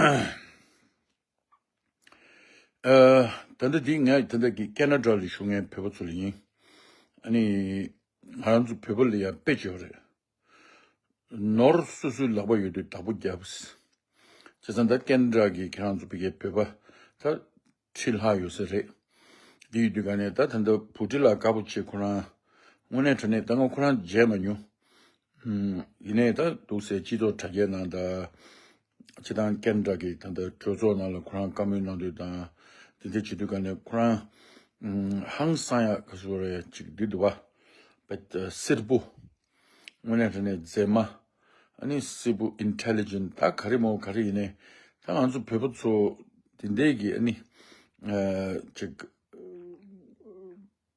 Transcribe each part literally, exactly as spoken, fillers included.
ཨ། ད་ལྟ་འདི་ངས་ད་ལྟ་གི་ཁེ་ན་ཌ་ལ་བཞུགས་མཁན་བོད་པ་ཚོ་ལ་ཡིན། ཨ་ནི། ང་རང་ཚོ་བོད་པ་ལ་ཡང་དཔེ་ཅིག་ཡོད་རེད། ནོར་སོ་སོའི་ལག་པ་ཡོད་དུས་བདག་པོ་རྒྱབ། བྱས་ཙང་ད་ཁེ་ན་ཌ་གི་ཁྱེད་རང་ཚོ་བོད་པ་ད་ཁྲི་ལྷག་ཡོད་ས་རེད། འདི་ཡོད་དུས་ག་ནས་ད་ད་ལྟ་བུ་ཁྲིད་ལགས་དཀར་པོ་ཆེ་ཁོ་རང་དངོས་གནས་དྲང་གནས་ད་ང་ཁོ་རང་མཇལ་མ་མྱོང་། ཡིན་ནའི་ད་འདུག་སེ་སྤྱི་ཚོགས་དྲ་རྒྱའི་ནང་ད་སྤྱི་བཏང་ཁེ་ན་ཌ་གི་ད་ལྟ་གྲོས་ཚོགས་ནང་ལ་ཁོ་རང་བཀའ་མོལ་གནང་དུས་དང་དེ་འདྲ་བྱེད་དུས་ག་ནས་ཁོ་རང་ཧང་སང་ཡག་ག་ཚོད་རེད་ཅིག་འདི་འདུག་བ། བ་སེར་པོ། དངོས་གནས་དྲང་གནས་མཛེས་མ། ཨ་ནི་སེར་པོ་ཨིན་ཊེ་ལི་ཇེན་ཊི་ད་ག་རེ་མོ་ག་རེ་ཡིན་ནའི་ད་ང་ཚོ་བོད་པ་ཚོ་དེ་འདྲའི་གི་ཨ་ནི་ཅིག་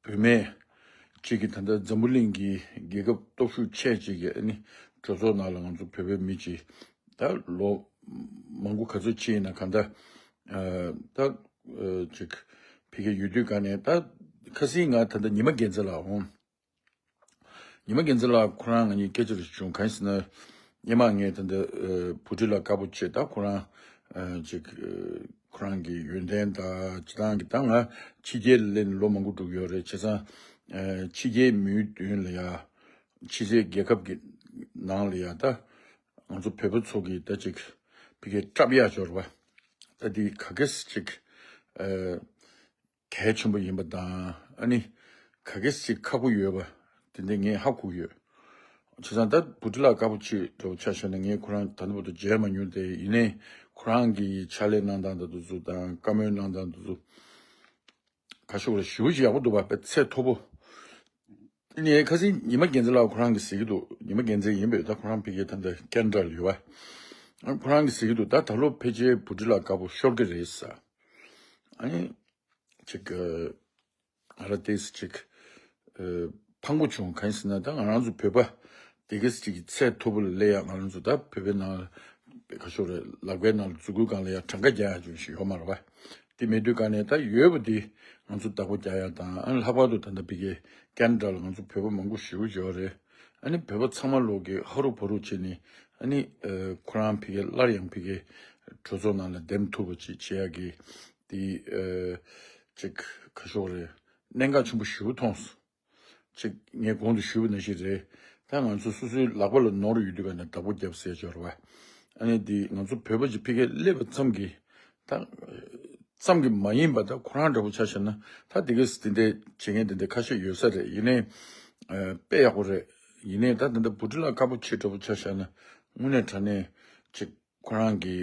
བུད་མེད་ཅིག་གིས་ད་ལྟ་འཛམ་བུ་གླིང་གི་རྒྱལ་ཁབ་སྟོབས་ཤུགས་ཆེ་ཅིག་གི་ཨ་ནི་གྲོས་ཚོགས་ནང་ལ་ང་ཚོ་བོད་པའི་མི་ཅིག་ད་ལོ་མང་པོ་ག་ཚོད་ཕྱིན་ཡིན་ན་ག་ད་ད་ཅིག་ཕ་གིར་ཡོད་དུས་ག་ནས་ད་ཁ་སང་ང་ད་ལྟ་ཉི་མ་རྒྱལ་མཚན་ལགས་འོང་། ཉི་མ་རྒྱལ་མཚན་ལགས་ཁོ་རང་ང་གཉིས་སྐད་ཆ་རེ་བྱུང་གང་ཡིན་ཟེར་ན། སྔོན་མ་ངས་ད་ལྟ་བུ་ཁྲིད་ལགས་དཀར་པོ་ཆེ་ད་ཁོ་རང་ཅིག་ཁོ་རང་གི་ཡོན་ཏན་དང་སྤྱི་བཏང་གི་ད་ང་ཕྱི་རྒྱལ་ལ་སླེབས་ནས་ལོ་མང་པོ་འགྲོ་གི་ཡོད་རེད། བྱས་ཙང་ཕྱི་རྒྱལ་མིའི་མདུན་ལ་ཡ་ཕྱི་རྒྱལ་རྒྱལ་ཁབ་ཀྱི་ནང་ལ་ཡ་ད་ང་ཚོ་བོད་པ་ཚོ་གི་ད་ཅིག་ཕ་གིར་སྐྲག་ཡག་ཅིག་ཡོད་རེད་བ། ད་འདི་ག་གེ་ཅིག་གལ་ཆེན་པོ་ཡིན་པ་དང་ཨ་ནི་ག་གེ་ཞིག་ཁག་པོ་ཡོད་པ་དེ་འདྲ་ངས་ཧ་གོ་ཡོད། བྱས་ཙང་ད་བུ་ཁྲིད་ལགས་དཀར་པོ་ཆེ་འདྲ་བོ་ཆ་བཞག་ན་ངས་ཁོ་རང་ད་ལྟ་བར་དུ་མཇལ་མ་མྱོང་སྟེ། ཡིན་ནའི་ཁོ་རང་གི་ཕྱག་ལས་གནང་སྟངས་དང་དེ་ཚོ་དང་བཀའ་མོལ་གནང་སྟངས་དེ་ཚོ་ཁ་ཤོར་རེ་ཞེ་པོ་ཅིག་ཡག་པོ་འདུག་བ། དཔེ་ཚད་མཐོ་པོ། ངས་ཁ་སང་ཉི་མ་རྒྱལ་མཚན་ལགས་ཁོ་རང་གིས་ཟེར་གྱི་འདུག་ཉི་མ་རྒྱལ་མཚན་ཡིན་པས་ད་ཁོ་རང་ཕ་གིར་ད་ལྟ་ཁེ་ན་ཌ་ལ་ཡོད་བ། ཁོ་རང་གིས་ཟེར་གྱི་འདུག་ད་ད་ལོ་ཕལ་ཆེར་བུ་ཁྲིད་ལགས་དཀར་པོ་ཤོར་གི་རེད་ཟེར། ཨ་ནི། ཅིག་ཨ་ར་ཏེས་ཅིག་ཨ་ཕངས་པོ་བྱུང་། གང་ཡིན་ཟེར་ན་ད་ང་རང་ཚོ་བོད་པ་དེ་ག་ཅིག་གི་ཚད་མཐོ་པོ་ལ་སླེབས་ཡག་ང་རང་ཚོ་ད་བོད་པའི་ནང་ལ་ག་ཤོག་རེད། ལག་པའི་ནང་ལ་མཛུབ་གུའི་སྒང་ལ་ཡ་གྲངས་ཀ་རྒྱག་ཡག་ཅུང་ཞིག་ཡོད་མ་རེད་བ། དེ་མེད་དུས་ག་ནས་ད་ཡོད་པ་དེ་ང་ཚོ་བདག་པོ་རྒྱག་ཡག་དང་། ཨ་ནི་ལྷག་པར་དུ་ད་ལྟ་ཕ་གིའི་ཁེ་ན་ཌ་ལ་ང་ཚོ་བོད་པ་མང་པོ་ཞེ་པོ་ཡོད་རེད། ཨ་ནི་བོད་པ་ཚང་མ་ལོག་གི་ཧ་རུ་བ་རུ་བྱས་ནས་ཨ་ནི་ཨ་ཁོ་རང་ཕ་གིར་སླར་ཡང་ཕ་གིའི་གྲོས་ཚོགས་ནང་ལ་འདེམས་ཐུབ་པ་ཅིག་བྱེད་ཡག་གི་དེ་ཨ་ཅིག་ག་ཤོག་རེད། གནད་འགག་ཆེན་པོ་ཞེ་པོ་མཐོང་སོང་། ཅིག་ངས་གོང་དུ་ཞུས་པ་ནང་བཞིན་རེད། ད་ང་ཚོ་སོ་སོའི་ལག་པ་ལ་ནོར་ཡོད་དུས་ག་ནས་བདག་པོ་རྒྱབ་ཟེར་ཡག་ཅིག་ཡོད་རེད་བ། ཨ་ནི་དེ་ང་ཚོ་བོད་པ་ཅིག་ཕ་གིར་སླེབས་པ་ཙམ་གྱིས་ད་ཙམ་གྱིས་མ་ཡིན་པ། ད་ཁོ་རང་འདྲ་པོ་ཆ་བཞག་ན་ད་དེ་ག་དེ་འདྲ་བྱེད་མཁན་དེ་འདྲ་ཁ་ཤས་ཡོད་ས་རེད། ཡིན་ནའི་ཨ་དཔེ་ཡག་པོ་རེད། ཡིན་ནའི་ད་དེ་འདྲ་བུ་ཁྲིད་ལགས་དཀར་པོ་ཆེ་འདྲ་པོ་ཆ་བཞག་ན་དངོས་གནས་དྲང་གནས་ཅིག་ཁོ་རང་གི་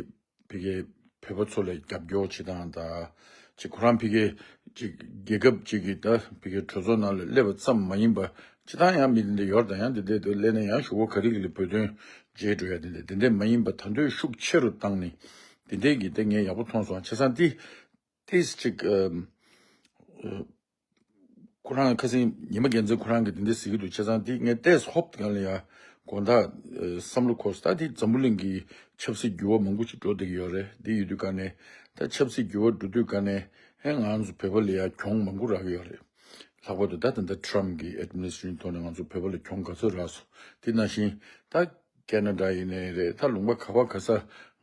ཕ་གིའི་བོད་པ་ཚོ་ལ་རྒྱབ་སྐྱོར་བྱེད་སྟངས་དང་། ཅིག་ཁོ་རང་ཕ་གིའི་ཅིག་རྒྱལ་ཁབ་ཅིག་གི་ད་ཕ་གིའི་གྲོས་ཚོགས་ནང་ལ་སླེབས་པ་ཙམ་མ་ཡིན་པ། སྤྱིར་བཏང་ཡང་མི་དེ་འདྲ་ཡོད་རེད། ད་ཡང་དེ་འདྲ་དེ་སླེབས་ན་ཡང་གཞུག་གུ་ག་རེ་ག་ལ་བོད་དོན་བརྗེད་འགྲོ་ཡག་དེ་འདྲ་དེ་འདྲ་མ་ཡིན་པ། ད་དུང་ཤུགས་ཆེ་རུ་བཏང་ནས་དེ་འདྲ་གི་དེ་ངས་ཡག་པོ་མཐོང་སོང་། བྱས་ཙང་དེ་ཏིས་ཅིག་ཨ་ཨ་ཁོ་རང་ཁ་སང་ཉི་མ་རྒྱལ་མཚན་ཁོ་རང་གིས་དེ་འདྲ་ཟེར་གྱི་འདུག་བྱས་ཙང་དེ་ངས་ཏོག་ཙམ་ཧོབ་སྟེ་གང་ལ་ཡ་དགོངས་དག་ཨ་བསམ་བློ་འཁོར་སོང་། ད་དེ་འཛམ་བུ་གླིང་གི་ཆབ་སྲིད་འགྱུར་བ་མང་པོ་ཞིག་འགྲོ་བསྡད་ཀྱི་ཡོད་རེད། དེ་ཡོད་དུས་ག་ནས་ད་ཆབ་སྲིད་འགྱུར་བ་འགྲོ་དུས་ག་ནས་ཧེ་ང་ཚོ་བོད་པ་ལ་ཡ་གྱོང་མང་པོ་རག་གི་ཡོད་རེད། ལྷག་པར་དུ་ད་ད་ལྟ་ཊམ་གི་ཨེཌ་མི་ནི་སི་ཊྲེ་ཤན་ཐོག་ནས་ང་ཚོ་བོད་པ་ལ་གྱོང་ག་ཚོད་རག་སོང་། དེ་ནང་བཞིན་ད་ཁེ་ན་ཌ་ཡིན་ནའི་རེད། ད་ལུང་པ་ག་པ་ག་ས་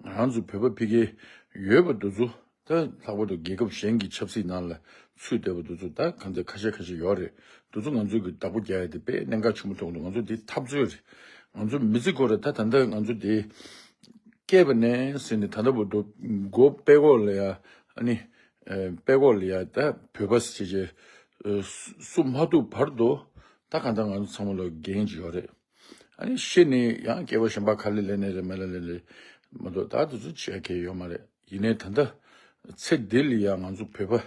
ང་རང་ཚོ་བོད་པ་ཕ་གིར་ཡོད་པ་དེ་ཚོ་ད་ལྷག་པར་དུ་རྒྱལ་ཁབ་གཞན་གྱི་ཆབ་སྲིད་ནང་ལ་ཚུད་བསྡད་པ་དེ་ཚོ་ད་གང་ཚེ་ཁ་ཤས་ཁ་ཤས་ཡོད་རེད། དེ་ཚོ་ང་ཚོ་གི་བདག་པོ་རྒྱག་ཡ་དེ་དཔེ་གནད་འགག་ཆེན་པོ་མཐོང་འདུག་ང་ཚོ་དེ་འཐབ་རྩོད་རེད། ང་ཚོ་མི་ཚེ་སྐོར་རེད། ད་ད་ལྟ་ང་ཚོ་དེ་སྐྱེས་པ་ནས་ཟེར་ནས་ད་ལྟ་བར་དུ་མགོ་པད་ཀོག་ལ་ཡ་ཨ་ནི་ཨ་པད་ཀོག་ལ་ཡ་ད་བོད་པ་ཟེར་བྱས་ཨ་སུ་མ་ཐུག་བར་དུ་ད་གང་ལྟར་ང་ཚོ་ཚང་མ་ལ་འགན་ཅིག་ཡོད་རེད། ཨ་ནི་ཤི་ནས་ཡང་སྐྱེ་བ་གཞན་པ་ག་ལ་སླེབས་ནའི་རེད། མ་ལ་སླེབས་ནའི་རེད་མ་གཏོགས་ད་དེ་ཚོ་བྱེད་ཡ་གང་ཡང་ཡོད་མ་རེད། ཡིན་ནའི་ད་ལྟ་ཚེ་འདི་ལ་ཡ་ང་ཚོ་བོད་པ་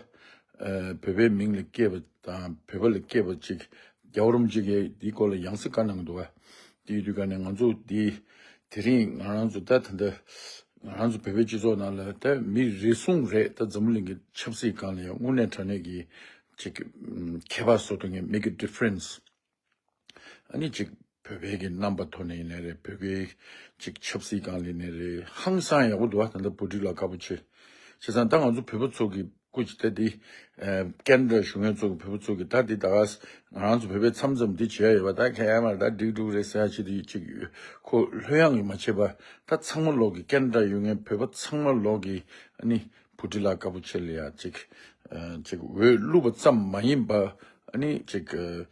ཨ་བོད་པའི་མིང་ལ་སྐྱེས་པ་དང་བོད་པ་ལ་སྐྱེས་པ་ཅིག་རྒྱལ་བ་རིན་པོ་ཆེ་གིས་འདིའི་སྐོར་ལ་ཡང་སེ་བཀའ་གནང་གི་འདུག་བ། དེ་ཡིན་དུས་ག་ནས་ང་ཚོ་འདི་དེ་རིང་ང་རང་ཚོ་ད་ད་ལྟ་ང་རང་ཚོ་བོད་པའི་སྤྱི་ཚོགས་ནང་ལ་ད་མི་རེ་ཟུང་རེད། ད་འཛམ་བུ་གླིང་གི་ཆབ་སྲིད་སྒང་ལ་ཡང་དངོས་གནས་དྲང་གནས་ཀྱི་ཅིག་ཁྱད་པར་བཟོ་ཐུབ་མཁན། make a difference། ཨ་ནི་ཅིག་བོད་པའི་གི་རྣམ་པ་ཐོག་ནས་ཡིན་ནའི་རེད། བོད་པའི་ཅིག་ཆབ་སྲིད་སྒང་ལ་ཡིན་ནའི་རེད། ཧང་སང་ཡག་པོ་འདུག་བ། ད་ལྟ་བུ་ཁྲིད་ལགས་དཀར་པོ་ཆེ། བྱས་ཙང་ད་ང་ཚོ་བོད་པ་ཚོ་གི་ སྐུ་ཅི་ད་འདི་ཨ་ཀན་ཌ་བཞུགས་མཁན་ཚོ་གི་བོད་པ་ཚོ་གི་ད་འདི་ད་ག་ང་རང་ཚོ་བོད་པའི་མཚམས་མཚམས་འདི་བྱས་ཡོད་པ། ད་ཁ་ཡ་མར་ད་འགྲིག་འགྲུག་རེད་ཟེར་ཡ་ཅིག་འདི་ཅིག་ཁོ་ལྷོད་ཡངས་ཀྱི་མ་བྱས་པ། ད་ཚང་མ་ལོག་གི་ཀན་ཌ་ཡོད་མཁན་བོད་པ་ཚང་མ་ལོག་གི་ཨ་ནི་བྷུ་ཊི་ལ་དཀར་པོ་ཆེ་ལ་ཡ་ཅིག་ཨ་ཅིག་འོས་བླུགས་པ་ཙམ་མ་ཡིན་པ། ཨ་ནི་ཅིག་ཨ་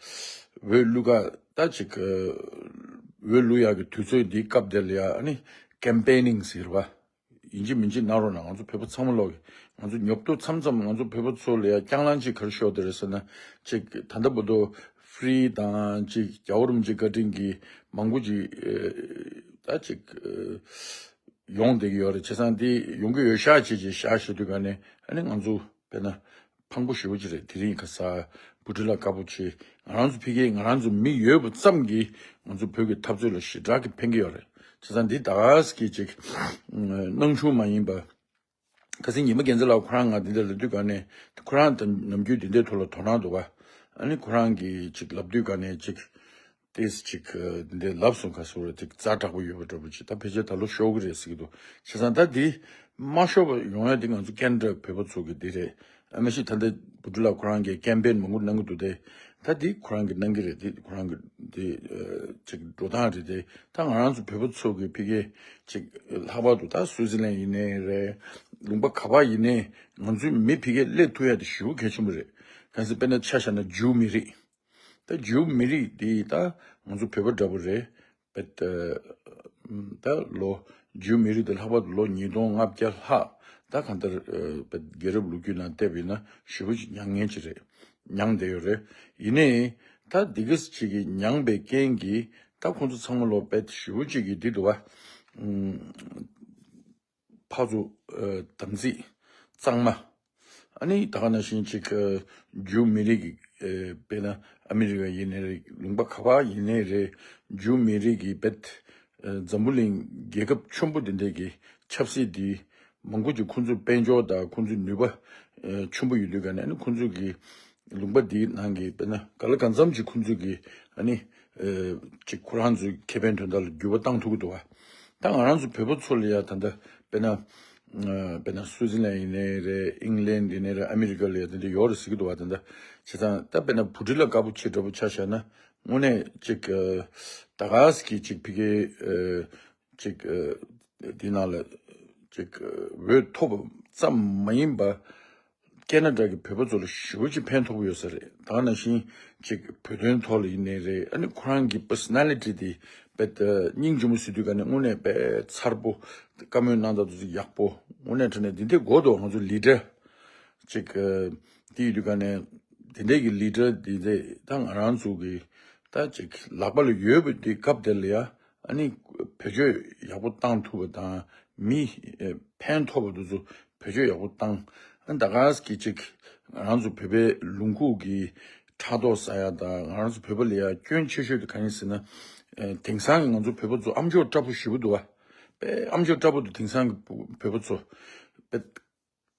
འོས་བླུགས་ག་ད་ཅིག་ཨ་འོས་བླུགས་ཡག་གི་དུས་ཚོད་འདིའི་སྐབས་དེ་ལ་ཡ་ཨ་ནི་ཀེམ་པེ་ནིང་ཟེར་བ། ཡིན་གཅིག་མིན་གཅིག་གནང་རོགས་གནང་། ང་ཚོ་བོད་པ་ཚང་མ་ལོག་གི་ང་ཚོ་ཉོབ་ཏོ་མཚམས་མཚམས་ང་ཚོ་བོད་པ་ཚོ་ལ་ཡ་སྐྱང་ལང་ཅིག་ག་རེ་ཤོར་དེ་རེད་ཟེར་ན། ཅིག་ད་ལྟ་བར་དུ་ཧྥི་རི་དང་ཅིག་རྒྱལ་བ་རིན་པོ་ཆེ་བཀའ་དྲིན་གྱིས་མང་པོ་ཅིག་ཨེ་ད་ཅིག་ཨེ་ཡོང་བསྡད་ཀྱི་ཡོད་རེད། བྱས་ཙང་འདི་ཡོང་གི་ཡོད་ཤག་ཅེས་ཅེས་བཞག་བཞག་དུས་ག་ནས་ཨ་ནི་ང་ཚོ་དཔེར་ན་ཕངས་པོ་ཞེ་པོ་ཅིག་རེད། དེ་རིང་ཁ་སང་བྷུ་ཊི་ལ་དཀར་པོ་ཆེ་ང་རང་ཚོ་ཕ་གིའི་ང་རང་ཚོ་མི་ཡོད་པ་ཙམ་གྱིས་ང་ཚོ་བོད་ཀྱི་འཐབ་རྩོད་ལ་ཞེ་དྲག་གི་ཕན་གྱི་ཡོད་རེད། བྱས་ཙང་འདི་ད་ག་ཟེ་གི་ཅིག་སྣང་ཆུང་མ་ཡིན་པ། ཁ་སང་ཉི་མ་རྒྱལ་མཚན་ལགས་ཁོ་རང་ང་འདི་འདྲ་ལབ་དུས་ག་ནས་ཁོ་རང་ད་ནམ་རྒྱུན་འདི་འདྲའི་ཐོག་ལ་དོ་སྣང་འདུག་ག་ཨ་ནི་ཁོ་རང་གིས་ཅིག་ལབ་དུས་ག་ནས་ཅིག་ཏེས་ཅིག་འདི་འདྲ་ལབ་སོང་། ག་སོ་ར་ཅིག་ཛ་དྲག་པོ་ཡོད་པ་འདྲ་པོ་ཅིག་ད་ཕལ་ཆེར་ད་ལོ་ཤོར་གི་རེད་ཟེར་གི་འདུག་བྱས་ཙང་ད་འདི་མ་ཤོར་བ་ཡོང་ཡ་འདི་ང་ཚོ་ཀན་ཌ་བོད་པ་ཚོ་གི་འདི་རེད། ཨ་མ་གཞི་ད་ལྟ་བྷུ་ཊི་ལ་ཁོ་རང་གིས་ཀེམ་པེན་མང་པོ་གནང་གི་འདུག་སྟེ། ད་འདི་ཁོ་རང་གིས་གནང་གི་རེད། འདི་ཁོ་རང་གི་འདི་ཨ་ཅིག་འགྲོ་སྟངས་རེད་དེ། ད་ང་རང་ཚོ་བོད་པ་ཚོ་གི་ཕ་གི་ཅིག་ལྷག་པར་དུ་ད་སུའུ་ཙི་ལན་ཡིན་ནའི་རེད། ལུང་པ་ག་པར་ཡིན་ནའི་ང་ཚོའི་མི་ཕ་གིར་སླེབས་ཐུབ་ཡ་དེ་ཞེ་པོ་གལ་ཆེན་པོ་རེད། གང་ཟེར་དཔེར་ན་ཆ་བཞག་ན་ཇུའུ་མི་རིགས། ད་ཇུའུ་མི་རིགས་འདི་ད་ང་ཚོ་བོད་པ་འདྲ་པོ་རེད། བེད་ད་ལོ་ཇུའུ་མི་རིགས་དེ་ལྷག་པར་དུ་ལོ་ཉིས་སྟོང་ལྔ་བརྒྱ་ལྷག་ད་གང་ལྟར་བེད་རྒྱལ་རབས་ལོ་རྒྱུས་ནང་བལྟས་པ་ཡིན་ན་ཞེ་པོ་ཅིག་མྱངས་མཁན་ཅིག་རེད། མྱངས་བསྡད་ཡོད་རེད། ཡིན་ནའི་ད་འདི་ག་ཅིག་གིས་མྱངས་པའི་རྐྱེན་གྱིས་ད་ཁོང་ཚོ་ཚང་མ་ལོ་བེད་ཞེ་པོ་ཅིག་གིས་འདི་འདུག་བ། ཕར་ཚུར་དམ་ཚིག་གཙང་མ། ཨ་ནི་ད་ག་ནང་བཞིན་ཅིག་ཇུའུ་མི་རིགས་ཀྱི་དཔེར་ན་ཨ་མི་རི་ཀ་ཡིན་ནའི་རེད། ལུང་པ་ག་པར་ཡིན་ནའི་རེད། ཇུའུ་མི་རིགས་ཀྱི་བེད་འཛམ་བུ་གླིང་རྒྱལ་ཁབ་ཆེན་པོ་འདི་འདྲས་ཀྱི་ཆབ་སྲིད་འདི་མང་པོ་ཅིག་ཁོང་ཚོའི་དཔལ་འབྱོར་དང་ཁོང་ཚོའི་ནུས་པ་ཆེན་པོ་ཡོད་དུས་ག་ནས་ཨ་ནི་ཁོང་ཚོ་གི་ལུང་པ་འདིའི་ནང་གི་དཔེར་ན་ག་ལ་གང་འཚམ་ཅིག་ཁོང་ཚོ་གི་ཨ་ནི་ཅིག་ཁོ་རང་ཚོའི་ཁེ་ཕན་དོན་དག་ལ་འགྱུར་བ་བཏང་ཐུབ་ཀྱི་འདུག་བ། ད་ང་རང་ཚོ་བོད་པ་ཚོ་ལ་ཡ་ད་ལྟ་དཔེར་ན་དཔེར་ན་སུའུ་ཙི་ལན་ཡིན་ནའི་རེད། ཨིང་ལན་ཡིན་ནའི་རེད། ཨ་མི་རི་ཀ་ལ་ཡ་དེ་འདྲ་ཡོད་རེད་ཟེར་གྱི་འདུག་བ། ད་ལྟ་བྱས་ཙང་ད་དཔེར་ན་བྷུ་ཊི་ལ་དཀར་པོ་ཆེ་འདྲ་པོ་ཆ་བཞག་ན་དངོས་གནས་ཅིག་ད་ག་ཟེ་གི་ཅིག་ཕ་གི་ཅིག་འདི་ནང་ལ་ཅིག་འོས་ཐོབ་པ་ཙམ་མ་ཡིན་པ། ཁེ་ན་ཌ་གི་བོད་པ་ཚོ་ལ་ཞེ་པོ་ཅིག་ཕན་ཐོགས་ཡོད་ས་རེད། ད་ག་ནང་བཞིན་ཅིག་བོད་དོན་ཐོག་ལ་ཡིན་ནའི་རེད། ཨ་ནི་ཁོ་རང་གི་པར་སོ་ན་ལི་ཊི་དེ་དཔེ་ད་སྙིང་རྗེ་མོ་ཟེར་དུས་ག་ནས་དངོས་གནས་དཔེ་མཚར་པོ། བཀའ་མོལ་གནང་སྟངས་དེ་ཚོ་ཡག་པོ། དངོས་གནས་དྲང་གནས་འདི་འདྲའི་དགོས་འདུག་ང་ཚོ་ལི་ཌར་ཅིག་དེ་ཡོད་དུས་ག་ནས་དེ་འདྲའི་གི་ལི་ཌར་འདི་འདྲས་ད་ང་རང་ཚོ་གི་ད་ཅིག་ལག་པ་ལ་ཡོད་པ་དེ་སྐབས་དེ་ལ་ཡ། ཨ་ནི་བེད་སྤྱོད་ཡག་པོ་བཏང་ཐུབ་པ་དང་མི་ཨེ་ཕན་ཐོགས་པ་དེ་ཚོ་བེད་སྤྱོད་ཡག་པོ་བཏང་། ཨ་ནི་ད་ག་ཟེ་གི་ཅིག་ང་རང་ཚོ་བོད་པའི་ལུང་ཁུག་གི་ཕྲག་དོག་ཟ་ཡ་དང་ང་རང་ཚོ་བོད་པ་ལ་ཡ་སྐྱོན་ཆེ་ཤོས་དེ་གང་ཡིན་ཟེར་ན། ཨེ་དེང་སང་གི་ང་ཚོ་བོད་པ་ཚོ་ཨ་མཆོག་དྲག་པོ་ཞེ་པོ་འདུག་བ། དཔེ་ཨ་མཆོག་དྲག་པོ་འདུག་དེང་སང་གི་བོད་པ་ཚོ་དཔེ།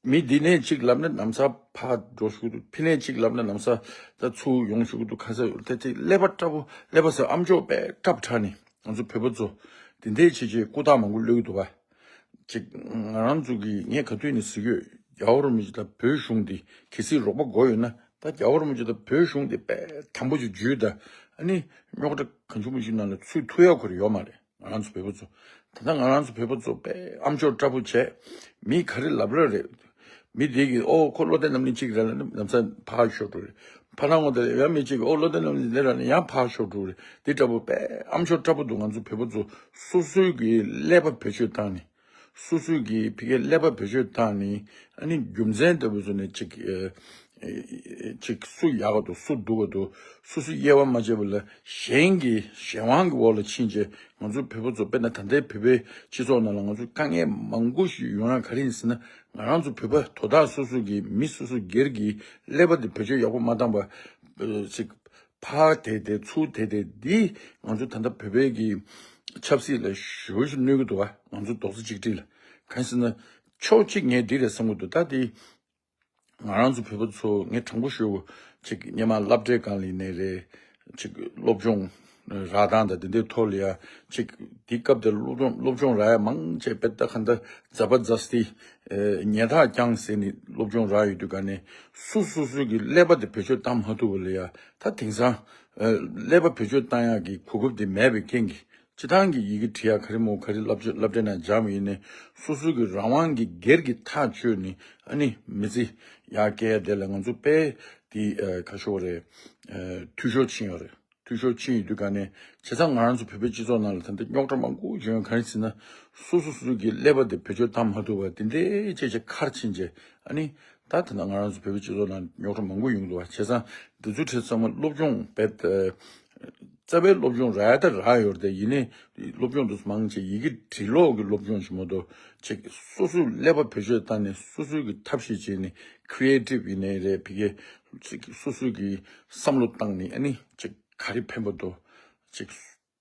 མི་འདི་ནས་གཅིག་ལབ་ན་ལམ་སང་ཕར་འགྲོ་ཞུ་གི་འདུག་ཕི་ནས་གཅིག་ལབ་ན་ལམ་སང་ད་ཚུར་ཡོང་ཞུ་གི་འདུག་ཁ་སང་ད་ཅིག་ཀླད་པ་དྲག་པོ་ཀླད་པ་ཟེར་ཨ་མཆོག་དཔེ་དྲག་པོ་དྲག་ནི་ང་ཚོ་བོད་པ་ཚོ་འདི་འདྲས་བྱེད་བྱེད་ཀུ་དག་མང་པོ་གློད་ཀྱི་འདུག་བ། ཅིག་ང་རང་ཚོ་གི་ངས་ག་དུས་ནས་ཟེར་གྱི་ཡོད། རྒྱལ་བ་རིན་པོ་ཆེ་དང་བོད་གཞུང་འདི་གལ་སྲིད་རོགས་པ་དགོས་ཡོད་ན་ད་རྒྱལ་བ་རིན་པོ་ཆེ་དང་བོད་གཞུང་འདི་དཔེ་དམ་པོ་ཅིག་འཇུས་ད། ཨ་ནི་རྙོག་དྲ་གང་བྱུང་མང་བྱུང་ནང་ལ་ཚུད་ཐུབ་ཡག་ཁོ་རང་ཡོད་མ་རེད། ང་རང་ཚོ་བོད་པ་ཚོ། ད་ལྟ་ང་རང་ཚོ་བོད་པ་ཚོ་དཔེ་ཨ་མཆོག་དྲག་པོ་བྱས། མི་ག་རེ་ལབ་ལབ་རེད། མི་དེ་གིས་ཨོ་ཁོ་བློ་བདེ་རྣམ་གླིང་གཅིག་རེད་ལབ་ན་ལམ་སང་ཕར་ཤོར་འགྲོ་རེད། ཕར་ནང་ངོ་དེ་ཡང་མི་གཅིག་གིས་ཨོ་བློ་བདེ་རྣམ་གླིང་འདི་རེད་ལབ་ན་ཡང་ཕར་ཤོར་འགྲོ་རེད། དེ་འདྲ་པོ་དཔེ་ཨ་མཆོག་དྲག་པོ་འདུག་ང་ཚོ་བོད་པ་ཚོ་སོ་སོའི་གི་ཀླད་པ་བེད་སྤྱོད་བཏང་ནས། སོ་སོའི་གི་ཕ་གིའི་ཀླད་པ་བེད་སྤྱོད་བཏང་ནས་ཨ་ནི་རྒྱུ་མཚན་ལྟ་བུ་བཟོ་ནས་ཅིག་ཨེ་ཅིག་སུ་ཡག་ག་འདུག་སུ་སྡུག་ག་འདུག་སོ་སོའི་དབྱེ་བ་མ་ཕྱེ་བ་ལ་གཞན་གྱི་གཞན་དབང་གི་འོག་ལ་ཕྱིན་བྱས་ང་ཚོ་བོད་པ་ཚོ་དཔེར་ན་ད་ལྟའི་བོད་པའི་སྤྱི་ཚོགས་ནང་ལ་ང་ཚོ་དཀའ་ངལ་མང་པོ་ཞིག་ཡོང་ཡ་ག་རེ་ཡིན་ཟེར་ན་ང་རང་ཚོ་བོད་པ་དོ་བདག་སོ་སོ་གི་མི་སོ་སོ་སྒེར་གྱི་ཀླད་པ་དེ་བེད་སྤྱོད་ཡག་པོ་མ་བཏང་བ་ཅིག་ཕར་དེད་དེ་ཚུར་དེད་དེ་འདིས་ང་ཚོ་ད་ལྟ་བོད་པའི་གི་ཆབ་སྲིད་ལ་ཞེ་པོ་ཞིག་གནོད་ཀྱི་འདུག་བ། ང་ཚོ་རྡོག་རྩ་གཅིག་སྒྲིལ་ལ། གང་ཡིན་ཟེར་ན་ཕྱོགས་གཅིག་ངས་འདི་རེད་བསམ་གྱི་འདུག་ད་དེ་ང་རང་ཚོ་བོད་པ་ཚོ་ངས་དྲང་པོ་ཞུ་ཅིག་སྔོན་མ་སློབ་གྲྭའི་སྒང་ལ་ཡིན་ནའི་རེད། ཅིག་སློབ་སྦྱོང་ རག་སྟངས་དང་དེ་འདྲའི་ཐོག་ལ་ཡ་ཅིག་དེའི་སྐབས་དེར་སློབ་སྦྱོང་སློབ་སྦྱོང་རག་ཡ་མང་ཆེ་བས་ད་ག་འདྲ་ཛ་པ་ཛ་སྟི་ཉལ་ཐག་རྐྱང་ཟེར་ནས་སློབ་སྦྱོང་རག་ཡོད་དུས་ག་ནས་སུ་སུ་སུ་གི་ཀླད་པ་དེ་བེད་སྤྱོད་བཏང་མ་ཐུབ་པ་ལ་ཡ་ད་དེང་སང་ཀླད་པ་བེད་སྤྱོད་བཏང་ཡག་གི་གོ་སྐབས་དེ་མེད་པའི་རྐྱེན་གྱིས། སྤྱི་བཏང་གི་ཡི་གེ་བྲིས་ཡག་ག་རེ་མོ་ག་རེ་སློབ་སློབ་གྲྭའི་ནང་སྦྱངས་ཡིན་ནའི་སོ་སོ་གི་རང་དབང་གི་སྒེར་གྱི་ཐག་གཅོད་ནི་ཨ་ནི་མི་ཚེ་ཡར་སྐྱེལ་ཡ་དེ་ལ་ང་ཚོ་དཔེ་དེ་ཁ་ཤོར་རེད། འཐུས་ཤོར་ཕྱིན་ཡོད་རེད། འཐུས་ཤོར་ཕྱིན་ཡོད་དུས་ག་ནས་བྱས་ཙང་ང་རང་ཚོ་བོད་པའི་སྤྱི་ཚོགས་ནང་ལ་ད་ལྟ་རྙོག་དྲ་མང་པོ་བྱུང་ཡོད། ག་རེ་ཟེར་ན་སོ་སོ་སོ་སོ་གི་ཀླད་པ་དེ་བེད་སྤྱོད་བཏང་མ་ཐུབ་པ་དེ་འདྲའི་བྱས་བྱས་ཁར་ཕྱིན་བྱས་ཨ་ནི་ད་ད་ལྟ་ང་རང་ཚོ་བོད་པའི་སྤྱི་ཚོགས་ནང་རྙོག་དྲ་མང་པོ་ཡོང་འདུག་བ། བྱས་ཙང་འདི་ཚོ་ཁྲིད་ཚང་མ་སློབ་སྦྱོང་བེད། རྩ་བའི་སློབ་སྦྱོང་རག་ཡ་ད་རག་ཡོད་རེད་དེ། ཡིན་ནའི་སློབ་སྦྱོང་དུ་མང་ཆེ་ཡི་གེ་འབྲི་ཀློག་གི་སློབ་སྦྱོང་ཞིག་མ་གཏོགས་ཅིག་སོ་སོའི་ཀླད་པ་བེད་སྤྱོད་བཏང་ནས་སོ་སོའི་གི་ཐབས་ཤེས་བྱས་ནས་ཁྲི་ཨེ་ཊིབ་ཡིན་ནའི་རེད། ཕ་གི་ཅིག་སོ་སོའི་གི་བསམ་བློ་བཏང་ནས་ཨ་ནི་ཅིག་ག་རེ་ཕན་པ་འདུག་ཅིག་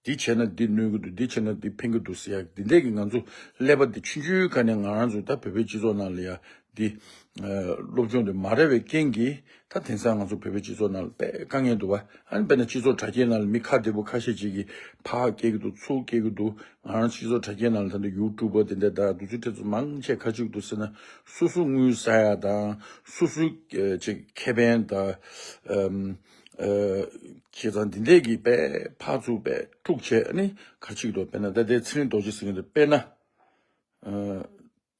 འདི་བྱས་ན་འདི་གནོད་གི་འདུག་འདི་བྱས་ན་འདི་ཕན་གི་འདུག་ཟེར་ཡ་འདི་འདྲས་ཀྱི་ང་ཚོ་ཀླད་པ་འདི་ཆུང་ཆུང་ག་ནས་ང་རང་ཚོ་ད་བོད་པའི་སྤྱི་ཚོགས་ནང་ལ་ཡ་འདི་སློབ་སྦྱོང་དེ་མ་རག་པའི་རྐྱེན་གྱིས་ད་དེང་སང་ང་ཚོ་བོད་པའི་སྤྱི་ཚོགས་ནང་ལ་དཔེ་དཀའ་ངལ་འདུག་བ། ཨ་ནི་དཔེར་ན་སྤྱི་ཚོགས་དྲ་རྒྱའི་ནང་ལ་མི་ཁ་བདེ་པོ་ཁ་ཤས་ཅིག་གིས་ཕར་སྐྱེལ་གི་འདུག་ཚུར་སྐྱེལ་གི་འདུག་ང་རང་སྤྱི་ཚོགས་དྲ་རྒྱའི་ནང་ལ་ད་ལྟ་ཡུ་ཊུབ་པ་དེ་འདྲ་དང་དུས་ཚོད་ཁྲིད་ཚོ་མང་ཆེ་ག་ཅིག་འདུག་ཟེར་ན་སོ་སོ་དངུལ་ཟ་ཡ་དང་སོ་སོའི་ཅིག་ཁེ་ཕན་དང་། བྱས་ཙང་འདི་འདྲས་ཀྱི་དཔེ་ཕར་ཚུར་དཔེ་དཀྲུག་བྱས་ནི་ག་ཅིག་འདུག་དཔེར་ན་ད་ལྟའི་ཚེ་རིང་རྡོ་རྗེ་ཟེར་མཁན་དེ་དཔེར་ན།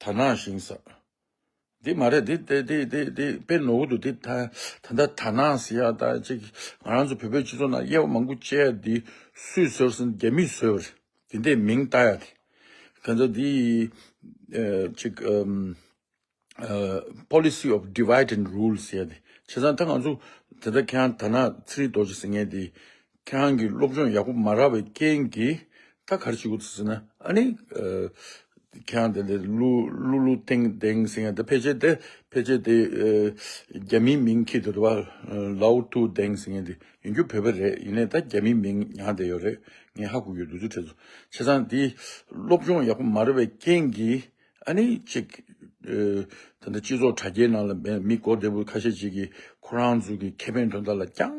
དར་ནག་ཞིང་ས། འདི་མ་རེད། འདི་འདི་འདི་འདི་འདི་དཔེ་ནོར་བུ་འདུག་འདི་ད་ད་ལྟ་དར་ནག་ཟེར་ཡ་ད་ཅིག་ང་རང་ཚོ་བོད་པའི་སྤྱི་ཚོགས་ནང་དབྱེ་བ་མང་པོ་བཅད་ཡ་འདི་སུས་བཟོས་ཟེར་ན་རྒྱ་མིས་བཟོས་པ་རེད། འདི་འདྲའི་མིང་བཏགས་ཡ་དེ་ག་ཚོད་འདི་ཅིག་policy of divide and rule ཟེར་ཡ་དེ། བྱས་ཙང་ད་ང་ཚོ་དེ་ལྟར་ཁྱེད་རང་དར་ནག་ཚེ་རིང་རྡོ་རྗེ་ཟེར་མཁན་དེ་ཁྱེད་རང་གི་སློབ་སྦྱོང་ཡག་པོ་མ་རག་པའི་རྐྱེན་གྱིས་ད་ག་རེ་བྱེད་དགོས་ཟེར་ན་ཨ་ནི་ཁྱེད་རང་དེ་འདྲ་ལུ་ལུ་ལུ་ཏེང་ཏེང་ཟེར་མཁན་དེ་ཕལ་ཆེར་དེ་ཕལ་ཆེར་དེ་རྒྱ་མིའི་མིང་ཁྱེར་དེ་འདུག་བ། ལའོ་ཏུའུ་ཏེང་ཟེར་མཁན་དེ་ཡིན་རྒྱུ་བོད་པ་རེད། ཡིན་ནའི་ད་རྒྱ་མིའི་མིང་ཉར་བསྡད་ཡོད་རེད། ངས་ཧ་གོ་ཡོད་འདུག་ཚུལ་ཁྲིད་ཚོ། བྱས་ཙང་དེ་སློབ་སྦྱོང་ཡག་པོ་མ་རག་པའི་རྐྱེན་གྱིས། ཨ་ནི་ཅིག་ཨ་ད་ལྟ་སྤྱི་ཚོགས་དྲ་རྒྱའི་ནང་ལ་མི་མི་མགོ་བདེ་པོ་ཁ་ཤས་ཅིག་གིས་ཁོ་རང་ཚོ་གི་ཁེ་ཕན་དོན་དག་ལ་རྐྱང་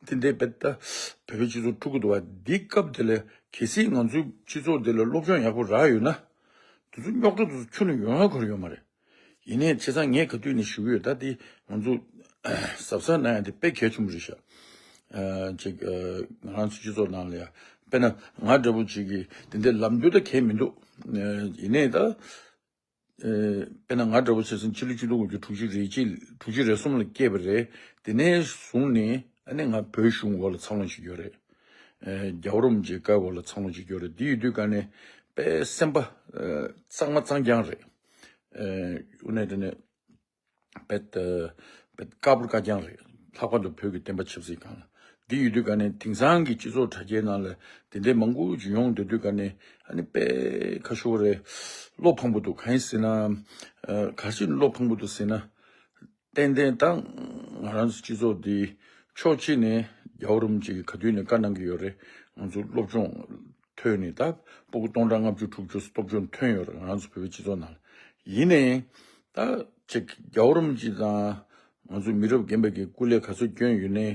དེ་འདྲའི་བེད་ད་བོད་པའི་སྤྱི་ཚོགས་དཀྲུག་གི་འདུག་བ། འདི་སྐབས་དེ་ལ་གལ་སྲིད་ང་ཚོའི་སྤྱི་ཚོགས་འདི་ལ་སློབ་སྦྱོང་ཡག་པོ་རག་ཡོད་ན་དེ་ཚོ་རྙོག་དྲ་དེ་ཚོ་ཁྱོན་ནས་ཡོང་ཡ་ཁོ་རང་ཡོད་མ་རེད། ཡིན་ནའི་བྱས་ཙང་ངས་ག་དུས་ནས་ཞུ་གི་ཡོད། ད་དེ་ང་ཚོ་གཟབ་གཟབ་གནང་ཡ་དེ་དཔེ་གལ་ཆེན་པོ་རེད་ཤག་ཨ་ཅིག་ཨ་ང་རང་ཚོ་སྤྱི་ཚོགས་ནང་ལ་ཡ་དཔེར་ན་ང་འདྲ་པོ་ཅིག་གིས་དེ་འདྲའི་ལབ་འདོད་ད་གལ་མི་འདུག་ཨ་ཡིན་ནའི་ད་ཨ་དཔེར་ན་ང་འདྲ་པོ་བྱས་ཙང་ཕྱི་ལོ་ཆིག་སྟོང་དགུ་བརྒྱ་དྲུག་ཅུ་རེ་གཅིག་དྲུག་ཅུ་རེ་གསུམ་ལ་སྐྱེས་པ་རེད། དེ་ནས་བཟུང་ནས་ཨ་ནི་ང་བོད་གཞུང་འོག་ལ་འཚར་ལོངས་བྱེད་ཀྱི་ཡོད་རེད། ཨ་རྒྱལ་བ་རིན་པོ་ཆེའི་བཀའ་འོག་ལ་འཚར་ལོངས་བྱེད་ཀྱི་ཡོད་རེད། དེ་ཡིན་དུས་ག་ནས་དཔེ་སེམས་པ་ཨ་གཙང་མ་གཙང་རྐྱང་རེད། ཨ་དངོས་གནས་དྲང་གནས། དཔེ་ད་དཔེ་དཀར་པོ་དཀར་རྐྱང་རེད། ལྷག་པར་དུ་བོད་ཀྱི་བསྟན་པ་ཆབ་སྲིད་སྒང་ལ། འདི་ཡོད་དུས་ག་ནས་དེང་སང་གི་སྤྱི་ཚོགས་དྲ་རྒྱའི་ནང་ལ་དེ་འདྲའི་མང་པོ་ཅིག་ཡོང་བསྡད་དུས་ག་ནས་ཨ་ནི་དཔེ་ཁ་ཤོར་རེད། བློ་ཕངས་པོ་འདུག་གང་ཡིན་ཟེར་ན། ཨ་ག་རེ་བྱས་ནས་བློ་ཕངས་པོ་འདུག་ཟེར་ན། ཏན་ཏན་ད་ང་རང་ཚོ་སྤྱི་ཚོགས་འདི་ཕྱོགས་གཅིག་ནས་རྒྱལ་བ་རིན་པོ་ཆེ་གིས་ག་དུས་ནས་བཀའ་གནང་གི་ཡོད་རེད། ང་ཚོ་སློབ་སྦྱོང་ཐོན་ནས་ད་སྤུ་གུ་སྟོང་ཕྲག་ལྔ་བཅུ་དྲུག་ཅུ་སློབ་སྦྱོང་ཐོན་ཡོད་རེད་ང་རང་ཚོ་བོད་པའི་སྤྱི་ཚོགས་ནང་ལ། ཡིན་ནའི་ད་ཅིག་རྒྱལ་བ་རིན་པོ་ཆེ་དང་ང་ཚོ་མི་རབས་རྒན་པ་གི་སྐུ་ལས་ག་ཚོད་བསྐྱོན་ཡོད་ནའི་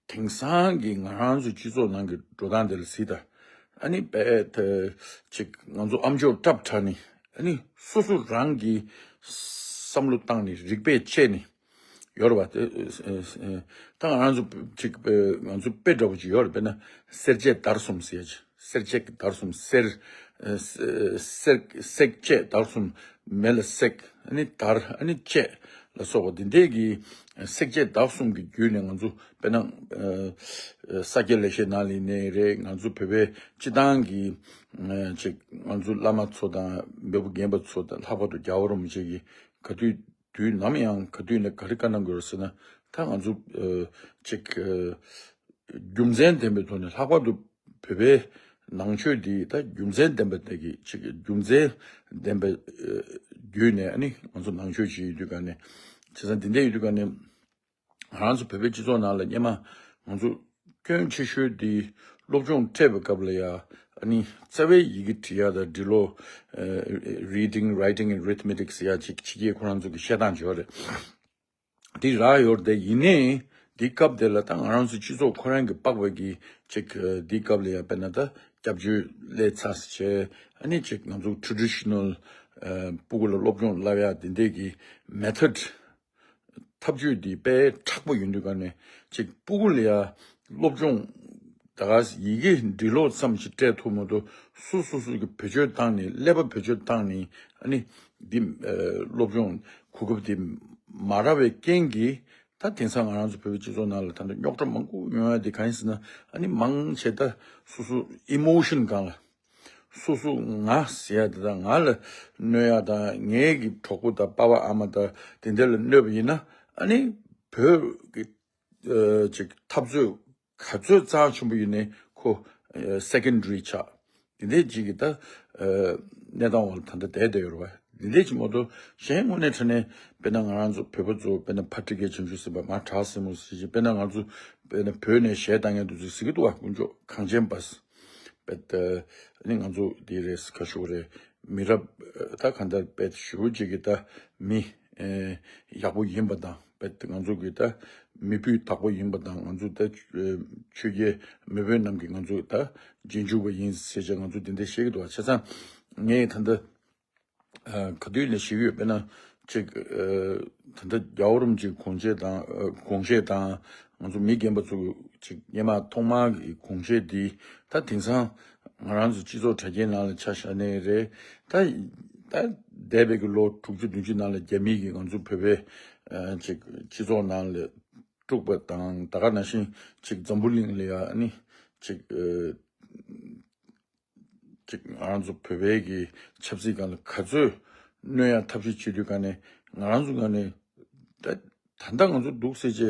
དེང་སང་གི་ང་རང་ཚོ་སྤྱི་ཚོགས་ནང་གི་འགྲོ་སྟངས་དེ་ལ་གཟིགས་དང་། ཨ་ནི་དཔེ་ད་ཅིག་ང་ཚོ་ཨམ་ཅོག་ཀྲབ་དྲ་ནི་ཨ་ནི་སོ་སོ་རང་གི་བསམ་བློ་བཏང་ནི་རིག་པས་དཔྱད་ནི། ཡོད་རེད་བ། དེ་ད་ང་རང་ཚོ་ཅིག་ང་ཚོ་དཔེ་འདྲ་པོ་ཅིག་ཡོད་རེད། དཔེར་ན་སེར་བྱེས་དར་གསུམ་ཟེར་ཡ་ཅིག་སེར་བྱེས་ཀྱི་དར་གསུམ་སེར། སེར་སེར་བྱེས་དར་གསུམ་མེ་ལ་སྲེག་ཨ་ནི་དར་ཨ་ནི་བྱེས་ལ་སོགས་པ་འདི་འདྲས་ཀྱི་སེར་བྱེས་དར་གསུམ་གྱི་བརྒྱུད་ནས་ང་ཚོ་དཔེར་ན་ས་སྐྱ་ལེགས་བཤད་ནང་ལ་ཡིན་ནའི་རེད། ང་ཚོ་བོད་པའི་སྤྱི་བཏང་གི་ཅིག་ང་ཚོ་བླ་མ་ཚོ་དང་འབད་པ་རྒན་པ་ཚོ་དང་ལྷག་པར་དུ་རྒྱལ་བ་རིན་པོ་ཆེ་གི་ག་དུས་དུས་ནམ་ཡང་ག་དུས་ནས་ག་རེ་བཀའ་གནང་དགོས་རེད་ཟེར་ན། ད་ང་ཚོ་ཨ་ཅིག་ཨ་རྒྱུ་མཚན་ལྡན་པའི་ཐོག་ནས་ལྷག་པར་དུ་བོད་པའི་ནང་ཆོས་འདི་ད་རྒྱུ་མཚན་ལྡན་པ་དེ་གི་ཅིག་རྒྱུ་མཚན་ལྡན་པའི་ཨ་བརྒྱུད་ནས་ཨ་ནི་ང་ཚོ་ནང་ཆོས་ཅིག་ཡོད་དུས་ག་ནས་བྱས་ཙང་འདི་འདྲ་ཡོད་དུས་ག་ནས་ང་ཚོ་བོད་པའི་སྤྱི་ཚོགས་ནང་ལ་སྔོན་མ་ང་ཚོ་སྐྱོན་ཆེ་ཤོས་འདི་སློབ་སྦྱོང་སྤྲད་པའི་སྐབས་ལ་ཡ་ཨ་ནི་རྩ་བའི་ཡི་གེ་འབྲི་ཡ་དང་འབྲི་ཀློག་ཨ་reading, writing and arithmetic ཟེར་ཡ་ཅིག་ཕྱི་རྒྱལ་ཁོ་རང་ཚོ་གི་བཤད་སྟངས་ཅིག་ཡོད་རེད། འདི་རག་ཡོད་རེད་དེ། ཡིན་ནའི་ འདི་སྐབས་དེ་ལ་ད་ང་རང་ཚོ་སྤྱི་ཚོགས་ཁོ་རང་གི་དཔག་པའི་གི་ཅིག་འདི་སྐབས་ལ་ཡང་དཔེར་ན་ད་སྐྱབས་བཅོལ་སླེབས་ཚར་བྱས་ཨ་ནི་ཅིག་ང་ཚོ་ཊེ་རེ་ཌི་ཤི་ནལ་སྤུ་གུ་ལ་སློབ་སྦྱོང་བསླབ་ཡག་འདི་འདྲས་ཀྱི་མེ་ཐོཌ་ཐབས་ཇུས་འདི་དཔེ་མཁྲེགས་པོ་ཡིན་དུས་ག་ནས་ཅིག་སྤུ་གུ་ལ་ཡ་སློབ་སྦྱོང་ད་ག་ཡི་གེ་འབྲི་ཀློག་ཙམ་ཞིག་སྤྲད་ཐུབ་མ་གཏོགས་སོ་སོ་སོ་གི་བེད་སྤྱོད་བཏང་ནས་ཀླད་པ་བེད་སྤྱོད་བཏང་ནས་ཨ་ནི་འདི་སློབ་སྦྱོང་གོ་སྐབས་འདི་མ་རག་པའི་རྐྱེན་གྱིས་ད་དེང་སང་ང་རང་ཚོ་བོད་པའི་སྤྱི་ཚོགས་ནང་ལ་ད་ལྟ་རྙོག་དྲ་མང་པོ་ཡོང་ཡ་འདི་གང་ཡིན་ཟེར་ན་ཨ་ནི་མང་ཆེ་ད་སོ་སོ་ཨི་མོ་ཤན་སྒང་ལ། སོ་སོ་ང་ཟེར་ཡ་དེ་དང་ང་ལ་གནོད་ཡ་དང་ངའི་གི་གྲོགས་པོ་དང་པ་ཕ་ཨ་མ་དང་དེ་འདྲ་ལ་གནོད་པ་ཡིན་ན་ཨ་ནི་བོད་ཀྱི་ཅིག་འཐབ་རྩོད་ག་ཚོད་རྩ་ཆེན་པོ་ཡིན་ནའི་ཁོ་སེ་ཀན་ཌ་རི་ཆགས་དེ་འདྲའི་ཅིག་གི་ད་གནས་སྟངས་འོག་ལ་ད་ལྟ་བསྡད་བསྡད་ཡོད་རེད་བ། དེ་འདྲའི་ཅིག་མ་གཏོགས་གཞན་དངོས་གནས་དྲང་གནས་དཔེར་ན་ང་རང་ཚོ་བོད་པ་ཚོ་དཔེར་ན་ཕ་ཊི་ཀའི་བྱང་ཆུབ་སེམས་དཔའ་མ་བྲག་སྲིན་མོ་ཟེར་ཞིག་དཔེར་ན་ང་ཚོ་དཔེར་ན་བོད་ནས་གཞས་བཏང་མཁན་དེ་ཚོ་ཟེར་གི་འདུག་བ། དཀོན་མཆོག་གངས་ཅན་པ། པད་ནི་ང་ཚོ་འདི་རེད་ཁ་ཤོར་རེད། མི་རབས་ད་གང་ལྟར་པད་ཞུ་ཅིག་གི་ད་མི་ཡག་པོ་ཡིན་པ་དང་པད་ང་ཚོ་གི་ད་མི་སྤུས་དག་པོ་ཡིན་པ་དང་ང་ཚོ་ད་ཆོས་རྒྱལ་མེས་དབོན་རྣམས་ཀྱིས་ང་ཚོ་ད་རྗེས་འཇུག་པ་ཡིན་ཟེར་བྱས་ང་ཚོ་འདི་འདྲ་བཤད་ཀྱི་འདུག་བ། བྱས་ཙང་ངས་ད་ལྟ་ག་དུས་ནས་ཞིག་ཡོད་དཔེར་ན་ཅིག་ད་ལྟ་རྒྱལ་བ་རིན་པོ་ཆེའི་དགོངས་བཞེད་དང་དགོངས་བཞེད་དང་ང་ཚོ་མི་རྒན་པ་ཚོ་ཅིག་སྔོན་མ་ཐོག་མར་གྱི་དགོངས་བཞེད་འདི་ད་དེང་སང་ང་རང་ཚོ་སྤྱི་ཚོགས་དྲ་རྒྱའི་ནང་ལ་ཆ་བཞག་ནའི་རེད། ད་ད་འདས་པའི་གི་ལོ་དྲུག་ཅུ་བདུན་ཅུ་ནང་ལ་རྒྱ་མི་གིས་ང་ཚོ་བོད་པའི་ཅིག་སྤྱི་ཚོགས་ནང་ལ་དཀྲུགས་པ་དང་ད་ག་ནང་བཞིན་ཅིག་འཛམ་བུ་གླིང་ལ་ཡ་ཨ་ནི་ཅིག་ཅིག་ང་རང་ཚོ་བོད་པའི་གི་ཆབ་སྲིད་སྒང་ལ་ག་ཚོད་གནོད་ཡ་ཐབས་ཤེས་བྱེད་དུས་ག་ནས་ང་རང་ཚོ་ག་ནས་ད་ད་ལྟ་ང་ཚོ་འདུག་ཟེར་བྱས་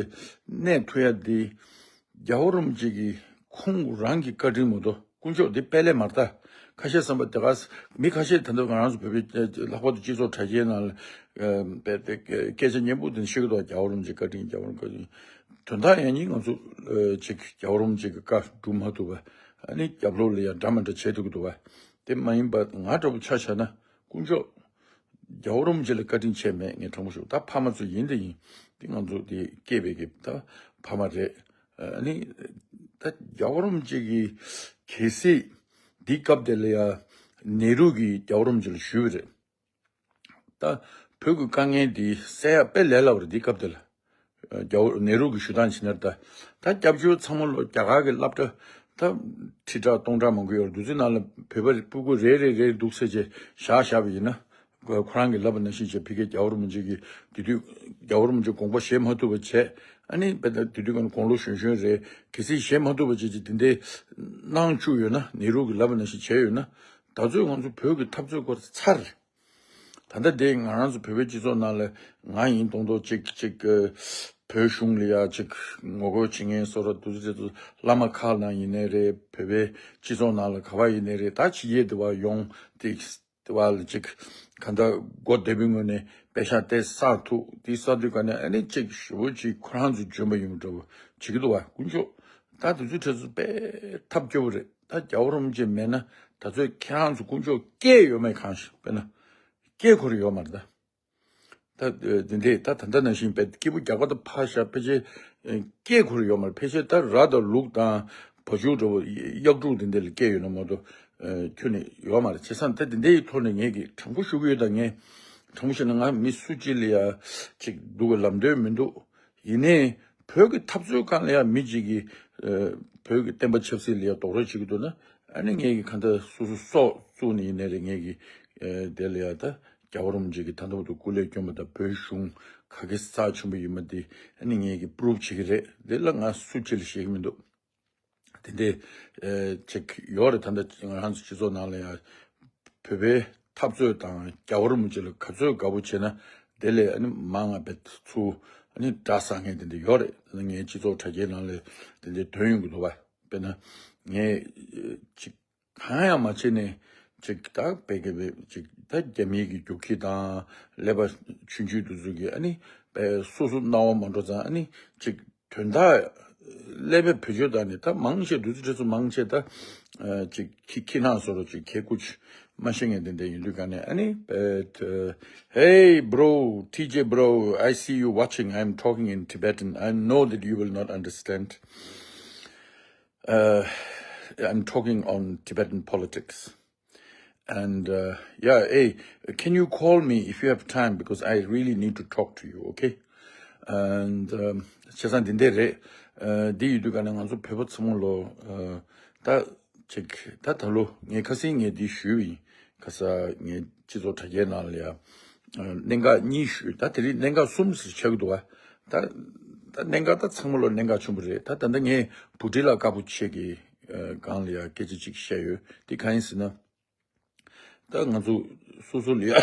གནས་ཐུབ་ཡ་འདི་རྒྱལ་བ་རིན་པོ་ཆེ་གི་ཁོང་རང་གི་བཀའ་དྲིན་མ་གཏོགས་དཀོན་མཆོག་འདི་དཔལ་ལས་མ་རེད་ད། ཁ་ཤས་བསམ་པ་དེ་ག་མི་ཁ་ཤས་ད་ལྟ་ང་རང་ཚོ་བོད་པའི་ལྷག་པར་དུ་སྤྱི་ཚོགས་དྲ་རྒྱའི་ནང་ལ་སྐད་ཆ་སྙན་པོ་དེ་བཤད་གི་འདུག་རྒྱལ་བ་རིན་པོ་ཆེ་བཀའ་དྲིན་རྒྱལ་བ་རིན་པོ་ཆེ་དོན་དག་ཡང་སྙིང་ང་ཚོ་ཅིག་རྒྱལ་བ་རིན་པོ་ཆེ་གི་བཀའ་སྒྲུབ་མ་ཐུབ་པ། ཨ་ནི་རྒྱབ་ལོགས་ལ་ཡང་འདྲ་མི་འདྲ་བྱེད་ཐུབ་ཀྱི་འདུག་བ། དེ་མ་ཡིན་པ་ང་འདྲ་པོ་ཆ་བཞག་ན་དཀོན་མཆོག་རྒྱལ་བ་རིན་པོ་ཆེ་ལ་བཀའ་དྲིན་ཆེ་མེད་ངས་དྲང་པོ་ཞུ། ད་ཕ་མ་ཚོ་ཡིན་དེ་ཡིན་དེ་ང་ཚོ་དེ་སྐྱེས་པའི་གི་ད་ཕ་མ་རེད། ཨ་ནི་ད་རྒྱལ་བ་རིན་པོ་ཆེ་གི་གལ་སྲིད་འདི་སྐབས་དེ་ལ་ཡང་ནེ་རུ་གིས་རྒྱལ་བ་རིན་པོ་ཆེ་ལ་ཞུས་པ་རེད། ད་བོད་ཀྱི་དཀའ་ངལ་འདི་སེལ་ཡག་དཔེ་ལས་སླ་པོ་རེད་འདི་སྐབས་འདི་ལ། རྒྱ་བོད་ནེ་རུ་གི་ཞུ་སྟངས་བྱས་ན་ད་ད་སྐྱབས་བཅོལ་ཚང་མ་ལོ་རྒྱ་གར་གྱི་སློབ་གྲྭ་ད་ཁྲི་ཕྲག་སྟོང་ཕྲག་མང་པོ་ཡོད་རེད། དུས་ཚོད་ནང་ལ་བོད་པ་སྤུ་གུ་རེ་རེ་རེ་འདུག་ཟེར་བྱས་བཞག་བཞག་པ་ཡིན་ན་ཁོ་རང་གི་ལབ་པ་ནང་བཞིན་བྱས་ཕ་གིའི་རྒྱལ་བ་རིན་པོ་ཆེ་གི་དེ་དུས་རྒྱལ་བ་རིན་པོ་ཆེ་དགོངས་པ་བཞེས་མ་ཐུབ་པ་བྱས། ཨ་ནི་དཔེ་ད་དེ་དུས་ཀྱང་དགུང་ལོ་གཞོན་གཞོན་རེད། གལ་སྲིད་བཞེས་མ་ཐུབ་པ་བྱས་བྱས་དེ་འདྲའི་གནང་བཅུག་ཡོད་ན་ནེ་རུ་གི་ལབ་པ་ནང་བཞིན་བྱས་ཡོད་ན་ད་ཚོད་ང་ཚོ་བོད་ཀྱི་འཐབ་རྩོད་སྐོར་ཚར་རེད། ད་ལྟ་དེ་ང་རང་ཚོ་བོད་པའི་སྤྱི་ཚོགས་ནང་ལ་ང་ཡིན་མདོག་མདོག་ཅིག་ཅིག་བོད་གཞུང་ལ་ཡ་ཅིག་ངོ་རྒོལ་བྱེད་མཁན་བཟོ་འདྲ་འདུག་ཅེས་བླ་མ་ཁག་ནང་ཡིན་ནའི་རེད། བོད་པའི་སྤྱི་ཚོགས་ནང་ལ་ག་བ་ཡིན་ནའི་རེད། ད་ཕྱི་རྒྱལ་དུ་བ་ཡོང་དེ་དུ་བ་ལ་ཅིག་ག་ད་སྒོ་བདེ་པོའི་ངོས་ནས་པེ་ཤག་དེ་བསགས་ཐུབ་དེ་བསགས་དུས་ག་ནས་ཨ་ནི་ཅིག་ཞུ་བོ་ཅིག་ཁོ་རང་ཚོ་འཇོན་པ་ཡིན་པ་འདྲ་བོ་བྱེད་ཀྱི་འདུག་བ། དཀོན་མཆོག་ད་དེ་ཚོའི་གྲས་སུ་དཔེ་ཐབས་སྐྱོ་བོ་རེད། ད་རྒྱལ་བ་རིན་པོ་ཆེ་མེད་ན་ད་ཚོད་ཁྱེད་རང་ཚོ་དཀོན་མཆོག་སྐྱེས་ཡོད་མེད་གང་ཤེས། དཔེར་ན་སྐྱེས་ཁོ་ར་ཡོད་མ་རེད་ད། ད་དེ་འདྲས་ད་ད་ལྟ་ནང་བཞིན་དཔེ་སྐྱིད་པོ་རྒྱག་པ་ད་ཕ་ཤ་ཕལ་ཆེར་སྐྱེས་ཁོ་ར་ཡོད་མ་རེད། ཕལ་ཆེར་ད་ར་དང་ལུག་དང་བ་ཕྱུགས་འདྲ་བོ་གཡག་ཕྲུག་དེ་འདྲས་ལ་སྐྱེས་ཡོད་ན་མ་གཏོགས་ཁྱོན་ནས་ཡོད་མ་རེད། བྱས་ཙང་ད་དེ་འདྲས་ཡི་ཐོག་ནས་ངས་ཀྱི་དྲང་པོ་ཞུ་གི་ཡོད། ད་ངས་དྲང་པོ་བཤད་ན་ང་མི་སུ་གཅིག་ལ་ཡ་ཅིག་སྡུག་གི་ལབ་འདོད་མི་འདུག་ཡིན་ནའི་བོད་ཀྱི་འཐབ་རྩོད་སྒང་ལ་ཡང་མི་གཅིག་གིས་ཨ་བོད་ཀྱི་བསྟན་པ་ཆབ་སྲིད་ལ་ཡང་རྡོག་རོལ་བྱེད་ཀྱི་འདུག་ན་ཨ་ནི་ངས་ཀྱི་གང་ལྟར་སོ་སོ་སྲོག་བཙུགས་ནས་ཡིན་ནའི་རེད། ངས་ཀྱི་ཨ་དེ་ལ་ཡང་ད་རྒྱལ་བ་རིན་པོ་ཆེ་གི་ད་ལྟ་བར་དུ་སྐུ་ལས་བསྐྱོན་པ་དང་བོད་གཞུང་ག་གེ་རྩ་ཆེན་པོ་ཡིན་པ་འདི་ཨ་ནི་ངས་ཀྱི་པུ་རུབ་བྱེད་ཀྱི་རེད། དེ་ལ་ང་སུ་གཅིག་ལ་བཤད་ཀྱི་མི་འདུག་དེ་འདྲས་ཨ་ཅིག་ཡོད་རེད། ད་ལྟ་ང་རང་ཚོ་སྤྱི་ཚོགས་ནང་ལ་ཡང་བོད་པའི་འཐབ་རྩོད་དང་རྒྱལ་བ་རིན་པོ་ཆེ་ལ་ག་ཚོད་དགའ་པོ་བྱས་ན་དེ་ལས་ཨ་ནི་མང་ང་བེད་ཚུར་ཨ་ནི་དགྲ་བཟུང་མཁན་དེ་འདྲ་ཡོད་རེད། ངའི་སྤྱི་ཚོགས་དྲ་རྒྱའི་ནང་ལ་དེ་འདྲའི་ཐོན་ཡོང་གི་འདུག་བ། དཔེར་ན་ངས་ཅིག་གང་ཡང་མ་བྱས་ནས་ཅིག་ད་བོད་ཀྱི་བོད་ཅིག་ད་རྒྱ་མིའི་གི་རྒྱུག་ཁྱི་དང་ཀླད་པ་ཆུང་ཆུང་དེ་ཚོ་གིས་ཨ་ནི་སོ་སོ་སྣང་བ་མ་འགྲོ་ཙང་ཨ་ནི་ཅིག་དོན་དག་ཀླད་པའི་བེད་སྤྱོད་བཏང་ནས་ད་མང་ཆེ་དུས་ཚོད་ཁྲི་ཚོ་མང་ཆེ་ད་ཨ་ཅིག་ཁྱི་ཁྱི་ནག་བཟོ་འདྲ་ཅིག་ཁྱི་ཀུ་ཅི་ མ་ཤེས་མཁན་དེ་འདྲ་ཡིན་དུས་ག་ནས་ཨ་ནི་བེད། Hey bro, T J bro, I see you watching. I'm talking in Tibetan. I know that you will not understand. Uh, I'm talking on Tibetan politics. And uh, yeah, hey, can you call me if you have time? Because I really need to talk to you, okay? And um, བྱས་ཙང་འདི་འདྲ་རེད། འདི་ཡིན་དུས་ག་ནས་ང་ཚོ་བོད་པ་ཚང་མ་ལོ་ད་ཅིག་ད་ད་ལོ་ངས་ཁ་སང་ངས་འདི་ཞུས་པ་ཡིན། ཁ་སང་ངས་སྤྱི་ཚོགས་དྲ་རྒྱའི་ནང་ལ་ཡ་གནད་འགག་གཉིས་ཞུས། ད་དེ་རིང་གནད་འགག་གསུམ་ཟེར་ཆགས་ཀྱི་འདུག་བ། ད་ད་གནད་འགག་ད་ཚང་མ་ལོ་གནད་འགག་ཆེན་པོ་རེད། ད་ད་ལྟ་ངས་བུ་ཁྲིད་ལགས་དཀར་པོ་ཆེ་གི་སྒང་ལ་ཡ་སྐད་ཆ་གཅིག་བཤད་ཡོད། དེ་གང་ཡིན་ཟེར་ན། ད་ང་ཚོ་སོ་སོ་ལ་ཡ་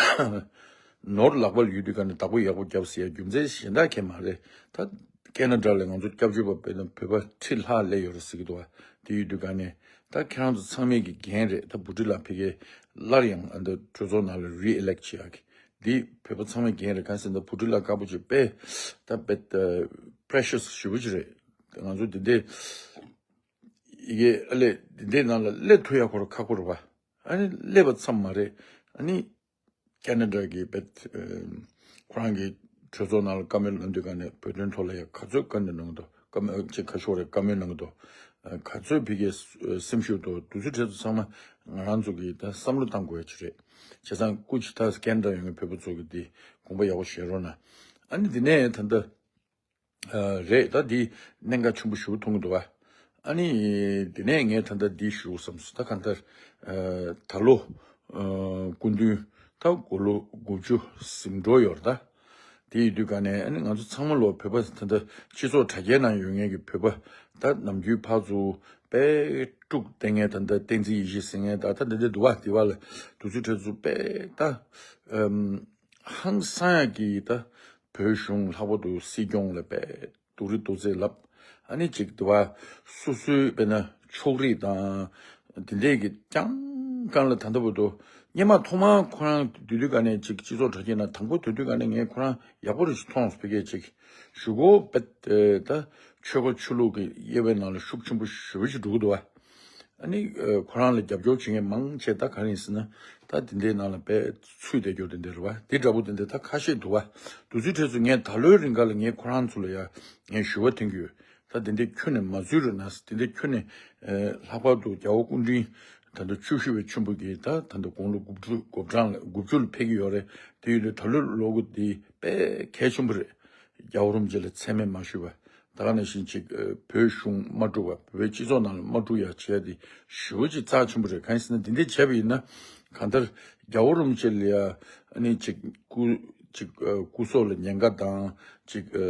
ནོར་ལག་པ་ལ་ཡོད་དུས་ག་ནས་བདག་པོ་ཡག་པོ་རྒྱབ་ཟེར་ཡ་རྒྱུ་མཚན་གཞན་དག་གས་མ་རེད། ད་ཀེ་ན་ཌ་ལ་ང་ཚོ་སྐྱབས་བཅོལ་བ་དཔེར་ན་བོད་པ་ཁྲི་ལྷག་སླེབས་ཡོད་རེད་ཟེར་གྱི་འདུག་བ། དེ་ཡོད་དུས་ག་ནས་ད་ཁྱེད་རང་ཚོ་ཚང་མས་ཀྱི་འགན་རེད། ད་བུ་ཁྲིད་ལགས་ཕ་གིར་སླར་ཡང་ཨ་ད་གྲོས་ཚོགས་ནང་ལ་རི་ཨི་ལེག་བྱེད་ཡག་གི་འདི་བོད་པ་ཚང་མས་འགན་རེད། གང་ཟེར་ན་བུ་ཁྲིད་ལགས་དཀར་པོ་ཆེ་དཔེ་ད་དཔེ་པྲེ་ཤ་སི་ཞེ་པོ་ཅིག་རེད། ང་ཚོ་འདི་འདྲའི་ཡི་གེ་ཨ་ལས་འདི་འདྲའི་ནང་ལ་སླེབས་ཐུབ་ཡག་ཁོ་རང་ཁག་པོ་རེད་བ། ཨ་ནི་སླེབས་པ་ཙམ་མ་རེད། ཨ་ནི་ཀེ་ན་ཌ་གི་བེད་ཁོ་རང་གི་གྲོས་ཚོགས་ནང་ལ་བཀའ་མོལ་གནང་དུས་ག་ནས་བོད་དོན་ཐོག་ལ་ཡང་ག་ཚོད་བཀའ་འདྲི་གནང་གི་འདུག་བཀའ་མོལ་ཅིག་ཁ་ཤོར་རེད། བཀའ་མོལ་གནང་གི་འདུག་ག་ཚོད་ཕ་གིར་སེམས་ཤུགས་འདུག་དུས་ཚོད་དེ་ཚོ་ཚང་མ་ང་རང་ཚོ་གིས་ད་བསམ་བློ་བཏང་དགོས་ཡ་ཅིག་རེད། བྱས་ཙང་སྐུ་མཁྱེན་ད་ཀེ་ན་ཌ་ཡོད་མཁན་བོད་པ་ཚོ་གིས་འདི་དགོངས་པ་ཡག་པོ་བཞེས་རོགས་གནང་། ཨ་ནི་འདི་ནས་ད་ལྟ། རེད། ད་འདི་གནད་འགག་ཆེན་པོ་ཞེ་པོ་མཐོང་གི་འདུག་བ། ཨ་ནི་དེ་ནས་ངས་ད་ལྟ་འདི་ཞུ་བསམ་སོང་། ད་གང་ལྟར་ད་ལོ་སྐུ་མདུན་ད་དགུང་ལོ་དགུ་བཅུ་ཟིན་འགྲོ་ཡོད་རེད། ད་དེ་ཡིན་དུས་ག་ནས་ཨ་ནི་ང་ཚོ་ཚང་མ་ལོ་བོད་པ་ད་ལྟ་སྤྱི་ཚོགས་དྲ་རྒྱའི་ནང་ཡོད་མཁན་གྱི་བོད་པ་ད་ནམ་རྒྱུན་ཕར་ཚུར་དཔེ་དཀྲུག་བསྡད་མཁན་ད་ལྟ་བསྟན་འཛིན་ཡེ་ཤེས་ཟེར་མཁན་ད་ད་འདི་འདྲ་འདུག་བ། དེ་བ་ལ་དུས་ཚོད་དེ་ཚོ་དཔེ་ད་ཧང་སང་ཡག་གི་ད། བོད་གཞུང་ལྷག་པར་དུ་སྲིད་སྐྱོང་ལ་དཔེ་སྡུག་རུས་སྡུག་ཚིག་ལབ། ཨ་ནི་ཅིག་དེ་བ་སོ་སོའི་དཔེར་ན་ཕྱོགས་རིས་དང་དེ་འདྲས་ཀྱི་རྐྱང་གང་ལ་ད་ལྟ་བར་དུ་སྔོན་མ་ཐོག་མར་ཁོ་རང་དུས་དུས་ག་ནས་ཅིག་སྤྱི་ཚོགས་དྲ་རྒྱའི་ནང་དང་པོ་དུས་དུས་ག་ནས་ངས་ཁོ་རང་ཡག་པོ་རེ་ཞིག་མཐོང་སོང་། ཕ་གིར་ཅིག་ཞུ་སྒོ་དཔེ་ད་ཆོལ་ཁ་ཆོས་ལུགས་ཀྱི་དབྱེ་བའི་ནང་ལ་ཤུགས་ཆེན་པོ་ཞེ་པོ་ཅིག་འགྲོ་གི་འདུག་བ། ཨ་ནི་ཁོ་རང་ལ་རྒྱབ་སྐྱོར་བྱེད་མཁན་མང་ཆེ་ད་ག་རེ་ཡིན་ཟེར་ན། ད་དེ་འདྲའི་ནང་ལ་དཔེ་ཚུད་བསྡད་རྒྱུ་དེ་འདྲ་རེད་བ། དེ་འདྲ་པོ་དེ་འདྲ་ད་ཁ་ཤས་འདུག་བ། དུས་ཚོད་དེ་ཚོ་ངས་ད་ལོའི་རིང་ག་ལ་ངས་ཁོ་རང་ཚོ་ལ་ཡ་ངས་ཞུ་བ་འཐེན་གྱི་ཡོད། ད་དེ་འདྲའི་ཁྱོན་ནས་མ་འཛུལ་རོགས་གནང་། དེ་འདྲའི་ཁྱོན་ནས་ལྷག་པར་དུ་རྒྱལ་བ་སྐུ་ཕྲེང་ད་ལྟ་བཅུ་བཞི་པའི་ཆེན་པོ་གིས་ད་ད་ལྟ་དགུང་ལོ་དགུ་བཅུ་དགུ་བཅུ་ལ་དགུ་བཅུ་ལ་ཕེབས་ཀྱི་ཡོད་རེད། དེ་ཡོད་དུས་ད་ལོའི་ལོ་འགོ་འདི་དཔེ་གལ་ཆེན་པོ་རེད། རྒྱལ་བ་རིན་པོ་ཆེ་ལ་མཚན་སྨད་མ་ཞུས་པ། ད་ག་ནང་བཞིན་ཅིག་ཨ་བོད་གཞུང་མ་དཀྲུག་པ། བོད་པའི་སྤྱི་ཚོགས་ནང་ལ་མ་དཀྲུག་ཡ་བྱས་ཏེ་ཞེ་པོ་ཅིག་རྩ་ཆེན་པོ་རེད། གང་ཡིན་ཟེར་ན་འདི་འདྲ་བྱས་པ་ཡིན་ན་གང་ལྟར་རྒྱལ་བ་རིན་པོ་ཆེ་ལ་ཡ་ཨ་ནི་ཅིག་སྐུ་ཅིག་ཨ་སྐུ་སྲོག་ལ་ཉེན་ཁ་དང་ཅིག་ཨ་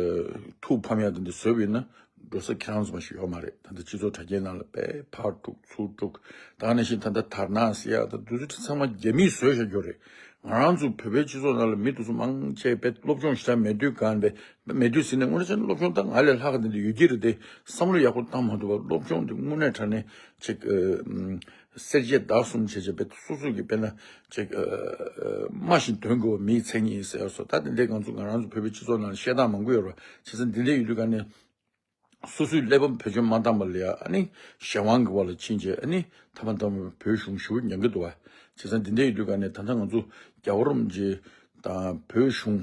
ཐུགས་ཕམ་ཡ་དེ་འདྲ་བཟོས་པ་ཡིན་ན་འགྲོ་ས་ཁྱེད་རང་ཚོ་མ་ཞིག་ཡོད་མ་རེད། ད་ལྟ་སྤྱི་ཚོགས་དྲ་རྒྱའི་ནང་ལ་དཔེ་ཕར་དཀྲུག་ཚུར་དཀྲུག་ད་ག་ནང་བཞིན་ད་ལྟ་དར་ནག་ཟེར་ཡ་ད་དུས་ཚོད་ཚང་མ་རྒྱ་མིས་བཟོས་བཞག་རྒྱུ་རེད། ང་རང་ཚོ་བོད་པའི་སྤྱི་ཚོགས་ནང་ལ་མི་དེ་ཚོ་མང་ཆེ་བས་སློབ་སྦྱོང་ཞེ་དྲག་མེད་དུས་གང་བས་མེད་དུས་ཟེར་ནས་དངོས་གནས་བྱས་ན་སློབ་སྦྱོང་ད་ང་ལས་ལྷག་ག་དེ་འདྲ་ཡོད་ཀྱི་རེད་དེ་བསམ་བློ་ཡག་པོ་བཏང་མ་ཐུབ་པར་སློབ་སྦྱོང་དེ་དངོས་གནས་དྲང་གནས་ཅིག་ཨ་ཨམ་སེར་བྱེས་བདག་གསུམ་བྱས་བྱས་བས་སོ་སོ་གི་དཔེར་ན་ཅིག་ཨ་ཨ་སྨྲ་ཞིང་དོན་གོ་བའི་མིའི་མཚན་ཉིད་ཟེར་བ་སོགས་ད་དེ་འདྲའི་ང་ཚོ་ང་རང་ཚོ་བོད་པའི་སྤྱི་ཚོགས་ནང་བཤད་སྟངས་མང་པོ་ཡོད་རེད་བ། བྱས་ཙང་འདི་འདྲའི་ཡོད་དུས་གང་ནས། སོ་སོའི་ཀླད་པ་བེད་སྤྱོད་མ་བཏང་པ་ལ་ཡ་ཨ་ནི་གཞན་དབང་གི་བར་ལ་ཕྱིན་རྗེས་ཨ་ནི་ཐ་མ་ཐ་མ་བོད་གཞུང་ཞེ་པོ་ཉན་གི་འདུག་བ། བྱས་ཙང་འདི་འདྲ་ཡོད་དུས་ག་ནས་ད་ལྟ་ང་ཚོ་རྒྱལ་བ་རིན་པོ་ཆེ་དང་བོད་གཞུང་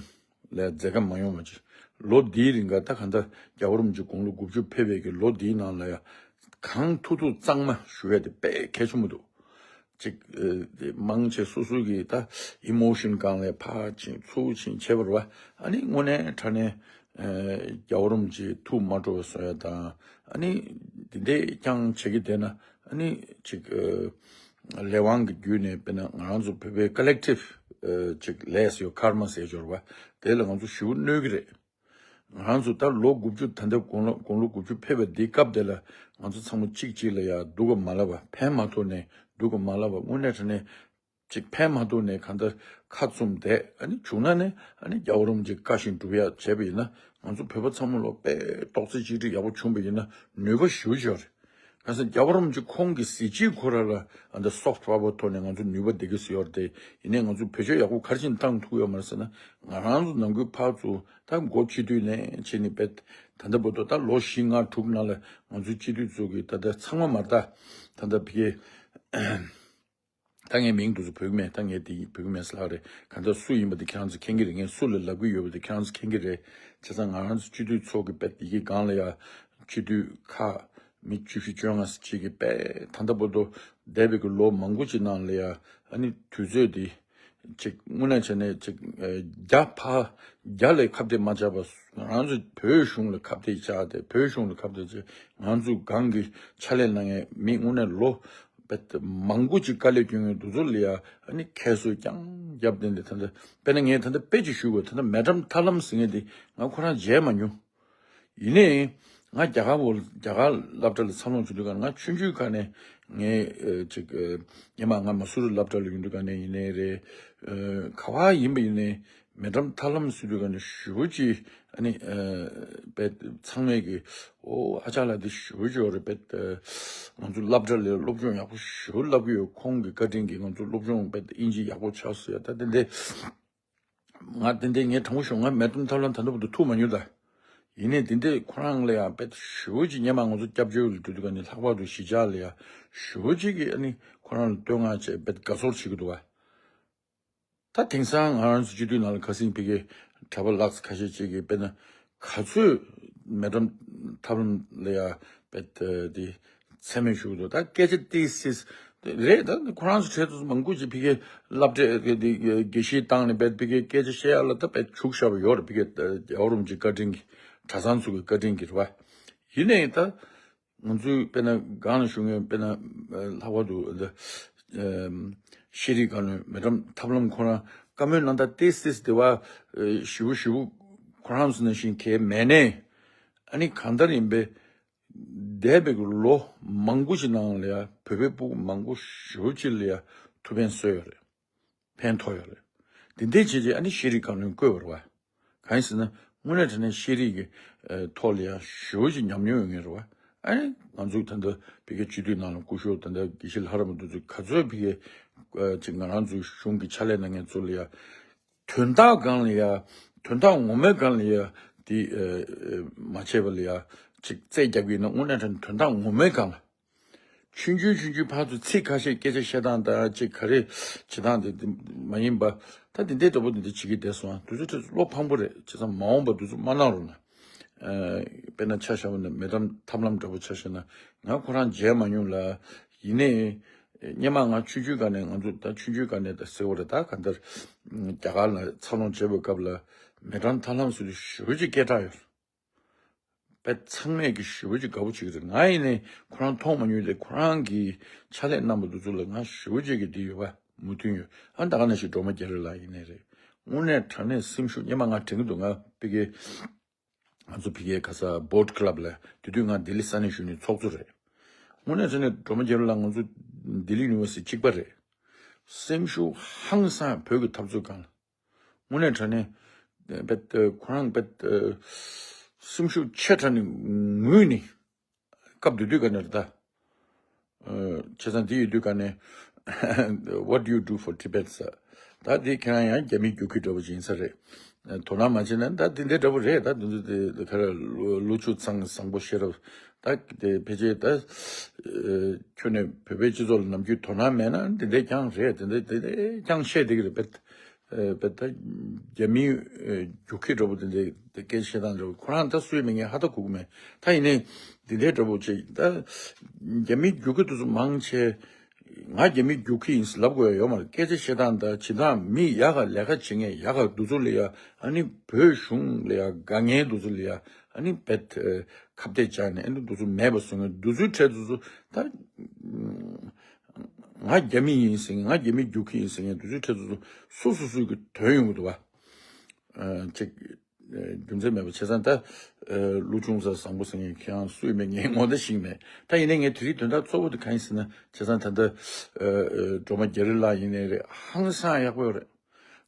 ལ་མཛད་ཁ་མ་ཡོང་བ་ཅིག་ལོ་འདིའི་རིང་ག་ད་ག་ད་རྒྱལ་བ་རིན་པོ་ཆེ་དགུང་ལོ་དགུ་བཅུ་ཕེབས་པའི་གི་ལོ་འདིའི་ནང་ལ་ཡ་གང་ཐུབ་ཐུབ་གཙང་མ་ཞུ་ཡ་དེ་དཔེ་གལ་ཆེན་པོ་འདུག་ཅིག་ཨ་མང་ཆེ་སོ་སོ་གི་ད་ཨི་མོ་ཤན་སྒང་ལ་ཕར་ཕྱིན་ཚུར་ཕྱིན་བྱས་པ་རེད་བ། ཨ་ནི་དངོས་གནས་དྲང་གནས་ཨ་རྒྱལ་བ་རིན་པོ་ཆེ་ཐུགས་མ་སྤྲོ་བ་བཟོ་ཡ་དང་ཨ་ནི་འདི་འདྲས་རྐྱང་བྱེད་ཀྱི་བསྡད་ན་ཨ་ནི་ཅིག་ཨ་ལས་དབང་གི་བརྒྱུད་ནས་དཔེར་ན་ང་རང་ཚོ་བོད་པའི་ཀོ་ལེག་ཊིབ་ཨ་ཅིག་ལས་ཡོད་ཀརྨ་ཟེར་ཡ་ཅིག་ཡོད་རེད་བ། དེ་ལ་ང་ཚོ་ཞེ་པོ་གནོད་ཀྱི་རེད། ང་རང་ཚོ་ད་ལོ་དགུ་བཅུ་ད་ལྟ་དགུང་ལོ་དགུང་ལོ་དགུ་བཅུ་ཕེབས་པའི་འདི་སྐབས་དེ་ལ་ང་ཚོ་ཚང་མ་གཅིག་གཅིག་ལ་ཡ་སྡུག་ག་མ་ལབ་པ་ཕན་མ་ཐོགས་ནས་སྡུག་ག་མ་ལབ་པ་དངོས་གནས་དྲང་གནས་ཅིག་ཕན་མ་ཐོགས་ནས་གང་ལྟར་ཁ་བཙུམ་བསྡད་ཨ་ནི་བྱུང་ན་ནི་ཨ་ནི་རྒྱལ་བ་རིན་པོ་ཆེ་བཀའ་བཞིན་སྒྲུབ་ཡ་བྱས་པ་ཡིན་ན་ང་ཚོ་བོད་པ་ཚང་མ་ལོ་དཔེ་རྡོག་རྩ་གཅིག་སྒྲིལ་ཡག་པོ་བྱུང་པ་ཡིན་ན་ནུས་པ་ཞེ་པོ་ཅིག་ཡོད་རེད། གང་ཟེར་རྒྱལ་བ་རིན་པོ་ཆེ་ཁོང་གི་གཟི་བརྗིད་ཁོ་ར་ལ་ཨ་འདི་སོཕ་པ་བར་ཐོག་ནས་ང་ཚོ་ནུས་པ་ལྡན་གྱི་སུ་ཡོད་རེད་དེ། ཡིན་ནའི་ང་ཚོ་བེད་སྤྱོད་ཡག་པོ་ག་རེ་བྱས་ནས་བཏང་ཐུབ་ཡོད་མ་རེད་ཟེར་ན། ང་རང་ཚོ་ནང་ཁུལ་ཕར་ཚུར་ད་འགོ་སྤྱི་འཐུས་ནས་བྱས་ནས་བེད་ད་ལྟ་བར་དུ་ད་ལོ་བཞི་ལྔ་དྲུག་ནང་ལ་ང་ཚོའི་སྤྱི་འཐུས་ཚོ་གིས་ད་ལྟ་ཚང་མ་མ་རེད་ད། ད་ལྟ་ཕ་གི་ ད་ངའི་མིང་དེ་ཚོ་འབོད་ཀྱི་མེད། ད་ངས་དེ་འབོད་ཀྱི་མེད་ཟེར་ལབ་རེད། གང་ལྟར་སུ་ཡིན་པ་དེ་ཁྱེད་རང་ཚོ་མཁྱེན་གྱི་རེད། ངས་སུ་ལ་ལབ་ཀྱི་ཡོད་པ་དེ་ཁྱེད་རང་ཚོ་མཁྱེན་གྱི་རེད། བྱས་ཙང་ང་རང་ཚོ་སྤྱི་འཐུས་ཚོགས་ཀྱི་དཔེ་དེ་གི་སྒང་ལ་ཡ་སྤྱི་འཐུས་ཁག་མི་བཅུ་བཞི་བཅོ་ལྔ་ཅིག་གི་དཔེ་ད་ལྟ་བར་དུ་འདས་པའི་གི་ལོ་མང་པོ་ཅིག་ནང་ལ་ཡ་ཨ་ནི་དུས་ཚོད་དེ་ཅིག་དངོས་གནས་བྱས་ནས་ཅིག་ཨ་རྒྱ་ཕ་རྒྱ་ལ་ཁ་གཏད་མ་བཅག་པ་ང་རང་ཚོ་བོད་གཞུང་ལ་ཁ་གཏད་བཅག་སྟེ་བོད་གཞུང་ལ་ཁ་གཏད་བཅག་ང་ཚོ་སྒང་གི་ཕྱག་ལས་གནང་མཁན་མི་དངོས་གནས་ལོ་དཔེ་མང་པོ་ཅིག་དཀའ་ལས་སྐྱོན་མཁན་དེ་ཚོ་ལ་ཡ་ཨ་ནི་ཁྱད་གསོད་རྐྱང་རྒྱབ་བསྟན་ཏེ། ད་ལྟ་དཔེར་ན་ངས་ད་ལྟ་དཔེ་ཅིག་ཞུ་དགོས། ད་ལྟ་མེ་ཌམ་ཐར་ལམ་ཟེར་མཁན་དེ་ང་ཁོ་རང་མཇལ་མ་མྱོང་། ཡིན་ནའི་ང་རྒྱ་གར་བོ་རྒྱ་གར་སློབ་གྲྭ་ལ་འཚར་ལོངས་བྱུང་དུས་ག་ནས་ང་ཆུང་ཆུང་ག་ནས་ངས་ཨ་ཅིག་ཨ་སྔོན་མ་ང་མ་སུ་རི་སློབ་གྲྭ་ལ་ཡོང་དུས་ག་ནས་ཡིན་ནའི་རེད། ཨ་ག་བ་ཡིན་པ་ཡིན་ནའི་མེ་ཌམ་ཐར་ལམ་ཟེར་དུས་ག་ནས་ཞེ་པོ་ཅིག་ཨ་ནི་ཨ་དཔེ་ཚང་མས་ཀྱི་ཨོ་ཨ་ཅག་ལགས་འདི་ཞེ་པོ་ཅིག་ཡོད་རེད། དཔེ་ཨ་ང་ཚོ་སློབ་གྲྭ་ལ་སློབ་སྦྱོང་ཡག་པོ་ཞེ་པོ་བསླབ་ཀྱི་ཡོད། ཁོང་གི་བཀའ་དྲིན་གྱིས་ང་ཚོ་སློབ་སྦྱོང་དཔེ་དབྱིན་ཇི་ཡག་པོ་ཆགས་སོང་ཡ། ད་དེ་འདྲའི་ང་དེ་འདྲའི་ངས་དྲང་པོ་ཞུ། ང་མེ་ཌམ་ཐར་ལམ་ད་ལྟ་བར་དུ་ཐུག་མ་མྱོང་ད། ཡིན་ནའི་དེ་འདྲའི་ཁོ་རང་ལ་ཡང་དཔེ་ཞེ་པོ་ཅིག་སྔོན་མ་ང་ཚོ་སྐྱབས་བཅོལ་ལ་འགྲོ་དུས་ག་ནས་ལྷག་པར་དུ་གཞིས་ཆགས་ལ་ཡང་ཞེ་པོ་ཅིག་གིས་ཨ་ནི་ཁོ་རང་ལ་བསྟོད་བསྔགས་བྱས་དཔེ་དགའ་ཚོར་བྱེད་ཀྱི་འདུག་བ། ད་དེང་སང་ང་རང་ཚོ་སྤྱི་འཐུས་ནང་ལ་ཁ་སང་ཕ་གིའི་གྲྭ་པ་ལགས་ཁ་ཤས་ཅིག་གིས་དཔེར་ན་ག་ཚོད་མེ་ཌམ་ཐར་ལམ་ལ་ཡང་དཔེ་དེ་མཚན་སྨད་ཞུ་གི་འདུག། ད་སྐད་ཆ་ཏིས་ཏིས་རེད། ད་ཁོ་རང་ཚོ་གྲས་ཚོ་མང་པོ་ཅིག་ཕ་གིའི་སློབ་གྲྭའི་དགེ་བཤེས་བཏང་ནས་དཔེ་ཕ་གིའི་སྐད་ཆ་བཤད་ཡ་ལ་ད་དཔེ་ཞུགས་བཞག་པ་ཡོད་རེད། ཕ་གིའི་རྒྱལ་བ་རིན་པོ་ཆེའི་བཀའ་དྲིན་གྱིས་གྲྭ་ཚང་ཚོ་གི་བཀའ་དྲིན་གྱིས་རེད་བ། ཡིན་ནའི་ད་ང་ཚོའི་དཔེར་ན་སྒང་ལ་བཞུགས་མཁན་དཔེར་ན་ལྷག་པར་དུ་ཤེས་རིག་བཀའ་བློན་མེ་ཌམ་ཐར་ལམ་ཁོ་རང་བཀའ་མོལ་གནང་སྟངས་ཏིས་ཏིས་དེ་བ་ཞེ་པོ་ཞེ་པོ་ཁོ་རང་ཚོ་ནང་བཞིན་གལ་མེད་ནའི་ཨ་ནི་གང་ལྟར་ཡིན་པའི་འདས་པའི་ལོ་མང་པོ་ཞིག་ནང་ལ་ཡ་བོད་པའི་ཕྲུ་གུ་མང་པོ་ཞེ་པོ་ཅིག་ལ་ཡ་ཐུགས་ཕན་གསོས་ཡོད་རེད། ཕན་ཐོགས་ཡོད་རེད། འདི་འདྲའི་བྱས་རྗེས་ཨ་ནི་ཤེས་རིག་བཀའ་བློན་བསྐོས་པ་རེད་བ། གང་ཡིན་ཟེར་ན་དངོས་གནས་དྲང་གནས་ཤེས་རིག་གི་ཐོག་ལ་ཡ་ཞེ་པོ་ཅིག་ཉམས་མྱོང་ཡོད་མཁན་རེད་བ། ཨ་ནི་ང་ཚོ་ད་ལྟ་ཕ་གིའི་སྤྱི་འཐུས་ནང་ལ་སྐུ་ཞབས་ད་ལྟ་དགེ་བཤེས་ལྷ་རམས་པ་འདི་ཚོ་ག་ཚོད་ཕ་གིའི་ཅིག་ང་རང་ཚོའི་གཞུང་གི་ཕྱག་ལས་གནང་མཁན་ཚོ་ལ་ཡ་དོན་དག་སྒང་ལ་ཡ་དོན་དག་ངོ་མའི་སྒང་ལ་ཡ་དེ་མ་བྱས་པ་ལ་ཡ་ཅིག་རྩད་རྒྱག་གི་ཡིན་ན་དངོས་གནས་དྲང་གནས་དོན་དག་ངོ་མའི་སྒང་ལ། ཆུང་ཆུང་ཆུང་ཆུང་ཕར་ཚུར་ཚིག་ཁ་ཤས་སྐད་ཆ་བཤད་སྟངས་དང་ཅིག་ག་རེ་བྱེད་སྟངས་དེ་དེ་མ་ཡིན་པ། ད་དེ་འདྲའི་འདྲ་པོ་དེ་འདྲ་བྱེད་ཀྱི་བསྡད་སོང་། དུས་ཚོད་ཁྲོད་བློ་ཕངས་པོ་རེད། བྱས་ཙང་མ་འོངས་པ་དུས་ཚོད་མ་གནང་རོགས་གནང་། ཨ་དཔེར་ན་ཆ་བཞག་པ་ན་མེ་ཌམ་ཐར་ལམ་འདྲ་པོ་ཆ་བཞག་ན་ང་ཁོ་རང་མཇལ་མ་མྱོང་ལ། ཡིན་ནའི་སྔོན་མ་ང་ཆུང་ཆུང་སྒང་ནས་ང་ཚོ་ད་ཆུང་ཆུང་སྒང་ནས་ད་ཟེར་བ་རེད། ད་གང་ལྟར་རྒྱ་གར་ལ་འཚར་ལོངས་བྱེད་པའི་སྐབས་ལ་མེ་ཌམ་ཐར་ལམ་ཟེར་དུས་ཞེ་པོ་ཅིག་སྐད་གྲགས་ཡོད། དཔེ་ཚང་མས་ཀྱི་ཞེ་པོ་ཅིག་དགའ་པོ་བྱེད་ཀྱི་རེད། ང་ཡིན་ནའི་ཁོ་རང་མཐོང་མ་མྱོང་། དེ་ཁོ་རང་གིས་ཕྱག་ལས་གནང་བ་དེ་ཚོ་ལ་ང་ཞེ་པོ་ཅིག་གི་དེ་ཡོད་པ་མོས་མཐུན་ཡོད། ཨ་ད་ག་ནང་བཞིན་སྒྲོལ་མ་རྒྱ་རི་ལགས་ཡིན་ནའི་རེད། དངོས་གནས་དྲང་གནས་སེམས་ཤུགས། སྔོན་མ་ང་དྲན་གྱི་འདུག། ང་ཕ་གིའི་ང་ཚོ་ཕ་གིའི་ག་ས་བྷོཊ་ཀླབ་ལ་དེ་དུས་ང་ལྡི་ལི་ས་གནས་གཞོན་ནུའི་ཚོགས་གཙོ་རེད། དངོས་གནས་དྲང་གནས་སྒྲོལ་མ་རྒྱ་རི་ལགས་ང་ཚོ་ལྡི་ལི་ཡུ་ནི་ཝར་སི་ཊི་གཅིག་པ་རེད། སེམས་ཤུགས་ཧང་སང་། བོད་ཀྱི་འཐབ་རྩོད་སྒང་ལ། དངོས་གནས་དྲང་གནས་དཔེ་ཁོ་རང་དཔེ་སེམས་ཤུགས་ཆེ་དྲགས་ནས་ངུས་ནས་སྐབས་དེ་དུས་ག་ནས་རེད་ད། བྱས་ཙང་དེ་ཡོད་དུས་ག་ནས། What do you do for Tibet? ཟེར། ད་དེ་ཁྱེད་རང་ཡང་རྒྱ་མིའི་རྒྱུག་ཁྱི་འདྲ་པོ་ཅིག་ཡིན་ས་རེད། དོ་སྣང་མ་བྱས་ན་ད་དེ་འདྲའི་འདྲ་པོ་རེད། ད་དེ་ཚོ་དེ་ག་རེ་ལོ་ལོ་ཆུ་ཚང་བཟང་པོ་ཤེས་རབ། ད་དེ་ཕལ་ཆེར་ད་ཁྱོད་ནས་བོད་པའི་སྤྱི་ཚོགས་ལ་ནམ་རྒྱུན་དོ་སྣང་མེད་ན་དེ་འདྲའི་རྐྱང་རེད། དེ་འདྲའི་དེ་འདྲའི་རྐྱང་བཤད་བསྡད་ཀྱི་རེད། དཔེ་དཔེ་ད་རྒྱ་མིའི་རྒྱུག་ཁྱི་འདྲ་པོ་དེ་འདྲའི་དེ་སྐད་བཤད་སྟངས་འདྲ་པོ་ཁོ་རང་ད་སུས་མི་ངན་ཧ་ད་གོ་གི་མེད། ད་ཡིན་ནའི་དེ་འདྲའི་འདྲ་པོ་ཅིག་ད་རྒྱ་མིའི་རྒྱུག་ཁྱི་དེ་ཚོ་མང་ཆེ། ང་རྒྱ་མིའི་རྒྱུག་ཁྱི་ཡིན་ཟེར་ལབ་དགོས་ཡ་ཡོད་མ་རེད། སྐད་ཆ་བཤད་སྟངས་དང་བྱེད་སྟངས། མི་ཡག་ག་ལས་ཀ་བྱེད་མཁན་ཡག་ག་དེ་ཚོ་ལ་ཡ་ཨ་ནི་བོད་གཞུང་ལ་ཡ་དགའ་མཁན་དེ་ཚོ་ལ་ཡ་ཨ་ནི་དཔེ་ཁ་གཏད་བཅག་ནས་ཨ་ནི་དེ་ཚོ་མེད་པ་བཟོ་མཁན་དེ་ཚོའི་གྲས་དེ་ཚོ་ད་ང་རྒྱ་མི་ཡིན་ཟེར་མཁན། ང་རྒྱ་མིའི་རྒྱུག་ཁྱི་ཡིན་ཟེར་མཁན་དེ་ཚོའི་གྲས་དེ་ཚོ་སོ་སོ་སོ་གི་དོན་ཡོང་གི་འདུག་བ། ཨ་ཅིག་རྒྱུ་མཚན་མེད་པ་བྱས་ཙང་ད་ཨ་ཀླུ་ཆུང་ཚ་བཟང་པོ་ཟེར་མཁན་ཁྱེད་རང་སུས་མེད། ངས་ངོ་ད་ཤེས་མེད། ད་ཡིན་ནའི་ངས་དེ་རིང་དོན་དག་གཙོ་བོ་དེ་གང་ཡིན་ཟེར་ན། བྱས་ཙང་ད་ལྟ་ཨ་ཨ་སྒྲོལ་མ་རྒྱ་རི་ལགས་ཡིན་ནའི་རེད། ཧང་སང་ཡག་པོ་ཡོད་རེད།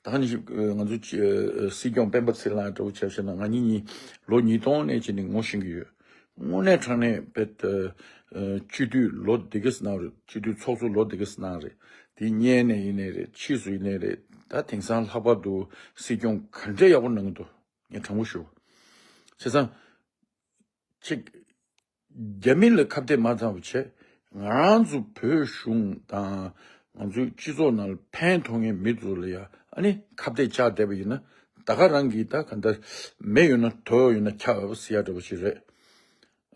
ད་ག་ནང་བཞིན་ཨ་ང་ཚོ་ཨ་སྲིད་སྐྱོང་སྤེན་པ་ཚེ་རིང་ལགས་འདྲ་པོ་ཆ་བཞག་ན་ང་གཉིས་གཉིས་ལོ་ཉིས་སྟོང་ནས་བྱས་ནས་ངོ་ཤེས་ཀྱི་ཡོད། དངོས་གནས་དྲང་གནས་དཔེ་ཨ་སྤྱི་འཐུས་ལོ་འདི་ག་ཙམ་གནང་རེད། སྤྱི་འཐུས་ཚོགས་གཙོ་ལོ་འདི་ག་ཙམ་གནང་རེད། དེ་སྔོན་ནས་ཡིན་ནའི་རེད། ཕྱིས་སུ་ཡིན་ནའི་རེད། ད་དེང་སང་ལྷག་པར་དུ་སྲིད་སྐྱོང་ག་འདྲ་ཡག་པོ་གནང་གི་འདུག། ངས་དྲང་པོ་ཞུ། བྱས་ཙང་ཅིག་རྒྱ་མི་ལ་ཁ་གཏད་མ་བཏང་བ་བྱས། ང་རང་ཚོ་བོད་གཞུང་དང་ ང་ཚོའི་སྤྱི་ཚོགས་ནང་ལ་ཕན་ཐོགས་མཁན་མི་ཚོ་ལ་ཡ་ཨ་ནི་ཁ་གཏད་བཅག་བསྡད་པ་ཡིན་ན། ད་ག་རང་གིས་ད་ག་འདྲ་མེ་ཡོད་ན་དོ་ཡོད་ན་ཁྱབ་ཟེར་ཡ་འདྲ་པོ་ཞིག་རེད།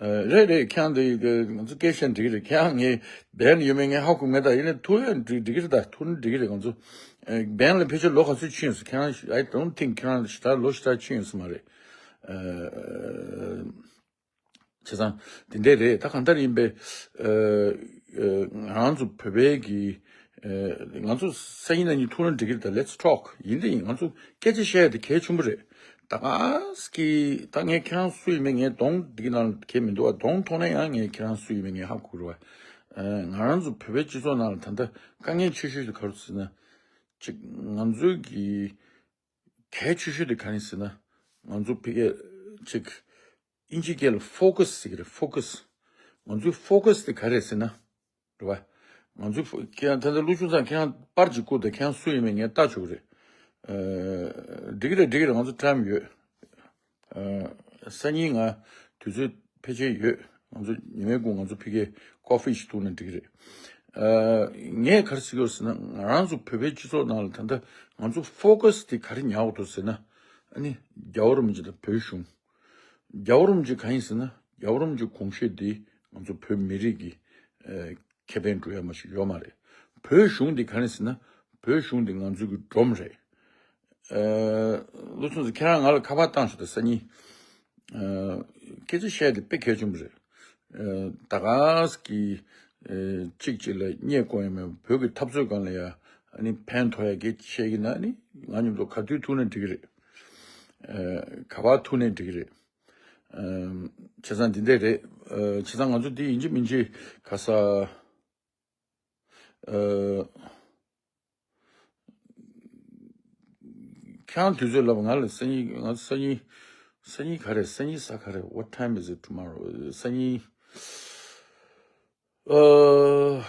ཨ། རེད་རེད། ཁྱེད་རང་དེ་ང་ཚོ་སྐད་ཆ་འགྲིག་གི་རེད། ཁྱེད་རང་ངའི་བན་ཡོད་མེད་ངས་ཧ་གོ་མེད། ད་ཡིན་ནའི་ཐུག་ཡ་འགྲིག་འགྲིག་གི་རེད། ད་ཐུག་ན་འགྲིག་གི་རེད། ང་ཚོ་བན་ལ་ཕལ་ཆེར་ལོ་ག་ཚོད་ཕྱིན་ཡོད་ཟེར། ཁྱེད་རང་I don't think ཁྱེད་རང་ཞེ་དྲག་ལོ་ཞེ་དྲག་ཕྱིན་ཡོད་ས་མ་རེད། ཨ། བྱས་ཙང་དེ་འདྲས་རེད། ད་གང་ལྟར་ཡིན་པས། ཨ། ཨ། ང་རང་ཚོ་བོད་པའི་གི་ཨ། ང་ཚོ་སང་ཉིན་གནངས་ཉིན་ཐུག་ན་འགྲིག་གི་རེད། ད་let's talk ཡིན་དེ་ཡིན། ང་ཚོ་སྐད་ཆ་བཤད་ཡ་དེ་གལ་ཆེན་པོ་རེད། ད་ག་སི་གི་ད་ངས་ཁྱེད་རང་སུ་ཡིན་མིན་ངས་གདོང་འདི་གི་ནང་གལ་མི་འདུག་བ། གདོང་མཐོང་ན་ཡང་ངས་ཁྱེད་རང་སུ་ཡིན་མིན་ངས་ཧ་གོ་རེད་བ། ཨ། ང་རང་ཚོ་བོད་པའི་སྤྱི་ཚོགས་ནང་ལ་ད་ལྟ་དཀའ་ངལ་ཆེ་ཤོས་དེ་ག་རེ་ཟེར་ན། ཅིག་ང་ཚོའི་གི་གལ་ཆེ་ཤོས་དེ་ག་རེ་ཟེར་ན། ང་ཚོ་ཕ་གིར་ཅིག་དབྱིན་ཇིའི་སྐད་ལ་focus ཟེར་གི་རེད། focus ང་ཚོའི་focus དེ་ག་རེ་ཟེར་ན། རེད་བ། ང་ཚོའི་ཕོ་ཁྱེད་རང་ད་ལྟ་ཀླུ་ཆུ་ཚང་ཁྱེད་རང་པར་ཅིག་བསྐུར་དང་། ཁྱེད་རང་སུ་ཡིན་མིན་ངས་ལྟ་ཆོག་གི་རེད། ཨ། འགྲིག་གི་རེད། འགྲིག་གི་རེད། ང་ཚོ་time ཡོད། ཨ། སང་ཉིན་ང་དུས་ཚོད་ཕལ་ཆེར་ཡོད། ང་ཚོ་ཉི་མའི་གུང་ང་ཚོ་ཕ་གིར་coffee ཞིག་འཐུང་ན་འགྲིག་གི་རེད། ཨ། ངས་ག་རེ་ཟེར་གྱི་ཡོད་ཟེར་ན། ང་རང་ཚོ་བོད་པའི་སྤྱི་ཚོགས་ནང་ལ་ད་ལྟ་ང་ཚོ་focus དེ་ག་རེ་ཉར་དགོས་འདུག་ཟེར་ན། ཨ་ནི་རྒྱལ་བ་རིན་པོ་ཆེ་དང་བོད་གཞུང་། རྒྱལ་བ་རིན་པོ་ཆེ་གང་ཡིན་ཟེར་ན། རྒྱལ་བ་རིན་པོ་ཆེ་དགོངས་བཞེད་འདི་ང་ཚོ་བོད་མི་རིགས་ཀྱི་ཨ། ཁེ་ཕན་སྒྲུབ་ཡ་མ་ཞིག་ཡོད་མ་རེད། བོད་གཞུང་འདི་གང་ཡིན་ཟེར་ན། བོད་གཞུང་འདི་ང་ཚོའི་གི་སྒྲོམ་རེད། ཨ། ཀླུ་ཆུ་ཚང་ཁྱེད་རང་ང་ལ་ཁ་པར་བཏང་ཤོག་ད་སང་ཉིན། ཨ། སྐད་ཆ་བཤད་དེ་དཔེ་གལ་ཆེན་པོ་རེད། ཨ། ད་ག་སི་གི་ཨ། གཅིག་གཅིག་ལ་བརྙས་བཀོད་ཡ་མེད། བོད་ཀྱི་འཐབ་རྩོད་སྒང་ལ་ཡ་ཨ་ནི་ཕན་ཐོགས་ཡ་གི་བཤད་ཀྱི་ན། ཨ་ནི་ང་མཉམ་དུ་ག་དུས་ཐུག་ན་འགྲིག་གི་རེད། ཨ། ག་པར་ཐུག་ནས་འགྲིག་གི་རེད། ཨ། བྱས་ཙང་འདི་འདྲས་རེད། ཨ། བྱས་ཙང་ང་ཚོ་འདི་ཡིན་གཅིག་མིན་གཅིག་ག་ས། ཨ། ཁྱེད་རང་དུས་ཚོད་ལབ། ང་ལ་སང་ཉིན། ང་སང་ཉིན། སང་ཉིན་ག་རེ། སང་ཉིན་གཟའ་ག་རེ། What time is it tomorrow? སང་ཉིན། ཨ།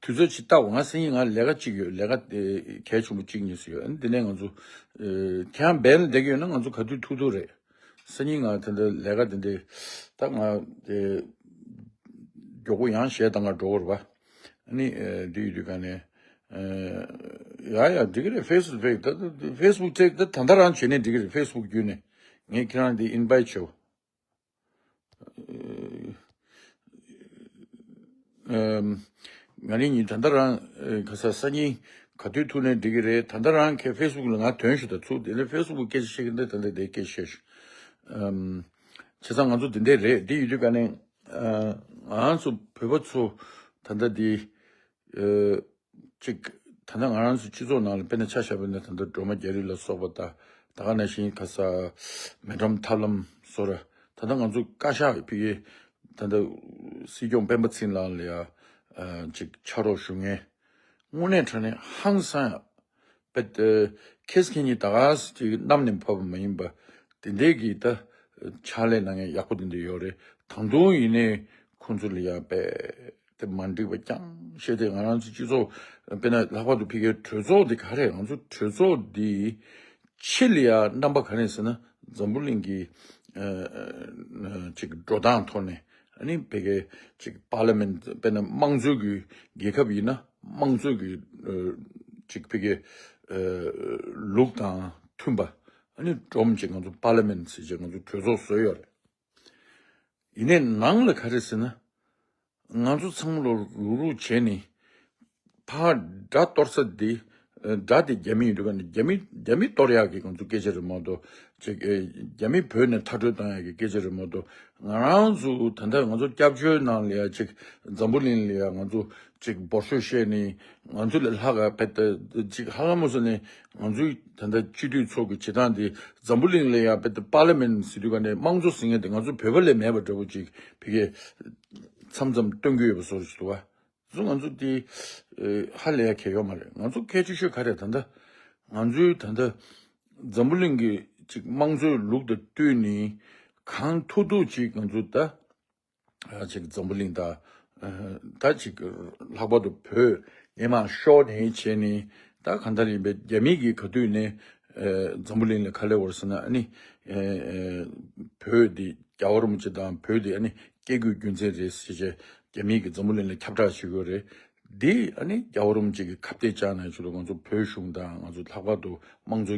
དུས་ཚོད་ཅིག་བལྟའོ། ང་སང་ཉིན་ང་ལས་ཀ་གཅིག་ཡོད། ལས་ཀ་དེ་གལ་ཆེན་པོ་གཅིག་གཉིས་སུ་ཡོད། ཨ་ནི་དེ་ནས་ང་ཚོ། ཨ། ཁྱེད་རང་བན་ལ་བསྡད་ཀྱི་ཡོད་ན་ང་ཚོ་ག་དུས་ཐུག་ཐུག་རེད། སང་ཉིན་ང་དེ་འདྲ་ལས་ཀ་དེ་འདྲ། ད་ང་དེ་མགྱོགས་པོ་ཡང་གཞས་བཏང་ག་འགྲོ་དགོས་རེད་པ། ཨ་ནི་ཨ་འདི་ཡོད་དུས་ག་ནས། ཨ། ཡ་ཡ་འགྲིག་གི་རེད། ཕེ་སི་བུག་ཕེ་ད་ཕེ་སི་བུག་ཅེག་ད་ད་ལྟ་རང་བྱས་ནས་འགྲིག་གི་རེད། ཕེ་སི་བུག་བརྒྱུད་ནས་ངས་ཁྱེད་རང་འདི་ཨིན་ཝའེ་ཊི་བྱེད། ཨ། ང་ནི་ཉིན་ད་ལྟ་རང་ཨ། ག་ས་སང་ཉིན་ག་དུས་ཐུག་ནས་འགྲིག་གི་རེད། ད་ལྟ་རང་ཁྱེད་ཕེ་སི་བུག་ལ་ང་ཐོན་ཤོག་ད། ཚུར་དེ་ནས་ཕེ་སི་བུག་སྐད་ཆ་བཤད་ཀྱི་འདུག་ད་ལྟ་དེ་སྐད་ཆ་བཤད་ཤོག་ཨམ། བྱས་ཙང་ང་ཚོ་འདི་འདྲས་རེད། འདི་ཡོད་དུས་ག་ནས། ཨ། ང་ཚོ་བོད་པ་ཚོ་ད་ལྟ་འདི། ཨ། གཅིག་ད་ལྟ་ང་རང་ཚོ་སྤྱི་ཚོགས་ནང་ལ་དཔེར་ན་ཆ་བཞག་པ་ཡིན་ན། ད་ལྟ་སྒྲོལ་མ་རྒྱ་རི་ལ་སོགས་པ་དང་། ད་ག་ནང་བཞིན་ག་ས་མེ་ཌམ་ཐབས་ལམ་བཟོ་འདྲ། ད་ལྟ་ང་ཚོ་བཀའ་ཤག་ཕ་གི་ད་ལྟ་སྲིད་སྐྱོང་སྤེན་པ་ཚེ་རིང་ལགས་ལ་ཡ། ཨ། གཅིག་ཕྱག་རོགས་ཞུ་མཁན་དངོས་གནས་དྲང་གནས་ཧང་སང་ཡ། དཔེ་ཁེ་སི་ཁེ་ཉིན་ད་ག་སེ་ཅིག་གནམ་ནས་བབས་པ་མ་ཡིན་པ། དེ་འདྲས་ཀྱི་ད་ཕྱག་ལས་གནང་མཁན་ཡག་པོ་དེ་འདྲས་ཡོད་རེད། ད་དུང་ཡིན་ནའི་ཁོང་ཚོ་ལ་ཡ་དཔེ་དེ་མ་འགྲིག་པ་རྐྱང་བཤད་དེ། ང་རང་ཚོ་སྤྱི་ཚོགས་དཔེར་ན་ལྷག་པར་དུ་ཕ་གིའི་གྲོས་ཚོགས་འདི་ག་རེ། ང་ཚོ་གྲོས་ཚོགས་འདི་ཕྱི་ལ་ཡ་རྣམ་པ་ག་རེ་ཟེར་ན། འཛམ་བུ་གླིང་གི་ཨ་ཨ་ཅིག་འགྲོ་སྟངས་ཐོག་ནས། ཨ་ནི་ཕ་གིའི་ཅིག་པར་ལི་མེན་ཊི། དཔེར་ན་དམངས་གཙོའི་གི་རྒྱལ་ཁབ་ཡིན་ན་དམངས་གཙོའི་གི་ཨ་ཅིག་ཕ་གིའི་ཨ་ལུགས་དང་མཐུན་པ། ཨ་ནི་སྒྲོམ་ཅིག་ང་ཚོ་པར་ལི་མེན་ཊི་ཟེར་ཅིག་ང་ཚོ་གྲོས་ཚོགས་བཟོས་ཡོད་རེད། ཡིན་ནའི་ནང་ལ་ག་རེ་ཟེར་ན། ང་ཚོ་ཚང་མ་ལོ་རུག་རུག་བྱས་ནས་ཕར་སྒྲ་གཏོར་ས་འདི། སྒྲ་དེ་རྒྱ་མི་ཡིན་འགྲོ་ག་ནས། རྒྱ་མི་རྒྱ་མི་གཏོར་ཡག་གི་ང་ཚོ་སྐད་ཆ་རེད་མ་གཏོགས། ཅིག་ཨེ་རྒྱ་མི་བོད་ནས་མཐར་སྐྲོད་བཏང་ཡག་གི་སྐད་ཆ་རེད་མ་གཏོགས། ང་རང་ཚོ་ད་ལྟ་ང་ཚོ་སྐྱབས་བཅོལ་ནང་ལ་ཡ་ཅིག་འཛམ་བུ་གླིང་ལ་ཡ་ང་ཚོ་ཅིག་འབོར་ཤོག་བཤད་ནས། ང་ཚོ་ལས་ལྷག་ག་བེད་ཅིག་ཧ་ལམ་སོང་ནས་ང་ཚོའི་ད་ལྟ་སྤྱི་འཐུས་ཚོགས་ཀྱི་བྱེད་སྟངས་འདི་འཛམ་བུ་གླིང་ལ་ཡ་བེད་པར་ལི་མེན་ཊི་ཟེར་དུས་ག་ནས་དམངས་གཙོ་ཟེར་མཁན་དེ་ང་ཚོ་བོད་པ་ལས་མེད་པ་འདྲ་པོ་ཅིག་ཕ་གིའི་མཚམས་མཚམས་སྟོན་གྱི་ཡོད་པ་བཟོ་འདྲ་ཞིག་འདུག་བ། སོ་ང་ཚོ་དེ་ཧ་ལས་ཡ་གལ་ཡོད་མ་རེད། ང་ཚོ་གལ་ཆེ་ཤོས་ག་རེ། ད་ལྟ་ང་ཚོའི་ད་ལྟ་འཛམ་བུ་གླིང་གི་ཅིག་དམངས་གཙོའི་ལུགས་དང་བསྟུན་ནས་གང་ཐུབ་ཐུབ་ཅིག་ང་ཚོ་ད་ཅིག་འཛམ་བུ་གླིང་ད་ད་ཅིག་ལྷག་པར་དུ་བོད་མི་མང་ཤོར་ནས་བྱས་ནས། ད་གང་ལྟར་ཡིན་པའི་རྒྱ་མི་གི་ག་དུས་ནས་འཛམ་བུ་གླིང་ལ་ག་རེ་ཡོད་ཟེར་ན། ཨ་ནི་བོད་འདི་རྒྱལ་བ་རིན་པོ་ཆེ་དང་བོད་འདི་ཨ་ནི་སྐྱེ་དགུའི་རྒྱུ་མཚན་རེད་ཟེར་བྱས་རྒྱ་མི་གིས་འཛམ་བུ་གླིང་ལ་ཁྱབ་བསྒྲགས་བྱེད་ཀྱི་ཡོད་རེད། འདི་ཨ་ནི་རྒྱལ་བ་རིན་པོ་ཆེ་གི་ཁ་གཏད་བཅག་ནས་ཆུ་ལོ་ང་ཚོ་བོད་གཞུང་དང་ང་ཚོ་ལྷག་པར་དུ་དམངས་གཙོ་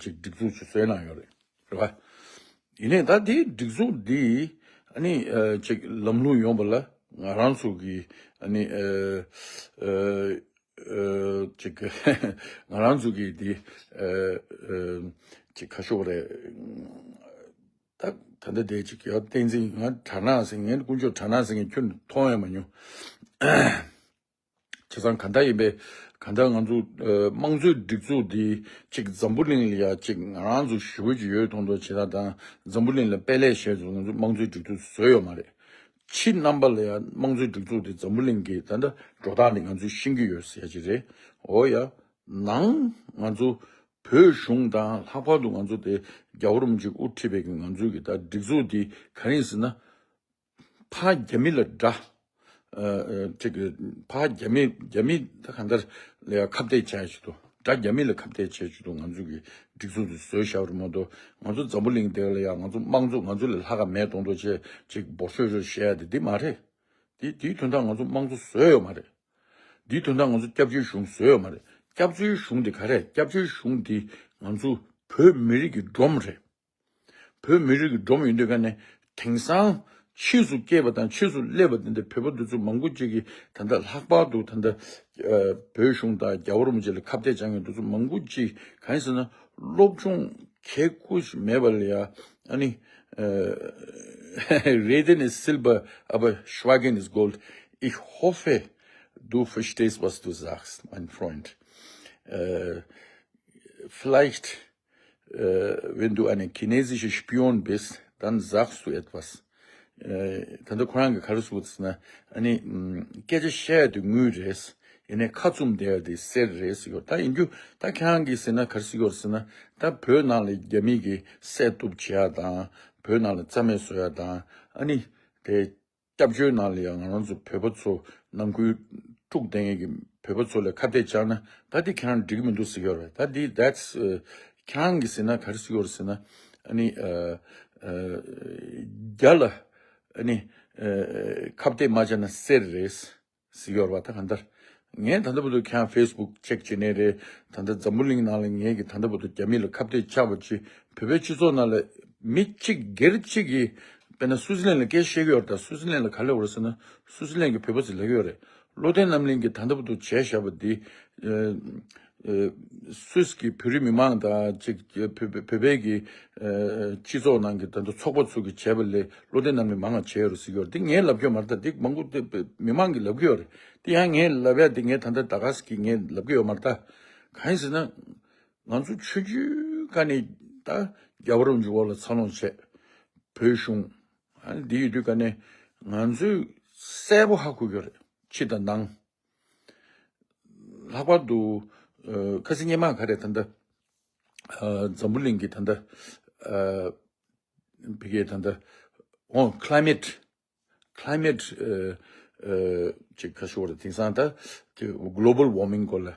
ཅིག་སྒྲིག་འཛུགས་ཅིག་བཟོས་གནང་ཡོད་རེད། རེད་བ། ཡིན་ནའི་ད་འདི་སྒྲིག་འཛུགས་འདི་ཨ་ནི་ཅིག་ལམ་ལྷོང་ཡོང་བ་ལ་ང་རང་ཚོ་གི་ཨ་ནི་ཅིག་ང་རང་ཚོ་གི་འདི་ཅིག་ཁ་ཤོག་རེད། ད་ད་ལྟ་དེ་ཅིག་ཡ་བསྟན་འཛིན་ང་གྲྭ་ནག་ཟེར་ངན་དཀོན་མཆོག་གྲྭ་ནག་ཟེར་ངན་ཁྱོན་མཐོང་ཡང་མ་མྱོང་། བྱས་ཙང་ག་འདྲ་ཡིན་པས་ག་འདྲ་ང་ཚོ་དམངས་གཙོའི་སྒྲིག་འཛུགས་འདི་ཅིག་འཛམ་བུ་གླིང་ལ་ཡ་ཅིག་ང་རང་ཚོ་ཞེ་པོ་ཅིག་ཡོད་མཐོང་མཐོང་བྱེད་ད་དང་འཛམ་བུ་གླིང་ལ་དཔེ་ལེགས་བཤད་ཚོ་ང་ཚོ་དམངས་གཙོའི་སྒྲིག་འཛུགས་བཟོས་ཡོད་མ་རེད། ཕྱི་རྣམ་པ་ལ་ཡ་དམངས་གཙོའི་སྒྲིག་འཛུགས་འདི་འཛམ་བུ་གླིང་གི་ད་ལྟ་འགྲོ་སྟངས་འདི་ང་ཚོས་ཤེས་ཀྱི་ཡོད་ཟེར་ཡ་ཅིག་རེད། འོ་ཡ། ནང་ང་ཚོ་བོད་གཞུང་དང་ལྷག་པར་དུ་ང་ཚོ་དེ་རྒྱལ་བ་རིན་པོ་ཆེ་དབུ་ཁྲིད་པའི་གི་ང་ཚོའི་གི་ད་སྒྲིག་འཛུགས་འདི་ག་རེ་ཡིན་ཟེར་ན། ཕ་རྒྱ་མི་ལ་དགྲ། ཅིག་ཕ་རྒྱ་མི་རྒྱ་མི་ད་གང་ལྟར་ལ་ཡ་ཁ་གཏད་བྱས་ཆེད་དུ་དགྲ་རྒྱ་མི་ལ་ཁ་གཏད་བྱས་ཆེད་དུ་ང་ཚོ་གི་སྒྲིག་འཛུགས་དེ་བཟོས་བཞག་པ་རེད་མ་གཏོགས་ང་ཚོ་འཛམ་བུ་གླིང་དེ་ལ་ཡ་ང་ཚོ་དམངས་གཙོ་ང་ཚོ་ལས་ལྷག་ག་མེད་གཏོང་འདོད་བྱས་ཅིག་འབོར་ཤོག་ཤོག་བཤད་ཡ་དེ་འདི་མ་རེད། དེ་དེའི་དོན་དག་ང་ཚོ་དམངས་གཙོ་བཟོས་ཡོད་མ་རེད། དེའི་དོན་དག་ང་ཚོ་སྐྱབས་བཅོལ་གཞུང་བཟོས་ཡོད་མ་རེད། སྐྱབས་བཅོལ་གཞུང་དེ་ག་རེད། སྐྱབས་བཅོལ་གཞུང་དེ་ང་ཚོ་བོད་མི་རིགས་ཀྱི་སྒྲོམ་རེད། བོད་མི་རིགས་ཀྱི་སྒྲོམ་ཡིན་དུས་ཀ་ནས་དེང་སང་ཕྱིས་སུ་སྐྱེས་པ་དང་ཕྱིས་སུ་སླེབས་པ་དེ་འདྲ་བོད་པ་འདི་ཚོ་མང་པོ་ཅིག་གིས་ད་ལྟ་ལྷག་པར་དུ་ད་ལྟ་བོད་གཞུང་དང་རྒྱལ་བ་རིན་པོ་ཆེ་ལ་ཁ་གཏད་བཅག་མཁན་འདི་ཚོ་མང་པོ་ཅིག་གང་ཡིན་ཟེར་ན་སློབ་སྦྱོང་ཁེ་ཁུ་ཞིག་མེད་པ་ལ་ཡ་ཨ་ནི་Reden ist Silber, aber Schweigen ist Gold. Ich hoffe, du verstehst, was du sagst, mein Freund. Vielleicht Wenn du ein chinesischer Spion bist, dann sagst du etwas. ད་ལྟ་ཁོ་རང་གིས་ག་རེ་ཟེར་ན་ཨ་ནི་སྐད་ཆ་བཤད་དེ་དངུལ་རེད། ཡིན་ནའི་ཁ་བཙུམ་བསྡད་ཡ་དེ་གསེར་རེད་ཟེར་གྱི་ཡོད། ད་ཡིན་རྒྱུ་ད་ཁྱེད་རང་གིས་ཟེར་ན་ག་རེ་ཟེར་གྱི་ཡོད་ཟེར་ན་ད་བོད་ནང་ལ་རྒྱ་མི་གིས་བསད་གཏུབ་བྱེད་ཡ་དང་བོད་ནང་ལ་རྩ་མེད་བཟོ་ཡ་དང་ཨ་ནི་དེ། སྐྱབས་བཅོལ་ནང་ལ་ཡང་ང་རང་ཚོ་བོད་པ་ཚོ་ནང་ཁུལ་དཀྲུག་བསྡད་མཁན་གྱི་བོད་པ་ཚོ་ལ་ཁ་གཏད་བཅག་ན་ད་འདི་ཁྱེད་རང་འགྲིག་མི་འདུག་ཟེར་གྱི་ཡོད་རེད། ད་འདི་that's ཁྱེད་རང་གིས་ཟེར་ན་ག་རེ་ཟེར་གྱི་ཡོད་རེད་ཟེར་ན་ཨ་ནི་རྒྱ་ལ་ཨ་ནི་ཁ་གཏད་མ་བཅག་ན་གསེར་རེད་ཟེར་གྱི་ཡོད་རེད་པ། ད་གང་ལྟར་ངས་ད་ལྟ་བར་དུ་ཁྱེད་རང་Facebook check་བྱེད་ནའི་རེད། ད་ལྟ་འཛམ་བུ་གླིང་ནང་ལ་ངས་ཀྱི་ད་ལྟ་བར་དུ་རྒྱ་མི་ལ་ཁ་གཏད་བཅག་པ་ཅི་བོད་པའི་སྤྱི་ཚོགས་ནང་ལ་མི་གཅིག་སྒེར་གཅིག་གིས་དཔེར་ན་སུའུ་ཙི་ལན་ལ་སྐད་བཤད་ཀྱི་ཡོད་རེད། ད་སུའུ་ཙི་ལན་ལ་ག་ལབ་ཡོད་རེད་ཟེར་ན་སུའུ་ཙི་ལན་གྱི་བོད་པ་ཚོས་ལབ་ཀྱི་ཡོད་རེད། བློ་བརྟན་རྣམ་གླིང་གིས་ད་ལྟ་བར་དུ་བྱས་བཞག་པ་འདི་སུད་སི་གི་བོད་རིགས་མི་མང་དང་གཅིག་བོད་པའི་གི་སྤྱི་ཚོགས་ནང་གི་ད་ལྟ་ཚོགས་པ་ཚོ་གིས་བྱས་པ་ལས་བློ་བརྟན་རྣམ་གླིང་མང་བ་བྱས་ཡོད་རེད་ཟེར་གྱི་ཡོད་རེད། འདི་ངས་ལབ་ཀྱི་ཡོད་མ་རེད། ད་འདི་མང་པོ་མི་མང་གིས་ལབ་ཀྱི་ཡོད་རེད། འདི་ཡང་ངས་ལབ་ཡ་འདི་ངས་ད་ལྟ་ད་ག་ཟེ་གི་ངས་ལབ་ཀྱི་ཡོད་མ་རེད། ད་གང་ཡིན་ཟེར་ན། ང་ཚོ་ཆུང་ཆུང་སྒང་ནས་ད་རྒྱལ་བ་རིན་པོ་ཆེའི་འོག་ལ་འཚར་ལོངས་བྱས། བོད་གཞུང་ཨ་ནི་འདི་ཡོད་དུས་སྒང་ནས་ང་ཚོས་གསལ་པོ་ཧ་གོ་གི་རེད། ཕྱི་དང་ནང་། ལྷག་པར་དུ་ཨ་ཁ་སང་སྔོན་མ་ག་རེ་ད་ལྟ་ཨ་འཛམ་བུ་གླིང་གི་ད་ལྟ་ཨ་ཕ་གིའི་ད་ལྟ་འོ་climate climate ཨ་ཨ་ཅིག་ཁ་ཤོར་དེང་སང་ད་ཅིག་global warming སྐོར་ལ་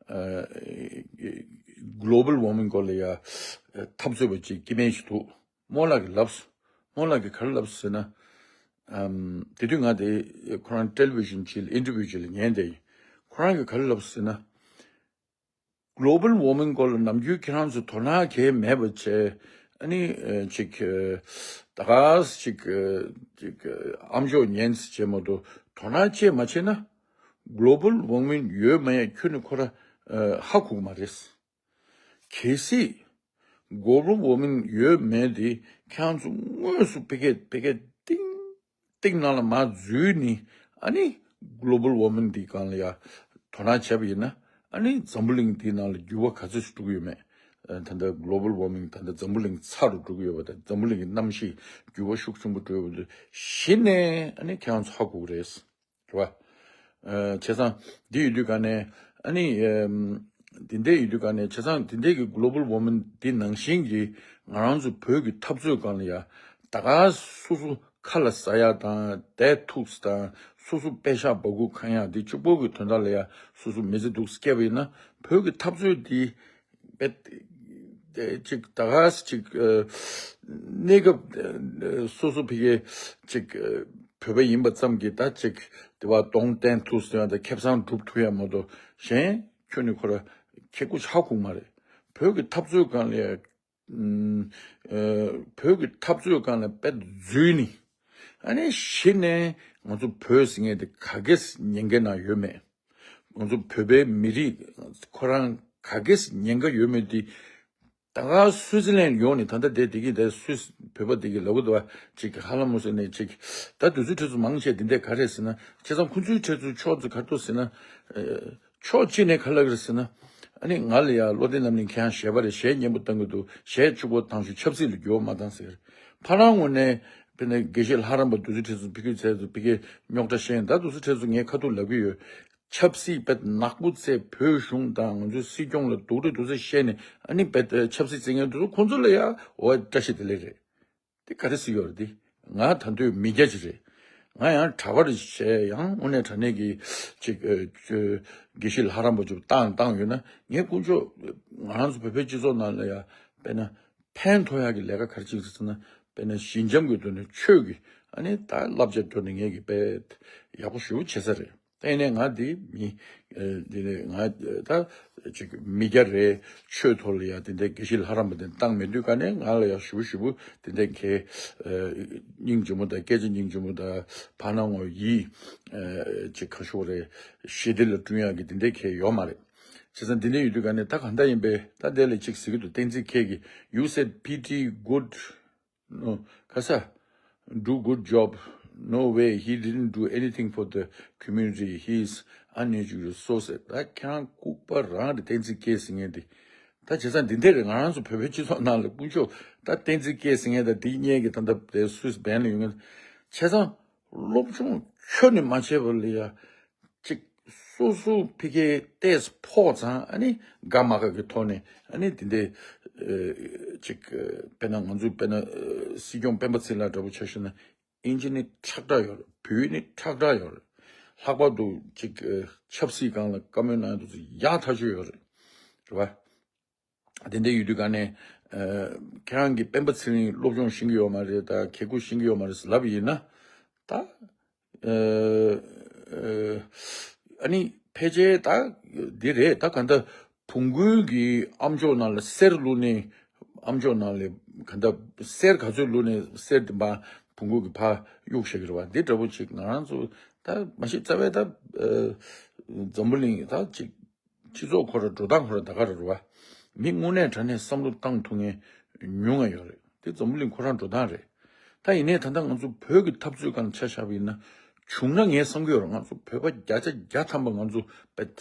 ཨ་global warming སྐོར་ལ་ཡ་འཐབ་རྩོད་པ་ཅིག་སྐྱེ་དམན་ཞིག་འདུག་རྨོ་ལགས་ཀྱིས་ལབ་སོང་། རྨོ་ལགས་ཀྱིས་ག་རེ་ལབ་སོང་ཟེར་ན། ཨམ་དེ་དུས་ང་དེ་ཁོ་རང་television ཅིག་ལ་interview ཅིག་ལ་ཉན་བསྡད་ཡིན། ཁོ་རང་གིས་ག་རེ་ལབ་སོང་ཟེར་ན། global warming སྐོར་ལ་ནམ་རྒྱུན་ཁྱེད་རང་ཚོ་དོ་སྣང་གང་ཡང་མེད་པ་བྱས། ཨ་ནི་ཨ་ཅིག་ཨ་ད་ག་ཟེ་ཅིག་ཨ་ཅིག་ཨ་ཨམ་ཅོག་ཉན་ཟེ་བྱས་མ་གཏོགས་དོ་སྣང་ཅིག་མ་བྱས་ན། global warming ཡོད་མེད་ཁྱོན་ནས་ཁོ་རང་ཨ་ཧ་གོ་གི་མ་རེད། གལ་སྲིད་global warming ཡོད་མེད་དེ་ཁྱེད་རང་ཚོ་དངོས་སུ་ཕ་གིར་ཕ་གིར་ཏིང་ཏིང་ནང་ལ་མར་འཛུལ་ནས་ཨ་ནི་global warming འདི་སྒང་ལ་ཡ་དོ་སྣང་བྱས་པ་ཡིན་ན་ཨ་ནི་འཛམ་བུ་གླིང་འདིའི་ནང་ལ་འགྱུར་བ་ག་ཚོད་ཞིག་འགྲོ་གི་ཡོད་མེད། ཨ་ད་ལྟ་global warming ད་ལྟ་འཛམ་བུ་གླིང་ཚ་རུ་འགྲོ་གི་ཡོད་པ་དང་འཛམ་བུ་གླིང་གི་གནམ་གཤིས་འགྱུར་བ་ཤུགས་ཆེན་པོ་འགྲོ་ཡོད་པ་དེ་གཞི་ནས་ཨ་ནི་ཁྱེད་རང་ཚོ་ཧ་གོ་གི་རེད། རེད་བ། ཨ་བྱས་ཙང་འདི་ཡོད་དུས་སྒང་ནས་ཨ་ནི་ཨམ་འདི་འདྲ་ཡོད་དུས་སྒང་ནས་བྱས་ཙང་འདི་འདྲའི་གི་global warming འདི་ནང་བཞིན་གྱི་ང་རང་ཚོ་བོད་ཀྱི་འཐབ་རྩོད་སྒང་ལ་ཡ་ད་ག་སོ་སོ་ཁ་ལ་ཟ་ཡ་དང་བསྡད་ཐུག་ས་དང་སོ་སོ་པེ་ཤག་སྦ་ཁུག་ཁེངས་ཡ་འདི་གཅིག་པོ་གི་དོན་དག་ལ་ཡ་སོ་སོ་མི་ཚེ་སྡུག་ས་སྐྱེལ་བ་ཡིན་ན་བོད་ཀྱི་འཐབ་རྩོད་འདི་བེད་དེ་ཅིག་ད་ག་ཟེ་ཅིག་ཨ་གནས་སྐབས་ཨ་སོ་སོ་ཕ་གིར་ཅིག་ཨ་ བོད་པ་ཡིན་པ་ཙམ་གྱིས་ད་ཅིག་དེ་བ་གདོང་བསྟན་ཐུབ་ཟེར་ཡང་ད་ཁེ་བཟང་སྒྲུབ་ཐུབ་ཡ་མ་གཏོགས་གཞན་ཁྱོན་ནས་ཁོ་ར་ཁེ་ཁུ་ཆག་ཁུག་མ་རེད། བོད་ཀྱི་འཐབ་རྩོད་སྒང་ལ་ཡ། ཨུམ། ཨ། བོད་ཀྱི་འཐབ་རྩོད་སྒང་ལ་དཔེ་འཛུལ་ནི། ཨ་ནི་གཞི་ནས་ང་ཚོ་བོད་ཟེར་མཁན་དེ་ག་གེ་ཉེན་ཁའི་ནང་ཡོད་མེད། ང་ཚོ་བོད་པའི་མི་རིགས་ཁོ་རང་ག་གེ་ཉེན་ཁ་ཡོད་མེད་དེ། ད་ག་སུའི་ཙི་ལན་ཡོང་ནས་ད་ལྟ་དེ་དེ་གི་དེ་སུའི་བོད་པ་དེ་གི་ལབ་གི་འདུག་བ། ཅིག་ཧ་ལམ་མོ་ཟེར་ནས་ཅིག་ད་དུས་ཚོད་ཁྲོད་དུ་མང་ཆེ་དེ་འདྲ་ག་རེ་ཟེར་ན། བྱས་ཙང་ཁོ་ཚོའི་ཁྲོད་དུ་ཕྱོགས་དེ་ག་རེ་འདུག་ཟེར་ན། ཨ། ཕྱོགས་གཅིག་ནས་ག་ལབ་ཀྱི་རེད་ཟེར་ན། ཨ་ནི་ང་ལ་ཡ་བློ་བདེ་རྣམ་གླིང་ཁྱེད་རང་ཞལ་པ་རེད། ཞལ་སྙན་པོ་བཏང་གི་འདུག་ཞལ་ཕྱུག་པོ་བཏང་ཤོག་ཆབ་སྲིད་ལ་འགྱུར་བ་མ་བཏང་ཟེར། ཕ་རང་ངོས་ནས་དཔེར་ན་དགེ་བཤེས་ལྷ་རམས་པ་དུས་ཚོད་ཁྲོད་དུ་ཕ་གི་ཚལ་དུ་ཕ་གི་རྙོག་དྲ་བཤད། ད་དུས་ཚོད་ཁྲོད་དུ་ངས་ཁ་ཐུག་ལབ་ཀྱི་ཡོད། ཆབ་སྲིད་དཔེ་ནག་པོ་བཙལ། བོད་གཞུང་དང་ང་ཚོའི་སྲིད་སྐྱོང་ལ་སྡུག་རུས་དུས་ཚོད་བཤད་ནས། ཨ་ནི་དཔེ་ཆབ་སྲིད་བཙལ་མཁན་དུས་ཚོད་ཁོང་ཚོ་ལ་ཡ་འོ་བཀྲ་ཤིས་བདེ་ལེགས་རེད། དེ་ག་རེ་ཟེར་ཡོད་རེད་དེ། ང་ད་དུང་མི་སྐྱ་ཅིག་རེད། ང་ཡང་གྲྭ་པ་རེད་བྱས་ཡང་དངོས་གནས་དྲང་གནས་ཀྱི་ཅིག་ཨ། ཅོ། དགེ་བཤེས་ལྷ་རམས་པ་ཅིག་བཏང་བཏང་ཡོད་ན། ངས་དཀོན་མཆོག་ང་རང་ཚོ་བོད་པའི་སྤྱི་ཚོགས་ནང་ལ་ཡ་དཔེར་ན་ཕན་ཐོགས་ཡག་གི་ལས་ཀ་ག་རེ་ཅིག་ཟེར་ན། དཔེར་ན་ཞི་འཇམ་གྱི་ཐོག་ནས་ཆོས་ཀྱི་ཨ་ནི་ད་བསླབ་བྱ་སྐྱོར་ནས་ངས་ཀྱི་དཔེ་ཡག་པོ་ཞེ་པོ་བྱེད་ས་རེད། དེ་ནས་ང་འདི་མི། ཨ། འདི་ནས་ང་ད་ཅིག་མི་སྐྱ་རེད། ཆོས་ཐོག་ལ་ཡ་དེ་འདྲའི་དགེ་བཤེས་ལྷ་རམས་པ་དེ་བཏང་མེད་དུས་ཀ་ནས་ང་ལ་ཡ་ཞུ་ཞུ་བོ་དེ་འདྲའི་གི། ཨ། སྙིང་རྗེ་མོ་དང་སྐད་ཆ་སྙིང་རྗེ་མོ་དང་ཕ་ན་ངོ་ཡིད། ཨ། ཅིག་ཁ་ཤོག་རེད། ཞི་བདེ་ལ་བསྐྲུན་ཡག་གི་དེ་འདྲའི་གི་ཡོད་མ་རེད། བྱས་ཙང་དེ་འདྲའི་ཡོད་དུས་ཀ་ནས་ད་གང་ལྟར་ཡིན་པས་ད་དེ་ལ་ཅིག་ཟེར་གི་འདུག་བསྟན་འཛིན་ཁྱེད་ཀྱིས། You said pretty good. No, ཁ་ས། Do good job. No way, he didn't do anything for the community. He is uneducated, so sad. ད་ཁྱེད་རང་ལྐུགས་པ་རང་རེད། བསྟན་འཛིན་སྐྱེས་ཟེར་མཁན་དེ། ད་བྱས་ཙང་འདི་འདྲ་རེད། ང་རང་ཚོ་བོད་པའི་སྤྱི་ཚོགས་ནང་ལ་དཀོན་མཆོག་ད་བསྟན་འཛིན་སྐྱེས་ཟེར་མཁན་དང་དེའི་སྔོན་གྱི་ད་ལྟ་དེ་སུད་སི་བན་ལ་ཡོད་མཁན། བྱས་ཙང་སློབ་སྦྱོང་ཁྱོན་ནས་མ་བྱས་པ་ལ་ཡ། ཅིག་སོ་སོ་ཕ་གིའི་ཏོག་ཙམ་ཕོག་ཙང་ཨ་ནི་དགའ་མ་དགའ་གི་ཐོག་ནས་ཨ་ནི་དེ་འདྲའི། ཨ། ཅིག་དཔེར་ན་ང་ཚོའི་དཔེར་ན། ཨ། སྲིད་སྐྱོང་སྤེན་པ་ཚེ་རིང་ལགས་འདྲ་པོ་ཆ་བཞག་ན། ཨིན་ཇི་ནི་ཁྲག་ཁྲག་ཡོད་རེད། བོད་ཡིག་ནི་ཁྲག་ཁྲག་ཡོད་རེད། ལྷག་པར་དུ་ཅིག་ཨ། ཆབ་སྲིད་སྒང་ལ་བཀའ་མོལ་གནང་དུས་ཚོད་ཡག་ཐག་ཆོད་ཡོད་རེད། རེད་བ། དེ་འདྲ་ཡོད་དུས་ཀ་ནས། ཨ། ཁྱེད་རང་གིས་སྤེན་པ་ཚེ་རིང་སློབ་སྦྱོང་ཤེས་ཀྱི་ཡོད་མ་རེད། ད་གད་ཁུག་ཤེས་ཀྱི་ཡོད་མ་རེད་ཟེར་ལབ་ཡིན་ན། ད། ཨ། ཨ། ཨ་ནི་ཕལ་ཆེར་ད་འདི་རེད། ད་ག་འདྲ་བོང་གུའི་གི་ཨམ་ཅོག་ནང་ལ་གསེར་བླུགས་ནས། ཨམ་ཅོག་ནང་ལ་ག་འདྲ་གསེར་ག་ཚོད་བླུགས་ནས་གསེར་དེ་མར་བོང་གུ་གི་ཕར་གཡུག་བཞག་གི་རེད་བ། འདི་འདྲ་པོ་ཅིག་ང་རང་ཚོ་ད་མ་གཞི་རྩ་བའི་ད། ཨ། འཛམ་བུ་གླིང་ད་ཅིག་སྤྱི་ཚོགས་ཁོ་ར་འགྲོ་སྟངས་ཁོ་ར་ད་ག་རེ་རེད་བ། མི་དངོས་གནས་དྲང་གནས་བསམ་བློ་བཏང་ཐུབ་མཁན་ཉུང་ང་ཡོད་རེད། དེ་འཛམ་བུ་གླིང་ཁོ་རང་འགྲོ་སྟངས་རེད། ད་ཡིན་ནའི་ད་ལྟ་ང་ཚོ་བོད་ཀྱི་འཐབ་རྩོད་སྒང་ལ་ཆ་བཞག་པ་ཡིན་ན། བྱུང་ན་ངས་བསམ་གྱི་ཡོད་རེད། ང་ཚོ་བོད་པ་བརྒྱ་ཆ་བརྒྱ་ཐམ་པ་ང་ཚོ་བེད་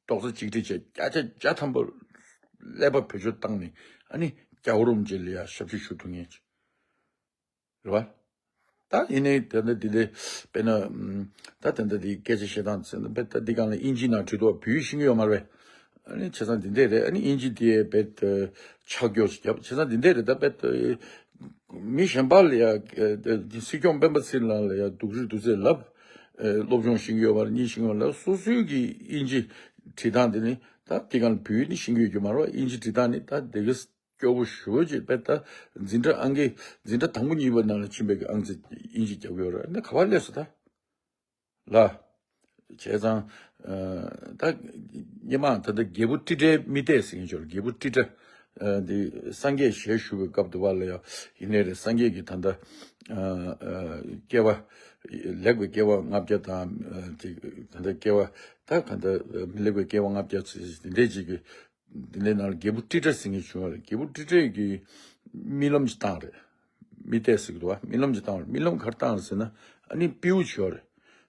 རྡོག་རྩ་གཅིག་སྒྲིལ་བྱས། བརྒྱ་ཆ་བརྒྱ་ཐམ་པ་ཀླད་པ་བེད་སྤྱོད་བཏང་ནས་ཨ་ནི་རྒྱལ་བ་རིན་པོ་ཆེ་ལ་ཡ་ཞབས་ཕྱི་ཞུ་ཐུབ་མཁན་ཅིག་རེད་བ། ད་ཡིན་ནའི་དེ་འདྲ་འདི་འདྲ་དཔེར་ན། ཨམ། ད་དེ་འདྲ་འདི་སྐད་ཆ་བཤད་སྟངས་ཟེར་ན། དཔེ་ད་འདི་སྒང་ལ་ཨིན་ཇི་ནང་བྲིས་འདུག་བ། བོད་ཡིག་ཤེས་ཀྱི་ཡོད་མ་རེད། ཨ་ནི་བྱས་ཙང་འདི་འདྲ་རེད། ཨ་ནི་ཨིན་ཇི་དེ་དཔེ་ད་ཆག་སྐྱོ་ཞིག་བརྒྱབ། བྱས་ཙང་འདི་འདྲ་རེད། ད་དཔེ་ད་མི་གཞན་པ་ལ་ཡ། ཨ། སྲིད་སྐྱོང་སྤེན་པ་ཚེ་རིང་ལ་ཡ་སྡུག་རུས་སྡུག་ཚད་ལབ། ཨ། སློབ་སྦྱོང་ཤེས་ཀྱི་ཡོད་མ་རེད། གཉིས་ཤེས་ཀྱི་ཡོད་མ་རེད། སོ་སོའི་གི་ཨིན་ཇི་བྲིས་སྟངས་དེ་ནི། ད་འདི་སྒང་ལ་བོད་ཡིག་ནི་ཤེས་ཀྱི་ཡོད་རྒྱུ་མ་རེད་བ། ཨིན་ཇི་བྲིས་སྟངས་ནི་ད་དེ་གི་སྐྱོ་པོ་ཞེ་པོ་ཅིག་དཔེ་ད་འཛིན་གྲྭ་ཨང་ཀི། འཛིན་གྲྭ་དང་པོ་གཉིས་པ་ནང་ལ་ཕྱིན་པའི་གི་ཨང་ཙི་དབྱིན་ཇི་རྒྱབ་ཡོད་རེད། འདི་ག་པར་སླེབས་སོང་ད། ལ། བྱས་ཙང་། ཨ། ད་སྔོན་མ་ད་ལྟ་རྒྱལ་པོ་ཏི་ཏྲའི་རྨི་ལྟས་ཟེར་མཁན་ཅིག་ཡོད་རེད། རྒྱལ་པོ་ཏི་ཏྲ། ཨ། འདི་སངས་རྒྱས་ཞལ་བཞུགས་པའི་སྐབས་དུ་བ་ལ་ཡང་ཡིན་ནའི་རེད། སངས་རྒྱས་ཀྱི་ད་ལྟ། ཨ། ཨ། སྐྱེ་བ་ལེགས་པའི་སྐྱེ་བ་ལྔ་བརྒྱ་དང་། ཨ། ཅིག་ད་ལྟ་སྐྱེ་བ་ད་ག་ད་མི་ལེགས་པའི་སྐྱེ་བ་ལྔ་བརྒྱ་ཙམ་དེ་འདྲས་ཅིག་གི། དེ་འདྲའི་ནང་ལ་རྒྱལ་པོ་ཏི་ཏྲ་ཟེར་མཁན་བྱུང་བ་རེད། རྒྱལ་པོ་ཏི་ཏྲ་གིས་རྨི་ལམ་ཅིག་བཏང་རེད། རྨི་ལྟས་ཟེར་གི་འདུག་བ། རྨི་ལམ་ཅིག་བཏང་བ་རེད། རྨི་ལམ་ག་རེ་བཏང་རེད་ཟེར་ན། ཨ་ནི་སྤྲེའུ་ཅིག་ཡོད་རེད།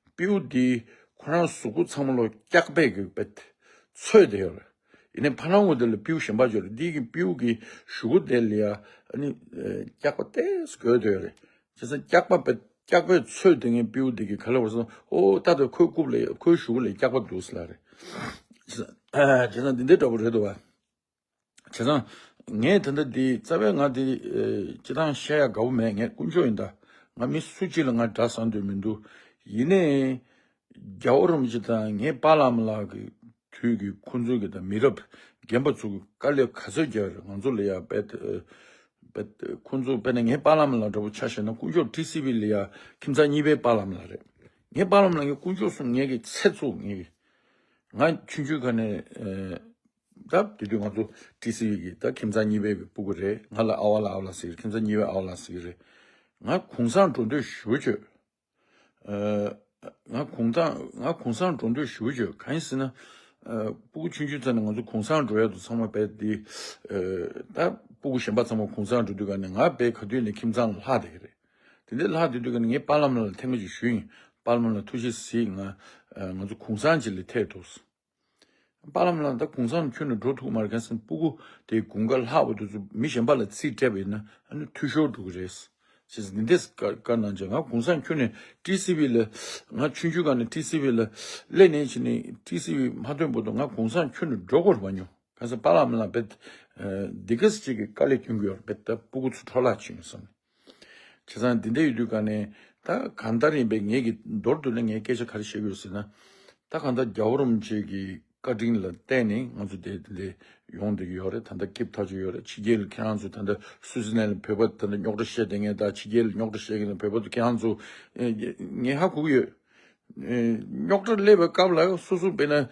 སྤྲེའུ་འདི་ཁོ་རང་གཟུགས་པོ་ཚང་མ་ལོ་སྐྱག་པས་གི་པད་ཚོས་བསྡད་ཡོད་རེད། ཡིན་ནའི་ཕ་ནང་བོ་དེ་ལ་སྤྲེའུ་གཞན་པ་ཅིག་ཡོད་རེད། འདི་གི་སྤྲེའུ་གི་གཞུག་གུ་དེ་ལ་ཡ་ཨ་ནི་སྐྱག་པ་ཏོག་ཙམ་བསྐོལ་བསྡད་ཡོད་རེད། བྱས་ཙང་སྐྱག་པ་པད་སྐྱག་པས་ཚོས་དེ་ངའི་སྤྲེའུ་དེ་གིས་ག་ལབ་པ་རེད་ཟེར་ན། ཨོ་ད་དེ་ཁོའི་རྐུབ་ལ་ཁོའི་གཞུག་གུ་ལ་སྐྱག་པ་འདུག་ཟེར་ལབ་རེད། བྱས་ཙང་འདི་འདྲའི་འདྲ་པོ་རེད་འདུག་བ། བྱས་ཙང་ངས་ད་ལྟ་འདི་རྩ་བའི་ང་འདི་སྤྱིར་བཏང་བཤད་ཡ་དགའ་པོ་མེད། ངས་དཀོན་མཆོག་ཡིན་ད། ང་མི་སུ་གཅིག་ལ་ང་དགྲ་ཟ་འདོད་མི་འདུག་ཡིན་ནའི་རྒྱལ་བ་རིན་པོ་ཆེ་དང་ངའི་པཱ་ལགས་མ་ལགས་ཀྱི་དུས་ཀྱི་ཁོང་ཚོའི་གི་ད་མི་རབས་རྒན་པ་ཚོ་གི་དཀའ་ལས་ག་ཚོད་རྒྱག་རེད། ང་ཚོ་ལ་ཡ་དཔེ་ད། པ། ཁོང་ཚོ་དཔེར་ན་ངའི་པཱ་ལགས་ལགས་འདྲ་པོ་ཆ་བཞག་ན་དཀོན་མཆོག་ཊི་སི་ཝི་ལ་ཡ་ཁྱིམ་ཚང་གཉིས་པའི་པཱ་ལགས་ལགས་རེད། ངའི་པཱ་ལགས་ལགས་ངའི་དཀོན་མཆོག་གསུམ་ངེད་ཀྱི་ཚེ་གཙུག་ངེད་ཀྱི། ང་ཆུང་ཆུང་ག་ནས་ཨེ། ད་དེ་དུས་ང་ཚོ་ཊི་སི་ཝི་གི་ད་ཁྱིམ་ཚང་གཉིས་པའི་སྤུ་གུ་རེད། ང་ལ་ཨ་བ་ལགས་ཨ་བ་ལགས་ཟེར་གི་རེད། ཁྱིམ་ཚང་གཉིས་པའི་ཨ་བ་ལགས་ཟེར་གི་རེད། ང་གུང་སེང་འགྲོ་འདོད་ཞེ་པོ་ཅིག་ཡོད། ཨ། ང་གུང་སེང་ང་གུང་སེང་འགྲོ་འདོད་ཞེ་པོ་ཅིག་ཡོད། གང་ཡིན་ཟེར་ན། ཨ། སྤུ་གུ་ཆུང་ཆུང་ཚོ་ནས་ང་ཚོ་གུང་སེང་འགྲོ་ཡ་དུ་ཚང་མ་བས་དེ། ཨ། ད་སྤུ་གུ་གཞན་པ་ཚང་མ་གུང་སེང་འགྲོ་དུས་ག་ནས་ང་བས་ག་དུས་ནས་ཁྱིམ་ཚང་ལ་ལྷག་བསྡད་ཀྱི་རེད། དེ་འདྲ་ལྷག་བསྡད་དུས་ག་ནས་ངས་པཱ་ལགས་ལགས་ལ་ཐེངས་མ་གཅིག་ཞུས་ཡིན། པཱ་ལགས་ལགས་ཐུགས་རྗེ་གཟིགས། ང་ང་ཚོ་གུང་སེང་ཅིག་ལ་ཐད་འདུག་པཱ་ལགས་ལགས་ད་གུང་སེང་ཁྱོན་ནས་འགྲོ་ཐུབ་མ་རེད། གང་ཟེར་ན་སྤུ་གུ་དེ་དགུན་ཁ་ལྷག་པ་དུས་ཚོད་མི་གཞན་པ་ལ་རྩིས་སྤྲད་པ་ཡིན་ན་ཨ་ནི་འཐུས་ཤོར་འགྲོ་གི་རེད། ཅེས་འདི་འདྲས་བཀའ་བཀའ་གནང་བྱས། ང་གུང་སེང་ཁྱོན་ནས་ཊི་སི་ཝི་ལ། ང་ཆུང་ཆུང་སྒང་ནས་ཊི་སི་ཝི་ལ་སླེབས་ནས་ཕྱིན་ནས་ཊི་སི་ཝི་མ་ཐོན་བར་དུ་ང་གུང་སེང་ཁྱོན་ནས་འགྲོ་དགོས་མ་མྱོང་། གང་ཟེར་པཱ་ལགས་ལགས་རྦད་འདི་ག་ཅིག་གི་དཀའ་ལས་སྐྱོན་གྱི་ཡོད་རེད། རྦད་ད་སྤུ་གུ་ཚོ་འཕྲོ་བརླག་བྱུང་སོང་། བྱས་ཙང་འདི་འདྲ་ཡོད་དུས་ག་ནས་ད་གང་ལྟར་ཡིན་པའི་ངེད་ཀྱི་མདོར་བསྡུས་ན་ངས་སྐད་ཆ་ག་རེ་བཤད་ཀྱི་ཡོད་ཟེར་ན། ད་གང་ལྟར་རྒྱལ་བ་རིན་པོ་ཆེ་གི་བཀའ་དྲིན་ལ་བརྟེན་ནས་ང་ཚོ་དེ་དེ་འདྲ་ཡོང་བསྡད་ཀྱི་ཡོད་རེད། ད་ལྟ་སྐྱིད་ཐག་ཆོད་ཡོད་རེད། ཕྱི་རྒྱལ་ལ་ཁྱེད་རང་ཚོ་ད་ལྟ་སུའུ་ཙི་ལན་ལ་བོད་པ་ད་ལྟ་རྙོག་དྲ་བཤད་བསྡད་མཁན་དང་ཕྱི་རྒྱལ་ལ་རྙོག་དྲ་བཤད་མཁན་ལ་བོད་པ་ཚོ་ཁྱེད་རང་ཚོ་ཨེ། ངས་ཧ་གོ་གི་ཡོད། ཨེ། རྙོག་དྲ་སླེབས་པའི་སྐབས་ལ་སོ་སོ་དཔེར་ན་ཨེ།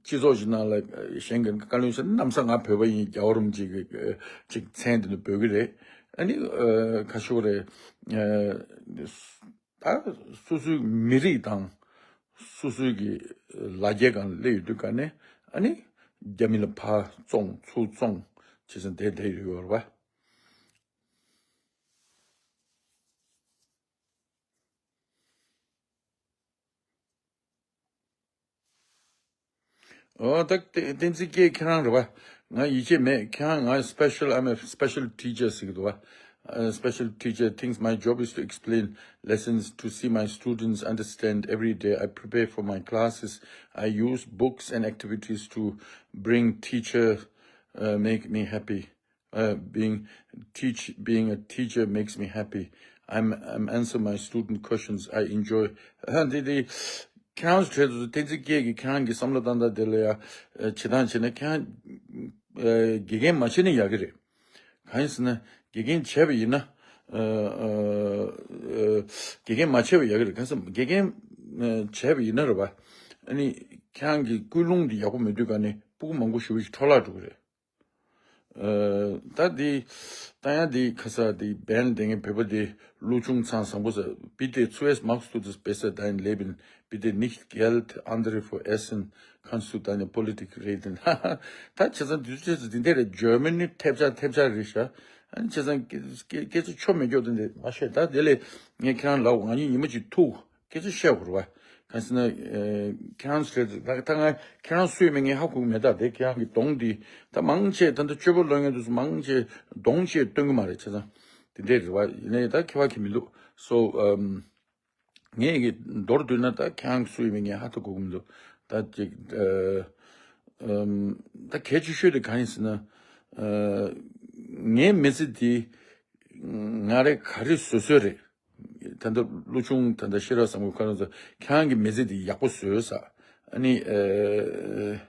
སྤྱི་ཚོགས་ཀྱི་ནང་ལ་གཞན་གྱི་བཀའ་བློན་ཟེར་ན་གནམ་ས་ང་བོད་པ་ཡིན། རྒྱལ་བ་རིན་པོ་ཆེ་གི་ཅིག་མཚན་དེ་ནི་འབོད་ཀྱི་རེད། ཨ་ནི་ཨེ། ཁ་ཤོར་རེད། ཨེ། ད་སོ་སོའི་མི་རིགས་དང་སོ་སོའི་གི་ལ་རྒྱའི་སྒང་སླེབས་ཡོང་དུས་ག་ནས་ཨ་ནི་རྒྱ་མི་ལ་ཕར་བཙོང་ཚུར་བཙོང་བྱས་ཙང་དེ་དེ་ཡོད་རེད་པ། ཨོ། ད་བསྟན་བསྟན་འཛིན་སྐྱིད་ཁྱེད་རང་རེད་པ། ང་ཡིད་ཆེས་མེད། ཁྱེད་རང་ང་special, I'm a special teacher ཟེར་གྱི་འདུག་པ། A special teacher thinks my job is to explain lessons to see my students understand every day. I prepare for my classes. I use books and activities to bring teacher, uh, make me happy. Uh, being teach being a teacher makes me happy. I'm I'm answer my student questions. I enjoy. ཨ། འདི་འདི་ཁྱེད་རང་ཚོ་གྲས་དུ་བསྟན་འཛིན་སྐྱིད་ཀྱིས་ཁྱེད་རང་གི་བསམ་བློ་བཏང་སྟངས་དེ་ལ་ཡ་ཨ། བྱེད་སྟངས་བྱས་ན་ཁྱེད་རང་ཨ། དགེ་རྒན་མ་བྱས་ན་ཡག་གི་རེད། གང་ཡིན་ཟེར་ན་དགེ་རྒན་བྱས་པ་ཡིན་ན་ཨ། ཨ། དགེ་རྒན་མ་བྱས་པ་ཡག་གི་རེད། གང་ཟེར་དགེ་རྒན་ཨ། བྱས་པ་ཡིན་ན་རེད་པ། ཨ་ནི་ཁྱེད་རང་གི་ཀུན་སློང་འདི་ཡག་པོ་མེད་དུས་ག་ནས་སྤུ་གུ་མང་པོ་ཞེ་པོ་ཞིག་འཕྲོ་བརླག་འགྲོ་གི་རེད། ཨ། ད་འདི་ད་ཡང་འདི་ཁ་ས་འདི་བན་དེ་ངའི་བོད་པ་དེ་ཀླུ་ཆུང་ཚང་བཟང་པོ་ཟེར། Bitte, zuerst machst du das besser, dein Leben. Bitte nicht Geld, andere veressen, kannst du deine Politik reden. ད་བྱས་ཙང་དུས་ཚོད་འདི་འདྲ་རེད། ཇར་མ་ནི་ཐེབས་ཆག་ཐེབས་ཆག་རེད་ཤག་ཨ་ནི་བྱས་ཙང་སྐད་སྐད་སྐད་ཆ་ཆོ་མེད་སྐྱོ་དེ་འདྲ་མ་བཤད། ད་དེ་ལས་ངས་ཁྱེད་རང་ལབ། ང་གཉིས་ཉི་མ་གཅིག་ཐུག་སྐད་ཆ་བཤད་དགོས་རེད་པ། གང་ཟེར་ན་ཨེ། ཁྱེད་རང་ཚོ་ད་ད་ང་ཁྱེད་རང་སུ་ཡིན་མིན་ངས་ཧ་གོ་གི་མེད། ད་དེ་ཁྱེད་རང་གི་གདོང་འདི་ད་མང་ཆེ་ད་ལྟ་སྤྱོད་པ་ལོན་མཁན་དེ་ཚོ་མང་ཆེ་གདོང་ཆེ་སྟོན་གི་མ་རེད། བྱས་ཙང་དེ་འདྲས་རེད་པ། ཡིན་ནའི་ད་ཁྱད་པར་གང་ཡང་མི་འདུག So, um, ངས་གི་མདོར་བསྡུས་ན་ད་ཁྱེད་རང་སུ་ཡིན་མིན་ངས་ཧ་ད་གོ་གི་མི་འདུག་ད་ཅིག་ཨ། ཨམ། ད་གལ་ཆེ་ཤོས་དེ་གང་ཡིན་ཟེར་ན། ཨ། ངའི་མི་ཚེ་འདི་ང་རང་ག་རེ་བཟོ་བཟོས་རེད། ད་ལྟ་ཀླུ་ཆུང་ད་ལྟ་ཤེས་རབ་བཟང་པོ་ཁ་རང་ཚོ་ཁྱེད་རང་གི་མི་ཚེ་འདི་ཡག་པོ་བཟོས་ས། ཨ་ནི་ཨ།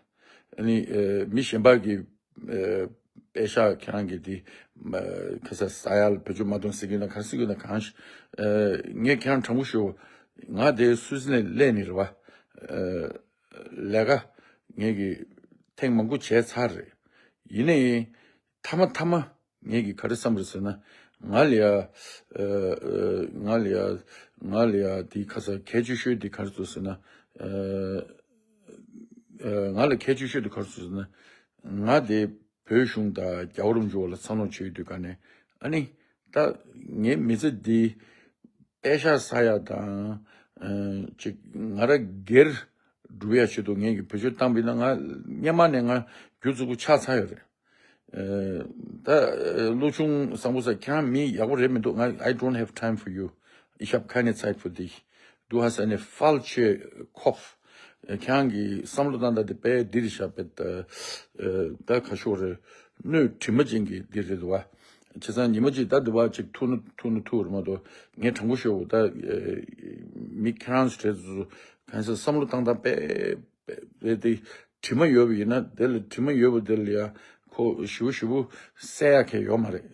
ཨ་ནི་ཨ། མི་གཞན་པ་གི་ཨ། པད་ཤག་ཁྱེད་རང་གི་འདི་ཨ། ཁ་ས་ཟ་ཡ་ལ་བེད་སྤྱོད་མ་གཏོང་ཟེར་གྱི་ན་ག་རེ་ཟེར་གྱི་ན་གང་ཞིག་ཨ། ངས་ཁྱེད་རང་དྲང་པོ་ཞུ། ང་དེ་སུད་སི་ལན་སླེབས་ནས་རེད་པ། ཨ། ལས་ཀ་ངས་ཀྱི་ཐེངས་མང་པོ་བྱས་ཚར་རེད། ཡིན་ནའི་མཐའ་མ་མཐའ་མ་ངས་ཀྱི་ག་རེ་བསམ་རེད་ཟེར་ན། ང་ལ་ཡ་ཨ། ཨ། ང་ལ་ཡ་ང་ལ་ཡ་དེ་ཁ་ས་གལ་ཆེ་ཤོས་དེ་ག་རེ་འདུག་ཟེར་ན། ཨ། ཨ། ང་ལ་གལ་ཆེ་ཤོས་དེ་ག་རེ་འདུག་ཟེར་ན། ང་དེ་བོད་གཞུང་དང་རྒྱལ་བ་རིན་པོ་ཆེ་ལ་འཚར་ལོངས་བྱེད་ཡོད་དུས་ག་ནས་ཨ་ནི་ད་ངའི་མི་ཚེ་འདི་པད་ཤག་ཟ་ཡ་དང་ཨ། ཅིག་ང་རང་སྒེར་སྒྲུབ་ཡ་ཆེད་དུ་ངས་ཀྱི་བེད་སྤྱོད་བཏང་པ་ཡིན་ན་ང་སྔོན་མ་ནས་ང་རྒྱུ་རྫི་པོ་ཆགས་ཚར་ཡོད་རེད། ཨ། ད་ཀླུ་ཆུང་བཟང་པོ་ཟེར། ཁྱེད་རང་མི་ཡག་པོ་རེད་མི་འདུག་ང་I don't have time for you. Ich habe keine Zeit für dich. Du hast einen falschen Kopf. ཁྱེད་རང་གི་བསམ་བློ་བཏང་སྟངས་དེ་དཔེ་འདི་རེད་ཤག་དཔེ་ད་ཨ། ད་ག་ཤོག་རེད། གནོད་དྲི་མ་ཅན་གྱི་འདི་རེད་འདུག་པ། བྱས་ཙང་ཉི་མ་གཅིག་ད་འདི་པ་ཅིག་ཐུག་ན་ཐུག་ན་ཐུག་རེད་མ་གཏོགས། ངས་དྲང་པོ་ཞུ། ད་ཨ། མི་ཁྱེད་རང་ཚོ་གྲས་ཚོ་གང་ཟེར་བསམ་བློ་བཏང་སྟངས་དཔེ་དཔེ་དེ་དྲི་མ་ཡོད་པ་ཡིན་ན་དེ་ལ་དྲི་མ་ཡོད་པ་དེ་ལ་ཡ་ ཁོ་ཞེ་པོ་ཞེ་པོ་གསལ་ཡག་གལ་ཡོད་མ་རེད།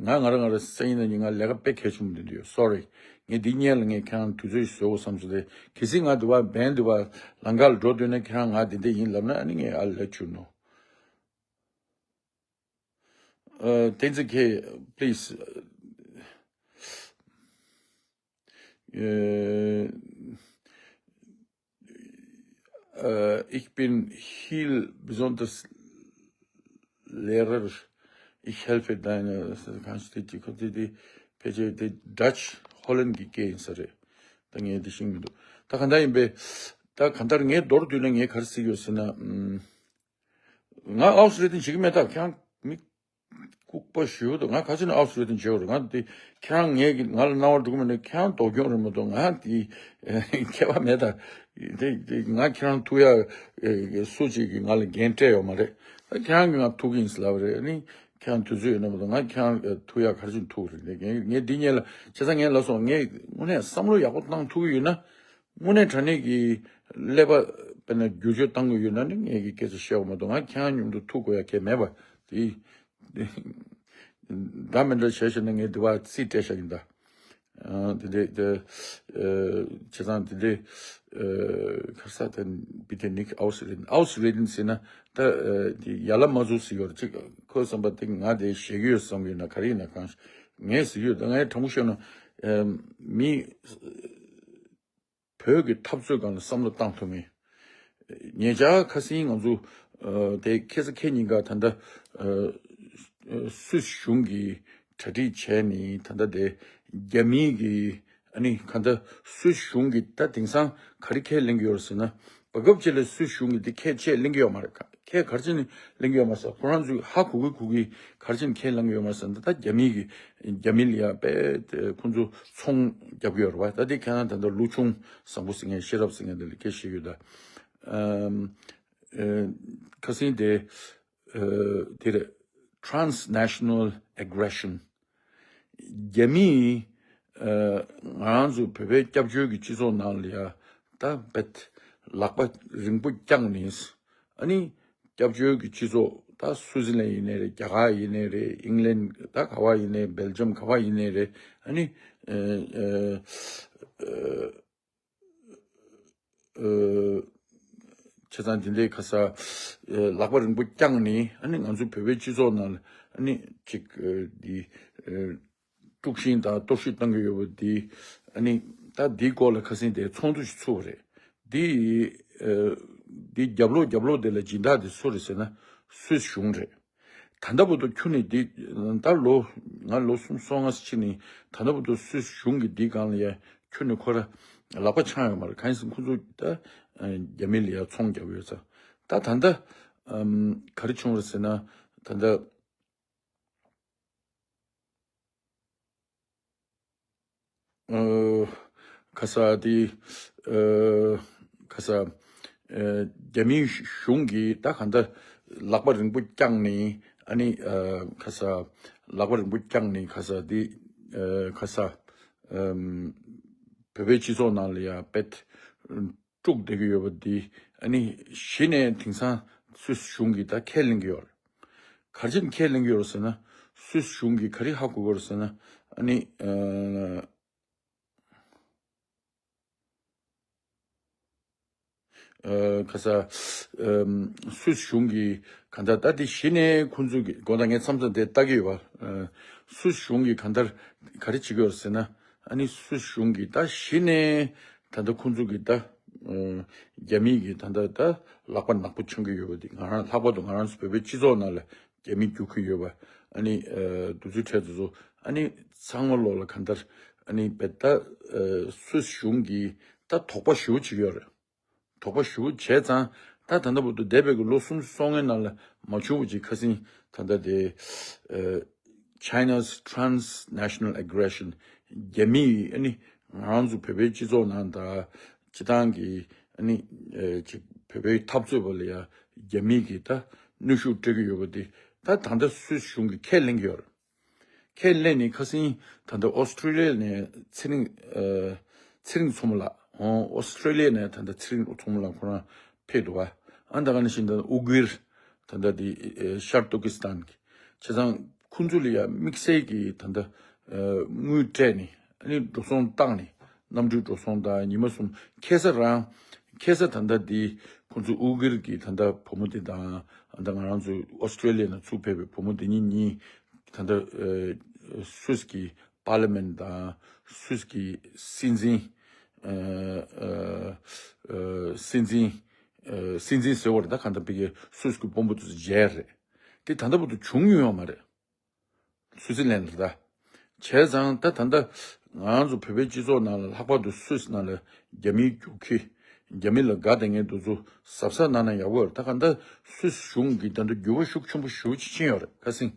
ཨ། ང་ང་རང་ང་རང་སེམས་ཡིན་ན་ཡིན། ང་ལས་ཀ་དཔེ་གལ་ཆེན་པོ་འདི་འདུག་ཡོད། སོ་རི། ངས་འདི་སྔོན་ལ་ངས་ཁྱེད་རང་དུས་ཚོད་བཟོས་འོ་བསམ་སོང་སྟེ། གལ་སྲིད་ང་འདི་བ་བན་འདི་བ་ལམ་ཁ་ལ་འགྲོ་འདོད་ན་ཁྱེད་རང་ང་འདི་འདི་ཡིན་ལབ་ན། ཨ་ནི་ངས་ཨ་ལས་བྱུར་ནོ། ཨ། བསྟན་འཛིན་ཁེ། Please. Äh, äh, ich bin viel besonders Lehrer. Ich helfe deine, kannst du die, die, die, die Dutch, Holland གི་སྐད་ཡིན་ས་རེད། ད་ངས་འདི་ཤེས་མི་འདུག་ད་གང་ལྟར་ཡིན་པས། ད་གང་ལྟར་ངས་མདོར་བསྡུས་ན་ངས་ག་རེ་ཟེར་གྱི་ཡོད་ཟེར་ན། ཨམ། ང་ཨའུ་སི་རེ་ཏིན་བྱེད་ཀྱི་མེད། ད་ཁྱེད་རང་མི་ལྐུགས་པ་ཞུ་འདུག་ང་ག་ཚོད་ནས་ཨའུ་སི་རེ་ཏིན་བྱེད་འོ་རེད། ང་དེ་ཁྱེད་རང་ངས་ཀྱི་ང་ལ་སྣང་བ་འགྲོ་གི་མེད་ན། ཁྱེད་རང་ལྡོག་སྐྱོན་རེད་མ་གཏོགས་ང་དེ་ཁྱད་པར་མེད། ད་དེ་དེ་ང་ཁྱེད་རང་ཐུག་ཡ་སུ་གཅིག་གིས་ང་ལ་འགན་སྤྲད་ཡོད་མ་རེད། ད་ཁྱེད་རང་གིས་ང་ཐུག་གི་ཡིན་ཟེར་ལབ་པ་རེད། ཨ་ནི་ཁྱེད་རང་དུས་ཚོད་ཡོད་ན་མ་གཏོགས་ང་ཁྱེད་རང་ཐུག་ཡ་ག་རེ་བྱས་ནས་ཐུག་རེད། ངས་ངས་འདི་སྔོན་ལ་བྱས་ཙང་ངས་ལབ་སོང་། ངས་དངོས་གནས་བསམ་བློ་ཡག་པོ་བཏང་ཐུབ་ཀྱི་ཡོད་ན། དངོས་གནས་དྲང་གནས་ཀྱི་ཀླད་པ་དཔེར་ན་བསྒྱུར་བཅོས་བཏང་དགོས་ཡོད་ན་ནི་ངས་ཀྱི་སྐད་ཆ་བཤད་དགོས་མ་གཏོགས། ང་ཁྱེད་རང་མཉམ་དུ་ཐུག་དགོས་ཡ་གལ་མེད་པ་དེ། འདྲ་མི་འདྲ་བྱས་བྱས་ན་ངས་འདི་བ་རྩིས་སྤྲད་བཞག་ཡིན་ད། ཨ། དེ་འདྲའི་དེ། ཨ། བྱས་ཙང་དེ་འདྲའི། ཨ། ཁ་ས་དེ་བི་དེ་ནིག་ཨའུ་སི་རེ་ཏིན། ཨའུ་སི་རེ་ཏིན་ཟེར་ན་ད། ཨ། དེ་ཡ་ལ་མ་ཟུག་ཟེར་ཡོད་རེད། ཅིག་ཁོའི་བསམ་པ་དེ་ང་དེ་བཞེས་ཀྱི་ཡོད་བསམ་གྱི་ཡོད་ན་ག་རེ་ཡིན་ན། གང་ངས་ཟེར་གྱི་ཡོད། ད་ངས་དྲང་པོ་བཤད་ན། ཨ། མི། བོད་ཀྱི་འཐབ་རྩོད་སྒང་ལ་བསམ་བློ་བཏང་ཐུབ་མིན། ཉེ་ཆར་ཁ་སང་ང་ཚོ། ཨ། དེ་ཁ་སང་ཁ་ཉིན་ཀ་ད་ལྟ། ཨ། སུད་སི་གཞུང་གིས་གྲ་སྒྲིག་བྱས་ནས། ད་ལྟ་དེ་རྒྱ་མིའི་གི། ཨ་ནི་ག་ད་སུད་སི་གཞུང་གིས་ད་དེང་སང་ག་རེ་ཁས་ལེན་གྱི་ཡོད་རེད་ཟེར་ན། བར་སྐབས་ཅིག་ལ་སུད་སི་གཞུང་གིས་འདི་ཁས་ཆེ་ལེན་གྱི་ཡོད་མ་རེད། ཁས་ག་རེ་བྱས་ནས་ལེན་གྱི་ཡོད་མ་རེད་ཟེར། ཁོ་རང་ཚོས་ཧ་གོ་གི་གོ་གི་ག་རེ་བྱས་ནས་ཁས་ལེན་གྱི་ཡོད་མ་རེད་ཟེར་ན། ད་རྒྱ་མི་གི་རྒྱ་མི་ལ་ཡ་དཔེ་ཁོ་ཚོ་ཚོང་རྒྱབ་ཀྱི་ཡོད་རེད་པ། ད་དེ་ཁྱེད་རང་ད་ལྟ་ལོ་ཆུང་བཟང་པོ་ཟེར་མཁན་ཤེས་རབ་ཟེར་མཁན་དེ་ལ་སྐད་བཤད་ཡོད་ད། ཨམ། ཨེ། ཁ་སང་དེ། ཨེ། དེ་རེད། Transnational Aggression། རྒྱ་མིས། ཨ། ང་རང་ཚོ་བོད་པའི་སྐྱབས་བཅོལ་གྱི་སྤྱི་ཚོགས་ནང་ལ་ཡ་ད་བེད་ལག་པ་རིང་པོ་བརྐྱངས་ནས། ཨ་ནི་སྐྱབས་བཅོལ་གྱི་སྤྱི་ཚོགས། ད་སུའུ་ཙི་ལན་ཡིན་ནའི་རེད། རྒྱ་གར་ཡིན་ནའི་རེད། ཨིང་ལན་ད་ག་བ་ཡིན་ནའི། སྦེལ་ཇམ་ག་བ་ཡིན་ནའི་རེད། ཨ་ནི། ཨ། ཨ། ཨ། ཨ། བྱས་ཙང་དེ་འདྲའི་ཁ་ས། ཨ། ལག་པ་རིང་པོ་བརྐྱངས་ནས། ཨ་ནི་ང་ཚོ་བོད་པའི་སྤྱི་ཚོགས་ནང་ལ། ཨ་ནི་ཅིག་ཨ། འདི། ཨ། དཀྲུག་ཤིང་དང་གཏོར་བཤིག་བཏང་གི་ཡོད་པ་འདི། ཨ་ནི་ད་འདིའི་སྐོར་ལ་ཁ་སང་དེ་ཚོགས་འདུ་ཞིག་ཚུགས་པ་རེད། འདི། ཨ། འདི་རྒྱབ་ལོགས་རྒྱབ་ལོགས་དེ་ལ་སྦྱིན་བདག་དེ་སུ་རེད་ཟེར་ན། སུད་སི་གཞུང་རེད། ད་ལྟ་བར་དུ་ཁྱོན་ནས་འདི། ད་ལོ། ང་ལོ་སུམ་ཅུ་སོ་ལྔ་ཕྱིན་ནས། ད་ལྟ་བར་དུ་སུད་སི་གཞུང་གིས་འདིའི་སྒང་ལ་ཡ་ཁྱོན་ནས་ཁོ་ར་ལག་པ་འཆང་ཡོད་མ་རེད། གང་ཡིན་ཟེར་ན་ཁོ་ཚོ་ད། ཨ། རྒྱ་མི་ལ་ཡ་ཚོང་རྒྱག་ཡོད་ཙང་། ད་ད་ལྟ། ཨམ། ག་རེ་བྱུང་རེད་ཟེར་ན། ད་ལྟ། ཨ། ཁ་ས་དེ། ཨ། ཁ་ས། ཨ། རྒྱ་མིའི་གཞུང་གིས་ད་གང་ལྟར་ལག་པ་རིང་པོ་བརྐྱངས་ནས། ཨ་ནི། ཨ། ཁ་ས་ལག་པ་རིང་པོ་བརྐྱངས་ནས། ཁ་ས་དེ། ཨ། ཁ་ས། ཨམ། བོད་པའི་སྤྱི་ཚོགས་ནང་ལ་ཡ་དཔེ་དཀྲུག་བསྡད་ཀྱི་ཡོད་པ་འདི། ཨ་ནི་གཞི་ནས་དེང་སང་སུད་སི་གཞུང་གིས་ད་ཁས་ལེན་གྱི་ཡོད་རེད། ག་རེ་བྱས་ནས་ཁས་ལེན་གྱི་ཡོད་རེད་ཟེར་ན། སུད་སི་གཞུང་གིས་ག་རེ་ཧ་གོ་གི་ཡོད་རེད་ཟེར་ན། ཨ་ནི། ཨ། ཨ། ཁ་ས། ཨམ། སུད་སི་གཞུང་གིས་གང་ལྟར་ད་དེ་གཞི་ནས་ཁོང་ཚོ་གི་དགོངས་དག་ངས་མཚམས་མཚམས་དེ་ལྟ་གི་ཡོད་པ། ཨ། སུད་སི་གཞུང་གིས་གང་ལྟར་ག་རེ་བྱེད་ཀྱི་ཡོད་རེད་ཟེར་ན། ཨ་ནི་སུད་སི་གཞུང་གིས་ད་གཞི་ནས་ད་ལྟ་ཁོང་ཚོ་གིས་ད། ཨ། རྒྱ་མི་གིས་ད་ལྟ་ད་ལག་པ་ནག་པོ་འཆང་གི་ཡོད་པ་དེ། ང་རང་ལྷག་པར་དུ་ང་རང་ཚོ་བོད་པའི་སྤྱི་ཚོགས་ནང་ལ་རྒྱ་མི་རྒྱུག་གི་ཡོད་པ། ཨ་ནི། ཨ། དུས་ཚོད་འཕྲལ་དུ་ཚོ། ཨ་ནི་ཚང་མ་ལོག་ལ་གང་ལྟར། ཨ་ནི་བེད་ད། ཨ། སུད་སི་གཞུང་གིས་ད་དོགས་པ་ཞེ་པོ་བྱེད་ཀྱི་ཡོད་རེད། དོགས་པ་ཞེ་པོ་བྱས་ཙང་། ད་ད་ལྟ་བར་དུ་འདས་པའི་གི་ལོ་སུམ་ཅུ་སོ་ལྔའི་ནང་ལ་མ་བྱུང་བ་ཅིག་ཁ་སང་ད་ལྟ་དེ། ཨ། China's transnational aggression། རྒྱ་མིས་ཨ་ནི་ང་རང་ཚོ་བོད་པའི་སྤྱི་ཚོགས་ནང་དང་། སྤྱི་བཏང་གི། ཨ་ནི། ཨ། ཅིག་བོད་པའི་འཐབ་རྩོད་པ་ལ་ཡ་རྒྱ་མི་གིས་ད་གནོན་ཤུགས་སྤྲད་ཀྱི་ཡོད་པ་དེ། ད་ད་ལྟ་སུད་སི་གཞུང་གིས་ཁས་ལེན་གྱི་ཡོད་རེད། ཁས་ལེན་ནས་ཁ་སང་ད་ལྟ་ཨོ་སི་ཁྲུ་ལི་ཡ་ནས་ཚེ་རིང་། ཨ། ཚེ་རིང་མཚོ་མོ་ལགས། ཨོ། ཨོ་སི་ཁྲུ་ལི་ཡ་ནས་ད་ལྟ་ཚེ་རིང་མཚོ་མོ་ལགས་ཁོ་རང་ཕེབས་འདུག་བ། ཨ། ད་ག་ནང་བཞིན་ད་ཨུ་གུར། ད་ ད་ལྟ་དེ་ཤར་ཏུར་ཀི་སི་ཐན་གྱི་བྱས་ཙང་ཁོང་ཚོ་ལ་ཡ་དམིགས་བསལ་གྱི་ད་ལྟ་དངུལ་སྤྲད་ནས་ཨ་ནི་འགྲོ་སོང་བཏང་ནས་གནམ་གྲུའི་འགྲོ་སོང་དང་ཉི་མ་གསུམ་ཁ་སང་རང་ཁ་སང་ད་ལྟ་དེ་ཁོང་ཚོ་ཨུ་གིར་གྱི་ད་ལྟ་བུ་མོ་དེ་དང་ད་ང་རང་ཚོ་ཨོ་སི་ཀྲེ་ལི་ཡ་ནས་ཚུར་ཕེབས་པའི་བུ་མོ་དེ་གཉིས་གཉིས་ད་ལྟ་སུད་སི་གི་པར་ལི་མེན་དང་སུད་སི་གི་སྲིད་འཛིན་སྲིད་འཛིན་སྲིད་འཛིན་ཟེར་བ་རེད། ད་གང་ལྟར་ཕ་གིའི་སུད་སི་གི་དཔོན་པོ་དེ་ཚོ་མཇལ་རེད། དེ་ད་ལྟ་བར་དུ་བྱུང་མྱོང་ཡོད་མ་རེད། སུད་སི་ལན་ལ་ད། བྱས་ཙང་ད་ད་ལྟ་ང་ཚོ་བོད་པའི་སྤྱི་ཚོགས་ནང་ལ་ལྷག་པར་དུ་སུད་སི་ནང་ལ་རྒྱ་མིའི་རྒྱུག་ཁྱི། རྒྱ་མི་ལ་དགའ་བསྡད་མཁན་དེ་ཚོ་གཟབ་གཟབ་གནང་ན་ཡག་པོ་རེད། ད་ག་ད་སུད་སི་གཞུང་གིས་ད་ལྟ་འགྱུར་བ་ཤུགས་ཆེན་པོ་ཞེ་པོ་ཅིག་ཕྱིན་ཡོད་རེད་ཁ་སང་།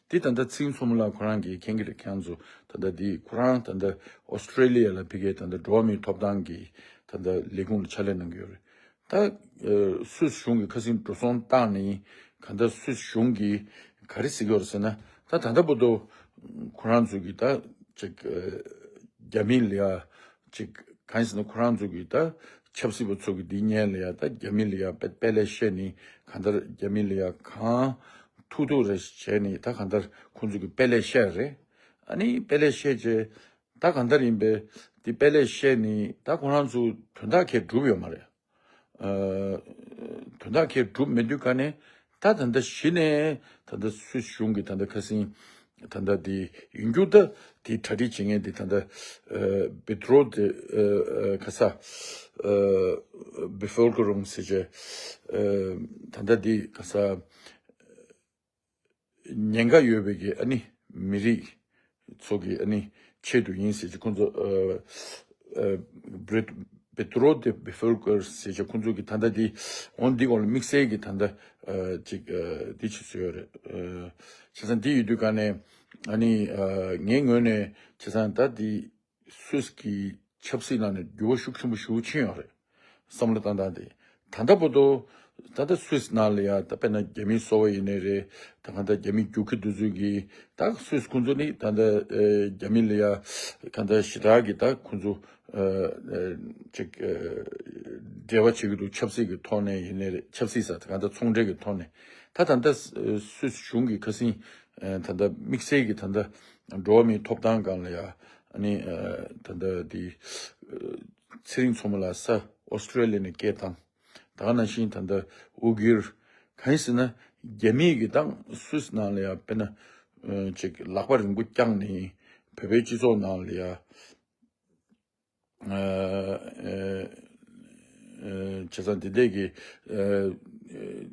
འདི་ད་ལྟ་ཚེ་རིང་མཚོ་མོ་ལགས་ཁོ་རང་གིས་མཁྱེན་གྱི་རེད། ཁྱེད་རང་ཚོ་ད་ལྟ་འདི་ཁོ་རང་ད་ལྟ་ཨོ་སི་ཀྲེ་ལི་ཡ་ལ་ཕ་གིའི་ད་ལྟ་འགྲོ་བ་མིའི་ཐོབ་ཐང་གི་ད་ལྟ་ལས་ཁུངས་ལ་ཕྱག་ལས་གནང་གི་ཡོད་རེད། ད་སུད་སི་གཞུང་གིས་ཁ་སང་འགྲོ་སོང་བཏང་ནས་ག་ད་སུད་སི་གཞུང་གིས་ག་རེ་ཟེར་གྱི་ཡོད་རེད་ཟེར་ན། ད་ད་ལྟ་བར་དུ་ཁོ་རང་ཚོ་གིས་ད་ཅིག་རྒྱ་མི་ལ་ཡ་ཅིག་གང་ཡིན་ཟེར་ན་ཁོ་རང་ཚོ་གིས་ད་ཆབ་སྲིད་པ་ཚོ་གིས་འདི་སྔོན་ལ་ཡ་ད་རྒྱ་མི་ལ་ཡ་དཔེ་དཔེ་ལེགས་བཤད་ནས་གང་ལྟར་རྒྱ་མི་ལ་ཡ་གང་ཐུབ་ཐུབ་རེ་བྱས་ནས་ད་གང་ལྟར་ཁོང་ཚོ་གིས་དཔེ་ལེགས་བཤད་རེད། ཨ་ནི་དཔེ་ལེགས་བཤད་བྱས་ད་གང་ལྟར་ཡིན་པས་དེ་དཔེ་ལེགས་བཤད་ནས་ད་ཁོ་རང་ཚོ་དོན་དག་ཁས་གྲུབ་ཡོད་མ་རེད། དོན་དག་ཁས་གྲུབ་མི་འདུག་ག་ནས་ད་ད་ལྟ་གཞི་ནས་ད་ལྟ་སུད་སི་གཞུང་གིས་ད་ལྟ་ཁ་སང་ད་ལྟ་དེ་ཡིན་རྒྱུ་ད་དེ་གྲ་སྒྲིག་བྱེད་མཁན་དེ་ད་ལྟ་བེ་ཏྲོ་དེ་ཁ་ས་བེ་ཧྥོལ་ཀེ་རུང་ཟེར་བྱས་ད་ལྟ་དེ་ཁ་ས་ཉེན་ཁ་ཡོད་པའི་གི་ཨ་ནི་མི་རིགས་ཚོ་གི་ཨ་ནི་ཆེད་དུ་ཡིན་ཟེར་གྱི་ཁོང་ཚོ་ཨ་ཨ་བེ་ཏྲོ་དེ་བེ་ཧྥོལ་ཀེ་རུང་ཟེར་གྱི་ཁོང་ཚོ་གི་ད་ལྟ་དེ་འོན་འདི་སྐོར་ལ་དམིགས་བསལ་གྱི་ད་ལྟ་ཨ་ཅིག་ཨ་འདི་ཆུ་ཚོད་ཡོད་རེད། ཨ་བྱས་ཙང་འདི་ཡོད་དུས་ག་ནས་ཨ་ནི་ཨ་ངའི་ངོས་ནས་བྱས་ཙང་ད་འདི་སུད་སི་གི་ཆབ་སྲིད་ནང་ནས་འགྱུར་བ་ཤུགས་ཆེན་པོ་ཞེ་པོ་ཕྱིན་ཡོད་རེད། བསམ་བློ་བཏང་སྟངས་དེ། ད་ལྟ་བར་དུ་ད་ལྟ་སུད་སི་ནང་ལ་ཡ་ད་དཔེར་ན་རྒྱ་མིའི་སོ་པ་ཡིན་ནའི་རེད། ད་གང་ལྟར་རྒྱ་མིའི་རྒྱུག་ཁྱི་འདི་ཚོས་གི་ད་སུད་སི་ཁོང་ཚོ་ནི་ད་ལྟ་ཨེ་རྒྱ་མི་ལ་ཡ་གང་ལྟར་ཞེ་དྲག་གི་ད་ཁོང་ཚོ་ཨེ་ཨེ་ཅིག་ཨེ་འབྲེལ་བ་བྱེད་ཀྱི་འདུག་ཆབ་སྲིད་ཀྱི་ཐོག་ནས་ཡིན་ནའི་རེད། ཆབ་སྲིད་ཟེར་ད་གང་ལྟར་ཚོང་འབྲེལ་གྱི་ཐོག་ནས་ད་ད་ལྟ་སུད་སི་གཞུང་གིས་ཁ་སང་ཨེ་ད་ལྟ་དམིགས་བསལ་གྱི་ད་ལྟ་འགྲོ་བ་མིའི་ཐོབ་ཐང་སྒང་ལ་ཡ་ཨ་ནི་ཨེ་ད་ལྟ་དེ་ཨེ་ཚེ་རིང་མཚོ་མོ་ལགས་ས་ཨོ་སི་ཀྲེ་ལི་ཡ་ནས་སྐད་བཏང་། ད་ག་ནང་བཞིན་ད་ལྟ་ཨུ་གིར་གང་ཡིན་ཟེར་ན་རྒྱ་མིས་ཀྱི་ཏང་སུད་སི་ནང་ལ་ཡང་དཔེར་ན་ཅིག་ལག་པ་རིང་པོ་བརྐྱངས་ནས་བོད་པའི་སྤྱི་ཚོགས་ནང་ལ་ཡ་བྱས་ཙང་དེ་འདྲས་ཀྱི་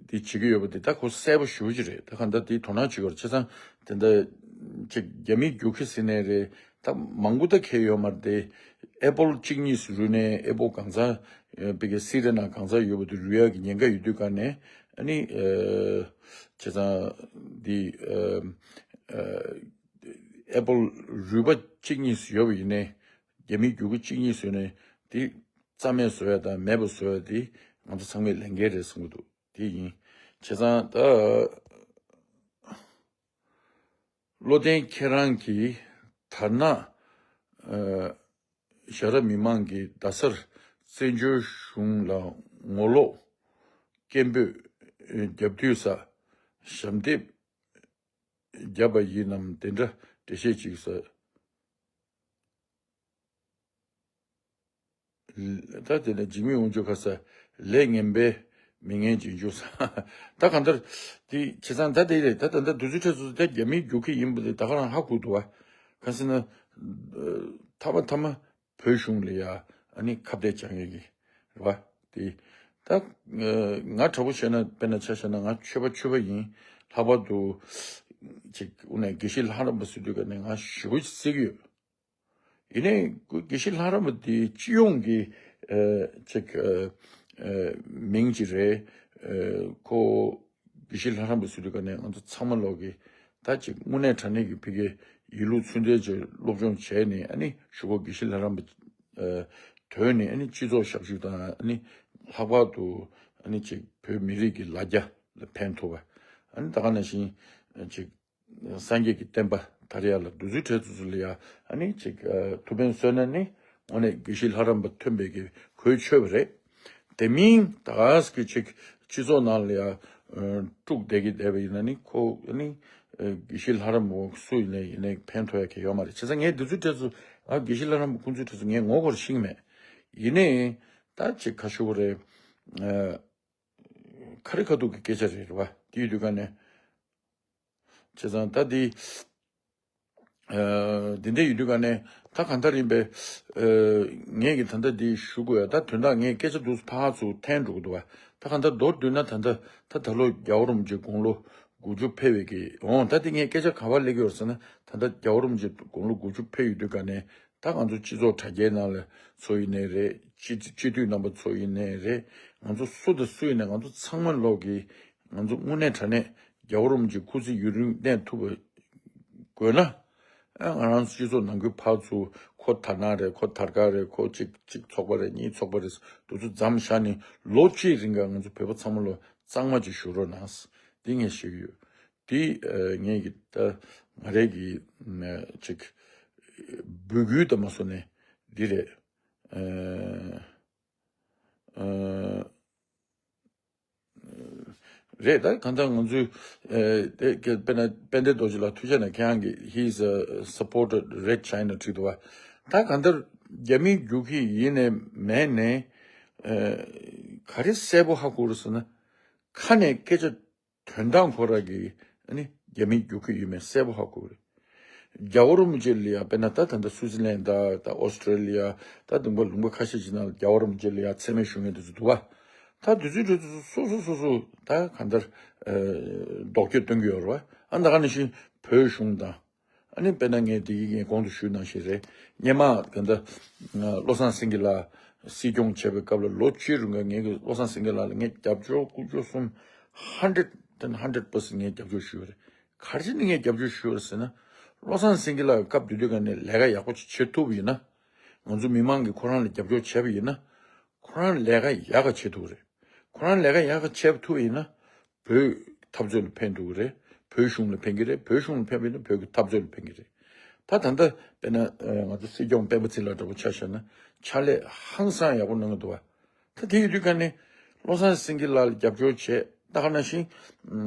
འདི་བྱེད་ཀྱི་ཡོད་པ་དེ་ད་ཁོ་གསལ་པོ་ཞེ་པོ་ཅིག་རེད། ད་གང་ལྟར་དེ་དོ་སྣང་བྱེད་དགོས་རེད། བྱས་ཙང་དེ་འདྲ་ཅིག་རྒྱ་མིས་རྒྱུག་ཁྱི་ཟེར་ནའི་རེད། ད་མང་པོ་ད་ཁེལ་ཡོད་མ་རེད་དེ། ཨེ་པོལ་གཅིག་གཉིས་སུ་རུལ་ནས་ཨེ་པོལ་གང་ཚང་ཨེ་པེ་ཀེ་སི་རེ་ན་གང་ཚང་ཡོད་པ་དེ་རུལ་ཡག་གི་ཉེན་ཁ་ཡོད་དུས་ག་ནས་ཨ་ནི་ཨེ་བྱས་ཙང་འདི་ཨེ་ཨེ་པོལ་རུལ་པ་གཅིག་གཉིས་སུ་ཡོད་པ་ཡིན་ནའི་རྒྱ་མིའི་རྒྱུག་ཁྱི་གཅིག་གཉིས་སུ་ཡོད་ནའི་དེ་རྩ་མེད་བཟོ་ཡ་དང་མེད་པ་བཟོ་ཡ་དེ་ང་ཚོ་ཚང་མས་ལས་འགན་རེད་བསམ་གྱི་འདུག་དེ་ཡིན། བྱས་ཙང་ད། བློ་ལྡན་ཁྱེད་རང་གིས་དར་ནག་ཨ་ཞྭ་ར་མི་མང་གིས་རྡ་སར་བཙན་བྱོལ་གཞུང་ལ་ངོ་ལོག་སྐད་འབོད་རྒྱབ་དུས་ས་ཞབས་འདེབས་བརྒྱབ་པ་ཡིན་ནམ་དེ་འདྲ་འགྲེལ་བཤད་ཅིག་ས། ད་དེ་ནས་འཇིགས་མེད་དབང་ཕྱུག་ཁ་ས་ལས་ངན་པས་མི་ངན་འཇིགས་འཇུག་ས། ད་གང་ལྟར་དེ་བྱས་ཙང་ད་དེ་རེད། ད་ད་ལྟ་དུས་ཚོད་འཕྲད་ཚོད་ད་རྒྱ་མིའི་རྒྱུག་ཁྱི་ཡིན་པ་དེ་ད་ག་རང་ཧ་གོ་འདུག་བ། གང་ཟེར་ན་ཐ་མ་ཐ་མ་བོད་གཞུང་ལ་ཡ་ཨ་ནི་ཁ་གཏད་བཅག་མཁན་གྱི་རེད་བ། དེ་ད་ང་དྲང་པོ་བཤད་ན་དཔེར་ན་ཆ་བཞག་ན་ང་ཆོས་པ་ཆོས་པ་ཡིན། ལྷག་པར་དུ་ཅིག་དབུ་ནས་དགེ་བཤེས་ལྷ་རམས་པ་ཟེར་དུས་ག་ནས་ང་ཞེ་པོ་ཅིག་བརྩི་གི་ཡོད། ཡིན་ནའི་དགེ་བཤེས་ལྷ་རམས་པ་དེ་སྤྱི་ཡོངས་ཀྱི་ཨ་ཅིག་ཨ་ཨ་མིང་ཅིག་རེད། ཨ་ཁོ་དགེ་བཤེས་ལྷ་རམས་པ་ཟེར་དུས་ག་ནས་ང་ཚོ་ཚང་མ་ལོག་གི་ད་ཅིག་དངོས་གནས་དྲང་གནས་ཀྱི་ཕ་གིའི་ཡིན་ལུགས་ཚུལ་མཐུན་ཅིག་སློབ་སྦྱོང་བྱས་ནས་ཨ་ནི་གཞུག་གུ་དགེ་བཤེས་ལྷ་རམས་པ་ཨ་ཐོན་ནས་ཨ་ནི་སྤྱི་ཚོགས་ཞབས་ཞུ་དང་ཨ་ནི་ལྷག་པར་དུ་ཨ་ནི་ཅིག་བོད་མི་རིགས་ཀྱི་ལ་རྒྱ་ལ་ཕན་ཐོགས་པ། ཨ་ནི་ད་ག་ནང་བཞིན་ཅིག་སངས་རྒྱས་ཀྱི་བསྟན་པ་དར་ཡག་ལ་དུས་ཚོད་འཕྲད་ཚུལ་ཚུལ་ལ་ཡ་ཨ་ནི་ཅིག་ཨ་ཐུགས་ཕན་གསོས་ན་ནི་དངོས་གནས་དགེ་བཤེས་ལྷ་རམས་པ་ཐོན་པའི་གི་གོས་ཆོད་པ་རེད། དེ་མིན་ད་ག་ཟེ་གི་ཅིག་སྤྱི་ཚོགས་ནང་ལ་ཡ་ དཀྲུགས་བསྡད་ཀྱི་བསྡད་པ་ཡིན་ན་ནི་ཁོ་ནི་དགེ་བཤེས་ལྷ་རམས་པ་སུ་ཡིན་ནའི་ཡིན་ནའི་ཕན་ཐོགས་ཡ་གི་ཡོད་མ་རེད། བྱས་ཙང་ངས་འདི་ཚོའི་གྲས་སུ་ཨ་དགེ་བཤེས་ལྷ་རམས་པ་ཁོང་ཚོའི་གྲས་སུ་ངས་ངོ་རྒོལ་ཤེས་ཀྱི་མེད། ཡིན་ནའི་ད་ཅིག་ཁ་ཤོ་རེད། ཁ་རི་ཁ་ཐུག་གི་སྐད་ཆ་རེད་རེད་བ། དེ་ཡོད་དུས་ག་ནས། བྱས་ཙང་ད་འདི། འདི་འདྲ་ཡིན་དུས་ག་ནས་ད་གང་ལྟར་ཡིན་པས། ངས་ཀྱི་ད་ལྟ་འདི་ཞུ་དགོས་ཡ། ད་དོན་དག་ངས་སྐད་ཆ་འདུག་ཕར་ཚུར་འཐེན་འགྲོ་གི་འདུག་བ། ད་གང་ལྟར་མདོར་བསྡུས་ན་ད་ལྟ་ད་ད་ལོ་རྒྱལ་བ་རིན་པོ་ཆེ་དགུང་ལོ་དགུ་བཅུ་ཕེབས་པའི་གི་འོང་། ད་འདི་ངས་སྐད་ཆ་ག་པར་སླེབས་ཀྱི་ཡོད་ཟེར་ན། ད་ལྟ་རྒྱལ་བ་རིན་པོ་ཆེ་དགུང་ལོ་དགུ་བཅུ་ཕེབས་ཡོད་དུས་ག་ནས་ད་ང་ཚོ་སྤྱི་ཚོགས་དྲ་རྒྱའི་ནང་ལ་ཚོ་ཡིན་ནའི་རེད། སྤྱི་སྤྱི་འཐུས་རྣམ་པ་ཚོ་ཡིན་ནའི་རེད། ང་ཚོ་སུ་དང་སུ་ཡིན་ནའི་ང་ཚོ་ཚང་མ་ལོག་གི་ང་ཚོ་དངོས་གནས་དྲང་གནས་རྒྱལ་བ་རིན་པོ་ཆེའི་སྐུ་ཚེ་ཡུན་རིང་གནས་ཐུབ་པ་དགོས་ན། ཨ་ང་རང་ཚོ་སྤྱི་ཚོགས་ནང་ཁུལ་ཕར་ཚུར་ཁོ་དར་ནག་རེད། ཁོ་དར་དཀར་རེད། ཁོ་གཅིག་གཅིག་ཚོགས་པ་རེད། གཉིས་ཚོགས་པ་རེད། དེ་ཚོ་མཚམས་བཞག་ནས་ལོ་གཅིག་རིང་ག་ང་ཚོ་བོད་པ་ཚང་མ་ལོ་གཙང་མ་ཅིག་བཞུགས་རོགས་གནང་། འདི་ངས་ཞུ་གི་ཡོད། འདི་ངས་ཀྱི་ད་ང་རེ་གི་ཅིག་འབོད་སྐུལ་དང་མ་སོ་ནས་འདི་རེད། རེད། ད་གང་ལྟར་ང་ཚོའི་དཔེར་ན་དཔལ་ལྡན་རྡོ་རྗེ་ལགས་ཐུགས་རྗེ་ཆེ་ན། ཁྱེད་རང་གི་he is a supported Red China བྲིས་འདུག་བ། ད་གང་ལྟར་རྒྱ་མིའི་རྒྱུག་ཁྱི་ཡིན་ནའི་མེད་ནའི་ག་རེ་གསལ་པོ་ཧ་གོ་རེད་ཟེར་ན། ཁ་ནས་སྐད་ཆ་དོན་དག་ཁོ་རང་གི་ཨ་ནི་རྒྱ་མིའི་རྒྱུག་ཁྱི་ཡོད་མེད་གསལ་པོ་ཧ་གོ་རེད། རྒྱལ་བ་རིན་པོ་ཆེ་ལ་ཡ་དཔེར་ན་ད་ད་ལྟ་སུའུ་ཙི་ལན་ད་ད་ཨོ་སི་ཀྲོ་ལི་ཡ་ད་དུང་པ་ལུང་པ་ཁ་ཤས་ཅིག་ནང་ལ་རྒྱལ་བ་རིན་པོ་ཆེ་ལ་ཡ་མཚན་སྨད་ཞུ་མཁན་དེ་ཚོ་འདུག་བ། ད་དེ་ཚོའི་གྲས་དེ་ཚོ་སོ་སོ་སོ་སོ་ད་གང་ལྟར་ལྡོག་སྐྱོན་སྟོན་གྱི་ཡོད་རེད་བ། ཨ་ད་ག་ནང་བཞིན་བོད་གཞུང་དང་། ཨ་ནི་དཔེར་ན་ངས་དེ་གི་ངས་གོང་དུ་ཞུས་ནང་བཞིན་རེད། སྔོན་མ་གང་ལྟར་བློ་བཟང་སེང་གེ་ལགས་སྲིད་སྐྱོང་བྱས་པའི་སྐབས་ལ་ལོ་བཅུའི་རིང་ག་ངས་ཀྱི་བློ་བཟང་སེང་གེ་ལགས་ལ་ངས་རྒྱབ་སྐྱོར་ཀུན་སྤྱོད་གསུམ་hundred and hundred percent ངས་རྒྱབ་སྐྱོར་ཞུས་པ་རེད། ག་རེ་བྱས་ནས་ངས་རྒྱབ་སྐྱོར་ཞུས་པ་རེད་ཟེར་ན། བློ་བཟང་སེང་གེ་ལགས་སྐབས་དེ་དུས་ག་ནས་ལས་ཀ་ཡག་པོ་ཅིག་བྱེད་ཐུབ་པ་ཡིན་ན། ང་ཚོ་མི་མང་གིས་ཁོ་རང་ལ་རྒྱབ་སྐྱོར་བྱས་པ་ཡིན་ན། ཁོ་རང་ལས་ཀ་ཡག་ག་བྱེད་ཐུབ་རེད། ཁོ་རང་ལས་ཀ་ཡག་ག་བྱེད་ཐུབ་ཡིན་ན། བོད་འཐབ་རྩོད་ལ་ཕན་ཐུབ་ཀྱི་རེད། བོད་གཞུང་ལ་ཕན་གྱི་རེད། བོད་གཞུང་ལ་ཕན་པ་ཡིན་ན་བོད་ཀྱི་འཐབ་རྩོད་ལ་ཕན་གྱི་རེད། ད་ད་ལྟ་དཔེར་ན་ང་ཚོ་སྲིད་སྐྱོང་སྤེན་པ་ཚེ་རིང་ལགས་འདྲ་པོ་ཆ་བཞག་ན་ཕྱག་ལས་ཧང་སང་ཡག་པོ་གནང་གི་འདུག་བ། ད་དེ་ཡོད་དུས་ག་ནས་བློ་བཟང་སེང་གེ་ལགས་ལ་རྒྱབ་སྐྱོར་བྱས། ད་ག་ནང་བཞིན་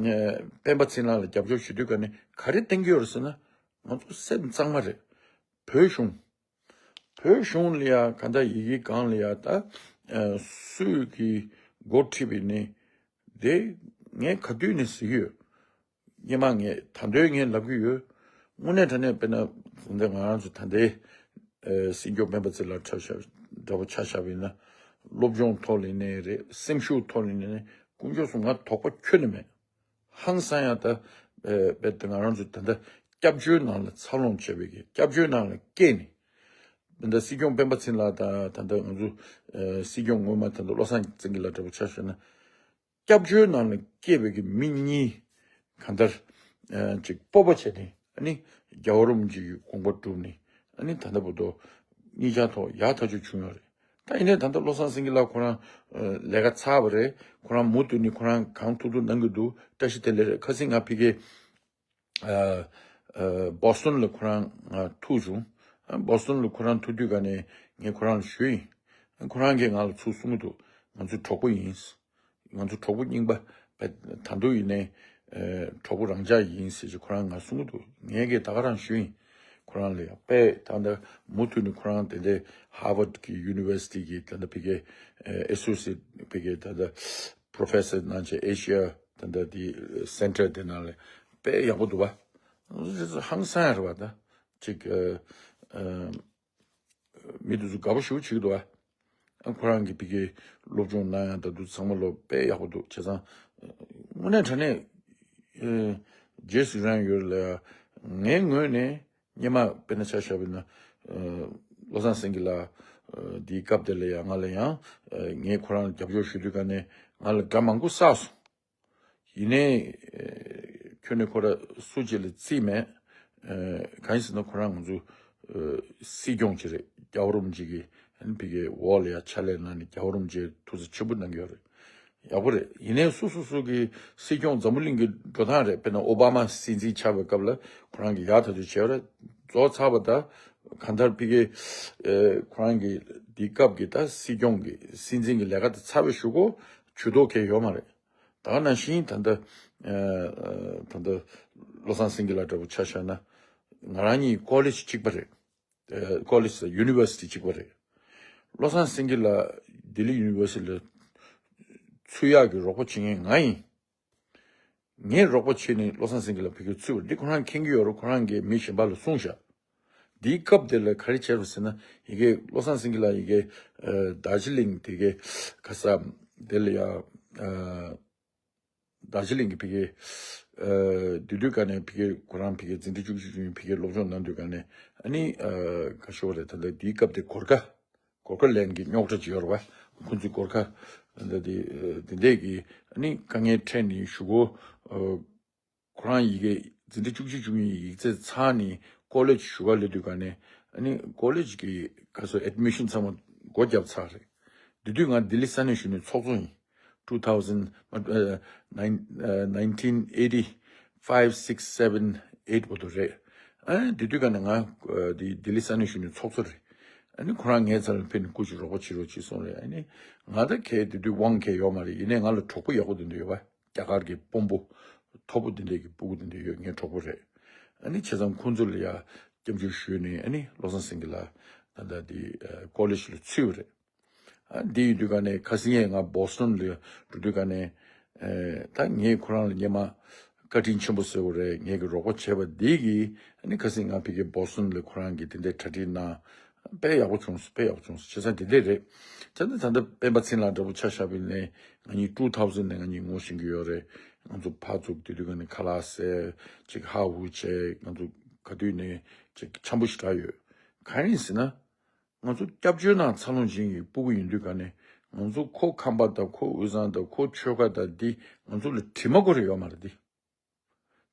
སྤེན་པ་ཚེ་རིང་ལགས་ལ་རྒྱབ་སྐྱོར་ཞུ་དུས་ག་ནས་ག་རེ་བསྟན་གྱི་ཡོད་རེད་ཟེར་ན། ང་ཚོ་སེམས་གཙང་མ་རེད། བོད་གཞུང་། བོད་གཞུང་ལ་ཡ་ག་འདྲ་ཡི་གེ་སྒང་ལ་ཡ་ད་སུས་ཀྱི་འགོ་ཁྲིད་པའི་ནི་དེ་ངས་ག་དུས་ནས་ཟེར་གྱི་ཡོད། སྔོན་མ་ངས་ད་དུང་ངས་ལབ་ཀྱི་ཡོད། དངོས་གནས་དྲང་གནས་དཔེར་ན་འདི་ང་རང་ཚོ་ད་ལྟའི་སྲིད་སྐྱོང་སྤེན་པ་ཚེ་རིང་ལགས་ཆ་བཞག་འདྲ་པོ་ཆ་བཞག་པ་ཡིན་ན། སློབ་སྦྱོང་ཐོག་ལ་ཡིན་ནའི་རེད། སེམས་ཤུགས་ཐོག་ལ་ཡིན་ནའི་རེད། དཀོན་མཆོག་གསུམ་ང་དོགས་པ་ཁྱོན་ནས་མེད། ཧང་སང་ཡང་ད་རྦད་དེ་ང་རང་ཚོ་ད་ལྟ་སྐྱབས་བཅོལ་ནང་ལ་འཚར་ལོངས་བྱས་པའི་གི་སྐྱབས་བཅོལ་ནང་ལ་སྐྱེས་ནས། ད་ལྟ་སྲིད་སྐྱོང་སྤེན་པ་ཚེ་རིང་ལགས་དང་ད་ལྟ་ང་ཚོ་སྲིད་སྐྱོང་སྔོན་མ་ད་ལྟ་བློ་བཟང་སེང་གེ་ལགས་འདྲ་པོ་ཆ་བཞག་ན། སྐྱབས་བཅོལ་ནང་ལ་སྐྱེས་པའི་གི་མི་གཉིས་གང་ལྟར་ཅིག་སྤོབས་པ་བྱས་ནས་ཨ་ནི་རྒྱལ་བ་རིན་པོ་ཆེ་ཡི་དགོངས་པ་བསྒྲུབས་ནས་ཨ་ནི་ད་ལྟ་བར་དུ་གཉིས་ཆ་ཐོག་ཡག་ཐག་ཆོད་བྱུང་ཡོད་རེད། ད་ཡིན་ནའི་ད་ལྟ་བློ་བཟང་སེང་གེ་ལགས་ཁོ་རང་ལས་ཀ་ཚར་བ་རེད། ཁོ་རང་མུ་མཐུད་ནས་ཁོ་རང་གང་ཐུབ་ཐུབ་གནང་གི་འདུག་བཀྲ་ཤིས་བདེ་ལེགས་རེད། ཁ་སང་ང་ཕ་གིར་ཨ་ཨ་བོ་སི་ཊོན་ལ་ཁོ་རང་ང་ཐུག་བྱུང་། ཨ་བོ་སི་ཊོན་ལ་ཁོ་རང་ཐུག་དུས་ག་ནས་ངས་ཁོ་རང་ལ་ཞུས་ཡིན། ཁོ་རང་གིས་ང་ལ་ཚུར་གསུང་གི་འདུག་ང་ཚོ་གྲོགས་པོ་ཡིན། ང་ཚོ་གྲོགས་པོ་རྙིང་པ་ད་དུང་ཡིན་ནའི་ཨ་གྲོགས་པོ་རང་འཇགས་ཡིན་ཟེར་གྱི་ཁོ་རང་ང་གསུང་གི་འདུག་ངས་གིས་ད་ག་རང་ཞུས་ཡིན། ཁོ་རང་ལ་ཡང་དཔེ་ད་ལྟ་མུ་མཐུད་ནས་ཁོ་རང་དེ་འདྲའི་ཧར་ཝརཌ་གི་ཡུ་ནི་ཝར་སི་ཊི་གི་ད་ལྟ་ཕ་གིའི་ཨ་ཨེ་སོ་སི་ཡེཊ་ཕ་གིའི་ད་ལྟ་པོ་རོ་ཕེ་སར་གནང་བྱས། ཨེ་ཤི་ཡ་ད་ལྟ་དེ་སེན་ཊར་དེ་ནང་ལ་དཔེ་ཡག་པོ་འདུག་བ། ཧང་སང་ཡ་རེད་བ། ད་ཅིག་ཨ་ཨ་མི་དེ་ཚོ་དགའ་པོ་ཞེ་པོ་བྱེད་ཀྱི་འདུག་བ། ཨ་ཁོ་རང་གི་ཕ་གིའི་སློབ་སྦྱོང་གནང་ཡ་ད་དུང་ཚང་མ་ལོ་དཔེ་ཡག་པོ་འདུག་བྱས་ཙང་དངོས་གནས་དྲང་གནས་ཨ་རྗེས་སུ་ཡི་རང་ཡོད་ལ་ཡ། ངའི་ངོས་ནས། སྔོན་མ་དཔེར་ན་ཆ་བཞག་པ་ཡིན་ན། ཨ་བློ་བཟང་སེང་གེ་ལགས་ཨ་འདིའི་སྐབས་དེ་ལ་ཡང་ང་ལ་ཡང་ཨ་ངས་ཁོ་རང་ལ་རྒྱབ་སྐྱོར་ཞུ་དུས་ག་ནས་ང་ལ་དགའ་མང་པོ་བསགས་སོང་། ཡིན་ནའི་ཨ་ཁྱོན་ནས་ཁོ་རང་སུ་གཅིག་ལ་རྩིས་མེད། ཨ་གང་ཡིན་ཟེར་ན་ཁོ་རང་ང་ཚོ་ཨ་སྲིད་སྐྱོང་ཅིག་རེད། རྒྱལ་བ་རིན་པོ་ཆེ་གི་ཨ་ནི་ཕ་གིའི་འོག་ལ་ཡང་ཕྱག་ལས་གནང་ནས་རྒྱལ་བ་རིན་པོ་ཆེ་ཐུགས་རྩ་ཆེན་པོ་གནང་གི་ཡོད་རེད། ཡག་པོ་རེད། ཡིན་ནའི་སོ་སོ་སོ་གི་སྲིད་སྐྱོང་འཛམ་བུ་གླིང་གི་འགྲོ་སྟངས་རེད། དཔེར་ན་ཨོ་བྷ་མ་སྲིད་འཛིན་ཆགས་པའི་སྐབས་ལ་ཁོ་རང་གིས་ཡག་ཐག་ཆོད་བྱས་པ་རེད། རྫོགས་ཚར་བ་དང་གང་ལྟར་ཕ་གི་ཨེ་ཁོ་རང་གི་འདི་སྐབས་ཀྱི་ད་སྲིད་སྐྱོང་གི་སྲིད་འཛིན་གྱི་ལས་ཀ་དེ་ཚར་བའི་གཞུག་གུ་ཇུས་གཏོགས་གང་ཡང་ཡོད་མ་རེད། ད་ ད་ག་ནང་བཞིན་ད་ལྟ་ཨ་ད་ལྟ་བློ་བཟང་སེང་གེ་ལགས་འདྲ་པོ་ཆ་བཞག་ན། ང་རང་གཉིས་ཀོ་ལེཇ་གཅིག་པ་རེད། ཨ་ཀོ་ལེཇ་ཟེར་ཡུ་ནི་ཝར་སི་ཊི་གཅིག་པ་རེད། བློ་བཟང་སེང་གེ་ལགས་ལྡི་ལི་ཡུ་ནི་ཝར་སི་ཊི་ལ་ཚུད་ཡག་གི་རོགས་པ་བྱེད་མཁན་ང་ཡིན། ངས་རོགས་པ་བྱས་ནས་བློ་བཟང་སེང་གེ་ལགས་ཕ་གིར་ཚུད་པ་འདི་ཁོ་རང་མཁྱེན་གྱི་ཡོད་རེད། ཁོ་རང་གིས་མི་གཞན་པ་ལ་གསུངས་བཞག་འདིའི་སྐབས་དེ་ལ་ག་རེ་བྱས་པ་ཟེར་ན། ཡི་གེ་བློ་བཟང་སེང་གེ་ལགས་ཡི་གེ་ཨ་རྡོ་རྗེ་གླིང་དེ་གའི་ཁ་ས་དེ་ལ་ཡ་ཨ་རྡོ་རྗེ་གླིང་གི་ཕ་གིར་ཨ་དེ་དུས་ག་ནས་ཕ་གིར་ཁོ་རང་ཕ་གིར་འཛིན་གྲྭ་བཅུ་གཅིག་བཅུ་གཉིས་ཕ་གིར་སློབ་སྦྱོང་གནང་དུས་ག་ནས་ཨ་ནི་ཨ་ག་ཤོར་བ་རེད། ད་ལྟ་འདིའི་སྐབས་དེ་གོར་ཁ། གོར་ཁ་ལན་གྱི་རྙོག་དྲ་ཅིག་ཡོད་རེད་པ། ཁོང་ཚོའི་གོར་ཁ་འདི་འདི་འདི་འདྲས་ཀྱི་ཨ་ནི་དཀའ་ངལ་འཕྲད་ནས་གཞུག་གུ་ཨ་ཁོ་རང་ཡི་གེ་འཛིན་གྲྭ་བཅུ་གཅིག་བཅུ་གཉིས་ཡིག་ཚད་ཚར་ནས་ཀོ་ལེཇ་ཞུ་ག་སླེབས་དུས་ག་ནས་ཨ་ནི་ཀོ་ལེཇ་གི་ག་ཚོད་ཨེཌ་མི་ཤན་ཚང་མ་སྒོ་བརྒྱབ་ཚར་རེད། དེ་དུས་ང་ལྡི་ལི་ས་གནས་གཞོན་ནུའི་ཚོགས་གཙོ་ཡིན། two thousand ཨ་nine- ཨ་nineteen eighty five, six, seven, eight བར་དུ་རེད། ཨ་ནི་དེ་དུས་ག་ནས་ང་ཨ་དེ་ལྡི་ལི་ས་གནས་གཞོན་ནུའི་ཚོགས་གཙོ་རེད། ཨ་ནི་ཁོ་རང་ངའི་རྩ་ལ་ཕེབས་ནས་སྐུ་མཁྱེན་རོགས་པ་བྱེད་རོགས་བྱེད་གསུངས་རེད། ཨ་ནི་ང་ད་གས་དེ་དུས་དབང་གས་ཡོད་མ་རེད། ཡིན་ནའི་ང་ལ་གྲོགས་པོ་ཡག་པོ་དེ་འདྲ་ཡོད་པ། རྒྱ་གར་གྱི་དཔོན་པོ་མཐོ་པོ་དེ་འདྲས་ཀྱི་སྤུ་གུ་དེ་འདྲ་ཡོད། ངའི་གྲོགས་པོ་རེད། ཨ་ནི་བྱས་ཙང་ཁོང་ཚོ་ལ་ཡ་སྐྱབས་འཇུག་ཞུས་ནས་ཨ་ནི་བློ་བཟང་སེང་གེ་ལགས་ད་ལྟ་དེ་ཨ་ཀོ་ལེཇ་ལ་ཚུད་པ་རེད། ཨ་འདི་ཡིན་དུས་ག་ནས་ཁ་སང་ཡས་ང་བོ་སི་ཊོན་ལ་འགྲོ་དུས་ག་ནས་ཨེ་ད་ངས་ཁོ་རང་ལ་སྙེ་མ་བཀའ་དྲིན་ཆེན་པོ་ཟེར་བ་རེད། ངས་ཀྱི་རོགས་པ་བྱས་པ་འདི་གིས་ཨ་ནི་ཁ་སང་ང་ཕ་གི་བོ་སི་ཊོན་ལ་ཁོ་རང་གིས་དེ་འདྲའི་གྲ་སྒྲིག་གནང་། དཔེ་ཡག་པོ་བྱུང་སོང་། དཔེ་ཡག་པོ་བྱུང་སོང་། བྱས་ཙང་དེ་འདྲས་རེད། བྱས་ཙང་ད་ལྟ་སྤེན་པ་ཚེ་རིང་ལགས་འདྲ་པོ་ཆ་བཞག་པ་ཡིན་ནའི་ང་གཉིས་two thousand ནས་ང་གཉིས་ངོ་ཤེས་ཀྱི་ཡོད་རེད། ང་ཚོ་ཕར་ཚུར་དེ་དུས་ག་ནས་ཁ་ལག་ཟས་ཅིག་ཧ་ཧུ་བྱས། ང་ཚོ་ག་དུས་ནས་ཅིག་འཆམ་པོ་ཞེ་དྲག་ཡོད། གང་ཡིན་ཟེར་ན། ང་ཚོ་སྐྱབས་བཅོལ་ནང་འཚར་ལོངས་ཅན་གྱི་སྤུ་གུ་ཡིན་དུས་ག་ནས་ང་ཚོ་ཁོ་ཁམས་པ་དང་ཁོ་དབུས་གཙང་དང་ཁོ་ཆོལ་ཁ་དང་འདི་ང་ཚོ་ལ་དྲི་མ་ཁོ་རེ་ཡོད་མ་རེད་དེ།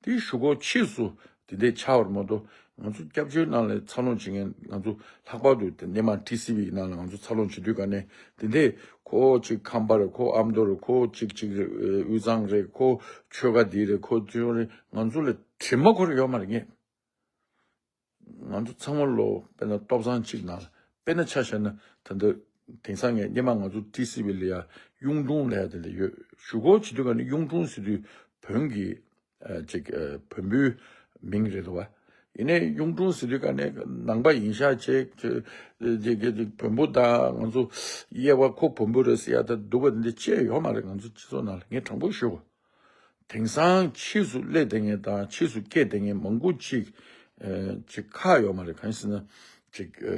དེའི་གཞུག་གུ་ཕྱིས་སུ་དེ་འདྲས་ཆགས་པར་མ་གཏོགས། ང་ཚོ་སྐྱབས་བཅོལ་ནང་ལ་འཚར་ལོངས་བྱེད་མཁན་ང་ཚོ་ལྷག་པར་དུ་དེ་སྔོན་མ་ཊི་སི་ཝི་ཡི་ནང་ལ་ང་ཚོ་འཚར་ལོངས་བྱེད་དུས་ག་ནས་དེ་འདྲས་ཁོ་གཅིག་ཁམས་པ་རེད། ཁོ་ཨ་མདོ་རེད། ཁོ་གཅིག་གཅིག་རེད། དབུས་གཙང་རེད། ཁོ་ཆོལ་ཁ་འདི་རེད། ཁོ་ཚོ་རེད། ང་ཚོ་ལ་དྲི་མ་ཁོ་རེ་ཡོད་མ་རེད། ངས་ང་ཚོ་ཚང་མ་ལོ་དཔེར་ན་ཏོག་ཚང་གཅིག་ནང་ལ་དཔེར་ན་ཆ་བཞག་ན། ད་ལྟ་དེང་སང་ངས་སྔོན་མ་ང་ཚོ་ཊི་སི་ཝི་ལ་ཡ་གཡུང་དྲུང་ལབ་ཡ་དེ་འདྲ་ཡོད། གཞུག་གུ་བྱེད་དུས་ག་ནས་གཡུང་དྲུང་ཟེར་དུས་བོན་གྱི་ཨ་ཅིག་ཨ་བོན་པོའི་མིང་རེད་འདུག་བ། ཡིན་ནའི་གཡུང་དྲུང་ཟེར་དུས་ག་ནས་ནང་པ་ཡིན་ཤག་ཅིག་ཅིག་ཅིག་ཅིག་བོན་པོ་དང་ང་ཚོ་དབྱེ་བ། ཁོ་བོན་པོ་རེད་ཟེར་ཡ་ད་སྡུག་པ་འདི་འདྲ་བཅས་ཡོད་མ་རེད། ང་ཚོ་སྤྱི་ཚོགས་ནང་ལ་ངས་དྲང་པོ་ཞུ་དགོས། དེང་སང་ཕྱིས་སུ་སླེབས་བསྡད་མཁན་དང་ཕྱིས་སུ་སྐྱེས་བསྡད་མཁན་མང་པོ་ཅིག་ཨ་ཅིག་ཁག་ཡོད་མ་རེད། གང་ཡིན་ཟེར་ན་ཅིག་ཨ་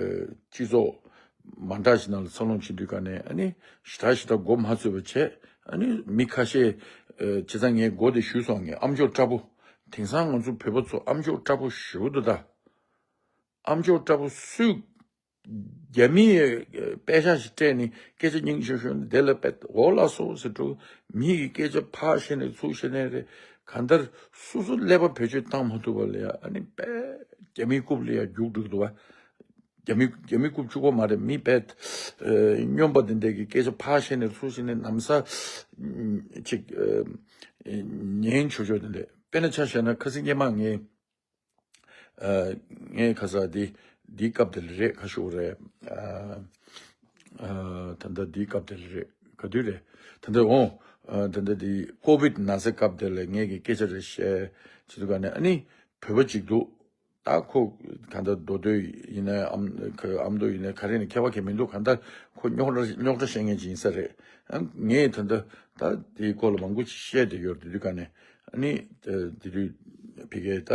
སྤྱི་ཚོགས་མ་འདྲ་ཞིག་ནང་ལ་འཚར་ལོངས་བྱེད་དུས་ག་ནས་ཨ་ནི་ཞེ་དྲག་ཞེ་དྲག་མགོ་མ་ཚོས་པ་བྱས། ཨ་ནི་མི་ཁ་ཤས་ཨ་བྱས་ཙང་ངས་མགོ་དེ་ཞུས་སོང་། ངས་ཨ་མཆོག་སྐྲག་པོ། དེང་སང་ང་ཚོ་བོད་པ་ཚོ་ཨ་མཆོག་སྐྲག་པོ་ཞེ་པོ་འདུག་ད། ཨ་མཆོག་སྐྲག་པོ་སུས། རྒྱ་མིས་དཔེ་ཆ་ཞིག་སྤྲད་ནས་སྐད་ཆ་སྙིང་ཤོར་ཤོར་ནས་དེ་ལ་དཔེ་འོ་ལགས་སོ་ཟེར་འགྲོ། མི་གི་སྐད་ཆ་ཕར་བཤད་ནས་ཚུར་བཤད་ནས་རེད། གང་ལྟར་སོ་སོ་ཀླད་པ་བེད་སྤྱོད་བཏང་མ་ཐུབ་པ་ལ་ཡ་ཨ་ནི་དཔེ་རྒྱ་མིའི་རྐུབ་ལ་ཡ་རྒྱུགས་འགྲོ་གི་འདུག་བ། རྒྱ་མི་རྒྱ་མིའི་རྐུབ་གཅུ་གོ་མ་རེད། མི་དཔེ་ཨ་སྨྱོན་པ་དེ་འདྲས་ཀྱི་སྐད་ཆ་ཕར་བཤད་ནས་ཚུར་བཤད་ནས་ནམ་ས་ཨ་ཅིག་ཨ་ཉན་ཆོག་ཆོག་དེ་འདྲས། དཔེར་ན་ཆ་བཞག་ན་ཁ་སང་སྔོན་མ་ངས། ཨ་ངས་ཁ་ས་འདི་འདིའི་སྐབས་དེ་ལ་རེད། ཁ་ཤོར་རེད། ཨ་ཨ་ད་ལྟ་འདིའི་སྐབས་དེ་ལ་རེད། ག་དུས་རེད། ད་ལྟ་འོང་། ཨ་ད་ལྟ་འདི་ཀོ་བིད་ན་ཚའི་སྐབས་དེ་ལ་ངས་ཀྱི་སྐད་ཆ་རེ་བཤད་བྱེད་དུས་ག་ནས་ཨ་ནི་བོད་པ་གཅིག་འདུག། ད་ཁོ་ག་ད་མདོ་སྟོད་ཡིན་ནའི་ཨ་མདོ་ཡིན་ནའི་ག་རེ་ནས་ཁྱད་པར་གང་མི་འདུག། ག་ད་ཁོ་རྙོག་དྲ་རྙོག་དྲ་བཤད་མཁན་ཅིག་ཡིན་ས་རེད། ཨ་ངས་ད་ལྟ་ད་དེའི་སྐོར་ལ་མང་པོ་ཅིག་བཤད་བསྡད་ཡོད་རེད། དེ་དུས་ག་ནས། ཨ་ནི་དེ་དུས་ཕ་གིའི་ད་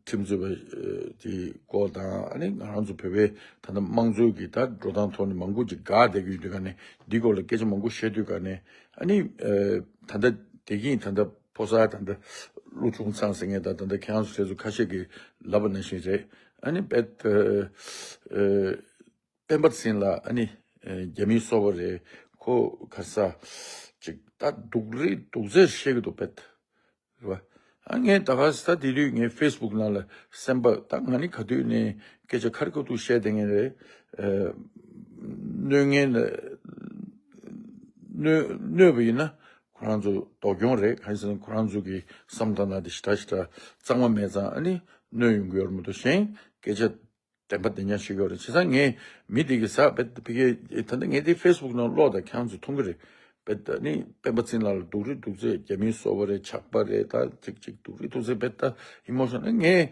ཁྲིམས་རྩོད་པ་དེའི་སྐོར་དང་། ཨ་ནི་ང་རང་ཚོ་བོད་པའི་ད་ལྟ་དམངས་གཙོའི་གི་ད་འགྲོ་སྟངས་ཐོག་ནས་མང་པོ་ཅིག་དགའ་བསྡད་ཀྱི་ཡོད་དུས་ག་ནས། འདིའི་སྐོར་ལ་སྐད་ཆ་མང་པོ་བཤད་དུས་ག་ནས། ཨ་ནི་ད་ལྟ་དེ་གིན་ད་ལྟ་ཕོ་གསར་ད་ལྟ་ཀླུ་ཆུང་ཚང་ཟེར་མཁན་དང་། ད་ལྟ་ཁྱེད་རང་ཚོ་དེ་ཚོ་ཁ་ཤས་ཀྱིས་ལབ་པ་ནང་བཞིན་རེད། ཨ་ནི་དཔེ་ཨ་སྤེན་པ་ཚེ་རིང་ལགས་ཨ་ནི་རྒྱ་མིའི་སོ་པ་རེད། ཁོ་ག་ས་ཅིག་ད་སྡུག་རེད་སྡུག་ཚད་བཤད་གི་འདུག་པད། རེད་བ། ཨ་ངས་ད་ག་ས་དེ་དུས་ངའི་ཕེ་སི་བུག་ནང་ལ་སེམས་པ་ད་ང་ནི་ག་དུས་ནས་སྐད་ཆ་ཁ་རི་ཁ་ཐུག་བཤད་བསྡད་མཁན་རེད། ཨ་གནོད་མཁན་ལ་གནོད་གནོད་པ་ཡིན་ན་ཁོ་རང་ཚོ་སྡུག་གྱོང་རེད། གང་ཡིན་ཟེར་ན་ཁོ་རང་ཚོ་གི་བསམ་བློ་ནང་དེ་ཞེ་དྲག་ཞེ་དྲག་གཙང་མ་མེད་ཙང་། ཨ་ནི་གནོད་ཡོང་གི་ཡོད་རེད་མ་གཏོགས། གཞན་སྐད་ཆ་བདེན་པ་བདེན་རྐྱང་བཤད་ཀྱི་ཡོད་རེད། བྱས་ཙང་ངས་མི་དེ་གི་ཟ་བེད་ཕ་གི་ད་ལྟ་ངས་དེ་ཕེ་སི་བུག་ནང་ཀློག་དང་། ཁྱེད་རང་ཚོ་མཐོང་གི་རེད། དཔེ་ད་ནི་སྤེན་པ་ཚེ་རིང་ལགས་ལ་སྡུག་རུས་སྡུག་ཚད། རྒྱ་མིའི་སོ་པ་རེད། ཇག་པ་རེད། ད་ཅིག་ཅིག་སྡུག་རུས་སྡུག་ཚད་དཔེ་ད་ཨི་མོ་ཤོན་ནལ། ངས་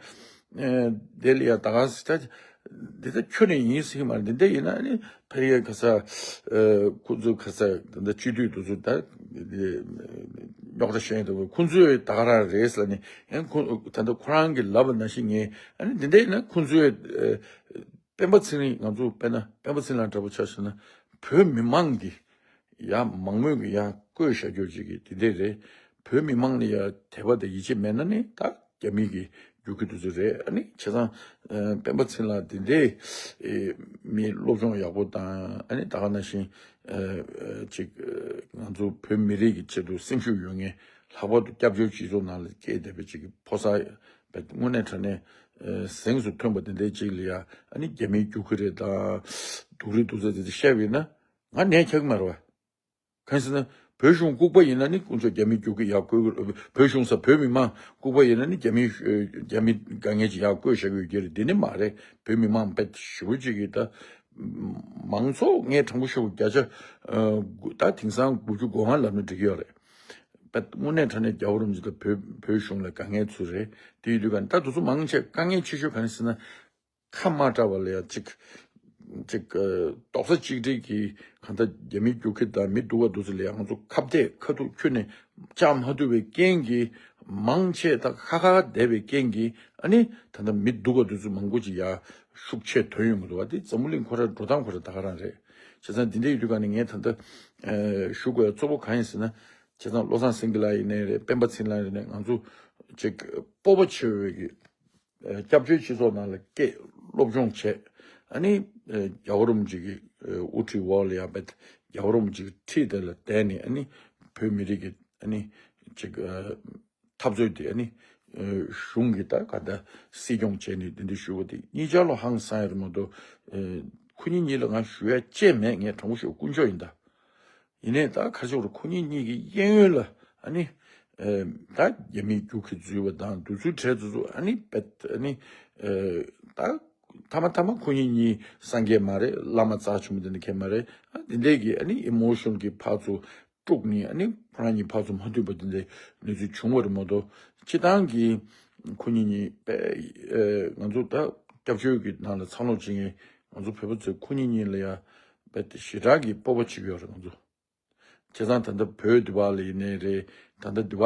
ཨ་དེ་ལ་ཡ་ད་ག་ཟེ་ད་འདི་ད་ཁྱོན་ནས་ཡིན་ཟེར་གྱི་མ་རེད། འདི་འདྲ་ཡིན་ན་ནི་ཕ་གིའི་ག་ས་ཨ་ཁོ་ཚོའི་ག་ས་ད་ལྟ་སྤྱི་འཐུས་དེ་ཚོ་ད་རྙོག་དྲ་བཤད་འདུག་ཁོ་ཚོས་ད་ག་རང་རེད་ཟེར་ལབ་ནས། ཡང་ཁོ་ད་ལྟ་ཁོ་རང་གིས་ལབ་པ་ནང་བཞིན། ངས་ཨ་ནི་འདི་འདྲ་ཡིན་ན་ཁོ་ཚོས་ཨ་སྤེན་པ་ཚེ་རིང་ང་ཚོ་དཔེར་ན་སྤེན་པ་ཚེ་རིང་ལགས་འདྲ་པོ་ཆ་བཞག་ན་བོད་མི་མང་གི་ཡ་མང་མོས་ཀྱི་ཡ་བསྐོས་བཞག་རྒྱུ་ཅིག་གི་དེ་འདྲས་རེད། བོད་མི་མང་ལ་ཡ་དད་པ་དང་ཡིད་ཆེས་མེད་ན་ནི་ད་རྒྱ་མི་གི་རྒྱུག་ཁྱི་དེ་ཚོ་རེད། ཨ་ནི་བྱས་ཙང་ཨ་སྤེན་པ་ཚེ་རིང་ལགས་དེ་འདྲས་ཨེ་མི་སློབ་སྦྱོང་ཡག་པོ་དང་། ཨ་ནི་ད་ག་ནང་བཞིན་ཨ་ཨ་ཅིག་ཨ་ང་ཚོ་བོད་མི་རིགས་ཀྱི་ཆེད་དུ་སེམས་ཤུགས་ཡོད་མཁན། ལྷག་པར་དུ་སྐྱབས་བཅོལ་སྤྱི་ཚོགས་ནང་ལ་སྐྱེས་བསྡད་པའི་ཅིག་གི་ཕོ་གསར་དངོས་གནས་དྲང་གནས་ཨ་གཟེངས་སུ་ཐོན་པ་དེ་འདྲའི་ཅིག་ལ་ཡ་ཨ་ནི་རྒྱ་མིའི་རྒྱུག་ཁྱི་རེད་ད་སྡུག་རུས་སྡུག་ཚད་དེ་འདྲ་བཤད་པ་ཡིན་ན་ང་ནད་ཁྱག་མ་རེད་བ། གང་ཟེར་ན་བོད་གཞུང་ལྐུགས་པ་ཡིན་ན་ནི་དཀོན་མཆོག་རྒྱ་མིའི་རྒྱུག་ཁྱི་ཡར་བསྐོས། བོད་གཞུང་ཟེར་བོད་མི་མང་ལྐུགས་པ་ཡིན་ན་ནི་རྒྱ་མིའི་རྒྱ་མི་དཀའ་ངལ་ཅིག་ཡར་བསྐོས་བཞག་གི་ཡོད་ཀྱི་རེད། འདི་ནི་མ་རེད། བོད་མི་མང་དཔེ་ཞེ་པོ་ཅིག་གིས་ད་མང་ཚོགས་ངས་དྲང་པོ་ཤོད་བརྒྱ་ཆ་ཨ་དགུ་ད་དེང་སང་དགུ་བཅུ་གོ་ལྔ་ལབ་ན་འགྲིག་གི་ཡོད་རེད། དཔེ་དངོས་གནས་དྲང་གནས་རྒྱལ་བ་རིན་པོ་ཆེ་དང་བོད་བོད་གཞུང་ལ་དཀའ་ངལ་ཚུལ་རེད། དེ་ཡིན་དུས་ག་ད་དེ་ཚོ་མང་ཆེ་དཀའ་ངལ་ཆེ་ཤོས་ག་རེ་ཟེར་ན། ཁ་མ་བྲལ་བ་ལ་ཡ་གཅིག་གཅིག་ཨ་རྡོག་རྩ་གཅིག་སྒྲིལ་གྱིས་གང་ལྟར་རྒྱ་མིའི་རྒྱུག་ཁྱི་དང་མི་སྡུག་པ་དེ་ཚོ་ལ་ཡ་ང་ཚོ་ཁ་གཏད་ཁ་ཐུག་ཁྱོན་ནས་བཅག་མ་ཐུབ་པའི་རྐྱེན་གྱིས། མང་ཆེ་ད་ཁ་ཁ་བསྡད་པའི་རྐྱེན་གྱིས། ཨ་ནི་ད་ལྟ་མི་སྡུག་པ་དེ་ཚོ་མང་པོ་ཅིག་ཡ་ཤུགས་ཆེ་ཐོན་ཡོང་གི་འདུག་བ། དེ་འཛམ་བུ་གླིང་ཁོ་རང་འགྲོ་སྟངས་ཁོ་རང་ད་ག་རང་རེད། བྱས་ཙང་འདི་འདྲ་ཡིན་དུས་ག་ནས་ངས་ད་ལྟ་ཨ་ཞུ་དགོས་ཡ་གཙོ་བོ་གང་ཡིན་ཟེར་ན། བྱས་ཙང་བློ་བཟང་སེང་གེ་ལགས་ཡིན་ནའི་རེད། སྤེན་པ་ཚེ་རིང་ལགས་ཡིན་ནའི་ང་ཚོ་ཅིག་སྤོབས་པ་ཆེ་བའི་གི་ཨ་སྐྱབས་བཅོལ་སྤྱི་ཚོགས་ནང་ལ་སྐད་སློབ་སྦྱོང་བྱས། ཨ་ནི་ཨ་རྒྱལ་བ་རིན་པོ་ཆེ་གི་ཨ་དབུ་ཁྲིད་འོག་ལ་ཡ་བེད་རྒྱལ་བ་རིན་པོ་ཆེ་གི་ཁྲི་དེ་ལ་བསྡད་ནས། ཨ་ནི་བོད་མི་རིགས་ཀྱི་ཨ་ནི་ཅིག་ཨ་འཐབ་རྩོད་དེ་ཨ་ནི་ཨ་གཞུང་གི་ད་ག་ད་སྲིད་སྐྱོང་བྱས་ནས་དེ་འདྲ་ཞུ་བ་དེ་གཉིས་ཆ་ལོ་ཧང་སང་ཡ་རེད་མ་གཏོགས། ཨ་ཁོ་གཉིས་གཉིས་ལ་ང་ཞུ་ཡ་ཅི་ཡང་མེད། ངས་དྲང་པོ་ཤོད་དཀོན་མཆོག་ཡིན་ད། ཡིན་ནའི་ད་ག་རེ་ཟེར་དགོས་རེད། ཁོ་གཉིས་གཉིས་ཀྱི་གཡས་གཡོན་ལ་ཨ་ནི་ཨ་ད་རྒྱ་མིའི་རྒྱུག་ཁྱི་འཛུལ་བ་དང་དེ་ཚོའི་གྲས་དེ་ཚོ་ཨ་ནི་བེད་ཨ་ནི་ཨ་ད་མཐའ་མ་མཐའ་མ་ཁོ་གཉིས་གཉིས་སངས་རྒྱས་མ་རེད། བླ་མ་རྩ་ཆེན་པོ་དེ་འདྲ་གང་ཡང་མ་རེད། ཨ་དེ་འདྲས་ཀྱི་ཨ་ནི་ཨི་མོ་ཤོན་གྱི་ཕར་ཚུར་དཀྲུགས་ནས། ཨ་ནི་ཁོ་རང་གཉིས་ཕར་ཚུར་མ་མཐུན་པ་དེ་འདྲའི་གནས་ཚུལ་བྱུང་བ་རེད་མ་གཏོགས། སྤྱིར་བཏང་གི་ཁོ་གཉིས་གཉིས་དཔེ་ཨ་ང་ཚོ་ད་སྐྱབས་བཅོལ་གྱི་ནང་ལ་འཚར་ལོངས་བྱེད་མཁན་ང་ཚོ་བོད་པ་ཚོས་ཁོ་གཉིས་གཉིས་ལ་ཡ་དཔེ་ཞེ་དྲག་གི་སྤོབས་པ་བྱེད་ཀྱི་ཡོད་རེད། ང་ཚོ་བྱས་ཙང་ད་ལྟ་བོད་འདི་བ་ལ་ཡིན་ནའི་རེད། ད་ལྟ་འདི་བ་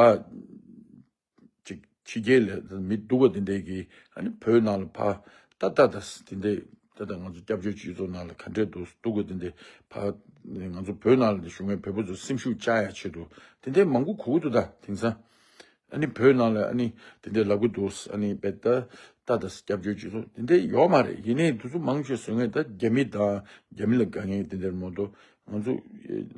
ཅིག་ཕྱི་རྒྱལ་ལ་མི་སྡུག་པ་དེ་འདྲས་ཀྱིས་ཨ་ནི་བོད་ནང་ལ་ཕར་ད་ལྟ་ད་དེ་འདྲས་ད་ལྟ་ང་ཚོ་སྐྱབས་བཅོལ་སྤྱི་ཚོགས་ནང་ལ་ག་འདྲས་འདུག་སྡུག་པ་དེ་འདྲས་ཕར་ང་ཚོ་བོད་ནང་ལ་བཞུགས་མཁན་བོད་པ་ཚོ་སེམས་ཤུགས་བཅག་ཡ་ཆེད་དུ་དེ་འདྲས་མང་པོ་གོ་གི་འདུག་ད་དེང་སང་། ཨ་ནི་བོད་ནང་ལ་ཨ་ནི་དེ་འདྲའི་ལབ་གི་འདུག་ཨ་ནི་བེད་ད་ད་ད་སྐྱབས་བཅོལ་སྤྱི་ཚོགས་དེ་འདྲའི་ཡོད་མ་རེད། ཡིན་ནའི་དེ་ཚོ་མང་ཆེ་བཟོ་མཁན་ད་རྒྱ་མི་དང་རྒྱ་མི་ལ་དགའ་མཁན་དེ་འདྲ་མ་གཏོགས། ང་ཚོ་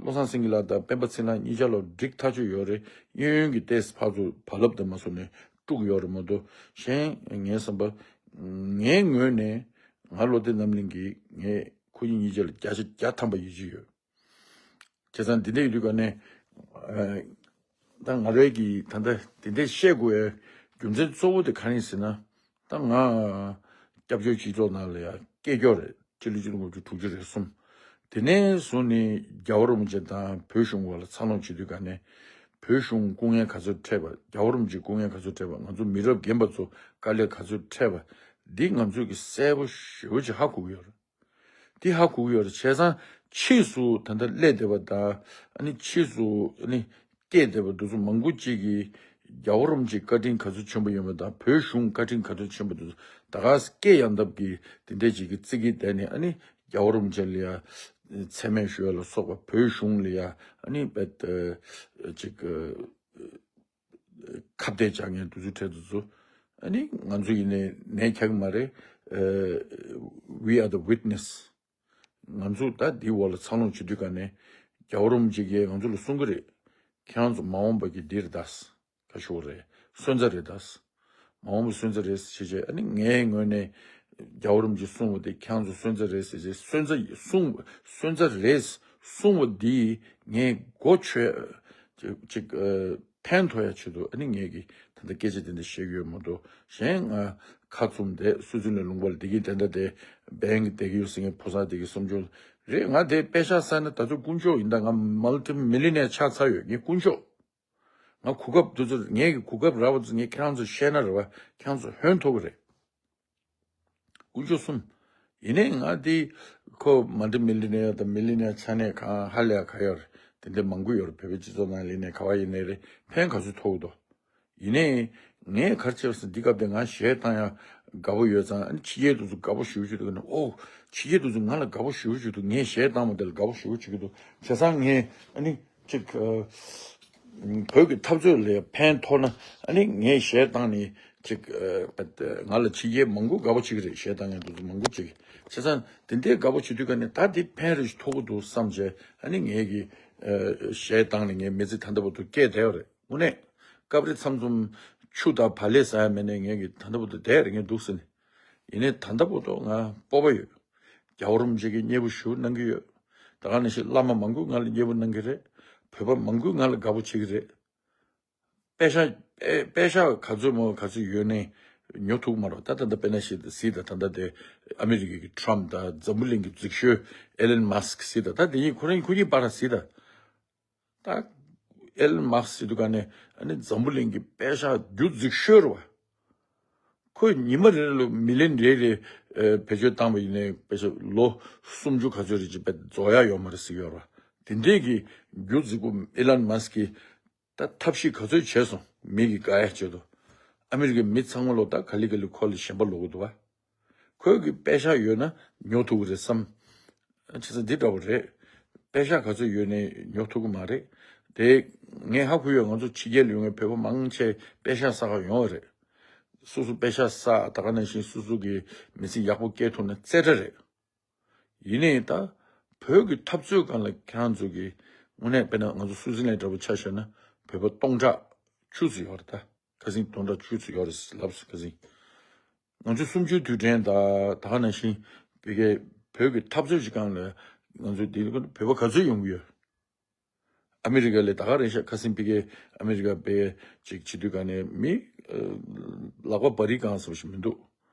བློ་བཟང་སེང་གེ་ལགས་དང་སྤེན་པ་ཚེ་རིང་གཉིས་ཆ་ལ་འགྲིག་ཐག་ཆོད་ཡོད་རེད། གཡས་གཡོན་གྱི་ཏོག་ཙམ་ཕར་ཚུར་བར་ལབ་དང་མ་སོང་ནས་དཀྲུགས་ཡོད་རེད་མ་གཏོགས། གཞན་ངའི་བསམ་པ་ངའི་ངོས་ནས་ང་བློ་བདེ་རྣམ་གླིང་གིས་ངས་ཁོ་གཉིས་གཉིས་ཆ་ལ་བརྒྱ་ཆ་བརྒྱ་ཐམ་པ་ཡིད་ཆེས་ཡོད། བྱས་ཙང་འདི་འདྲ་ཡིན་དུས་ག་ནས་ཨ་ད་ང་རའི་གི་ད་ལྟ་འདི་འདྲ་བཤད་དགོས་ཡའི་རྒྱུ་མཚན་གཙོ་བོ་དེ་ག་རེ་ཡིན་ཟེར་ན། ད་ང་སྐྱབས་བཅོལ་སྤྱི་ཚོགས་ནང་ལ་ཡ་སྐྱེས་རྒྱུ་རེད། སྤྱི་ལོ་ཆིག་སྟོང་དགུ་བརྒྱ་དྲུག་ཅུ་རེ་གསུམ། དེ་ནས་བཟུང་ནས་རྒྱལ་བ་རིན་པོ་ཆེ་དང་བོད་གཞུང་བར་ལ་འཚར་ལོངས་བྱེད་དུས་ག་ནས་བོད་གཞུང་སྐུ་ངལ་ག་ཚོད་འཕྲད་པ། རྒྱལ་བ་རིན་པོ་ཆེ་སྐུ་ངལ་ག་ཚོད་འཕྲད་པ། ང་ཚོ་མི་རབས་རྒན་པ་ཚོ་དཀའ་ལས་ག་ཚོད་འཕྲད་པ། འདི་ང་ཚོས་ཀྱི་གསལ་པོ་ཞེ་པོ་ཅིག་ཧ་གོ་གི་ཡོད་རེད། དེ་ཧ་གོ་གི་ཡོད་རེད། བྱས་ཙང་ཕྱིས་སུ་ད་ལྟ་སླེབས་བསྡད་པ་དང་། ཨ་ནི་ཕྱིས་སུ་ཨ་ནི་སྐྱེས་བསྡད་པ་དེ་ཚོ་མང་པོ་ཅིག་གིས་རྒྱལ་བ་རིན་པོ་ཆེའི་བཀའ་དྲིན་ག་ཚོད་ཆེན་པོ་ཡོད་པ་དང་བོད་གཞུང་བཀའ་དྲིན་ག་ཚོད་ཆེན་པོ་དེ་ཚོ་ད་ག་སེ་སྐད་ཡང་འདབ་ཀྱི་དེ་འདྲས་ཅིག་གི་ཙིག་གེ་བསྡད་ནས། ཨ་ནི་རྒྱལ་བ་རིན་པོ་ཆེ་ལ་ཡ་མཚན་སྨད་ཞུ་ཡ་ལ་སོགས་པ། བོད་གཞུང་ལ་ཡ་ཨ་ནི་བེད་ཅིག་ཁ་གཏད་བཅག་མཁན་དེ་ཚོའི་གྲས་དེ་ཚོ། ཨ་ནི་ང་ཚོ་ཡིན་ནའི་ནད་ཁྱག་མ་རེད། ཨ་we are the witness། ང་ཚོ་ད་འདིའི་འོག་ལ་འཚར་ལོངས་བྱེད་དུས་ག་ནས་རྒྱལ་བ་རིན་པོ་ཆེ་གིས་ང་ཚོ་ལ་གསུང་གི་རེད། ཁྱེད་རང་ཚོ་མ་འོངས་པ་གི་འདི་རེད་ད། ཁ་ཤོར་རེད། སོན་རྩ་རེད་ད། མ་འོངས་པ་སོན་རྩ་རེད་ཟེར་བྱས། ཨ་ནི་ངའི་ངོས་ནས་རྒྱལ་བ་རིན་པོ་ཆེས་གསུངས་པ་དེ། ཁྱེད་རང་ཚོ་སོན་རྩ་རེད་ཟེར་བྱས། སོན་རྩ་གསུངས་པ། སོན་རྩ་རེད་གསུངས་པ་འདིས་ངས་གོ་ཆོད་ཅིག་ཅིག་ཨ་ཕན་ཐོགས་ཡ་ཆེད་དུ། ཨ་ནི་ངས་ཀྱི་ད་ལྟ་སྐད་ཆ་དེ་འདྲ་བཤད་ཀྱི་ཡོད་མ་གཏོགས། གཞན་ང་ཁ་བཙུམ་བསྡད། སུད་སི་ལན་ལུང་པ་ལ་བསྡད་ཀྱི་དེ་འདྲ་དེ་བན་གྱི་བསྡད་ཀྱི་ཡོད་ཟེར་མཁན་ཕོ་གསར་དེ་གི་བསམ་བྱུང་ རེད། ང་དེ་པད་ཤག་ཟེར་ན་ད་དུང་དཀོན་མཆོག་ཡིན། ད་ང་མལ་ཊི་མི་ལི་ནེར་ཆགས་ཚར་ཡོད། ངའི་དཀོན་མཆོག་ང་གོ་སྐབས་དེ་ཚོ། ངའི་གི་གོ་སྐབས་རག་པ་ཚོ་ངས་ཁྱེད་རང་ཚོ་བཤད་ན་རེད་བ། ཁྱེད་རང་ཚོ་ཧོན་ཐོར་གི་རེད། དཀོན་མཆོག་གསུམ། ཡིན་ནའི་ང་དེ་ཁོ་མལ་ཊི་མི་ལི་ནེར་དང་མི་ལི་ནེར་ཆགས་ནས་གང་ཧ་ལས་ག་ཡོད་རེད། དེ་འདྲ་མང་པོ་ཡོད་རེད། བོད་པའི་སྤྱི་ཚོགས་ནང་ལ་ཡིན་ནའི་ག་བ་ཡིན་ནའི་རེད། ཕན་ག་ཚོད་ཐོགས་འདུག་ཡིན་ནའི་ངས་ག་རེ་བྱས་པ་ཟེར་ན། འདི་སྐབས་དེ་ང་གཞས་བཏང་ཡ་དགའ་པོ་ཡོད་ཙང་། ཨ་ནི་ཕྱི་རྒྱལ་དེ་ཚོ་དགའ་པོ་ཞེ་པོ་ཅིག་འདུག་ག་ནི། ཨོ། ཕྱི་རྒྱལ་དེ་ཚོ་ང་ལ་དགའ་པོ་ཞེ་པོ་ཅིག་འདུག་ངས་གཞས་བཏང་བ་དེ་ལ་དགའ་པོ་ཞེ་པོ་ཅིག་འདུག་བྱས་ཙང་ངས་ཨ་ནི་ཅིག་ཨ། བོད་ཀྱི་འཐབ་རྩོད་ལ་ཕན་ཐོགས་ན། ཨ་ནི་ངས་གཞས་བཏང་ནས་ཅིག་ཨ། ང་ལ་ཕྱི་རྒྱལ་མང་པོ་དགའ་པོ་བྱེད་ཀྱི་རེད། གཞས་བཏང་མཁན་དེ་ཚོ་མང་པོ་བྱེད་ཀྱི། བྱས་ཙང་དེ་འདྲའི་དགའ་པོ་བྱེད་དུས་ཀ་ནས་ད་འདི་ཕན་རེ་ཞིག་ཐོགས་ཀྱི་འདུག་བསམ་བྱས། ཨ་ནི་ངས་ཀྱི་ཨ། གཞས་བཏང་ནས་ངའི་མི་ཚེ་ད་ལྟ་བར་དུ་སྐྱེལ་བསྡད་ཡོད་རེད། དངོས་གནས་སྐབས་རེ་མཚམས་མཚམས་ཆུ་དང་བག་ལེབ་ཟ་ཡ་མེད་ནས་ངས་ཀྱི་ད་ལྟ་བར་དུ་བསྡད་རེད། ངས་འདུག་ཟེར་ནས། ཡིན་ནའི་ད་ལྟ་བར་དུ་ང་སྤོབས་པ་ཡོད། རྒྱལ་བ་རིན་པོ་ཆེ་གི་མཉེས་པོ་ཞེ་པོ་གནང་གི་ཡོད། ད་ག་ནང་བཞིན་བླ་མ་མང་པོས་ང་ལ་མཉེས་པོ་གནང་གི་རེད། བོད་པ་མང་པོས་ང་ལ་དགའ་པོ་བྱེད་ཀྱི་རེད། པད་ཤག་པད་པད་ཤག་ག་ཚོད་མོ་ག་ཚོད་ཡོད་ནའི་ཉོ་ཐུབ་མ་རེད། ད་ད་ལྟ་དཔེར་ན་ཞིག་གཟིགས་དང་། ད་ལྟ་དེ་ཨ་མི་རི་ཀའི་ཊམ་དང་འཛམ་བུ་གླིང་གི་རྫིག་ཤོས་ཨེ་ལན་མཱ་སི་ཀི་གཟིགས་དང་། ད་དེ་གཉིས་ཁོ་རང་ཁོ་གཉིས་བར་གཟིགས་དང་། ད་ཨེ་ལན་མཱ་སི་ཀི་ཟེར་དུས་ག་ནས་ཨ་ནི་འཛམ་བུ་གླིང་གི་པད་ཤག་རྒྱུ་རྫིག་ཤོས་རེད་བ། ཁོས་ཉི་མ་རེ་རེ་ལ་མི་ལི་ཡོན་རེ་རེ་ཨ། བེད་སྤྱོད་བཏང་བ་ཡིན་ནའི་པད་ཤག་ལོ་སུམ་ཅུ་ག་ཚོད་རེ་ཅིག་པད་རྫོགས་ཡ་ཡོད་མ་རེད་ཟེར་གྱི་ཡོད་རེད་བ། དེ་འདྲས་ཀྱི་རྒྱུ་རྫིག་པོ་ཨེ་ལན་མཱ་སི་ཀི་ད་ཐབས་ཤེས་ག་ཚོད་བྱས་སོང་། མི་གི་དགའ་ཡ་ཆེད་དུ། ཨ་མི་རི་ཀའི་མི་ཚང་མ་ལོ་ད་ག་ལེ་ག་ལེ་ཁོ་ལ་ཞེན་པ་ལོག་གི་འདུག་བ། ཁོས་ཀྱི་པད་ཤག་ཡོད་ན་ཉོ་ཐུབ་ཀྱི་རེད་བསམ། བྱས་ཙང་འདི་འདྲ་པོ་རེད། པད་ཤག་ག་ཚོད་ཡོད་ནའི་ཉོ་ཐུབ་ཀྱི་མ་རེད། དེ་ངས་ཧ་གོ་ཡོད། ང་ཚོ་ཕྱི་རྒྱལ་ལ་ཡོད་མཁན་བོད་པ་མང་ཆེ་པད་ཤག་བསགས་ག་ཡོང་བ་རེད། སོ་སོ་པད་ཤག་བསགས། ད་ག་ནང་བཞིན་སོ་སོ་གི་མི་ཚེ་ཡག་པོ་སྐྱེལ་ཐུབ་ན་རྩེ་གྲ་རེད། ཡིན་ནའི་ད་བོད་ཀྱི་འཐབ་རྩོད་སྒང་ལ་ཁྱེད་རང་ཚོ་གི་དངོས་གནས་དཔེར་ན་ང་ཚོ་སུའུ་ཙི་ལན་འདྲ་པོ་ཆ་བཞག་ན་བོད་པ་སྟོང་ཕྲག་བཅུ་ཙམ་ཡོད་རེད། ད་ཁ་སང་སྟོང་ཕྲག་བཅུ་ཙམ་ཡོད་རེད་ལབ་སོང་། ཁ་སང་ང་ཚོ་གསུམ་བཅུའི་དུས་དྲན་དང་ད་ག་ནང་བཞིན་ཕ་གིའི་བོད་ཀྱི་འཐབ་རྩོད་ཀྱི་སྒང་ལ་ང་ཚོ་འདི་བོད་པ་ག་ཚོད་ཡོང་གི་ཡོད། ཨ་མི་རི་ཀ་ལ་ད་ག་རེད་ཤག་ཁ་སང་ཕ་གིའི་ཨ་མི་རི་ཀ་པའི་ཅིག་བྱེད་དུས་ག་ནས་མི་ཨ། ལག་པ་འབར་རི་སྒང་ཟེར་བ་ཞིག་མི་འདུག་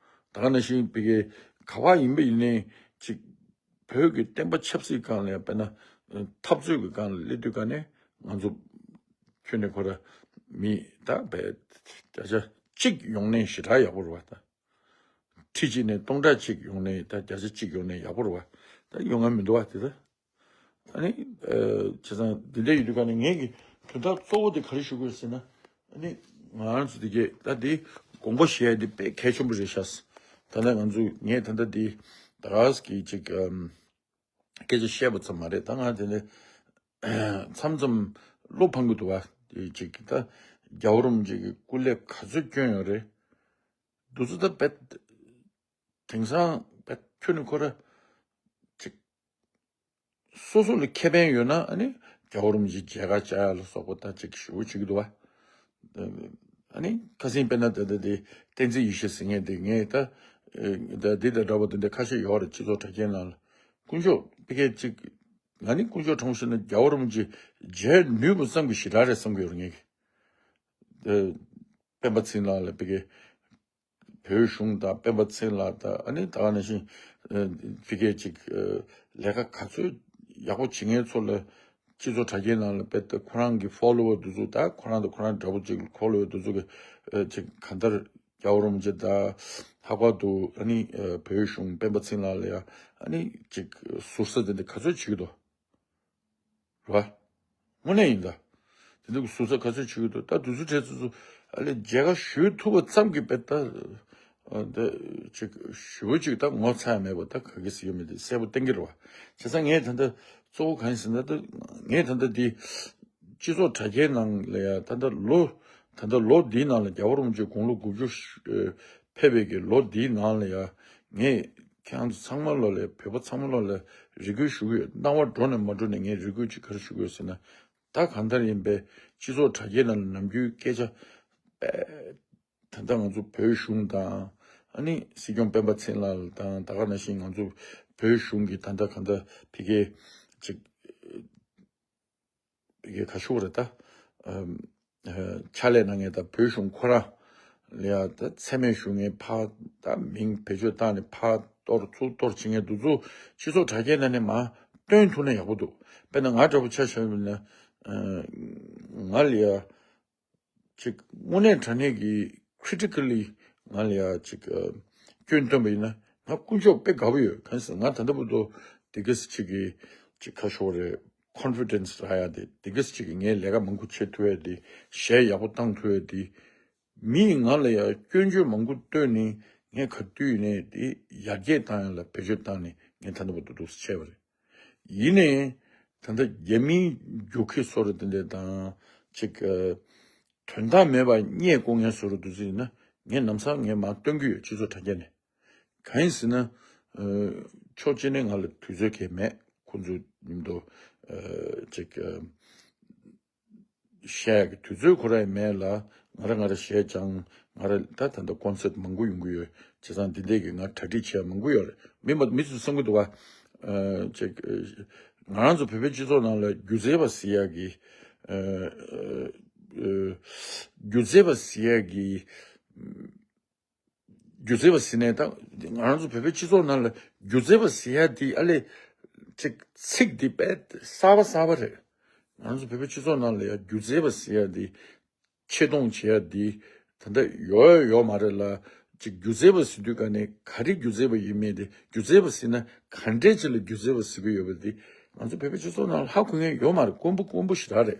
ད་ག་ནང་བཞིན་ཕ་གི་ག་བ་ཡིན་པ་ཡིན་ནའི་ཅིག་བོད་ཀྱི་བསྟན་པ་ཆབ་སྲིད་སྒང་ལ་ཡང་དཔེར་ན་འཐབ་རྩོད་ཀྱི་སྒང་ལ་སླེབས་དུས་ག་ནས་ང་ཚོ་ཁྱོན་ནས་ཁོ་ར་མི་ད་བས་བརྒྱ་ཆ་གཅིག་ཡོང་ནའི་ཞེ་དྲག་ཡག་པོ་རེད་བ། ད་ཁྲི་གཅིག་ནས་སྟོང་ཕྲག་གཅིག་ཡོང་ནའི་ད་བརྒྱ་ཆ་གཅིག་ཡོང་ནའི་ཡག་པོ་རེད་བ། ད་ཡོང་ང་མི་འདུག་བ་དེ་ད། ཨ་ནི་ཨ། བྱས་ཙང་འདི་འདྲ་ཡོད་དུས་ག་ནས་ངས་ཀྱི་དོན་དག་གཙོ་བོ་དེ་ག་རེ་ཞུ་དགོས་ཟེར་ན། ཨ་ནི་ང་རང་ཚོ་འདི་གས་ད་འདི་དགོངས་པ་བཞེས་ཡ་འདི་དཔེ་གལ་ཆེན་པོ་རེད་ཤག་ད་ལྟ་ང་ཚོ་ངས་ད་ལྟ་འདི་ད་ག་ཟེ་གི་ཅིག་ཨམ། སྐད་ཆ་བཤད་པ་ཙམ་མ་རེད། ད་ང་དེ་ནས་མཚམས་མཚམས་བློ་ཕམ་གི་འདུག་བ། དེ་ཅིག་ད་རྒྱལ་བ་རིན་པོ་ཆེ་གི་སྐུ་ལས་ག་ཚོད་བསྐྱོན་ཡོད་རེད། འདུག་ཚོད་ད་དཔེ་དེང་སང་དཔེ་ཁྱོན་ནས་ཁོ་ར་ཅིག་སོ་སོ་ལ་ཁེ་ཕན་ཡོད་ན་ཨ་ནི་རྒྱལ་བ་རིན་པོ་ཆེ་མཇལ་ཁ་བཅར་ཡ་ལ་སོགས་པ་ད་ཅིག་ཞེ་པོ་བྱེད་ཀྱི་འདུག་བ། ཨ་ནི་ཁ་སང་དཔེར་ན་ད་ལྟ་དེ་བསྟན་འཛིན་ཡེ་ཤེས་ཟེར་མཁན་དེ་ངས་ད་ད་འདི་དང་འདྲ་བ་དེ་འདྲ་ཁ་ཤས་ཡོད་རེད། སྤྱི་ཚོགས་དྲ་རྒྱའི་ནང་ལ་དཀོན་མཆོག་ཕ་གིའི་ཅིག་ང་ནི་དཀོན་མཆོག་དྲང་པོ་བཤད་ན་རྒྱལ་བ་རིན་པོ་ཆེ་མཇལ་ནུས་པ་ཙམ་གྱི་ཞེ་དྲག་རེད་བསམ་གྱི་ཡོད་རེད་ངས་ཀྱི། སྤེན་པ་ཚེ་རིང་ལགས་ལ་ཕ་གི་བོད་གཞུང་དང་སྤེན་པ་ཚེ་རིང་ལགས་དང་ཨ་ནི་ད་ག་ནང་བཞིན་ཕ་གིའི་ཅིག་ལས་ཀ་ག་ཚོད་ཡག་པོ་བྱེད་མཁན་ཚོ་ལ་སྤྱི་ཚོགས་དྲ་རྒྱའི་ནང་ལ་དཔེ་ད་ཁོ་རང་གི་ཕོ་ལོ་ཝར་དེ་ཚོ་ད་ཁོ་རང་དང་ཁོ་རང་འདྲ་པོ་ཅིག་ཕོ་ལོ་ཝར་དེ་ཚོ་གི་ཅིག་གང་ལྟར་རྒྱལ་བ་རིན་པོ་ཆེ་དང་ལྷག་པར་དུ་ཨ་ནི་བོད་གཞུང་སྤེན་པ་ཚེ་རིང་ལགས་ལ་ཡང་ཨ་ནི་ཅིག་ཟུར་ཟ་དེ་འདྲ་ག་ཚོད་བྱེད་ཀྱི་འདུག་རེད་བ། དངོས་གནས་ཡིན་ད། དེ་འདུག་ཟུར་ཟ་ག་ཚོད་བྱེད་ཀྱི་འདུག་ད་དུས་ཚོད་བྲལ་ཚོད་ཚོད་ཨ་ལས་མཇལ་ཁ་ཞུ་ཐུབ་པ་ཙམ་གྱིས་དཔེ་ད། ཨ་ད་ཅིག་ཞུ་བ་ཅིག་ད་ངོ་ཚ་ཡ་མེད་པ་ད་ག་གི་ཟེར་ཡོད་མེད་དེ་གསལ་པོ་གཏན་འཁེལ་རེད་བ། བྱས་ཙང་ངས་ད་ལྟ་གཙོ་བོ་གང་ཡིན་ཟེར་ན་ད་ངས་ད་ལྟ་འདི་སྤྱི་ཚོགས་དྲ་རྒྱའི་ནང་ལ་ཡ་ད་ལྟ་ལོ་ད་ལྟ་ལོ་འདིའི་ནང་ལ་རྒྱལ་བ་རིན་པོ་ཆེ་དགུང་ལོ་དགུ་བཅུ་ཕེབས་པའི་གི་ལོ་འདིའི་ནང་ལ་ཡ་ངས་ཁྱེད་རང་ཚོ་ཚང་མ་ལོ་ལ་བོད་པ་ཚང་མ་ལོ་ལ་རེ་སྐུལ་ཞུ་གི་ཡོད། སྣང་བ་འགྲོ་ནས་མ་འགྲོ་ནས་ངས་རེ་སྐུལ་ཅིག་ག་རེ་ཞུ་གི་ཡོད་ཟེར་ན། ད་གང་ལྟར་ཡིན་པའི་སྤྱི་ཚོགས་དྲ་རྒྱའི་ནང་ལ་ནམ་རྒྱུན་སྐད་ཆ་དཔེ་ད་ལྟ་ང་ཚོ་བོད་གཞུང་དང་ཨ་ནི་སྲིད་སྐྱོང་སྤེན་པ་ཚེ་རིང་ལགས་དང་ད་ག་ནང་བཞིན་ང་ཚོ་བོད་གཞུང་གི་ད་ལྟ་གང་ལྟར་ཕ་གིའི་ཅིག་ཕ་གིའི་ག་ཞུ་དགོས་རེད་ད། ཨམ། ཨ། ཕྱག་ལས་གནང་མཁན་དང་བོད་གཞུང་ཁོ་རང་ ལ་ཡ་ད་མཚན་སྨད་ཞུ་མཁན་ཕར་ད་མིང་བེད་སྤྱོད་བཏང་ནས་ཕར་གཏོར་ཚུར་གཏོར་བྱེད་མཁན་དེ་ཚོ་སྤྱི་ཚོགས་དྲ་རྒྱའི་ནང་ནས་མར་བཏོན་ཐུབ་ན་ཡག་པོ་འདུག་དཔེར་ན་ང་འདྲ་པོ་ཆ་བཞག་པ་ཡིན་ན། ང་ལ་ཡ་ཅིག་དངོས་གནས་དྲང་གནས་ཀྱི་critically ང་ལ་ཡ་ཅིག་སྐྱོན་བཏོན་པ་ཡིན་ན་ང་དཀོན་མཆོག་དཔེ་དགའ་པོ་ཡོད། གང་ཟེར་ང་ད་ལྟ་བར་དུ་དེ་ག་ཅིག་གི་ཅིག་ཁ་ཤོར་རེད། confidence རག་ཡ་དེ་དེ་ག་ཅིག་གི་ངས་ལས་ཀ་མང་པོ་བྱེད་ཐུབ་ཡ་དེ་གཞས་ཡག་པོ་བཏང་ཐུབ་ཡ་དེ། མིས་ང་ལ་ཡང་སྐྱོན་བརྗོད་མང་པོ་བཏོན་ནས་ངས་ག་དུས་ནས་དེ་ཡར་རྒྱས་བཏང་ཡ་ལ་བེད་སྤྱོད་བཏང་ནས་ངས་ད་ལྟ་བར་དུ་འདུག་སེ་བྱས་པ་རེད། ཡིན་ནའི་ད་ལྟ་རྒྱ་མིའི་རྒྱུག་ཁྱི་བཟོ་འདྲ་དེ་འདྲ་དང་ཅིག་ཨ། དོན་དག་མེད་པ་བརྙས་བཀོད་མཁན་བཟོ་འདྲ་འདུག་ཟེར་ན་ངས་ལམ་སང་ངས་མར་སྟོན་གྱི་ཡོད། སྤྱི་ཚོགས་དྲ་རྒྱ་ནས། གང་ཡིན་ཟེར་ན། ཨ། ཕྱོགས་གཅིག་ནས་ང་ལ་དུས་ཚོད་གང་ཡང་མེད། ཁོང་ཚོ་མཉམ་དུ་ཨ། ཅིག་ཨ། བཤད་ཀྱི་དུས་ཚོད་ཁོ་རང་ཡང་མེད་ལ། ང་རང་ང་རང་གཞས་སྦྱང་། ང་རང་ད་ད་ལྟ་ཀོན་སར་ཊི་མང་པོ་ཡོང་གི་ཡོད། བྱས་ཙང་འདི་འདྲས་ཀྱི་ང་གྲ་སྒྲིག་བྱེད་ཡ་མང་པོ་ཡོད་རེད། མི་མ་མི་ཚོས་བསམ་གྱི་འདུག་བ། ཨ། ཅིག་ང་རང་ཚོ་བོད་པའི་སྤྱི་ཚོགས་ནང་ལ་སྒྱུ་རྩལ་པ་ཟེར་ཡ་གི། ཨ། ཨ། སྒྱུ་རྩལ་པ་ཟེར་ཡ་གི། སྒྱུ་རྩལ་པ་ཟེར་ནས་ད་ང་རང་ཚོ་བོད་པའི་སྤྱི་ཚོགས་ནང་ལ་སྒྱུ་རྩལ་པ་ཟེར་ཡ་དེ་ཨ་ལས་ཅིག་ཚིག་དེ་དཔེ་གསར་པ་གསར་པ་རེད། ང་རང་ཚོ་བོད་པའི་སྤྱི་ཚོགས་ནང་ལ་ཡ་སྒྱུ་རྩལ་པ་ཟེར་ཡ་དེ་ཆེ་མཐོང་བྱེད་ཡ་དེ་ད་ལྟ་ཡོད་ཡོད་མ་རེད་ལ། ཅིག་སྒྱུ་རྩལ་པ་ཟེར་དུས་ག་ནས་ག་རེ་སྒྱུ་རྩལ་པ་ཡིན་མིན་དེ། སྒྱུ་རྩལ་པ་ཟེར་ན་ག་འདྲས་ཅིག་ལ་སྒྱུ་རྩལ་པ་ཟེར་གི་ཡོད་པ་དེ་ང་ཚོ་བོད་པའི་སྤྱི་ཚོགས་ནང་ལ་ཧ་གོ་མཁན་ཡོད་མ་རེད། དཀོན་པོ་དཀོན་པོ་ཞེ་དྲག་རེད།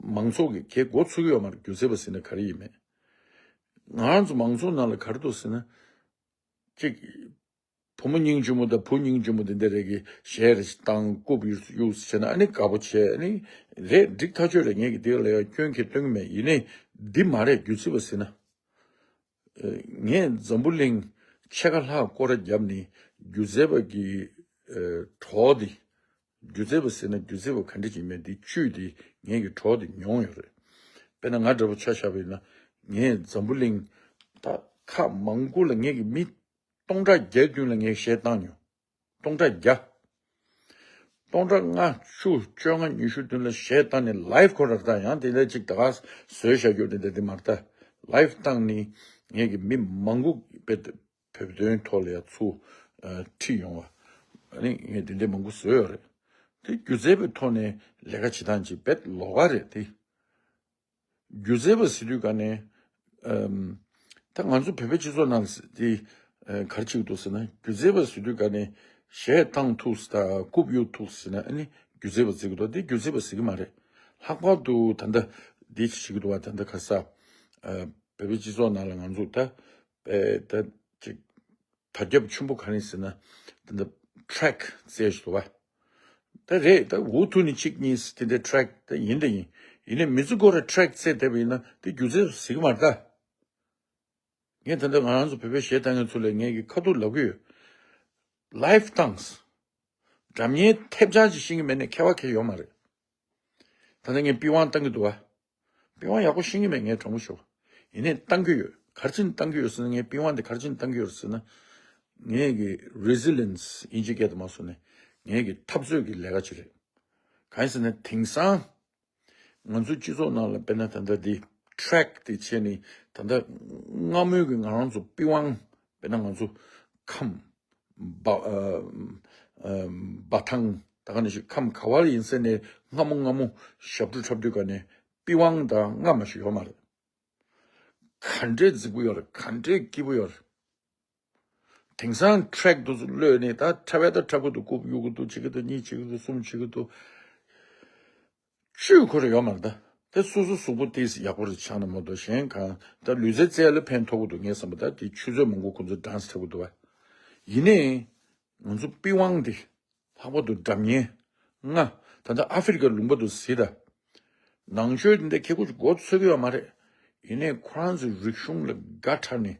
མང་ཚོགས་ཀྱི་གས་མགོ་ཚོས་ཀྱི་ཡོད་མ་རེད། སྒྱུ་རྩལ་པ་ཟེར་ན་ག་རེ་ཡིན་མིན། ང་རང་ཚོ་མང་ཚོགས་ནང་ལ་ག་རེ་འདུག་ཟེར་ན། གཅིག་བུ་མོ་སྙིང་རྗེ་མོ་དང་བུ་སྙིང་རྗེ་མོ་དེ་འདྲ་རེ་གི་གཞས་རེ་བཏང་རྐུབ་གཡུག་གཡུག་བྱས་ན་ཨ་ནི་དགའ་པོ་བྱས། ཨ་ནི་རེད། འགྲིག་ཐག་ཆོད་རེད། ངས་ཀྱི་དེ་ལ་ཡང་སྐྱོན་གྱི་སྟོན་གྱི་མེད། ཡིན་ནའི་འདི་མ་རེད། སྒྱུ་རྩལ་པ་ཟེར་ན། ངས་འཛམ་བུ་གླིང་ཕྱེད་ཀ་ལྷག་སྐོར་ར་བརྒྱབ་ནས་སྒྱུ་རྩལ་པ་གི་གྲོགས་དེ། སྒྱུ་རྩལ་པ་ཟེར་ན་སྒྱུ་རྩལ་པ་ག་འདྲ་ཅིག་མེད་དེ་བཅུད་དེ་ངེད་ཀྱི་གྲོགས་དེ་མྱོང་ཡོད་རེད། དཔེར་ན་ང་འདྲ་པོ་ཆ་བཞག་པ་ཡིན་ན། ངས་འཛམ་བུ་གླིང་ད་ཁག་མང་པོ་ལ་ངེད་ཀྱི་མི་སྟོང་ཕྲག་བརྒྱད་བདུན་ལ་ངས་གཞས་བཏང་མྱོང་། སྟོང་ཕྲག་བརྒྱ། སྟོང་ཕྲག་ལྔ་བཅུ་བཅོ་ལྔ་ཉི་ཤུ་བདུན་ལ་གཞས་བཏང་ནས་ལའེབ་ཁོ་ར་ད་ཡང་དེ་འདྲ་ཅིག་ད་ག་བཟོས་བཞག་རྒྱུ་དེ་འདྲ་དེ་མ་རེད་ད། ལའེབ་བཏང་ནས་ངེད་ཀྱི་མི་མང་པོ་དཔེ་བོད་དོན་ཐོག་ལ་ཡ་ཚུར་ཨ་ཁྲིད་ཡོང་བ། ཨ་ནི་ངས་དེ་འདྲའི་མང་པོ་བཟོས་ཡོད་རེད། དེ་སྒྱུ་རྩལ་པའི་ཐོག་ནས་ལས་ཀ་བྱེད་སྟངས་ཅིག་དཔེ་ལོགས་ཀ་རེད་དེ། སྒྱུ་རྩལ་པ་ཟེར་དུས་ག་ནས་ཨམ། ད་ང་ཚོ་བོད་པའི་སྤྱི་ཚོགས་ནང་དེ་ཨ་ག་རེ་བྱེད་ཀྱི་འདུག་ཟེར་ན། སྒྱུ་རྩལ་པ་ཟེར་དུས་ག་ནས་གཞས་བཏང་ཐུབ་ཟེར་དང་རྐུབ་གཡུག་ཐུབ་ཟེར་ན་ཨ་ནི་སྒྱུ་རྩལ་པ་ཟེར་གྱི་འདུག་དེ་སྒྱུ་རྩལ་པ་ཟེར་གྱི་མ་རེད། ལྷག་པར་དུ་ད་ལྟ་འདི་བྱེད་ཀྱི་འདུག་བ། ད་ལྟ་ག་ས་ཨ་བོད་པའི་སྤྱི་ཚོགས་ནང་ལ་ང་ཚོ་ད་ཨེ་ད་ཅིག་དར་ཁྱབ་ཆེན་པོ་ག་རེ་ཟེར་ན། ད་ལྟ་ཊེག་རྩེ་ཞིག་འདུག་བ། ད་རེད། ད་འུ་ཐུག་ནས་གཅིག་གཉིས་དེ་འདྲའི་ཊེག་ད་ཡིན་ད་ཡིན། ཡིན་ནའི་མི་ཚོ་ཁོ་ར་ཊེག་རྩེ་བསྡད་པ་ཡིན་ན་དེ་སྒྱུ་རྩལ་ཟེར་གྱི་མ་རེད་ད། ངས་ད་ལྟ་ང་རང་ཚོ་བོད་པའི་གཞས་བཏང་མཁན་ཚོ་ལ་ངས་ཀྱི་ཁ་ཐུག་ལབ་ཀྱི་ཡོད། ལའེབ་བཏང་། སྒྲ་སྙན་ཐེབས་ཆག་ཅིག་ཤེས་ཀྱི་མེད་ནས་ཁྱད་པར་གང་ཡང་ཡོད་མ་རེད། ད་ལྟ་ངས་པི་ཝང་བཏང་གི་འདུག་བ། པི་ཝང་ཡག་པོ་ཤེས་ཀྱི་མེད། ངས་དྲང་པོ་ཞུ། ཡིན་ནའི་བཏང་གི་ཡོད། ག་རེ་བྱས་ནས་བཏང་གི་ཡོད་ཟེར་ན། ངས་པི་ཝང་དེ་ག་རེ་བྱས་ནས་བཏང་གི་ཡོད་ཟེར་ན། ངས་ཀྱི་རི་ཟི་ལི་ཡེན་སི་དབྱིན་ཇི་སྐད་དུ་མ་སོང་ནས་ངས་ཀྱི་འཐབ་རྩོད་ཀྱི་ལས་ཀ་ཅིག་རེད། གང་ཡིན་ཟེར་ན་དེང་སང་ང་ཚོའི་སྤྱི་ཚོགས་ནང་ལ་དཔེར་ན་ད་ལྟ་འདི་ཊེག་དེ་བྱས་ནས་ད་ལྟ་སྔ་མོའི་གི་ང་རང་ཚོ་པི་ཝང་དཔེར་ན་ང་ཚོ་ཁམས་འབའ་ཨ་ཨ་འབའ་ཐང་ད་ག་ནང་བཞིན་ཁམས་ག་བ་ལ་ཡིན་ཟེར་ནས་སྔ་མོ་སྔ་མོ་ཞབས་བྲོ་འཁྲབ་དུས་ག་ནས་པི་ཝང་དང་རྔ་མ་ཞིག་ཡོད་མ་རེད། ག་འདྲའི་རྫིག་པོ་ཡོད་རེད། ག་འདྲའི་སྐྱིད་པོ་ཡོད་རེད། དེང་སང་ཊེག་དེ་ཚོ་གློད་ནས་ད་འཁྲབ་པ་ད་འཁྲབ་ཀྱི་འདུག་རྐུབ་གཡུག་གི་འདུག་བྱེད་ཀྱི་འདུག་གཉིས་བྱེད་ཀྱི་འདུག་གསུམ་བྱེད་ཀྱི་འདུག་བཅུད་ཁོ་ར་ཡོད་མ་རེད་ད། དེ་སོ་སོ་གཟུགས་པོ་ཏོག་ཙམ་ཡག་པོ་རེ་ཆགས་ན་མ་གཏོགས་གཞན་གང་ད་ལུས་རྩལ་རྩེད་ཡ་ལ་ཕན་ཐོགས་ཀྱི་འདུག་ངས་བསམ་པ་ད་དེ་ཆུ་ཚོད་མང་པོ་ཁོ་ཚོ་ཌན་སི་འཁྲབ་ཀྱི་འདུག་བ། ཡིན་ནའི་ང་ཚོ་པི་ཝང་འདི་ལྷག་པར་དུ་སྒྲ་སྙན་རྔ་ད་ལྟ་ཨ་ཧྥེ་རི་ཁའི་ལུང་པ་དུ་གཟིགས་དང་། ནང་ཆོས་འདི་འདྲ་ཁྱེད་ཁོ་ཚོ་མགོ་ཚོས་ཀྱི་ཡོད་མ་རེད། ཡིན་ནའི་ཁོ་རང་ཚོའི་རིག་གཞུང་ལ་དགའ་དྲགས་ནས།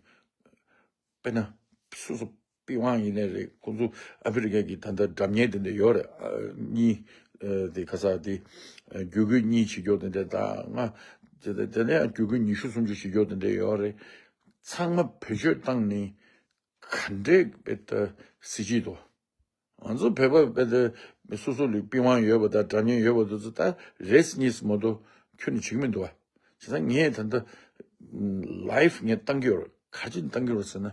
དཔེར་ན། སོ་སོ་པི་ཝང་ཡིན་ནའི་རེད། ཁོང་ཚོ་ཨ་ཧྥེ་རི་ཁ་གི་ད་ལྟ་སྒྲ་སྙན་དེ་འདྲ་ཡོད་རེད། ཨ་གཉིས། ཨ་དེ་ཁ་ས་དེ། ཨ་རྒྱུད་སྐུད་གཉིས་བྱེད་རྒྱུ་དེ་འདྲ་དང་ལྔ། དེ་དེ་དེ་ནས་རྒྱུད་སྐུད་ཉི་ཤུ་སུམ་ཅུ་བྱེད་རྒྱུ་དེ་འདྲ་ཡོད་རེད། ཚང་མ་བེད་སྤྱོད་བཏང་ནས་ག་འདྲས་དཔེ་ད་གཟི་བརྗིད་དོ། ང་ཚོ་བོད་པ་དཔེ་ད་སོ་སོ་ལ་པི་ཝང་ཡོད་པ་དང་སྒྲ་སྙན་ཡོད་པ་དེ་ཚོ་ད་རེས་གཉིས་མ་གཏོགས་ཁྱོན་ནས་བྱེད་ཀྱི་མི་འདུག་བ། བྱས་ཙང་ངས་ད་ལྟ་ ལའིབ་ངས་བཏང་གི་ཡོད་རེད། ག་རེ་བྱས་ནས་བཏང་གི་ཡོད་རེད་ཟེར་ན།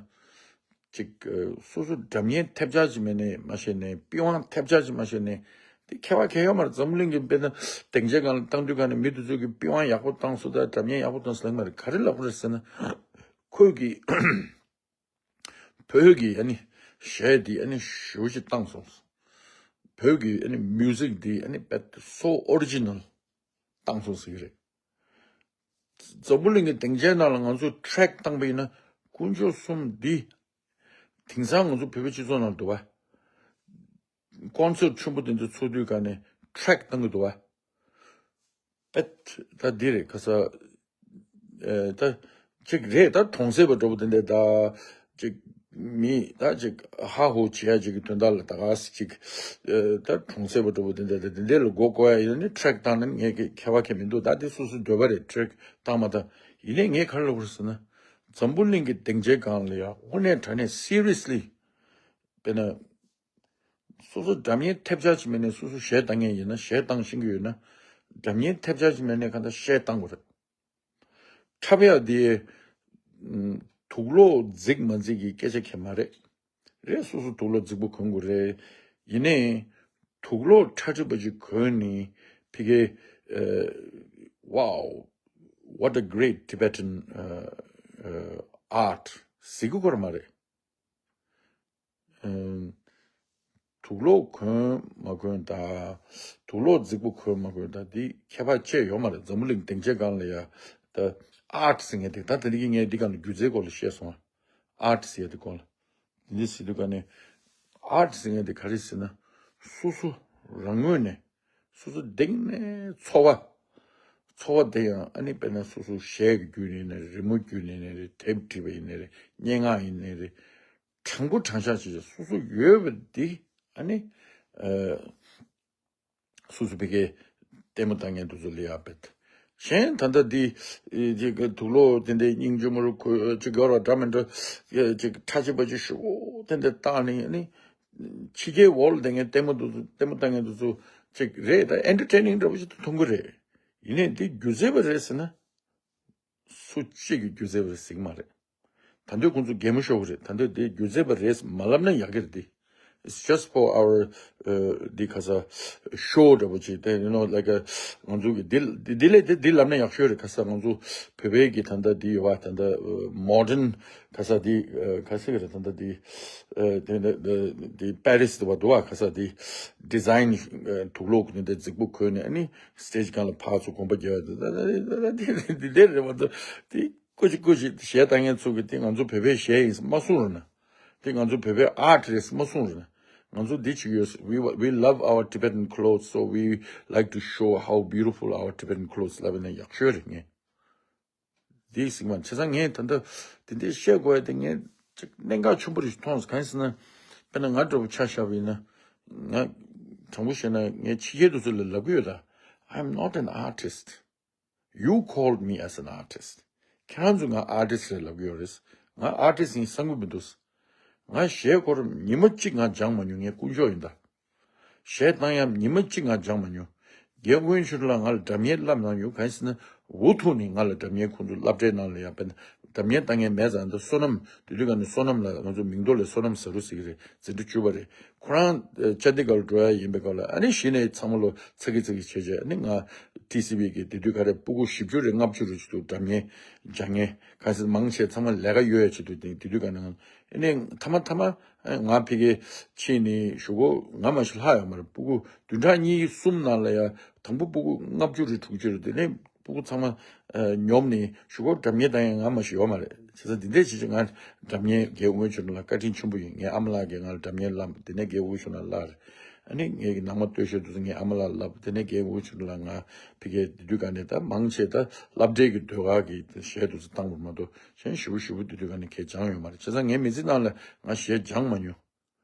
ཅིག་ཨ། སོ་སོ་འགྲམ་ཉེ་ཐེབས་ཆག་ཅིག་མེད་ནས་མ་བཤད་ནས། པི་ཝང་ཐེབས་ཆག་ཅིག་མ་བཤད་ནས། དེ་ཁྱད་པར་གང་ཡང་ཡོད་མ་རེད། འཛམ་བུ་གླིང་གི་དཔེར་ན་སྡིངས་ཆའི་སྒང་ལ་བཏང་དུས་ག་ནས་མི་དེ་ཚོ་གིས་པི་ཝང་ཡག་པོ་བཏང་སོང་། ད་འགྲམ་ཉེ་ཡག་པོ་བཏང་སོང་ལབ་ཀྱི་མ་རེད། ག་རེ་ལབ་ཀྱི་རེད་ཟེར་ན། ཁོས་ཀྱིས་བོད་ཀྱི་ཨ་ནི་གཞས་འདི་ཨ་ནི་ཞེ་པོ་ཅིག་བཏང་སོང་། བོད་ཀྱི་ཨ་ནི་མིའུ་ཟིག་འདི་ཨ་ནི་དཔེ་སོ་ཨོ་རི་ཇི་ནལ་བཏང་སོང་ཟེར་གྱི་རེད། འཛམ་བུ་གླིང་གི་སྡིངས་ཆའི་ནང་ལ་ང་ཚོ་ཊེག་བཏང་པ་ཡིན་ན། དཀོན་མཆོག་གསུམ་འདི། དེང་སང་ང་ཚོ་བོད་པའི་སྤྱི་ཚོགས་ནང་འདུག་བ། ཀོན་སར་ཊི་ཆེན་པོ་དེ་འདྲ་ཚོགས་དུས་ག་ནས་ཊེག་བཏང་གི་འདུག་བ། པད། ད་འདི་རེད་ཁ་ས། ཨེ། ད་ཅིག་རེད། ད་གྲོང་གསེབ་པ་འདྲ་པོ་དེ་འདྲ། ད་ཅིག་མི་ད་ཅིག་ཧ་ཧོ་བྱེད་ཡ་ཅིག་གི་དོན་དག་ལ། ད་ག་སེ་ཅིག་ཨེ། ད་གྲོང་གསེབ་པ་འདྲ་པོ་དེ་འདྲ། ད་དེ་འདྲ་ལ་མགོ་སྐོར་ཡ་ཡིན་ན་ཊེག་བཏང་ན་ངས་ཀྱི་ཁྱད་པར་གང་ཡང་མི་འདུག་ད་དེ་སོ་སོའི་འདོད་པ་རེད། ཊེག་བཏང་མ་བཏང་། ཡིན་ནའི་ངས་ག་རེ་ལབ་དགོས་རེད་ཟེར་ན། འཛམ་བུ་གླིང་གི་སྡིངས་ཆའི་སྒང་ལ་ཡ་དངོས་གནས་དྲང་གནས་སི་རི་ཡས་ལི། དཔེར་ན། སོ་སོ་འགྲམ་ཉེ་ཐེབས་ཆག་ཅིག་མེད་ནས་སོ་སོ་གཞས་བཏང་མཁན་ཡིན་ན། གཞས་བཏང་ཤེས་ཀྱི་ཡོད་ན། འགྲམ་ཉེ་ཐེབས་ཆག་ཅིག་མེད་ནས་གང་ལྟར་གཞས་བཏང་དགོས་རེད། འཁྲབ་ཡག་དེ། ཨམ། དུག་ལོག་རྫིག་མ་རྫིག་གི་སྐད་ཆ་གང་ཡང་མ་རེད། རེད། སོ་སོ་དུག་ལོག་རྫིག་པོ་གོན་དགོས་རེད། ཡིན་ནའི་དུག་ལོག་ཁྲ་ཁྲིག་པ་ཅིག་གོན་ནས་ཕ་གིའི་ཨ། Wow, what a great Tibetan uh, uh, art ཟེར་གྱི་ཡོད་མ་རེད། ཨམ། དུག་ལོག་གོན་མ་གོན་དང་། དུག་ལོག་རྫིག་པོ་གོན་མ་གོན་དང་འདི་ཁྱད་པར་ཅི་ཡང་ཡོད་མ་རེད། འཛམ་བུ་གླིང་སྡིངས་ཆའི་སྒང་ལ་ཡ། ད་ཨར་ཊི་ཟེར་མཁན་དེ། ད་དེ་རིང་ངས་འདི་སྒང་ལ་སྒྱུ་རྩལ་སྐོར་ལ་བཤད་སོང་ཨ། ཨར་ཊི་ཟེར་ཡ་དེ་སྐོར་ལ། འདི་ཟེར་དུས་ག་ནས། ཨར་ཊི་ཟེར་མཁན་དེ་ག་རེ་ཟེར་ན། སོ་སོ་རང་ངོས་ནས། སོ་སོ་གཏིང་ནས་ཚོར་བ། ཚོར་བ་དེ་ཡང་ཨ་ནི་དཔེར་ན་སོ་སོ་གཞས་ཀྱི་བརྒྱུད་ནས་ཡིན་ནའི་རེད། རི་མོ་བརྒྱུད་ནས་ཡིན་ནའི་རེད། དེབ་བྲིས་པ་ཡིན་ནའི་རེད། སྙན་ངག་ཡིན་ནའི་རེད། དྲང་པོ་དྲང་བཞག་བྱས་བྱས་སོ་སོ་ཡོད་པ་འདི་ཨ་ནི། ཨ། སོ་སོ་ཕ་གིའི་ལྟད་མོ་ལྟ་མཁན་དེ་ཚོ་ལ་ཡ་བེད། གཞན་ད་ལྟ་འདི་ཨེ། ཅིག་དུག་ལོག་དེ་འདྲའི་སྙིང་རྗེ་མོ་རུ་ཁོ་ཅིག་ཡོད་ར་འདྲ་མི་འདྲ། ཨེ། ཅིག་ཁྲ་ཆེ་པ་ཅིག་ཞུ་དེ་འདྲ་བཏང་ནས་ཨ་ནི། ཕྱི་རྒྱལ་འོག་ལ་བསྡད་མཁན་ལྟད་མོ་དེ་ཚོ། ལྟད་མོ་ལྟ་མཁན་དེ་ཚོ་ཅིག་རེད། ད་ཨེན་ཊར་ཊེན་ནིང་འདྲ་པོ་ཞིག་ཏུ་མཐོང་གི་རེད། ཡིན་ནའི་འདི་སྒྱུ་རྩལ་པ་རེད་ཟེར་ན། སུ་གཅིག་གིས་སྒྱུ་རྩལ་པ་རེད་ཟེར་གྱི་མ་རེད། ད་དུང་ཁོང་ཚོ་གད་མོ་ཤོར་གྱི་རེད། ད་དུང་དེ་སྒྱུ་རྩལ་པ་རེད་མ་ལབ་ན་ཡག་གི་རེད། དེ། It's just for our ཨ། འདི་ཁ་ས་ཤོ་འདྲ་པོ་ཅིག་དེ། you know, like a ང་ཚོ་གི་འདི་འདི་འདི་ལས་དེ་འདི་ལབ་ན་ཡག་ཤོས་རེད། ཁ་ས་ང་ཚོ་བོད་པའི་གི་ད་ལྟ་འདི་ཡོད་པ། ད་ལྟ་མོ་ཌན་ཁ་ས་འདི། ཨ། ཁ་ས་གི་རེད། ད་ལྟ་འདི། ཨ། དེ་འདི་པེ་རི་སི་དུ་བ་དུ་བ་ཁ་ས་འདི་ཌི་ཛའིན་དུག་ལོག་འདི་འདྲ་རྫིག་པོ་གོན་ནས་ཨ་ནི་སི་ཊེ་ཇི་སྒང་ལ་ཕར་ཚུར་གོམ་པ་རྒྱག་ཡ་དེ། ད་ད་འདི་འདི་རེད་མ་གཏོགས་དེ། ཀུ་ཅི་ཀུ་ཅི་གཞས་བཏང་མཁན་ཚོ་གིས་དེ་ང་ཚོ་བོད་པའི་གཞས་ཡིན་མ་གསུང་རོགས་གནང་། དེ་ང་ཚོ་བོད་པའི་ཨར་ཊི་རེད་མ་གསུང་རོགས་གནང་། ང་ཚོ་འདི་བྱེད་ཀྱི་ཡོད། We, we love our Tibetan clothes, so we like to show how beautiful our Tibetan clothes ལབ་ན་ཡག་ཤོས་རེད། ངས་འདི་ཟེར་གྱི་མ། བྱས་ཙང་ངས་ད་ལྟ་དེ་འདྲའི་བཤད་དགོས་ཡ་དེ་ངས་ཅིག་གནད་འགག་ཆེན་པོ་རེ་ཞིག་མཐོང་སོང་། གང་ཡིན་ཟེར་ན། དཔེར་ན་ང་འདྲ་པོ་ཆ་བཞག་པ་ཡིན་ན། ང་དྲང་པོ་བཤད་ན་ངས་ཕྱི་རྒྱལ་དེ་ཚོ་ལ་ལབ་ཀྱི་ཡོད་ད། I'm not an artist. You called me as an artist. ཁྱེད་རང་ཚོས་ང་ཨར་ཊིསི་ལབ་ཀྱི་ཡོད་རེད། ང་ཨར་ཊིསི་ཡིན་བསམ་གྱི་མི་འདུག་ང་གཞས་སྐོར་ཉི་མ་གཅིག་ང་སྦྱངས་མ་མྱོང་། ངས་དཀོན་མཆོག་ཡིན་ད། གཞས་བཏང་ཡ་ཉི་མ་གཅིག་ང་སྦྱངས་མ་མྱོང་། རྒན་དབོན་ཆོས་སྒྲོན་ལགས་ང་ལ་སྒྲ་སྙན་བསླབ་གནང་ཡོད། གང་ཡིན་ཟེར་ན། འུ་ཐུག་ནས་ང་ལ་སྒྲ་སྙན་ཁོང་ཚོ་སློབ་གྲྭའི་ནང་ལ་ཡ། དཔེར་ན་སྒྲ་སྙན་བཏང་མཁན་མེད་ཙང་། ད་བསོད་ནམས། དེ་དུས་ག་ནས་བསོད་ནམས་ལགས། ང་ཚོ་མིང་ཐོག་ལ་བསོད་ནམས་ཟེར་རུ་ཟེར་གྱི་རེད། འཛིན་གྲྭ་བཅུ་པ་རེད། ཁོ་རང་ཨ། ཅན་དི་གྷར་འགྲོ་ཡ་ཡིན་པའི་སྐབས་ལ་ཨ་ནི་གཞི་ནས་ཚང་མ་ལོ་ཚ་གི་ཚ་གི་བྱས་བྱས། ཨ་ནི་ང་ཊི་སི་ཝི་གི་དེ་དུས་ག་རེ་སྤུ་གུ་བཞི་བཅུ་རེ་ལྔ་བཅུ་རེ་ཅིག་འདུག་སྒྲ་སྙན་སྦྱང་མཁན། ག་ཚོད་མང་ཆེ་ཚང་མ་ལས་ཀ་ཡོད་ཡ་བྱེད་དུས། དེ་དུས་ག་ནས་ཨ་ནི་མཐའ་མ་མཐའ་མ་ང་ཕ་གིར་ཕྱིན་ནས་གཞུག་གུ་ང་མ་གཞི་ལྷག་ཡོད་མ་རེད། སྤུ་གུ་བདུན་ཕྲག་གཉིས་གསུམ་ནང་ལ་ཡ་དང་པོ་སྤུ་གུ་ལྔ་བཅུ་རེ་དྲུག་ཅུ་རེ། དེ་ནས་སྤུ་གུ་ཚང་མ་ཨ། ཉོབ་ནས་གཞུག་གུ་སྒྲ་སྙན་བཏང་ཡ་ང་མ་གཞི་ཡོད་མ་རེད། བྱས་ཙང་འདི་འདྲས་བྱས་བྱས་ང་སྒྲ་སྙན་རྒན་དབོན་ཆོས་སྒྲོན་ལགས་བཀའ་དྲིན་ཆེན་པོ་ཡིན། ངའི་ཨ་མ་ལགས་ཀྱིས་ང་ལ་སྒྲ་སྙན་བསླབས། དེ་ནས་རྒན་དབོན་ཆོས་སྒྲོན་ལགས་ལབ་རེད། ཨ་ནི་ངའི་ནང་མ་སྟོད་གཞས་དེ་ཚོ་ངའི་ཨ་མ་ལགས་ལབ། དེ་ནས་རྒན་དབོན་ཆོས་སྒྲོན་ལགས་ང་ཕ་གིར་དེ་དུས་ག་ནས་ད་མང་ཆེ་ད་སློབ་གྲྭའི་གི་ཟློས་གར་གྱི་གཞས་དེ་ཚོ་བཏང་བ་མ་གཏོགས་གཞན་ཞེ་པོ་ཞེ་པོ་དེ་དུས་ག་ནས་གང་ཡང་སྦྱངས་ཡོད་མ་རེད། བྱས་ཙང་ངའི་མི་ཚེ་ནང་ལ་ང་གཞས་སྦྱངས་མ་མྱོང་།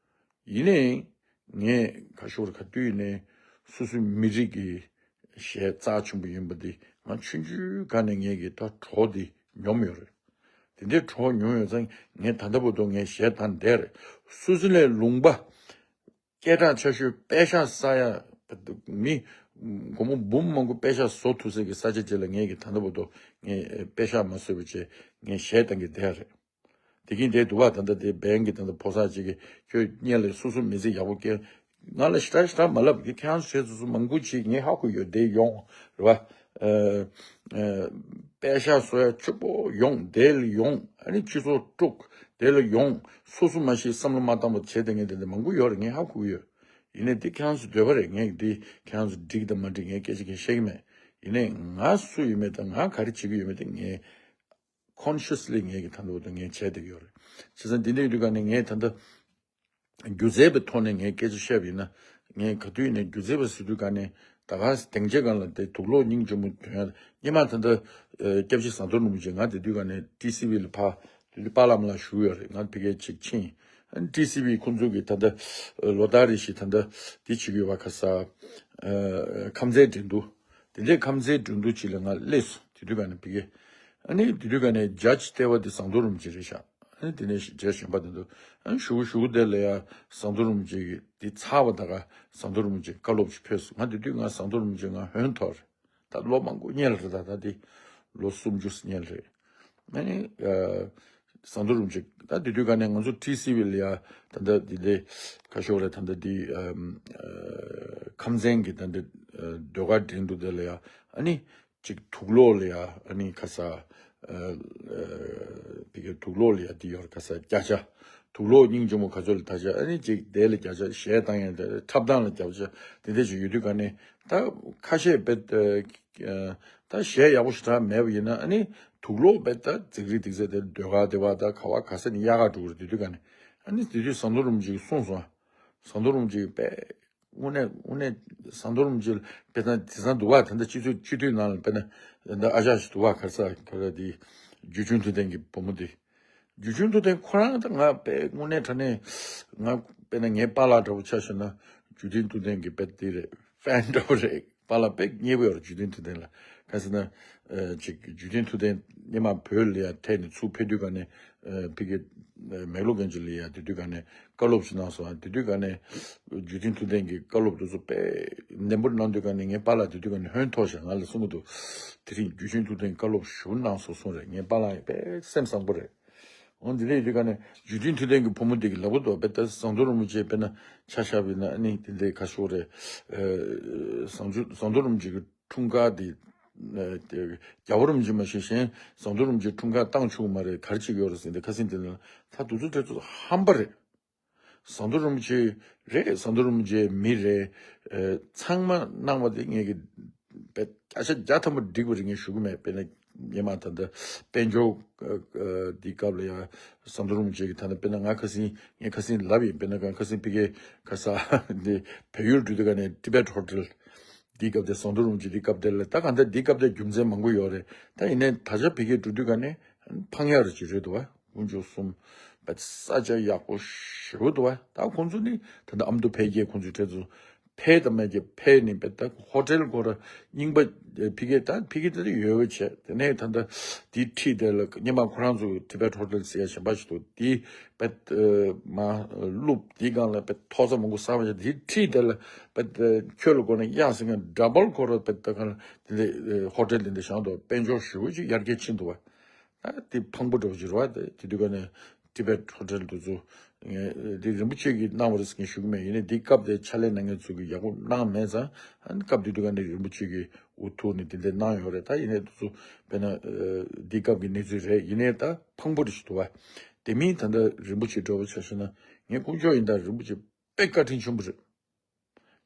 ཡིན་ནའི་ངས་ག་ཤོར་ག་དུས་ནས་སོ་སོའི་མི་རིགས་ཀྱི་གཞས་རྩ་ཆེན་པོ་ཡིན་པ་འདི་ང་ཆུང་ཆུང་སྒང་ནས་ངས་ཀྱི་ད་གྲོགས་འདི་མྱོང་ཡོད་རེད། དེ་འདྲའི་གྲོགས་མྱོང་ཡོད་ཙང་ངས་ད་ལྟ་བར་དུ་ངས་གཞས་བཏང་བསྡད་རེད། སུད་སི་ལན་ལུང་པ་སྐད་གྲགས་ཆེ་ཤོས་པད་ཤག་ཟ་ཡ་མི་ སྒོར་མོ་འབུམ་མང་པོ་པད་ཤག་བཟོ་ཐུབ་ས་གི་ས་ཆ་ཅིག་ལ་ངས་ཀྱི་ད་ལྟ་བར་དུ་ངས་པད་ཤག་མ་བཟོས་པ་བྱས་ངས་གཞས་བཏང་གི་བསྡད་རེད། དེ་གིན་དེ་འདུག་བ། ད་ལྟ་དེ་བན་གྱི་ད་ལྟ་ཕོ་གསར་ཅིག་གིས་ཁྱོད་སྔོན་ལ་སོ་སོ་མི་ཚེ་ཡག་པོ་སྐྱེལ། ང་ལ་ཞེ་དྲག་ཞེ་དྲག་མ་ལབ་ཀྱི། ཁྱེད་རང་ཚོ་བྱས་སོ་སོ་མང་པོ་ཅིག་ངས་ཧ་གོ་ཡོད་དེ་ཡོང་རེད་བ། ཨ་ཨ་པད་ཤག་བཟོ་ཡ་ཕྱུག་པོ་ཡོང་དེ་ལ་ཡོང་། ཨ་ནི་སྤྱི་ཚོགས་དཀྲུག་དེ་ལ་ཡོང་། སོ་སོ་མ་ཤེས་བསམ་བློ་མ་བཏང་བ་བྱས་དེ་ངས་དེ་འདྲ་མང་པོ་ཡོད་རེད། ངས་ཧ་གོ་ཡོད། ཡིན་ནའི་དེ་ཁྱེད་རང་ཚོ་འདོད་པ་རེད། ངས་དེ་ཁྱེད་རང་ཚོ་འགྲིག་དང་མ་འགྲིག་ངས་སྐད་ཆ་གང་བཤད་ཀྱི་མེད། ཡིན་ནའི་ང་སུ་ཡིན་མེད་དང་ང་ག་རེ་བྱེད་ཀྱི་ཡོད་མེད་དེ་ངས་consciously་ངས་ཀྱི་ད་ལྟ་བར་དུ་ངས་བྱས་བསྡད་ཀྱི་ཡོད་རེད། བྱས་ཙང་འདི་འདྲ་ཡོད་དུས་ག་ནས་ངས་ད་ལྟ་སྒྱུ་རྩལ་པའི་ཐོག་ནས་ངས་སྐད་ཆ་བཤད་པ་ཡིན་ན། ངས་ག་དུས་ཡིན་ནའི་སྒྱུ་རྩལ་པ་ཟེར་དུས་ག་ནས་ད་ག་སྡིངས་ཆའི་སྒང་ལ་དེ་དུག་ལོག་སྙིང་རྗེ་མོ་དོན་ཡ། སྔོན་མ་ད་ལྟ་ཨ་སྐྱབས་རྗེ་ཟམ་གདོང་རིན་པོ་ཆེ་ང་དེ་དུས་ག་ནས་ཊི་སི་ཝི་ལ་ཕ་དེ་དུས་པཱ་ལགས་མ་ལགས་བཞུགས་ཡོད་རེད། ང་ཕ་གིར་ཅིག་ཕྱིན། ཨ་ཊི་སི་ཝི་ཁོང་ཚོ་གིས་ད་ལྟ་ཨ་ལོ་ལྟར་རེ་བཞིན་ད་ལྟ་འདི་བྱེད་ཀྱི་ཡོད་པ། ཁ་ས་ཨ་ཁམས་ཚན་འགྲན་བསྡུར། དེ་འདྲའི་ཁམས་ཚན་འགྲན་བསྡུར་ཅིག་ལ་ང་སླེབས་སོང་། དེ་དུས་ག་ནས་ཕ་གིར། ཨ་ནི་དེ་དུས་ག་ནས་ཇཇ་ལྟེ་བ་དེ་ཟམ་གདོང་རིན་པོ་ཆེ་རེད་ཤག་ཨ་ནི་དེ་ནས་ཇཇ་གཞན་པ་དེ་ཚོ་ཨ་ནི་གཞུག་གུ་གཞུག་གུ་དེ་ལ་ཡ་ཟམ་གདོང་རིན་པོ་ཆེ་གིས་དེ་ཚར་བ་ད་ག་ཟམ་གདོང་རིན་པོ་ཆེ་བཀའ་སློབ་ཅིག་ཕེབས་སོང་། ང་དེ་དུས་ང་ཟམ་གདོང་རིན་པོ་ཆེ་ང་ཧོན་ཐོར་རེད། ད་ལོ་མང་པོ་སྔོན་ལ་རེད། ད་ད་དེ་ལོ་སུམ་ཅུ་སྔོན་རེད། ཨ་ནི་ཨ་ཟམ་གདོང་རིན་པོ་ཆེ་ད་དེ་དུས་ག་ནས་ང་ཚོ་ཊི་སི་ཝི་ལ་ཡ་ད་ལྟ་དེ་འདྲའི་ཁ་ཤོར་རེད། ད་ལྟ་དེ་ཨ་ཨ་ཁམས་ཚན་གྱི་ད་ལྟ་ཨ་ཟློས་གར་འགྲན་བསྡུར་དེ་ལ་ཡ་ཨ་ནི་ཅིག་དུག་ལོག་ལ་ཡ་ཨ་ནི་ཁ་ས་ཨ་ཨ་ཕ་གིར་དུག་ལོག་ལ་ཡ་དེ་ཡོད་རེད། ཁ་ས་བརྒྱ་ཆ་དུག་ལོག་སྙིང་རྗེ་མོ་ག་ཚོད་ལ་ད་ཆ། ཨ་ནི་ཅིག་དེ་ལ་བརྒྱ་ཆ། གཞས་བཏང་ཡ་དེ་འཁྲབ་སྟངས་ལ་བརྒྱ་ཆ། དེ་འདྲ་ཞིག་ཡོད་དུས་ག་ནས་ད་ཁ་ཤས་དཔེ་ཨ་ད་གཞས་ཡག་པོ་ཞེ་དྲག་མེད་པ་ཡིན་ན་ཨ་ནི་དུག་ལོག་དཔེ་ད་ཟིག་རི་དིག་ས་དེ་ཟློས་གར་དེ་བ་ད་ག་བ་ག་ས་ནས་གཡར་ག་འགྲོ་གི་རེད། དེ་དུས་ག་ནས་ཨ་ནི་དེ་དུས་ཟམ་གདོང་རིན་པོ་ཆེ་གིས་གསུངས་སོང་། ཟམ་གདོང་རིན་པོ་ཆེ་གིས་དཔེ་དངོས་གནས་དངོས་གནས་ཟམ་གདོང་རིན་པོ་ཆེ་ལ་དཔེ་ད་དེང་སང་འདུག་བ། ད་ལྟ་སྤྱི་ཚོགས་སྤྱི་འཐུས་ནང་ལ་དཔེར་ན་ད་ལྟ་ཨ་ཅག་ཞིག་འདུག་བ། ག་རེ་ཟེར་ག་རེ་དེ་སྒྱུ་ཆུང་ཐུབ་བསྟན་གྱི་བུ་མོ་དེ། སྒྱུ་ཆུང་ཐུབ་བསྟན་ཁོ་རང་ད་ང་དཔེ་དངོས་གནས་དྲང་གནས་ང་དཔེར་ན་ངའི་པཱ་ལགས་འདྲ་པོ་ཆ་བཞག་ན་སྒྱུ་ཆུང་ཐུབ་བསྟན་གྱི་དཔེ་དེ་རེད། ཧྥན་འདྲ་པོ་རེད། པཱ་ལགས་དཔེ་མཉེས་པོ་ཡོད་རེད་སྒྱུ་ཆུང་ཐུབ་བསྟན་ལ། ག་ཟེར་ན་ཨ་ཅིག་སྒྱུ་ཆུང་ཐུབ་བསྟན་སྔོན་མ་བོད་ལ་ཡ་ཐད་ནས་ཚུར་ཕེབས་དུས་ག་ནས་ཨ་ཕ་གི་ཨ་མེག་ལོར་དགོན་ཆེན་ལ་ཡ་དེ་དུས་ག་ནས་བཀའ་སློབ་ཅིག་གནང་སོང་། དེ་དུས་ག་ནས་སྒྱུ་ཆུང་ཐུབ་བསྟན་གྱི་བཀའ་སློབ་དེ་ཚོ་དཔེ་ནན་པོ་གནང་དུས་ག་ནས་ངའི་པཱ་ལགས་དེ་དུས་ག་ནས་ཧོན་ཐོར་ཞིང་ང་ལ་གསུང་གི་འདུག་དེ་རིང་སྒྱུ་ཆུང་ཐུབ་བསྟན་བཀའ་སློབ་ཞེ་པོ་གནང་སོང་གསུངས་རེད། ངའི་པཱ་ལགས་ཡང་དཔེ་སེམས་བཟང་པོ་རེད། འོ་འདི་འདྲ་ཡོད་དུས་ག་ནས་སྒྱུ་ཆུང་ཐུབ་བསྟན་གྱི་བུ་མོ་དེ་གིས་ལབ་ཀྱི་འདུག་དཔེ་ད་ཟམ་གདོང་རིན་པོ་ཆེ་དཔེར་ན་ཆ་བཞག་པ་ཡིན་ན་ཨ་ནི་དེ་འདྲའི་ཁ་ཤོར་རེད། ཨ་ཟམ་ཆུ་ཟམ་གདོང་རིན་པོ་ཆེ་གི་འཁྲུངས་སྐར་དེ་ཨ་དེ་རྒྱལ་བ་རིན་པོ་ཆེ་མ་གཞི་གཞན་ཟམ་གདོང་རིན་པོ་ཆེ་འཁྲུངས་སྐར་བཏང་ཆོག་གི་མ་རེད། ག་རེ་བྱེད་ཀྱི་ཡོད་རེད་ཟེར་ཏེ་ཁ་སང་དེ་ནས་ད་དུས་ཚོད་དེ་ཚོ་ཧམ་པ་རེད། ཟམ་གདོང་རིན་པོ་ཆེ་རེད། ཟམ་གདོང་རིན་པོ་ཆེའི་མི་རེད། ཨ་ཚང་མ་གནང་བ་དེ་ངས་ཀྱི་བེད་བརྒྱ་ཆ་བརྒྱ་ཐམ་པ་འགྲིག་པ་རེད་ངས་ཞུ་གི་མེད། དཔེར་ན་སྔོན་མ་ད་ལྟ་དཔལ་འབྱོར་ཨ་ཨ་འདི་སྐབས་ལ་ཡང་ཟམ་གདོང་རིན་པོ་ཆེ་གིས་ད་ལྟ་དཔེར་ན་ང་ཁ་སང་ངས་ཁ་སང་ལབ་ཡིན། དཔེར་ན་ང་ཁ་སང་ཕ་གིར་ག་ས་འདི་བལ་ཡུལ་འགྲོ་དུས་ག་ནས་ཊི་བེཊ་ཧོ་ཊེལ་འདི་སྐབས་དེ་ཟམ་གདོང་རིན་པོ་ཆེ་འདི་སྐབས་དེ་ལ་ད་གང་ལྟར་འདི་སྐབས་དེ་རྒྱུ་མཚན་མང་པོ་ཡོད་རེད། ད་ཡིན་ནའི་ད་ཆ་ཕ་གིར་འགྲོ་དུས་ག་ནས་ཕངས་ཡག་རེ་ཅིག་རེད་འདུག་བ། དཀོན་མཆོག་གསུམ་བེད་ས་ཆ་ཡག་པོ་ཞེ་པོ་འདུག་བ། ད་ཁོང་ཚོ་ནི་ད་ལྟ་ཨ་མདོ་འཕེལ་རྒྱས་ཁོང་ཚོའི་གྲས་ཚོ་ཕེབས་དང་མེད་ཀྱི་ཕེབས་ནི་བེད་ད་ཧོ་ཊེལ་སྐོར་རྙིང་པ་ཕ་གི་ད་ཕ་གི་ད་ཡོད་པ་བྱས། དེ་ནས་ད་ལྟ་དེའི་འཁྲིས་དེ་ལ་སྔོན་མ་ཁོ་རང་ཚོ་ཊི་བེཊ་ཧོ་ཊེལ་ཟེར་ཡ་གཞན་པ་ཞིག་འདུག་དེ་བེད་མ་ལུབ་དེའི་སྒང་ལ་བེད་ཐོག་ས་མང་པོ་ས་བ་བྱས། དེའི་འཁྲིས་དེ་ལ་བེད་ཁྱོད་ལ་དགོས་ན་གཡག་ཟིན་ང་ཌ་བལ་སྐོར་བེད་ད་གང་དེ་འདྲ་ཧོ་ཊེལ་དེ་འདྲ་བཞེངས་འདུག་དཔལ་འབྱོར་ཞེ་པོ་ཅིག་ཡར་རྒྱས་ཕྱིན་འདུག་བ། ཨ་དེ་ཕངས་པོ་འདྲ་པོ་ཅིག་རེད་བ། དེ་དེ་དུས་ག་ནས་ཊི་བེཊ་ཧོ་ཊེལ་དེ་ཚོ་ངས་དེ་རིན་པོ་ཆེ་གིས་གནང་བ་རེད་ཟེར་ངས་ཞུ་གི་མེད། ཡིན་ནའི་དེ་སྐབས་དེ་ཕྱག་ལས་གནང་མཁན་ཚོ་གིས་ཡག་པོ་གནང་མེད་ཙང་ཨ་ནི་སྐབས་དེ་དུས་ག་ནས་རིན་པོ་ཆེ་གིས་འུ་ཐུག་ནས་དེ་འདྲ་གནང་ཡོད་རེད། ད་ཡིན་ནའི་དེ་ཚོ་དཔེར་ན་ཨ་དེ་སྐབས་ཀྱི་གནས་ཚུལ་རེད། ཡིན་ནའི་ད་ཕངས་པོ་རེ་ཞིག་འདུག་བ། དེ་མིན་ད་ལྟ་རིན་པོ་ཆེ་འདྲ་པོ་ཆ་བཞག་ན་ངས་དཀོན་མཆོག་ཡིན་ད་རིན་པོ་ཆེ་དཔེ་བཀའ་དྲིན་ཆེན་པོ་རེད།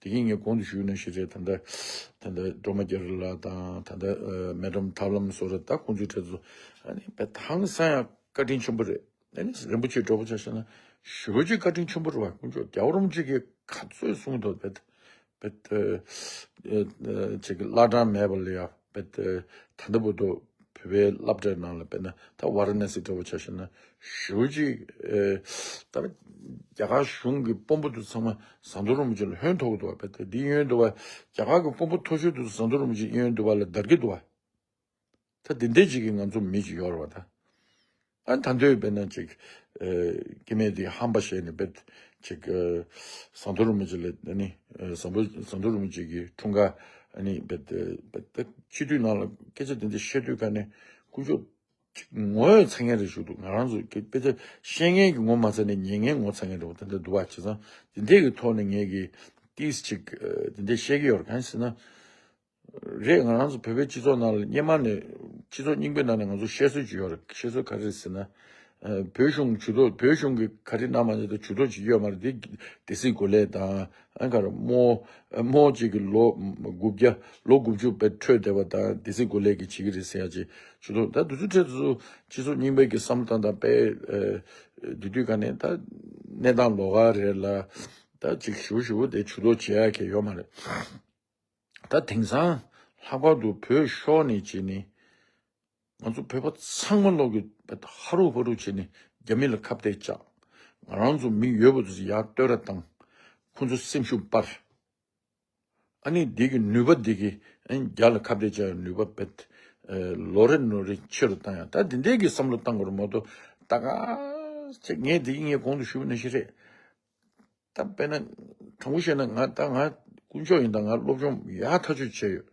དེ་གིན་ངས་གོང་དུ་ཞུས་ནང་བཞིན་རེད། ད་ལྟ་ད་ལྟ་སྒྲོལ་མ་རྒྱ་རི་ལགས་དང་ད་ལྟ་ཨ་མེ་ཌམ་ཐབས་ལམ་བཟོ་རེད། ད་ཁོང་ཚོའི་གྲས་ཚོ་ཨ་ནི་དཔེ་ཧང་སང་ཡང་བཀའ་དྲིན་ཆེན་པོ་རེད། ཨ་ནི་རིན་པོ་ཆེ་འདྲ་པོ་ཆ་བཞག་ན་ཞེ་པོ་ཅིག་བཀའ་དྲིན་ཆེན་པོ་རེད་བ། དཀོན་མཆོག་རྒྱལ་བ་རིན་པོ་ཆེ་གིས་ག་ཚོད་གསུངས་འདུག་དཔེ་དཔེ་ཨ་ཨ་ཅིག་བླ་བྲང་མེད་པ་ལ་ཡ་དཔེ་ད་ལྟ་བར་དུ་བོད་པའི་སློབ་གྲྭའི་ནང་ལ་དཔེར་ན་ད་ཝཱ་ར་ཎ་སི་འདྲ་པོ་ཆ་བཞག་ན་ཞེ་པོ་ཅིག་ཨེ་ད་རྒྱ་གར་གཞུང་གི་དཔོན་པོ་དེ་ཚང་མ་ཟམ་གདོང་རིན་པོ་ཆེ་ལ་ཧོན་ཐོར་གི་འདུག་བ། དཔེ་ད་འདི་ཡོན་འདུག་བ། རྒྱ་གར་གི་དཔོན་པོ་མཐོ་ཤོས་དེ་ཚོ་ཟམ་གདོང་རིན་པོ་ཆེ་ཡོན་འདུག་བ་ལ་བདར་གི་འདུག་བ། ད་འདི་འདྲས་ཅིག་གི་ང་ཚོ་མི་ཅིག་ཡོད་རེད་བ་ད། ཨ་ད་འདོད་དཔེར་ན་ཅིག་ཨེ་སྐྱེ་དམན་དེ་ཧམ་པ་བཤད་ནས་དཔེ་ཅིག་ཨེ་ཟམ་གདོང་རིན་པོ་ཆེ་ལ་ཨ་ནི་ཨེ་ཟམ་པ་ཟམ་གདོང་རིན་པོ་ཆེ་གི་འཁྲུངས་སྐར་ ཨ་ནི་བེད་བེད་སྤྱི་འཐུས་ནང་ལ་སྐད་ཆ་དེ་འདྲ་བཤད་དུས་ག་ནས་དཀོན་མཆོག་ངོ་ཡོད་ཚང་མཁན་རེད་ཞུ་འདུག་ང་རང་ཚོ་སྐད་ཆ་བཤད་མཁན་གྱི་ངོ་མ་ཚང་ནས་ཉན་མཁན་ངོ་ཚང་མཁན་རེད་བ། དེ་འདྲ་འདུག་བ། བྱས་ཙང་དེ་འདྲས་ཀྱི་ཐོག་ནས་ངས་ཀྱི་ཏིས་ཅིག་དེ་འདྲས་བཤད་ཀྱི་ཡོད་རེད། གང་ཡིན་ཟེར་ན། རེད། ང་རང་ཚོ་བོད་པའི་སྤྱི་ཚོགས་ནང་ལ་སྔོན་མ་ནས་སྤྱི་ཚོགས་རྙིང་པའི་ནང་ནས་ང་ཚོ་བཤད་སྲོལ་ཅིག་ཡོད་རེད། བཤད་སྲོལ་ག་རེ་རེད་ཟེར་ན། ཨ། བོད་གཞུང་ཇུས་གཏོགས་བོད་གཞུང་གིས་ག་རེ་གནང་མ་ཉན་དང་ཇུས་གཏོགས་བྱེད་ཀྱི་ཡོད་མ་རེད། དེ་སྡེ་སྲིད་འགོ་ལས་དང་ཨ་ག་རེ་མོ་མོ་གཅིག་གི་ལོ་དགུ་བརྒྱ་ལོ་དགུ་བཅུ་པའི་འཕྲོས་བསྡད་པ་དང་སྡེ་སྲིད་འགོ་ལས་ཀྱིས་བྱེད་ཀྱི་རེད་ཟེར་ཡ་ཅིག་ཇུས་གཏོགས། ད་དུས་ཚོད་འཕྲལ་དུ་སྤྱི་ཚོགས་རྙིང་པའི་གི་བསམ་བློ་བཏང་དང་དཔེ་ཨ་དེ་དུས་ག་ནས་ད་གནས་སྟངས་ལོགས་ཀ་རེད་ལ། ད་ཅིག་ཞུ་ཞུ་དེ་ཇུས་གཏོགས་བྱེད་ཡ་གི་ཡོད་མ་རེད། ད་དེང་སང་ལྷག་པར་དུ་བོད་ཤོར་ནས་བྱས་ནས་ང་ཚོ་བོད་པ་ཚང་མ་ལོག་གི་ཧ་རུ་ཧ་རུ་བྱས་ནས་རྒྱ་མི་ལ་ཁ་གཏད་བཅག་ང་རང་ཚོ་མི་ཡོད་པ་དེ་ཚོ་ཡར་བསྟོད་ར་བཏང་། ཁོ་ཚོ་སེམས་ཤུགས་སྤར། ཨ་ནི་འདི་གི་ནུས་པ་འདི་གི་ཨ་ནི་རྒྱ་ལ་ཁ་གཏད་བཅག་ཡ་ནུས་པ་བེད་ལོ་རེ་ནོ་རེ་ཆེ་རུ་བཏང་ཡ། ད་འདི་འདྲའི་གི་བསམ་བློ་བཏང་དགོས་རེད་མ་གཏོགས། ད་ག་ཚད་ངས་འདི་ངས་གོང་དུ་ཞུས་པ་ནང་བཞིན་རེད། ད་དཔེར་ན་དྲང་པོ་བཤད་ན་ང་ད་ང་དཀོན་མཆོག་ཡིན། ད་ང་སློབ་སྦྱོང་ཡག་ཐག་ཆོད་བྱས་ཡོད།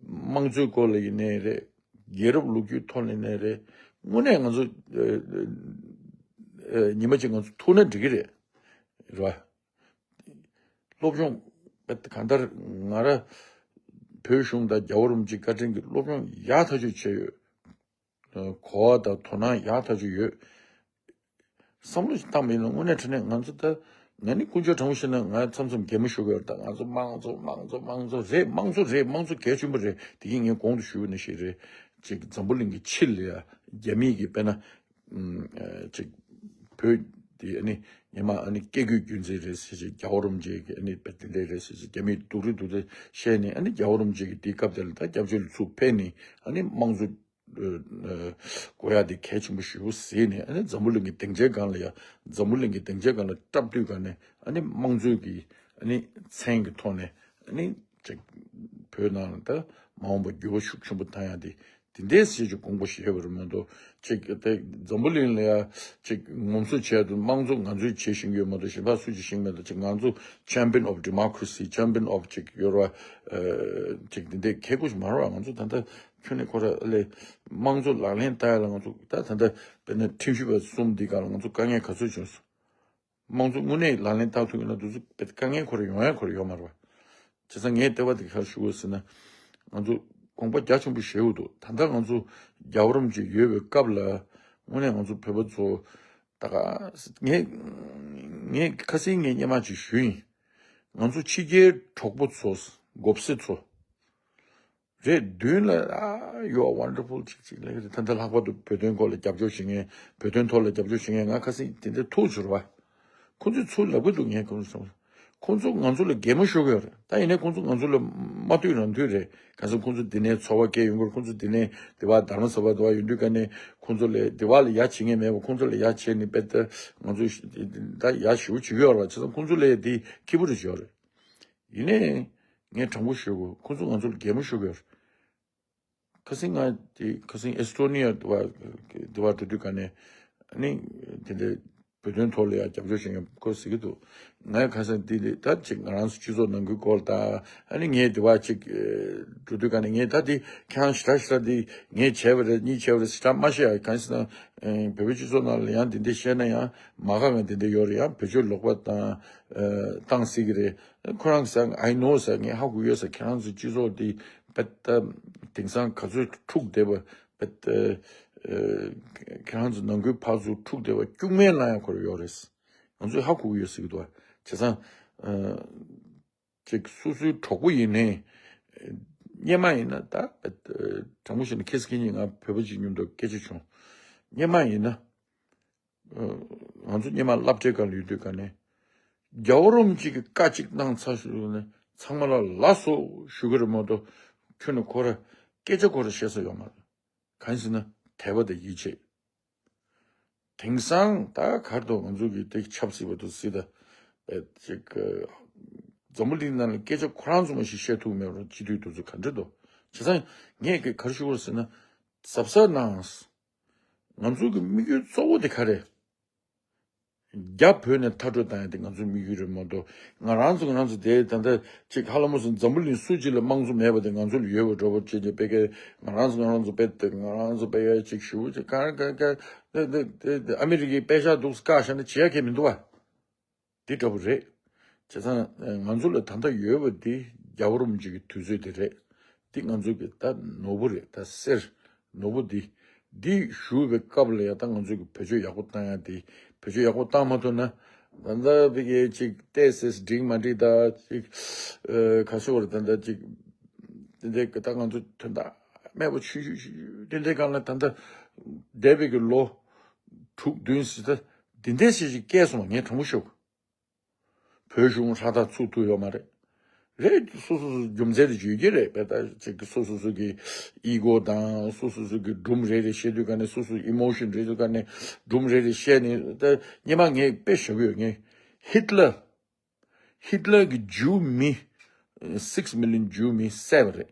དམངས་གཙོའི་སྐོར་ལ་ཡིན་ནའི་རེད། རྒྱལ་རབས་ལོ་རྒྱུས་ཐོག་ནས་ནའི་རེད། དངོས་གནས་ང་ཚོ་ཨ་ཨ་ཉི་མ་གཅིག་ང་ཚོ་ཐུག་ན་འགྲིག་གི་རེད། རེད་བ། སློབ་སྦྱོང་གང་ལྟར་ང་ར་བོད་གཞུང་དང་རྒྱལ་བ་རིན་པོ་ཆེའི་བཀའ་དྲིན་གྱིས་སློབ་སྦྱོང་ཡག་ཐག་ཆོད་བྱས་ཡོད། གོ་བ་དང་དོ་སྣང་ཡག་ཐག་ཆོད་ཡོད། བསམ་བློ་ཞིག་བཏང་བ་ཡིན་ན་དངོས་གནས་དྲང་གནས་ང་ཚོ་ད་ང་ནི་དཀོན་མཆོག་དྲང་པོ་བཤད་ན་ང་མཚམས་མཚམས་གད་མོ་ཤོར་གི་ཡོད། ད་ང་ཚོ་དམངས་གཙོ་དམངས་གཙོ་དམངས་གཙོ་རེད། དམངས་གཙོ་རེད། དམངས་གཙོ་གལ་ཆེན་པོ་རེད། དེ་གིན་ངས་གོང་དུ་ཞུས་པ་ནང་བཞིན་རེད། ཅིག་འཛམ་བུ་གླིང་གི་ཕྱི་ལ་ཡ་རྒྱ་མི་གི་དཔེར་ན་ཨམ་ཨ་ཅིག་བོད་དེ་ཨ་ནི་སྔོན་མ་ཨ་ནི་སྐྱེ་དགུའི་རྒྱུ་མཚན་རེད་ཟེར་ཅིག་རྒྱལ་བ་རིན་པོ་ཆེ་གི་ཨ་ནི་དཔེ་དེ་འདྲས་རེད་ཟེར་ཅིག་རྒྱ་མིས་སྡུག་རུས་སྡུག་རུས་བཤད་ནས་ཨ་ནི་རྒྱལ་བ་རིན་པོ་ཆེ་གི་དེའི་སྐབས་དེ་ལ་ད་སྐྱབས་བཅོལ་ལ་ཚུར་ཕེབས་ནས་ཨ་ནི་དམངས་གཙོ་ཨ་དགོས་ཡ་དེ་གལ་ཆེན་པོ་ཞེ་པོ་གཟིགས་ནས་ཨ་ནི་འཛམ་བུ་གླིང་གི་སྡིངས་ཆའི་སྒང་ལ་ཡ་འཛམ་བུ་གླིང་གི་སྡིངས་ཆའི་སྒང་ལ་བཀྲམ་དུས་ག་ནས་ཨ་ནི་དམངས་གཙོའི་གི་ཨ་ནི་མཚན་གི་ཐོག་ནས་ཨ་ནི་ཅིག་བོད་ནང་ལ་ད་མ་འོངས་པ་འགྱུར་བ་ཤུགས་ཆེན་པོ་བཏང་ཡ་དེ་དེ་འདྲའི་ཟེར་གྱི་དགོངས་པ་བཞེས་པ་རེད་མ་གཏོགས་ཅིག་དེ་འཛམ་བུ་གླིང་ལ་ཡ་ཅིག་ངོམ་སོ་བྱས་དུས་དམངས་གཙོ་ང་ཚོས་བྱེད་བཞིན་ཡོད་མ་གཏོགས་གཞན་པ་སུ་ཅིག་བཞིན་མེད། ད་ཅིག་ང་ཚོ་champion of democracy, champion of ཅིག་ཡོད་ར་ཅིག་དེ་འདྲའི་ཁེ་ཁུ་ཞིག་མ་རེད་བ། ང་ཚོ་ད་ལྟ་ཁྱོན་ནས་ཁོ་ར་ཨ་ལས་དམངས་གཙོ་ལག་ལེན་བསྟར་ཡ་ལ་ང་ཚོ་ད་ད་ལྟ་དཔེར་ན་ཁྲིམས་ཞིབ་པ་གསུམ་འདི་ག་ལ་ང་ཚོ་དཀའ་ངལ་ག་ཚོད་བྱུང་སོང་། དམངས་གཙོ་དངོས་གནས་ལག་ལེན་བསྟར་ཐུབ་ཀྱི་ན་དུས་ཚོད་དཀའ་ངལ་ཁོ་ར་ཡོང་ཡ་ཁོ་ར་ཡོད་མ་རེད་བ། བྱས་ཙང་ངས་ལྟེ་བ་དེ་ག་རེ་ཞུ་དགོས་ཟེར་ན། ང་ཚོ་དགོངས་པ་རྒྱ་ཆེན་པོ་བཞེས་དགོས་འདུག་ད་ལྟ་ང་ཚོ་རྒྱལ་བ་རིན་པོ་ཆེ་ཡོད་པའི་སྐབས་ལ་དངོས་གནས་ང་ཚོ་བོད་པ་ཚོ་ད་ག་ངས་ངས་ཁ་སང་ངས་སྔོན་མ་ཅིག་ཞུས་ཡིན། ང་ཚོ་ཕྱི་རྒྱལ་གྲོགས་པོ་ཚོ་མགོ་སེར་ཚོ་རེད། མདུན་ལ་ཨ་you are wonderful ཅིག་ཅིག་ལབ་ཀྱི་རེད། ད་ལྟ་ལྷག་པར་དུ་བོད་དོན་སྐོར་ལ་རྒྱབ་སྐྱོར་བྱེད་མཁན་བོད་དོན་ཐོག་ལ་རྒྱབ་སྐྱོར་བྱེད་མཁན་ང་ཁ་སང་དེ་འདྲ་ཐུག་བྱུང་བ། ཁོ་ཚོས་ཚུར་ལབ་ཀྱི་འདུག་ངས་ཁོ་ཚོ་ཁོ་ཚོ་ང་ཚོ་ལ་གད་མོ་ཤོར་གྱི་ཡོད་རེད། ད་ཡིན་ནའི་ཁོ་ཚོ་ང་ཚོ་ལ་མ་ཐུག་རང་ཐུག་རེད། གང་ཟེར་ཁོ་ཚོ་འདི་ནས་འཚོ་བ་སྐྱེལ་ཡོང་གི་རེད། ཁོ་ཚོ་འདི་ནས་འདི་བ་དྷརྨ་སྦྷ་འདི་བ་ཡོང་དུས་ག་ནས་ཁོ་ཚོ་ལ་འདི་བ་ལ་ཡ་བྱེད་མཁན་མེད་པ། ཁོ་ཚོ་ལ་ཡ་བྱས་ནས་དཔེ་ད་ང་ཚོ་ད་ཡ་ཞུ་བྱེད་ཀྱི་ཡོད་རེད་བ། བྱས་ཙང་ཁོ་ཚོ་ལ་འདི་སྐྱིད་པོ་རེ་བྱེད་ཡོད་རེད། ཡིན་ནའི་ངས་དྲང་པོ་ཞུ་དགོས། ཁོ་ཚོ་ང་ཚོ་ལ་གད་མོ་ཤོར་གྱི་ཡོད་རེད། ཁ་སང་ང་དེ་ཁ་སང་ཨེ་སི་ཊོ་ནི་ཡ་དེ་བ་དེ་བ་འགྲོ་དུས་ག་ནས་ཨ་ནི་དེ་འདྲའི་བོད་དོན་ཐོག་ལ་ཡང་རྒྱབ་སྐྱོར་བྱེད་མཁན་ཁོ་ཟེར་གྱི་འདུག་ང་ཁ་སང་དེ་དེ་ད་ཅིག་ང་རང་ཚོ་སྤྱི་ཚོགས་ནང་ཁུལ་སྐོར་དང་ཨ་ནི་ངས་དེ་བ་ཅིག་འགྲོ་དུས་ག་ནས་ངས་ད་དེ་ཁྱེད་རང་ཞེ་དྲག་ཞེ་དྲག་དེ་ངས་བྱས་པ་རེད་གཉིས་བྱས་པ་རེད་ཞེ་དྲག་མ་བཤད་ཡ། གང་ཟེར་ན་བོད་པའི་སྤྱི་ཚོགས་ནང་ལ་ཡང་དེ་འདྲ་བཤད་ན་ཡང་མ་དགའ་མཁན་དེ་འདྲ་ཡོད་རེད། ཡང་བེད་སྤྱོད་ལོག་པ་དང་བཏང་སྲིད་ཀྱི་རེད། ཁོ་རང་ཟེར་I know ཟེར་ངས་ཧ་གོ་ཡོད་ཟེར། ཁྱེད་རང་ཚོའི་སྤྱི་ཚོགས་འདི་དཔེ་ད་དེང་སང་ག་ཚོད་འཁྲུག་བསྡད་པ་དཔེ་ད་ཁྱེད་རང་ཚོ་ནང་ཁུལ་ཕར་ཚུར་འཁྲུག་བསྡད་པ་སྐྱུག་མེར་ལངས་ཡ་ཁོ་རང་ཡོད་རེད། ང་ཚོས་ཧ་གོ་གི་ཡོད་ཟེར་གྱི་འདུག་བ། བྱས་ཙང་ཅིག་སོ་སོའི་གྲོགས་པོ་ཡིན་ནའི་སྔོན་མ་ཡིན་ན་ད་དཔེ་དྲང་པོ་བཤད་ན་ཁེ་སི་ཁེ་ཉིན་ང་བོད་པ་ཅིག་མཉམ་དུ་སྐད་ཆ་བྱུང་། སྔོན་མ་ཡིན་ན། ང་ཚོ་སྔོན་མ་སློབ་གྲྭའི་སྒང་ལ་ཡོད་དུས་ག་ནས་རྒྱལ་བ་རིན་པོ་ཆེ་གི་བཀའ་གཅིག་གནང་ཚར་ཞུ་ནས་ཚང་མ་ལ་ལགས་སོ་ཞུ་གི་རེད་མ་གཏོགས་ཁྱོན་ནས་ཁོ་ར་སྐད་ཆ་ཁོ་ར་བཤད་ས་ཡོད་མ་རེད། གང་ཡིན་ཟེར་ན་དད་པ་དང་ཡིད་ཆེས། དེང་སང་ད་གར་དུ་ང་ཚོ་གི་དེ་ཆབ་སྲིད་པ་དུ་སྲིད་ད་ཅིག་འཛམ་བུ་གླིང་ནང་ལ་སྐད་ཆ་ཁོ་རང་ཚོ་མ་ཞིག་བཤད་ཐུབ་མེད་རུང་སྤྱི་འཐུས་དེ་ཚོ་ག་འདྲ་འདུག་བྱས་ཙང་ངས་ག་རེ་ཞུ་དགོས་ཟེར་ན་གཟབ་གཟབ་གནང་། ང་ཚོ་གི་དམིགས་ཡུལ་གཙོ་བོ་དེ་ག་རེ། རྒྱ་བོད་ནས་མཐར་སྐྲོད་བཏང་ཡ་དེ་ང་ཚོའི་དམིགས་ཡུལ་རེད་མ་གཏོགས། ང་རང་ཚོ་ང་རང་ཚོ་དེ་ད་ལྟ་ཅིག་ཧ་ལམ་སོང་འཛམ་བུ་གླིང་སུ་གཅིག་ལ་དམངས་གཙོ་མེད་པ་དེ་ང་ཚོ་ལ་ཡོད་པ་འདྲ་པོ་བྱས་ཏེ། དཔེ་ཀའི་ང་རང་ཚོ་ང་རང་ཚོ་དཔེ་དེ་ང་རང་ཚོ་དཔེ་ཀའི་ཅིག་ཞུ་ཅིག་གང་ག་ག་དེ་དེ་དེ་དེ་ཨ་མི་རི་ཀའི་པད་ཤག་འདུག་བཀག་བཞག་ན་བྱེད་ཡ་གང་ཡང་མི་འདུག་བ། འདི་འདྲ་པོ་རེད། བྱས་ཙང་ང་ཚོ་ལ་ད་ལྟ་ཡོད་པ་འདི་རྒྱལ་བ་རིན་པོ་ཆེ་གི་དུས་ཚོད་དེ་རེད། འདི་ང་ཚོ་གི་ད་ནོར་བུ་རེད། ད་གསེར་ནོར་བུ་འདི། འདི་ཞུ་བའི་སྐབས་ལ་ཡ་ད་ང་ཚོ་གི་བེད་སྤྱོད་ཡག་པོ་བཏང་ཡ་འདི། བེད་སྤྱོད་ཡག་པོ་བཏང་མ་ཐུབ་ན། ད་ལྟ་བི་གའི་ཅིག་ཏོག་ཙམ་འགྲིག་མ་འགྲིག་ད་ཅིག་ཨ་ག་ཚོད་བར་ད་ལྟ་ཅིག་དེ་འདྲའི་ད་ང་ཚོ་དོན་དག་མེད་པ་ཆུ་ཆུ་ཆུ་ཆུ་དེ་འདྲའི་སྒང་ལ་ད་ལྟ་འདས་པའི་གི་ལོ་དྲུག་བདུན་ཟེར་ད་འདི་འདྲའི་ཞིག་ཅིག་བསྐྱལ་སོང་བ། ངས་དྲང་པོ་ཤོད། བོད་གཞུང་ཧྲག་ཐག་ཚུགས་ཐུབ་ཡོད་མ་རེད། རེད། སོ་སོ་སོ་རྒྱུ་མཚན་དེ་བརྗོད་ཀྱི་རེད། དཔེ་ད་ཅིག་སོ་སོ་སོ་གི་ཨི་གོ་དང་སོ་སོ་སོ་གི་སྒྲུང་རེ་རེ་བཤད་དུས་ག་ནས། སོ་སོ་ཨི་མོ་ཤན་རེ་དུས་ག་ནས་སྒྲུང་རེ་རེ་བཤད་ནས། ད་སྔོན་མ་ངས་དཔེ་བཞག་གི་ཡོད། ངས་ཧིད་ལར་ཧིད་ལར་གྱིས་ཇུའུ་མི་six million ཇུའུ་མི་བསད་པ་རེད།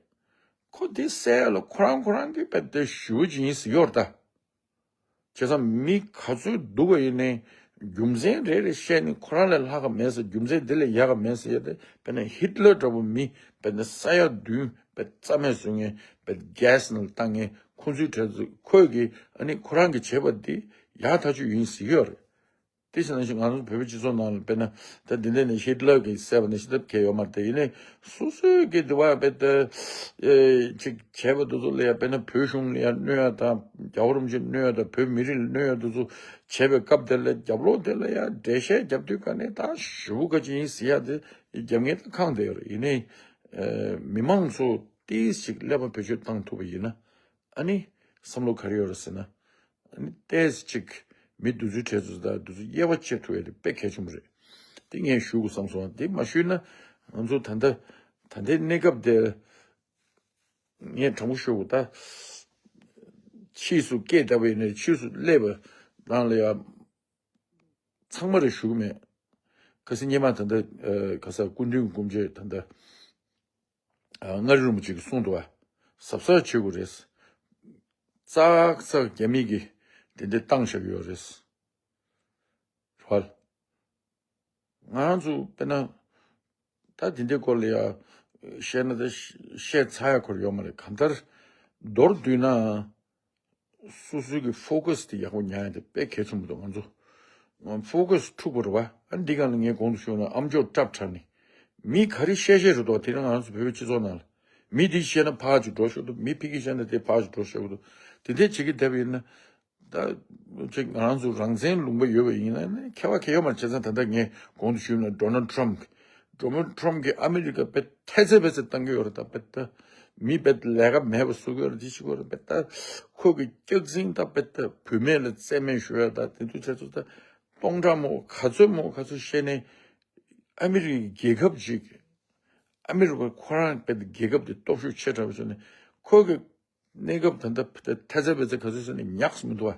ཁོ་དེ་བསད་ཡ་ལ་ཁོ་རང་ཁོ་རང་གིས་དཔེ་དེ་ཞུ་བ་ཅིག་ཡིན་ཟེར་ཡོད་རེད་ད། བྱས་ཙང་མི་ག་ཚོད་སྡུག་པ་ཡིན་ནའི་རྒྱུ་མཚན་རེ་རེ་བཤད་ནས་ཁོ་རང་ལས་ལྷག་ག་མེད་ཟེར། རྒྱུ་མཚན་འདི་ལས་ཡག་ག་མེད་ཟེར་ཡ་དེ། དཔེར་ན་ཧིད་ལར་འདྲ་པོ་མི་དཔེར་ན་ས་ཡ་བདུན་དཔེ་རྩ་མེད་བཟོ་མཁན། དཔེ་གྷེ་སི་ནང་ལ་བཏང་མཁན། ཁོ་ཚོའི་གྲས་ཚོ་ཁོས་ཀྱིས་ཨ་ནི་ཁོ་རང་གིས་བྱས་པ་འདི་ཡག་ཐག་ཆོད་ཡིན་ཟེར་གྱི་ཡོད་རེད། དེ་བྱས་ན་ཞིག་ང་ཚོ་བོད་པའི་སྤྱི་ཚོགས་ནང་ལ་དཔེར་ན་ད་འདི་འདྲ་ནས་ཧིད་ལར་གྱིས་བསད་པ་ནས་ཤི་ཐབས་གང་ཡང་ཡོད་མ་རེད། དེ་ཡིན་ནའི་སོ་སོའི་གི་འདི་བ་དཔེ་ད་ཨེ་ཅིག་བྱས་པ་དེ་ཚོ་ལ་ཡ་དཔེར་ན་བོད་གཞུང་ལ་ཡ་གནོད་ཡ་དང་། རྒྱལ་བ་རིན་པོ་ཆེ་གནོད་ཡ་དང་། བོད་མི་རིགས་ལ་གནོད་ཡ་དེ་ཚོ་བྱས་པའི་སྐབས་དེ་ལ་རྒྱབ་ལོགས་དེ་ལ་ཡ་འགྲེལ་བཤད་རྒྱབ་དུས་ག་ནས་ད་ཞེ་པོ་ག་ཅིག་ཡིན་ཟེར་ཡ་དེ་རྒྱབ་མཁན་ད་ཁེངས་བསྡད་ཡོད་རེད། ཡིན་ནའི་ཨེ་མི་མང་ཚོ་ཏོག་ཙམ་ཅིག་ཀླད་པ་བེད་སྤྱོད་བཏང་ཐུབ་པ་ཡིན་ན། ཨ་ནི་བསམ་བློ་ག་རེ་ཡོད་རེད་ཟེར་ན། ཨ་ནི་ཏོག་ཙམ་ཅིག་མི་འདི་ཚོའི་གྲས་ཚོ་དང་འདི་ཚོ་དབྱེ་བ་ཕྱེ་ཐུབ་ཡ་དེ་དཔེ་གལ་ཆེན་པོ་རེད། དེ་ངས་ཞུ་དགོས་བསམ་སོང་། དེ་མ་ཞུས་ན་ང་ཚོ་ད་ལྟ་ད་ལྟའི་གནས་སྐབས་དེ་ངས་དྲང་པོ་ཞུ་དགོས། ད་ཕྱིས་སུ་སྐད་བཏབ་པ་ཡིན་ནའི་ཕྱིས་སུ་སླེབས་པ་རང་ལ་ཡ་ཚང་མ་རེ་ཞུ་གི་མེད། ཁ་སང་སྔོན་མ་ད་ལྟ་ཨ་ག་ས་སྐུ་མདུན་སྐུ་མཆེད་ད་ལྟ་ཨ་མངའ་རིས་རིན་པོ་ཆེ་གིས་གསུངས་འདུག་བ། གཟབ་གཟབ་བྱེད་དགོས་རེད། ཙག་ཙག་རྒྱ་མི་གིས་དེ་འདྲ་བཏང་བཞག་གི་ཡོད་རེད། རེད་བ། ང་རང་ཚོ་དཔེར་ན་ད་དེ་འདྲའི་སྐོར་ལ་ཡ་བཤད་ན་ད་བཤད་ཚར་ཡ་ཁོ་རང་ཡོད་མ་རེད། གང་ལྟར་མདོར་བསྡུས་ན། སོ་སོའི་གི་ཕོ་ཀ་སི་དེ་ཡག་པོ་ཉར་ཡ་དེ་དཔེ་གལ་ཆེན་པོ་འདུག་ང་ཚོ་ཕོ་ཀ་སི་འཁྲུག་པ་རེད་བ། ཨ་འདི་ག་ལ་ངས་གོང་དུ་ཞུས་ན་ཨམ་ཅོག་ཀྲབ་ཀྲབ་ནི། མི་ག་རེ་བཤད་བཤད་རེད་འདུག་དེ་རིང་ང་ཚོ་བོད་པའི་སྤྱི་ཚོགས་ནང་ལ་མི་འདི་བཤད་ན་ཕར་ཅིག་འགྲོ་ཤོག་འདུག་མི་ཕ་གི་བཤད་ན་དེ་ཕར་ཅིག་འགྲོ་ཤོག་འདུག་དེ་འདྲ་བྱེད་ཀྱི་བསྡད་པ་ཡིན་ན། ད་ཅིག་ང་རང་ཚོ་རང་བཙན་ལུང་པ་ཡོད་པ་ཡིན་ན་ནི་ཁྱད་པར་གང་ཡོད་མ་རེད། བྱས་ཙང་ད་ལྟ་ངས་གོང་དུ་ཞུས་ན་ཌོ་ནལ་ཊམ་གི་ཌོ་ནལ་ཊམ་གིས་ཨ་མི་རི་ཀ་དཔེ་ཐལ་ཚད་ཕེ་ཚད་བཏང་གི་ཡོད་རེད། ད་དཔེ་ད་མི་དཔེ་ལས་ཀ་མེད་པ་བཟོ་གི་ཡོད་རེད། འདི་བྱེད་ཀྱི་ཡོད་རེད། དཔེ་ད་ཁོ་གི་སྐྱག་རྫུན་ད་དཔེ་ད་བུད་མེད་ལ་རྩིས་མེད་ཞུ་ཡ་ད་དེ་ཚོ་བྱས་ཚོ་ད་སྟོང་ཕྲག་མོ་ག་ཚོད་མོ་ག་ཚོད་བཤད་ནས་ཨ་མི་རི་ཀའི་རྒྱལ་ཁབ་ཅིག་ཨ་མི་རི་ཀ་ཁོ་རང་དཔེ་ད་རྒྱལ་ཁབ་དེ་སྟོབས་ཤུགས་ཆེ་དྲགས་པ་བྱས་ནས་ཁོ་གི་གནས་སྐབས་ད་ལྟ་ཐལ་ཚད་ཕེ་ཚད་ག་ཚོད་ཟེར་ནས་ཉག་སུ་མི་འདུག་བ།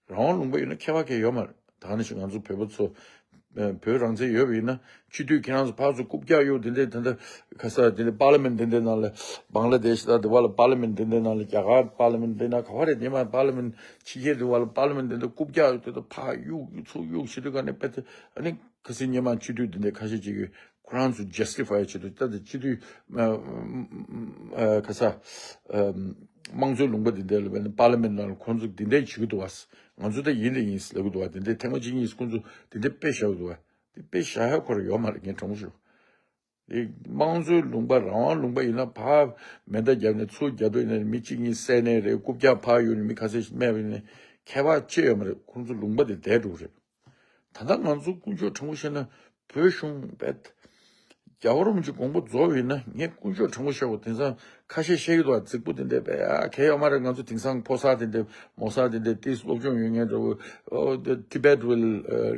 རང་དབང་ལུང་པ་ཡོད་ན་ཁྱད་པར་གང་ཡོད་མ་རེད། ད་ནི་ཞིག་ང་ཚོ་བོད་པ་ཚོ་ཨ་བོད་རང་བཙན་ཡོད་པ་ཡིན་ན་སྤྱི་འཐུས་ཁྱེད་རང་ཚོ་ཕར་ཚུར་རྐུབ་བཀྱག་གཡུག་དེ་འདྲའི་ད་ལྟ་ག་ས་དེ་འདྲའི་པར་ལི་མེན་དེ་འདྲའི་ནང་ལ་བང་ལ་དེ་ཤི་ད་དེ་བ་ལ་པར་ལི་མེན་དེ་འདྲའི་ནང་ལ་རྒྱ་གར་པར་ལི་མེན་དེ་ན་ག་བ་རེད། སྔོན་མ་པར་ལི་མེན་ཕྱི་རྒྱལ་དེ་བ་ལ་པར་ལི་མེན་དེ་འདྲ་རྐུབ་བཀྱག་གཡུག་དེ་ད་ཕར་གཡུག་ཚུར་གཡུག་བྱེད་དུས་ག་ནས་དཔེ་དེ་ཨ་ནི་ག་སྲིད་སྔོན་མ་སྤྱི་འཐུས་དེ་འདྲའི་ཁ་ཤས་ཅིག་གིས་ཁོ་རང་ཚོ་ཇ་སི་ཊི་ཕའི་བྱེད་དུ་ད་ལྟ་སྤྱི་འཐུས་ཨ་ཨ་ག་ས་ཨ་དམངས་གཙོའི་ལུང་པ་འདི་འདྲ་ལ་བས་ན་པར་ལི་མེན་ནང་ལ་ཁོང་ཚོ་འདི་འདྲ་བྱེད་ཀྱི་འདུག་བ། ང་ཚོ་ད་ཡིན་ལ་ཡིན་ལབ་ཀྱི་འདུག་བ། འདི་འདྲ་ཐེངས་མ་གཅིག་གཉིས་ཁོང་ཚོ་འདི་འདྲ་དཔེ་བཞག་འདུག་བ། འདི་དཔེ་བཞག་ཡ་ཁོ་རང་ཡོད་མ་རེད། ངས་དྲང་པོ་ཞུ། འདི་དམངས་གཙོའི་ལུང་པ་རང་དབང་ལུང་པ་ཡིན་ན་ཕར་མེ་མདའ་བརྒྱབ་ནས་ཚུར་རྒྱབ་པ་ཡིན་ན་མི་གཅིག་གཉིས་བསད་ནས་རེད། རྐུབ་བཀྱག་ཕར་གཡུག་ནས་མི་ཁ་ཤས་ཤིག་རྨས་པ་ཡིན་ན་ཁྱད་པར་ཅི་ཡོད་མ་རེད། ཁོང་ཚོ་ལུང་པ་དེ་བསྡད་འགྲོ་གི་རེད། ད་ལྟ་ང་ཚོ་དཀོན་མཆོག་དྲང་པོ་བཤད་ན་བོད་གཞུང་བས་རྒྱལ་བ་རིན་པོ་ཆེ་དགོངས་པ་རྫོགས་པ་ཡིན་ན་ངས་དཀོན་མཆོག་དྲང་པོ་བཤད་དགོས། དེང་སང་ཁ་ཤས་བཤད་ཀྱི་འདུག་བ། རྫིག་པོ་དེ་འདྲས་བས་ཨ་གལ་ཡོད་མ་རེད། ང་ཚོ་དེང་སང་ཕོ་གསར་དེ་འདྲས་མོ་གསར་དེ་འདྲས་ཏིས་སློབ་སྦྱོང་ཡོད་མཁན་འདྲ་བོ། ཨོ་དེ་Tibet will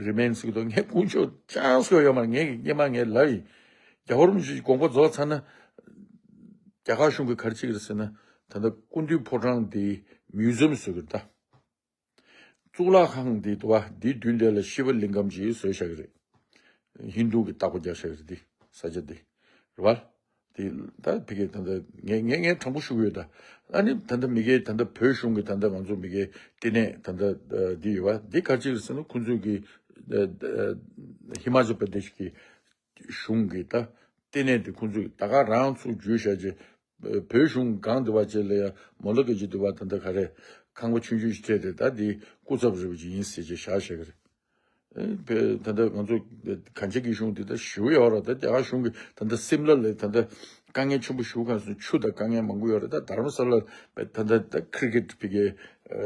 remain ཟེར་གྱི་འདུག་ངས་དཀོན་མཆོག་ཅང་ཟེར་ཡོད་མ་རེད། ངས་ཀྱི་སྔོན་མ་ངས་ལབ་ཡིན། རྒྱལ་བ་རིན་པོ་ཆེ་དགོངས་པ་རྫོགས་ཚར་ན་རྒྱ་གར་གཞུང་གིས་ག་རེ་བྱེད་ཀྱི་རེད་ཟེར་ན། ད་ལྟ་སྐུ་མདུན་ཕོ་བྲང་དེ་མིའུ་ཛིམ་བཟོ་གི་རེད་ད། གཙུག་ལག་ཁང་འདི་འདུག་བ། འདིའི་མདུན་དེ་ལ་ཤི་བ་གླིང་ཁམས་ཅིག་བཟོས་བཞག་གི་རེད། ཧིན་རྡུ་གི་བཏགས་པ་རྒྱག་བཞག་གི་རེད། འདི་ས་ཆ་འདི་རེད་བ། དེ་ད་ཕ་གི་ད་ལྟ་ངས་ངས་ངས་དྲང་པོ་ཞུ་གི་ཡོད་ད། ཨ་ནི་ད་ལྟ་མི་སྒེར་ད་ལྟ་བོད་གཞུང་གི་ད་ལྟ་ང་ཚོ་མི་སྒེར་བསྟི་གནས་ད་ལྟ་འདི་ཡོད་བ། འདི་ག་ཅིག་རེད་ཟེར་ན་ཁོང་ཚོས་གི་ ཧི་མ་ཅལ་པར་དེ་ཤི་གི་གཞུང་གི་ད་ལྟེ་གནས་དེ་ཁོང་ཚོས་ད་ག་རང་ཚུགས་བརྗོད་བཞག་རྗེས། བོད་གཞུང་སྒང་དེ་བ་བཅས་ལ་ཡང་མོ་ལོ་ཀེ་ཇི་དེ་བ་ད་ལྟ་ག་རེ་ཁང་པ་ཆུང་ཆུང་ཞིག་སྤྲད་དེ། ད་དེ་སྐུ་ཚབ་རེ་བ་ཅིག་ཡིན་ཟེར་བྱས་བཞག་བཞག་གི་རེད། ཨེ་བོད་ད་ལྟ་ང་ཚོ་གངས་ཅན་གྱི་གཞུང་དེ་ད་ཞེ་པོ་ཡོད་རེད། ད་རྒྱ་གར་གཞུང་གི་ད་ལྟ་སིམ་ལ་ལ་ད་ལྟ་དཀའ་ངལ་ཆེན་པོ་ཞེ་པོ་གང་སོང་། ཆུ་དང་དཀའ་ངལ་མང་པོ་ཡོད་རེད། ད་དྷར་མ་ས་ལ་ད་ལྟ་ད་ཁི་རི་ཀེ་ཊི་ཕི་གའི་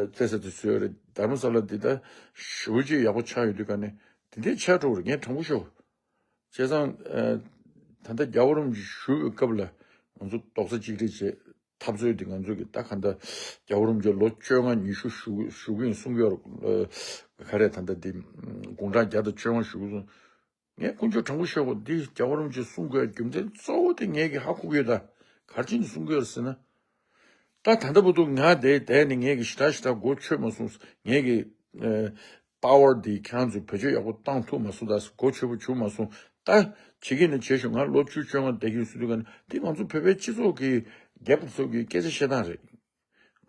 རྩེད་ས་དེ་བཟོས་ཡོད་རེད། དྷར་མ་ས་ལ་འདི་ད་ཞེ་པོ་ཅིག་ཡག་པོ་ཆགས་ཡོད་དུས་ག་ནས་དེ་འདྲས་ཆགས་འགྲོ་བ་རེད། ངས་དྲང་པོ་ཤོད། བྱས་ཙང་ཨ་ད་ལྟ་རྒྱལ་བ་རིན་པོ་ཆེ་བཞུགས་པའི་སྐབས་ལ་ང་ཚོ་རྡོག་རྩ་གཅིག་སྒྲིལ་བྱས། འཐབ་རྩོད་འདི་ང་ཚོ་གི་ད་ག་འདྲ་རྒྱལ་བ་རིན་པོ་ཆེ་ལོ་བཅོ་ལྔ་ཉི་ཤུ་བཞུགས་བཞུགས་ཀྱི་ཡིན་གསུང་གི་ཡོད་རེད། ཨ་ག་རེ་ད་ལྟ་འདི་དགུང་གྲངས་བརྒྱ་དང་བཅོ་ལྔ་བཞུགས་སོང་། ངས་དཀོན་མཆོག་དྲང་པོ་ཤོད་གོ། འདི་རྒྱལ་བ་རིན་པོ་ཆེ་གསུང་དགོས་རྒྱུ་མཚན་གཙོ་བོ་དེ་ངས་ཀྱི་ཧ་གོ་གི་ཡོད། ད་ག་རེ་བྱས་ནས་གསུང་གི་ཡོད་རེད་ཟེར་ན། ད་ད་ལྟ་བར་དུ་ང་དེ་བསྡད་ནས་ངས་ཀྱི་ཞེ་དྲག་ཞེ་དྲག་མགོ་ཆོད་མ་སོང་། ངས་ཀྱི་ཨ་པ་ཝར་འདི་ཁྱེད་རང་ཚོས་བེད་སྤྱོད་ཡག་པོ་བཏང་ཐུབ་མ་སོང་། ད་མགོ་ཆོད་པོ་བྱུང་མ་སོང་། ད་བྱེད་ཀྱི་ནི་བྱེད་ཤོག་ང་ལོ་བཅུ་བཅོ་ལྔ་བསྡད་ཀྱི་ཡིན་ཟེར་དུས་ག་ནས་འདི་ང་ཚོ་བོད་པའི་སྤྱི་ཚོགས་ཀྱི་རྒྱལ་པོ་ཚོ་གི་སྐད་ཆ་བཤད་སྟངས་རེད།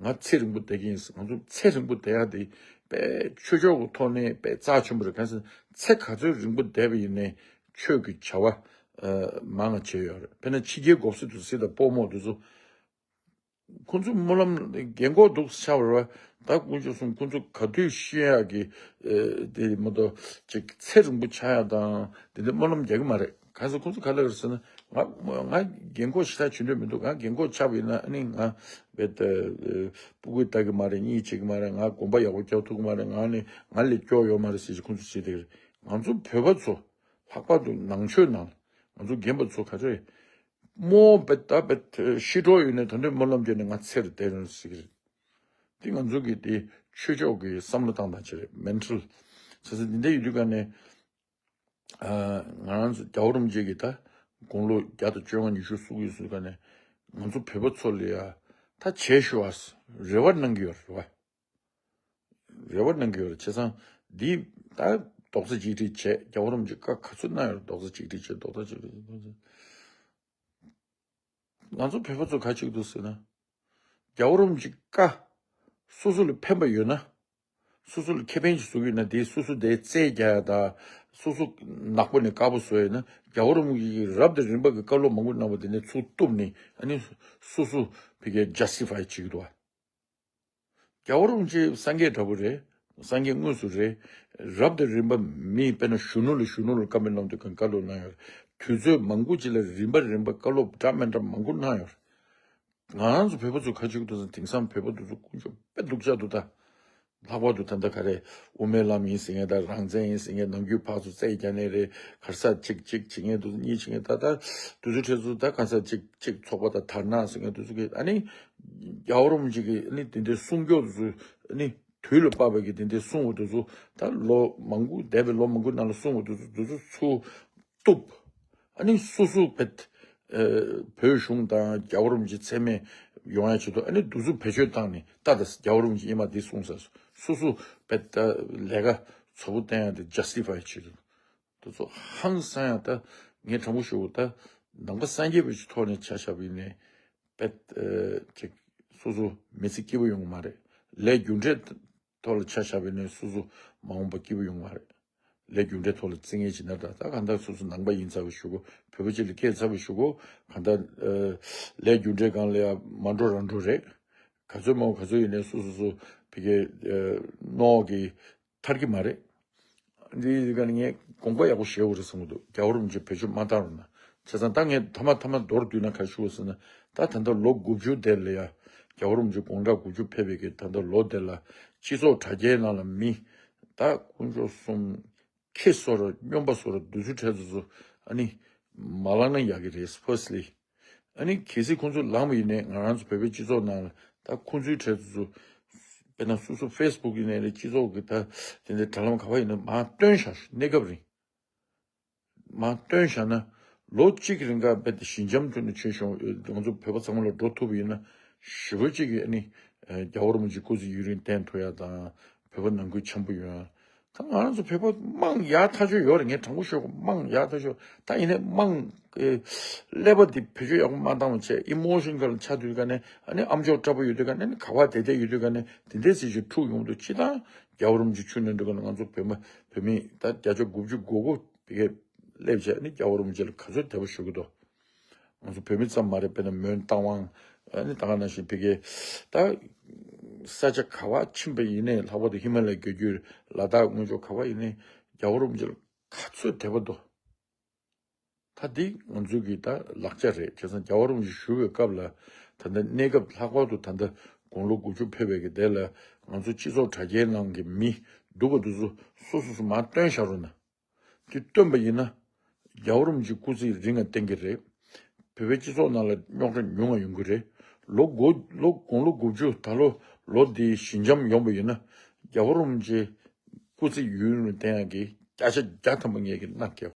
ང་ཚེ་རིང་པོ་བསྡད་ཀྱི་ཡིན། ང་ཚོ་ཚེ་རིང་པོ་བསྡད་ཡག་དེ་དཔེ་ཆོས་ཕྱོགས་ཀྱི་ཐོག་ནས་དཔེ་རྩ་ཆེན་པོ་རེད། གང་ཟེར་ཚེ་ག་ཚོད་རིང་པོ་བསྡད་པ་ཡིན་ནའི་ཆོས་ཀྱི་བྱ་བ་ཨ་མང་ང་བྱས་ཡོད་རེད། དཔེར་ན་ཕྱི་རྒྱལ་གོ་སི་ཏུ་སི་དང་སྤོ་མོ་དེ་ཚོ་ཁོང་ཚོ་སྨོན་ལམ་རྒན་གོག་འདུག་ཆགས་པ་རེད་བ། ད་དཀོན་མཆོག་གསུམ་ཁོང་ཚོ་ག་དུས་ཤི་ཡག་གི་ཨེ་དེ་མ་གཏོགས་ཅིག་ཚེ་རིང་པོ་ཆགས་ཡག་དང་དེ་འདྲ་སྨོན་ལམ་རྒྱག་གི་མ་རེད། གང་ཟེར་ཁོང་ཚོ་ག་ལབ་རེད་ཟེར་ན། ང་ང་རྒན་གོག་ཞེ་དྲག་བྱེད་འདོད་མི་འདུག་ང་རྒན་གོག་ཆགས་པ་ཡིན་ན་ཨ་ནི་ང་བེད་སྤུ་གུ་ལྟ་གི་མ་རེད། གཉིད་བྱེད་ཀྱི་མ་རེད། ང་གོམ་པ་ཡག་པོ་རྒྱག་ཐུབ་ཀྱི་མ་རེད། ང་ནི་ང་ལས་སྐྱོ་ཡོད་མ་རེད་ཟེར་གྱི་ཁོང་ཚོ་བྱེད་བསྡད་ཀྱི་རེད། ང་ཚོ་བོད་པ་ཚོ་ལྷག་པར་དུ་ནང་ཆོས་ནང་ང་ཚོ་རྒན་པ་ཚོ་ག་ཚོད་རེད། རྨོ་བེད་ད་བེད་ཤི་འགྲོ་ཡོད་ནས་ད་འདོད་སྨོན་ལམ་བརྒྱབ་ནས་ང་ཚེ་རུ་བསྡད་རུང་ཟེར་གྱི་རེད། དེ་ང་ཚོ་གི་དེ་ཆོས་ཕྱོགས་ཀྱི་བསམ་བློ་བཏང་སྟངས་ཅིག་རེད། མེན་ཊལ་ཟེར་ཟེར་འདི་འདྲ་ཡོད་དུས་ག་ནས་ཨ་ང་རང་ཚོ་རྒྱལ་བ་རིན་པོ་ཆེ་གི་ད་དགུང་ལོ་བརྒྱ་དང་བཅོ་ལྔ་ཉི་ཤུ་གསུང་གི་ཡོད་དུས་ག་ནས་ང་ཚོ་བོད་པ་ཚོ་ལ་ཡ་ད་བྱས་ཤོག་ཨ་རེ་བ་གནང་གི་ཡོད་རེད་བ། རེ་བ་གནང་གི་ཡོད་རེད། བྱས་ཙང་འདི་ད་རྡོག་རྩ་གཅིག་སྒྲིལ་བྱས། རྒྱལ་བ་རིན་པོ་ཆེ་བཀའ་ག་ཚོད་གནང་ཡོད་རེད། རྡོག་རྩ་གཅིག་སྒྲིལ་བྱས། རྡོག་རྩ་གཅིག་སྒྲིལ་བྱས། རྡོག་རྩ། ང་ཚོ་བོད་པ་ཚོ་ག་ཅིག་འདུག་ཟེར་ན། རྒྱལ་བ་རིན་པོ་ཆེ་བཀའ་སོ་སོ་ལ་ཕན་པ་ཡོད་ན། སོ་སོ་ལ་ཁེ་ཕན་ཅིག་བཟོ་གི་ཡོད་ན། དེ་སོ་སོ་དེ་རྩད་རྒྱག་ཡ་ད་སོ་སོ་ནག་པོ་ནས་དཀར་པོ་བཟོ་ཡ་ཡིན་ན། རྒྱལ་བ་རིན་པོ་ཆེ་གིས་རབ་དང་རིམ་པ་གི་བཀའ་སློབ་མང་པོ་གནང་བ་དེ་ནས་ཚུར་གཏུབ་ནས་ཨ་ནི་སོ་སོ་ཕ་གིར་ཇ་སི་ཊི་ཕའི་བྱེད་ཀྱི་འདུག་བ། རྒྱལ་བ་རིན་པོ་ཆེ་སངས་རྒྱས་འདྲ་པོ་རེད། སངས་རྒྱས་དངོས་སུ་རེད། རབ་དང་རིམ་པ་མི་དཔེར་ན་གཞོན་ནུ་ལ་གཞོན་ནུ་ལ་བཀའ་མོལ་གནང་དུས་གང་བཀའ་སློབ་གནང་ཡོད་རེད། དུས་ཚོད་མང་པོ་ཅིག་ལ་རིམ་པ་རིམ་པ་བཀའ་སློབ་འདྲ་མི་འདྲ་མང་པོ་གནང་ཡོད་རེད། ང་རང་ཚོ་བོད་པ་ཚོ་ག་ཅིག་འདུག་ཟེར་ན། དེང་སང་བོད་པ་འདི་ཚོ་དཀོན་མཆོག་དཔེ་སྡུག་ཅག་འདུག་ད། ལྷག་པར་དུ་ད་ལྟ་ག་རེ་དབུ་མའི་ལམ་ཡིན་ཟེར་མཁན་དང་། རང་བཙན་ཡིན་ཟེར་མཁན། ནམ་རྒྱུན་ཕར་ཚུར་རྩོད་རྒྱག་མཁན་རེད། ག་རེ་ཟེར། གཅིག་གཅིག་བྱེད་མཁན་འདུག་གཉིས་བྱེད་མཁན། ད་ལྟ་དུས་ཚོད་འཕྲལ་ཚུར་ད་ག་རེ་ཟེར། གཅིག་གཅིག་ཚོགས་པ་དང་དར་ནག་ཟེར་མཁན་དེ་ཚོ་གིས་ཨ་ནི་རྒྱལ་བ་རིན་པོ་ཆེ་གི་ཨ་ནི་དེ་འདྲའི་གསུང་སྐྱོར་དེ་ཚོ་ཨ་ནི་དུས་ལ་བབ་པ་གི་དེ་འདྲའི་གསུང་བ་དེ་ཚོ་ད་ལོ་མང་པོ་འདས་པའི་ལོ་མང་པོའི་ནང་ལ་གསུང་བ་དེ་ཚོ་དེ་ཚོ་ཚུར་གཏུབ། ཨ་ནི་སོ་སོ་བེད་ཨ་བོད་གཞུང་དང་རྒྱལ་བ་རིན་པོ་ཆེ་མཚན་སྨད་ཡོང་ཡ་ཆེད་དུ་ཨ་ནི་དེ་ཚོ་བེད་སྤྱོད་བཏང་ནས། ད་ལྟ་རྒྱལ་བ་རིན་པོ་ཆེ་ཨེ་མ་འདི་གསུངས་ས། སོ་སོ་བེད་ད་ལས་ཀ་ཚོ་པོ་བསྟན་ཡ་དེ་ཇ་སི་ཊི་ཕའི་བྱེད་དུ། དེ་ཚོ་ཧང་སང་ཡ། ད་ངས་དྲང་པོ་ཞུ་གོ། ད་ནང་པ་སངས་རྒྱས་པའི་ཐོག་ནས་ཆ་བཞག་པ་ཡིན་ནའི་བེད་ཨ་ཅིག་སོ་སོ་མི་ཚེ་སྐྱིད་པོ་ཡོང་གི་མ་རེད། ལས་རྒྱུ་འབྲས་ཐོག་ལ་ཆ་བཞག་པ་ཡིན་ནའི་སོ་སོ་མ་འོངས་པ་སྐྱིད་པོ་ཡོང་གི་མ་རེད། ལས་རྒྱུ་འབྲས་ཐོག་ལ་བརྩི་མཁན་ཅིག་ན་འདྲ། ད་གང་ལྟར་སོ་སོ་ནང་པ་ཡིན་ཚར་བའི་གཞུག་གུ། བོད་པ་ཅིག་ལ་སྐྱེས་ཚར་བའི་གཞུག་གུ། གང་ལྟར་ཨ་ལས་རྒྱུ་འབྲས་སྒང་ལ་ཡ་མ་འགྲོ་རང་འགྲོ་རེད། ག་ཚོད་མང་པོ་ག་ཚོད་ཡིན་ནའི་སོ་སོ་སོ་ཕ་གིའི་ཨ་རྣོ་གི་ཐར་གི་མ་རེད། འདི་ཡི་ག་ནས་ངས་དགོངས་པ་ཡག་པོ་བཞེས་དགོས་རེད་བསམ་གྱི་འདུག་རྒྱལ་བ་རིན་པོ་ཆེ་བེད་སྤྱོད་མ་བཏང་རུང་ན། བྱས་ཙང་ད་ངས་མཐའ་མ་མཐའ་མ་མདོར་བསྡུས་ན་ག་རེ་ཞུ་དགོས་ཟེར་ན། ད་ད་ལྟ་ལོ་དགུ་བཅུ་དེ་ལ་ཡ་རྒྱལ་བ་རིན་པོ་ཆེ་དགུང་གྲངས་དགུ་བཅུ་ཕེབས་པའི་གི་ད་ལྟ་ལོ་དེ་ལ་སྤྱི་ཚོགས་དྲ་རྒྱའི་ནང་ལ་མི་ད་དཀོན་མཆོག་གསུམ་ཁེ་བཟོ་ར་སྨྱོན་པ་བཟོ་ར་དུས་ཚོད་འཕྲལ་དུ་ཚོ་ཨ་ནི་མ་ལངས་ན་ཡག་གི་རེད། ཕར་སི་ལི། ཨ་ནི་གལ་སྲིད་ཁོང་ཚོ་ལངས་པ་ཡིན་ནའི་ང་རང་ཚོ་བོད་པའི་སྤྱི་ཚོགས་ནང་ལ་ད་ཁོང་ཚོའི་གྲས་སུ་དཔེར་ན་སོ་སོ་ཕེ་སི་བུག་ཡིན་ནའི་རེད། སྤྱི་ཚོགས་ཀྱི་ད་དེ་འདྲའི་དྲ་ལམ་ག་པར་ཡིན་ན་མར་བཏོན་བཞག་ཤོག་གནས་སྐབས་རིང་། མར་བཏོན་བཞག་ན་ལོ་གཅིག་གི་རིང་ག་རྦད་དེ་ཞི་འཇམ་དུ་ནས་ཆོས་ཤོག་ང་ཚོ་བོད་པ་ཚང་མ་ལ་འགྲོ་ཐུབ་པ་ཡིན་ན་ཞེ་པོ་ཅིག་གི་ཨ་ནི་རྒྱལ་བ་རིན་པོ་ཆེ་སྐུ་ཚེ་ཡུན་རིང་བརྟན་ཐུབ་ཡ་དང་། བོད་པ་ནང་ཁུལ་འཆམ་པོ་ཡོང་ཡ། ད་ང་རང་ཚོ་བོད་པ་དམངས་ཡག་ཐག་ཆོད་ཡོད་རེད། ངས་དྲང་པོ་ཤོད་དགོས། དམངས་ཡག་ཐག་ཆོད། ད་ཡིན་ནའི་དམངས་ཀྱི་ཀླད་པ་འདི་བེད་སྤྱོད་ཡག་པོ་མ་བཏང་བ་བྱས། ཨི་མོ་ཤོན་ག་ལ་ཆགས་དུས་ག་ནས་ཨ་ནི་ཨ་མཆོག་དྲག་པོ་ཡོད་དུས་ག་ནས། ཨ་ནི་ག་པར་བསྡད་བསྡད་ཡོད་དུས་ག་ནས་དེ་འདྲའི་ཟེར་ཞིག་འཁྲུག་ཡོང་དུས། སྤྱིར་བཏང་ རྒྱལ་བ་རིན་པོ་ཆེ་ཆུ་ནང་འགྲོ་གི་ན། ང་ཚོ་བོད་མི་བོད་མི་ད་བརྒྱ་ཆ་དགུ་བཅུ་གོ་དགུ་བི་གེ་སླེབས་བྱས་ནི་རྒྱལ་བ་རིན་པོ་ཆེ་ལ་ག་ཚོད་དད་པ་ཞུ་གི་འདུག་ང་ཚོ་བོད་མི་ཙམ་མ་རེད། དཔེར་ན་མོན་རྟ་དབང་ཨ་ནི་ད་ག་ནང་བཞིན་བི་གེ་ད་ས་ཆ་ག་བ་ཕྱིན་པ་ཡིན་ནའི་ལྷག་པར་དུ་ཧི་མ་ལ་ཡའི་རྒྱུད་ལ་དྭགས་སྔོན་ཕྱོགས་ག་བ་ཡིན་ནའི་རྒྱལ་བ་རིན་པོ་ཆེ་ལ་ག་ཚོད་དད་པ་འདུག་ད་འདི་ང་ཚོའི་གི་ད་ལག་ཆ་རེད། བྱས་ཙང་རྒྱལ་བ་རིན་པོ་ཆེ་བཞུགས་པའི་སྐབས་ལ་ད་ལྟ་གནས་སྐབས་ལྷག་པར་དུ་ད་ལྟ་དགུང་ལོ་དགུ་བཅུ་ཕེབས་པའི་གི་དེ་ལ་ང་ཚོ་སྤྱི་ཚོགས་དྲ་རྒྱའི་ནང་གི་མི་སྡུག་པ་འདི་ཚོ་སོ་སོ་སོ་མར་བཏོན་བཞག་རོགས་གནང་། འདི་བཏོན་པ་ཡིན་ན་རྒྱལ་བ་རིན་པོ་ཆེ་སྐུ་ཚེ་རིང་ང་བརྟན་གྱི་རེད། བོད་པའི་སྤྱི་ཚོགས་ནང་ལ་རྙོག་དྲ་ཉུང་ང་ཡོང་གི་རེད། ལོ་དགུ་ལོ་དགུང་ལོ་དགུ་བཅུ་ད་ལོ་ལོ་འདི་ཞི་འཇམ་ཡོང་པ་ཡིན་ན་རྒྱལ་བ་རིན་པོ་ཆེ་སྐུ་ཚེ་ཡུན་རིང་བརྟན་ཡག་གི་བརྒྱ་ཆ་བརྒྱ་ཐམ་པ་ངས་ཀྱི་མནའ་སྐྱེལ།